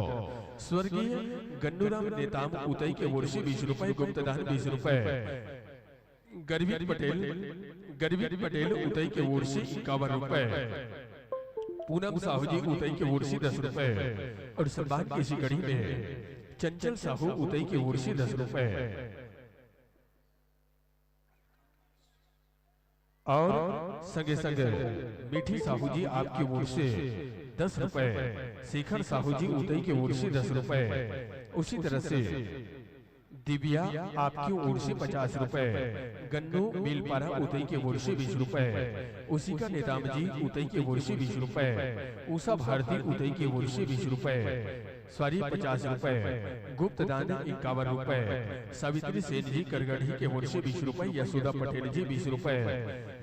स्वर्गीय गन्नूराम नेताम उतई के ओर से बीस रुपए, गुप्त दान बीस रुपए, गर्वित पटेल, गर्वित पटेल उतई के ओर से इक्यावन रुपए, पूनम साहू जी उतई के ओर से दस रुपए और सम्मान की इसी कड़ी में चंचल साहू उतई के ओर से दस रुपए। और संगे संगे मीठी साहू जी आपकी ओर से दस रुपए, शेखर साहू जी उतई की ओर से दस रुपए, उसी तरह से दिव्या आपकी ओर से पचास रुपए, गन्नू मिलपारा उतई की ओर से बीस रुपए, उसी का नेताम जी उतई की ओर से बीस रुपए, उषा भारती उतई की ओर से बीस रुपए, सॉरी, पचास रुपए, गुप्त दान इक्यावन रुपए, सावित्री सेन जी करगढ़ी के ओर से बीस रुपए, यशोदा पटेल जी बीस रुपए,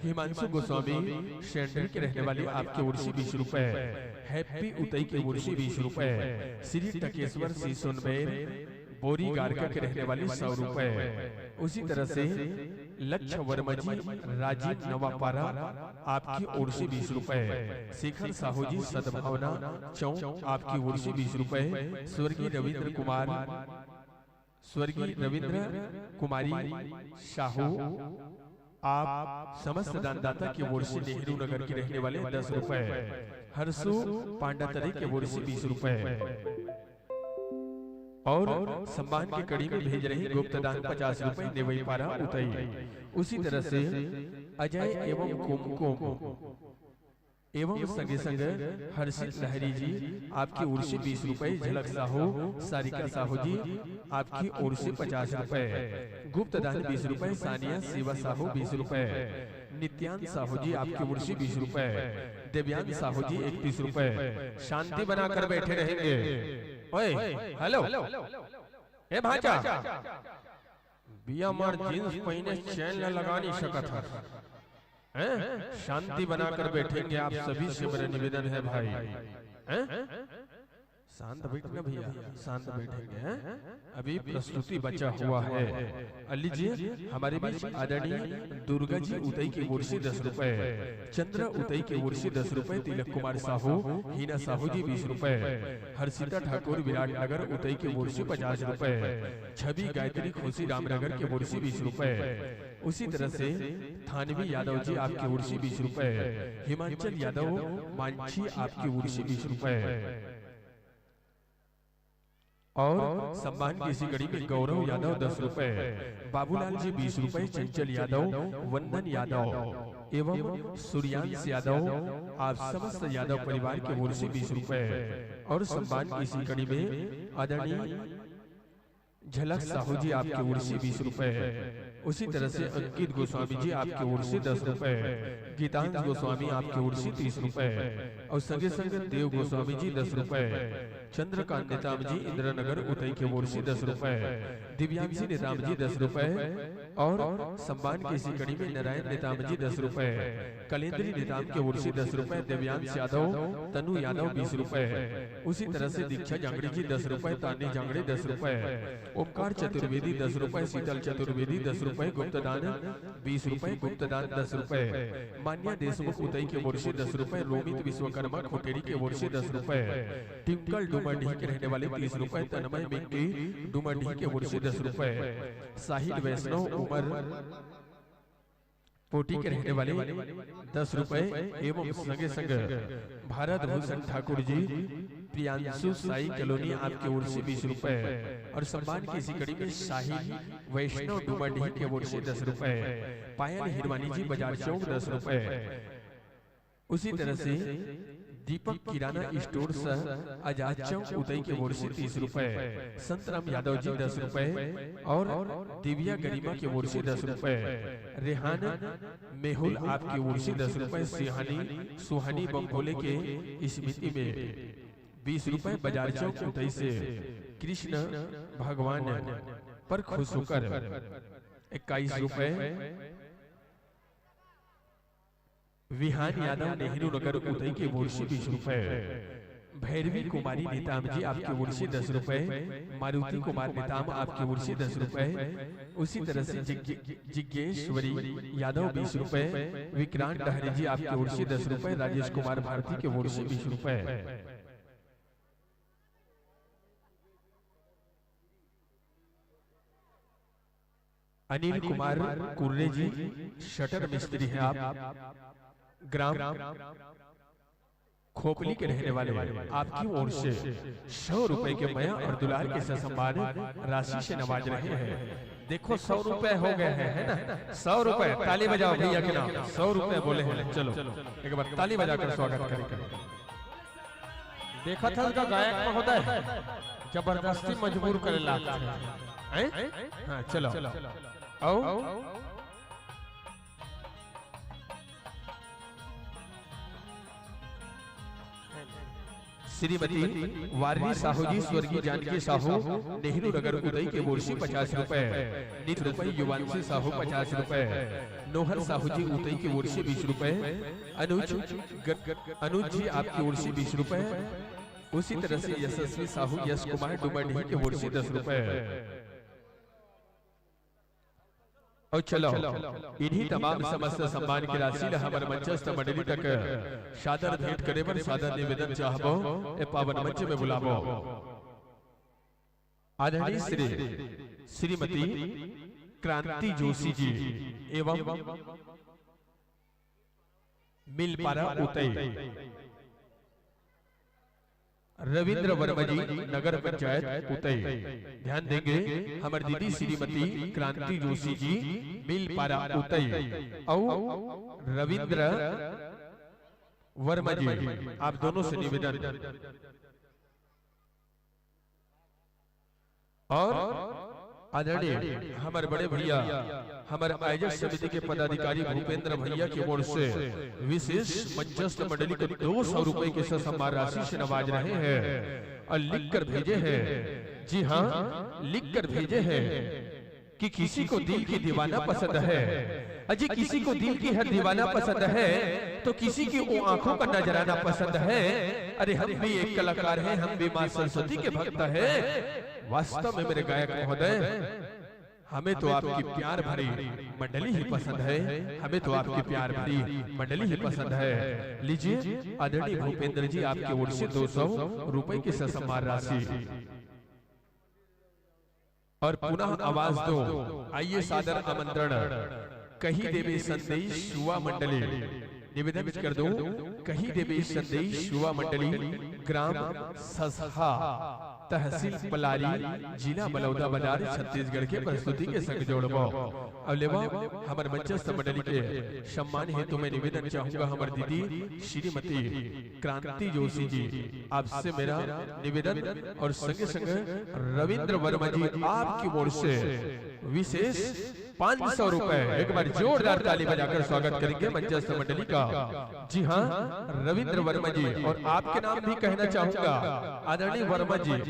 हिमांशु गोस्वामी सेंट्री के रहने वाले आपके ओर से बीस रुपए, हैप्पी उतई के ओर से बीस रुपए, श्री टकेश्वर सी सोनबेर बोरी गारका के रहने वाले सौ रुपए, उसी तरह से लक्ष्य वर्मा जी राजीव नवापारा आपकी ओर से बीस रुपए, शेखर साहू जी सद्भावना चौक आपकी ओर से बीस रुपए, स्वर्गीय रविंद्र कुमार, स्वर्गीय रविंद्र कुमारी साहू आप समस्त दानदाता की ओर से नेहरू नगर के रहने वाले दस रुपए, हर्षु पांडातरे की ओर से बीस रुपए, और सम्मान की कड़ी में भेज रही गुप्त दान पचास रुपए, नेवई पारा उतई। उसी तरह से अजय एवं कुमकुम एवं संगे संग हर्षित लहरी जी आपकी ओर से बीस रुपए, झलक साहू, सारिका साहू जी आपकी ओर से पचास रुपए, गुप्त दान बीस रुपए, सानिया शिवा साहू बीस रुपए, नित्यान साहू जी आपकी ओर से बीस रुपए, देवयान साहू जी इकतीस रुपए। शांति बनाकर बैठे रहेंगे। ओए, हेलो, ए भांचा, बिया मार जींस पहिने चैन ला लगा नहीं सकत हस, हैं? शांति बनाकर बैठेंगे आप सभी से, मेरा निवेदन है भाई, हैं? शांत बैठना भैया, शांत बैठेंगे, हैं? अभी प्रस्तुति बचा हुआ है। अ, लीजिए, हमारे बीच आदरणीय दुर्गा जी उतई के ओर से दस रुपए, चंद्र उतई के ओर से दस रुपए, तिलक कुमार साहू, हीना साहू जी बीस रुपए, हर्षिता ठाकुर विराटनगर उतई के ओर से पचास रुपए, छवि गायत्री खुशी रामनगर के ओर से बीस रुपए, उसी तरह से थानवी यादव जी आपके ओर से बीस रुपए, हिमांचल यादव मांझी आपके ओर से बीस रुपए। और सम्मान की इसी कड़ी में गौरव यादव दस रुपए, बाबूलाल जी बीस रुपए, चंचल यादव, वंदन यादव एवं सूर्यांश यादव, आप समस्त यादव परिवार के ओर से बीस रुपए। और सम्मान की इसी कड़ी में आदरणीय झलक साहू जी आपके ओर से बीस रुपए, उसी तरह से अंकित गोस्वामी जी आपके ओर से दस रुपए, गीतांश गोस्वामी आपके ओर से तीस रुपए और संगे संग देव गोस्वामी जी दस रुपए, चंद्रकांत नेताम जी इंदिरानगर उतई के ओर से दस रुपए, दिव्यांशी नेताम जी दस रुपए और सम्मान की इसी कड़ी में नारायण नेताम जी दस रुपए, कलेंद्री नेताम के ओर से दस रुपए, दिव्यांश यादव, तनु यादव बीस रुपए, उसी तरह से दीक्षा जांगड़ी जी दस रुपए, तानी जांगड़ी दस रुपए, ओमकार चतुर्वेदी दस रुपए, शीतल चतुर्वेदी दस रुपए, गुप्तदान बीस रुपए, गुप्तदान दस रुपए, मान्या देशमुख उतई के ओर से दस रुपए, रोमित विश्वकर्मा खुटेरी के ओर से दस रुपए, ट्विंकल डुमरडीह के रहने वाले तीस रुपए, तन्मय मिंकी डुमरडीह के ओर से दस रुपए, साहिल वैष्णव उमर पोटी के रहने वाले दस रुपए एवं संगे संग भारत भूषण ठाकुर जी प्रियांशु साई कॉलोनी आपके ओर से बीस रुपए और सम्मान की इसी कड़ी में साहिल वैष्णव डुमरडीह के ओर से दस रुपए, पायल हिरवानी जी बाजार चौक दस रुपए, उसी तरह से दीपक किराना स्टोर सह आजाद चौक उतई के ओर से तीस रुपए, संतराम यादव जी दस रुपए और दिव्या गरिमा के ओर से दस रुपए, रेहान मेहुल आपके ओर से दस रुपए, सिहानी सुहानी बम्बोले के स्मृति में बीस रुपए, बाजार चौक उतई से कृष्ण भगवान पर खुश होकर इक्कीस रुपए, विहान यादव नेहरू नगर उतई के ओर से बीस रुपए, भैरवी कुमारी नेताम जी आपके ओर से दस रुपए, मारुति कुमार नेताम आपके ओर से दस रुपए, उसी तरह से जिग-, जिज्ञेश्वरी यादव बीस रुपए, विक्रांत डहरे जी आपके ओर से दस रुपए, राजेश कुमार भारती के ओर से बीस रुपए। अनिल कुमार कुर्रे जी, शटर मिस्त्री हैं आप, ग्राम खोपली के रहने वाले, आपकी ओर से सौ रुपए के मया और दुलार के ससम्मान राशि से नवाज रहे हैं। देखो, सौ रुपए हो गए हैं, है ना? सौ रुपए, ताली बजाओ भैया के नाम। सौ रुपए बोले हैं, चलो एक बार ताली बजाकर स्वागत करें। देखत हस का गायक महोदय, जबरदस्ती मजबूर करे लागथे। हैं? हाँ, चलो। आओ। श्रीमती वारली साहू जी, स्वर्गीय जानकी साहू, नेहरू नगर उतई के ओर से पचास रुपए, नित रुपए, युवांशी साहू पचास रुपए, नोहर साहू जी उतई के ओर से बीस रुपए, अनुज ग-, अनुज जी आपकी ओर से बीस रुपए, उसी तरह से यशस्वी साहू यश कुमार डुमरडीह के ओर से दस रुपए। और चलो, इन्हीं तमाम समस्त सम्मान की राशि ला हमर मंचस्थ मंडली तक सादर भेंट करे बर सादर निवेदन चाहबो, ए पावन मंच में बुलाबो। आदरणीय श्री श्रीमती क्रांति जोशी जी एवं मिलपारा उतई, रविंद्र वर्मा जी, नगर पंचायत उतई। ध्यान देंगे, हमर दीदी श्रीमती क्रांति जोशी जी, मिलपारा उतई, अउ रविंद्र वर्मा जी, आप दोनों से निवेदन। और आदरणीय हमर बड़े भैया, हमर आयोजक समिति के पदाधिकारी भूपेंद्र भैया की ओर से विशेष मंचस्थ मंडली को दो सौ रुपए के ससम्मान राशि से नवाज रहे हैं और लिख कर भेजे हैं, जी हाँ, लिख कर भेजे हैं कि किसी को दिल की दीवाना पसंद है। अजी, किसी को दिल की हर दीवाना पसंद है, तो किसी की वो आंखों का नजराना पसंद है। अरे, हम भी एक कलाकार हैं, हम भी माँ सरस्वती के भक्त हैं। वास्तव में, मेरे गायक महोदय, हमें तो आपकी प्यार भरी मंडली ही पसंद है, हमें तो आपकी प्यार भरी मंडली ही पसंद है। लीजिए, आदरणीय भूपेंद्र जी, आपकी ओर से दो सौ रुपए की ससम्मान राशि। और पुनः आवाज दो, आइए, सादर आमंत्रण। कही देवे संदेश युवा मंडली, निवेदन कर दो। कही देवे संदेश युवा मंडली, ग्राम ससहा, तहसील पलारी, जिला बलौदाबाजार, छत्तीसगढ़ के प्रस्तुति के संग जोड़बो। अब लेवा, हमर मंचस्थ मंडली के सम्मान हेतु मैं निवेदन चाहूंगा, हमर दीदी श्रीमती क्रांति जोशी जी, आपसे मेरा निवेदन, और संगे संगे रविंद्र वर्मा जी, आपकी ओर से विशेष पाँच सौ रुपए। एक बार जोरदार ताली बजाकर स्वागत करेंगे मंचस्थ मंडली का। जी हाँ, रविंद्र वर्मा जी, और आपके नाम भी कहना चाहूंगा, आदरणीय वर्मा जी,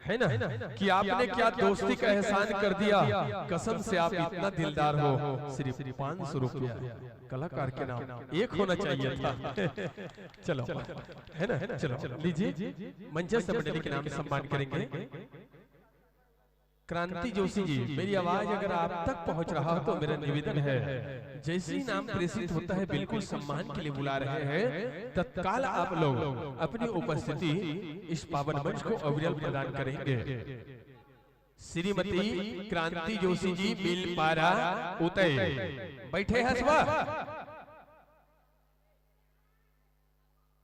है ना, कि आपने क्या दोस्ती का एहसान कर दिया। कसम से, आप इतना दिलदार हो। सिर्फ पाँच सौ रुपया, कलाकार के नाम एक होना चाहिए था। चलो, है ना, चलो, लीजिए, मंचस्थ मंडली के नाम सम्मान करेंगे। क्रांति जोशी जी, मेरी आवाज अगर आप तक पहुंच रहा हो तो मेरा निवेदन है, जैसे ही नाम प्रेषित होता है, बिल्कुल सम्मान के लिए बुला रहे हैं, तत्काल आप लोग अपनी उपस्थिति इस पावन मंच को अविरल प्रदान करेंगे। श्रीमती क्रांति जोशी जी, मिलपारा उतई, बैठे हसवा।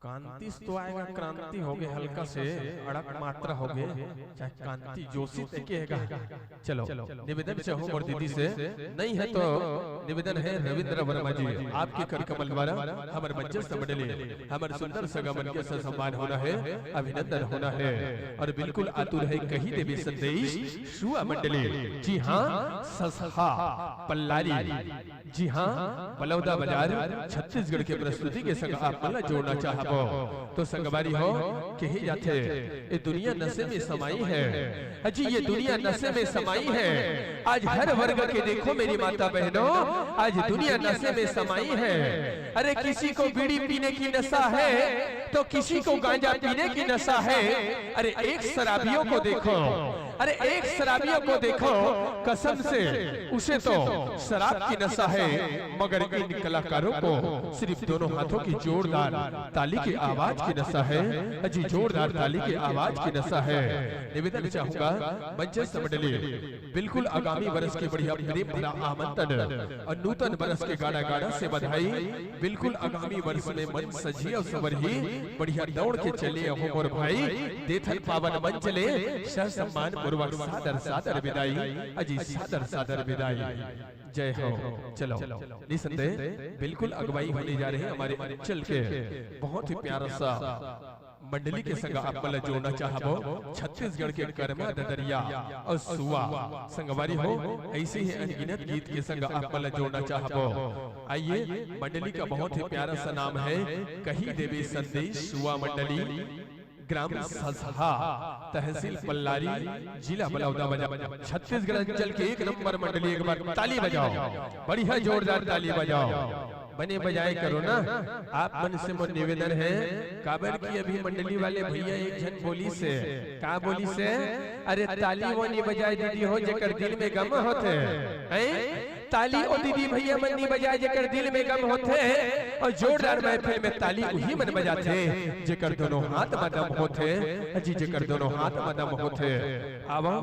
कांतिस तो आएगा, क्रांति हो गए, हल्का से अड़क मात्रा हो गए, चाहे कांति जोशी तक के हैगा। चलो, निवेदन चाहूं मोर दीदी से, नहीं है तो निवेदन है रविंद्र वर्मा जी, आपके कर कमल द्वारा हमर मंचस्थ मंडली, हमर सुंदर सगा मन के ससम्मान होना है, अभिनंदन होना है। और बिल्कुल आतुर है कही देवे संदेश युवा मंडली। जी हाँ, ससहा पलारी। जी हाँ, बलौदाबाजार, छत्तीसगढ़ के प्रस्तुति के संग आप मन ला जोड़ना चाहबो। तो संगवारी हो, कहे जाथे, ये दुनिया नशे में समाई है। अजी, ये दुनिया नशे में समाई है। आज हर वर्ग के देखो मेरी माता बहनों, आज दुनिया नशे में समाई है। अरे, किसी को बीड़ी पीने की नशा है, तो किसी को गांजा पीने की नशा है। अरे, एक शराबियों को देखो, अरे, एक शराबियों को देखो, कसम से उसे तो शराब की नशा है, मगर इन कलाकारों को सिर्फ दोनों हाथों की जोरदार ताली की आवाज की नशा है। अजी, जोरदार ताली की आवाज की नशा है। निवेदन चाहूंगा, मंचस्थ मंडली, बिल्कुल आगामी वर्ष के बढ़िया प्रेम भरा आमंत्रण और नूतन वर्ष के गाड़ा गाड़ा से बधाई। बिल्कुल आगामी वर्ष में मन सजी और सवरही, बढ़िया दौड़ के चले हो मोर भाई। देथन पावन मंच ले ससम्मान पूर्वक सादर सादर विदाई। अजी, सादर सादर विदाई। जय हो। चलो, निसंदेह बिल्कुल अगुवाई होने जा रहे हैं हमारे अंचल के बहुत ही प्यारा सा मंडली के संग आप मन ला जोड़ना चाहबो। छत्तीसगढ़ के करमा, ददरिया और सुआ, संगवारी हो, ऐसे ही अनगिनत गीत के संग आप मन ला जोड़ना चाहबो। आइए, मंडली का बहुत ही प्यारा सा नाम है कही देवे संदेश सुआ मंडली, ग्राम ससहा, तहसील पलारी, जिला बलौदाबाजार, छत्तीसगढ़ अंचल के एक नंबर मंडली। एक बार ताली बजाओ, बढ़िया जोरदार ताली बजाओ। बने बजाए करो ना, आप मन से मोर निवेदन है, काबर कि अभी मंडली वाले भैया एक झन बोलिस हे, का बोलिस हे? अरे, ताली वो नी बजाए दीदी हो जेकर दिल में गम होथे, हैं? ताली ओ दीदी भैया मन नी बजाए जेकर दिल में गम होथे, और जोरदार महफिल में ताली उही मन बजाथे जेकर दोनों हाथ म दम होथे। जी, जेकर दोनों हाथ म दम होथे। आवा।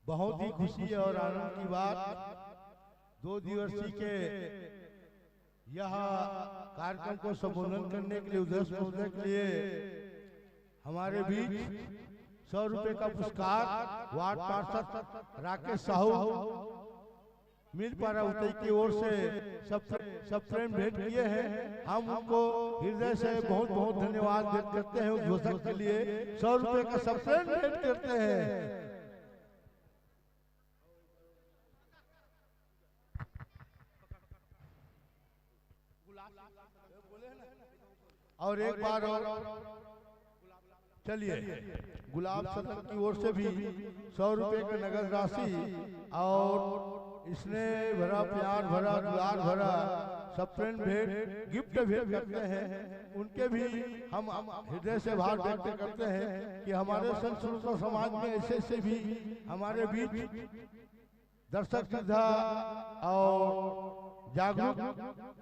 बहुत ही खुशी और आनंद की बात, दो दिवसीय के यह कार्यक्रम को संबोधन करने के लिए, उद्देश्य पहुंचने के लिए हमारे बीच सौ रुपए का पुरस्कार वार्ड पार्षद राकेश साहू मिलपारा उतई की ओर से सब, सब प्रेम भेंट किए हैं। हम उनको हृदय से बहुत बहुत धन्यवाद व्यक्त करते हैं उद्घोषक के लिए। सौ रुपए का सब प्रेम भेंट करते हैं। और एक बार और चलिए, गुलाब सदन की ओर से भी सौ रुपए का नगद राशि और स्नेह भरा, प्यार भरा, दुलार भरा सप्रेम भेंट, गिफ्ट भेंट करते हैं। उनके भी हम हृदय से आभार व्यक्त करते हैं कि हमारे संस्कृत समाज में ऐसे ऐसे भी हमारे बीच दर्शक सुविधा और जागरूक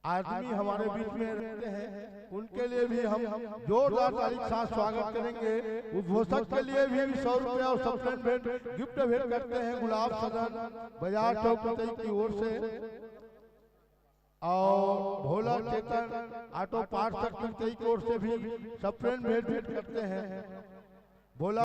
आदमी हमारे बीच में रहते हैं, उनके लिए भी हम जोरदार ताली के साथ स्वागत करेंगे। उद्घोषक के लिए भी सौ रुपया और सप्रेम भेंट, गिफ्ट भेंट करते हैं गुलाब सदन बाजार चौक की ओर से, और भोला चेतन ऑटो पार्ट्स की ओर से भी सप्रेम भेंट, भेंट करते हैं। भोला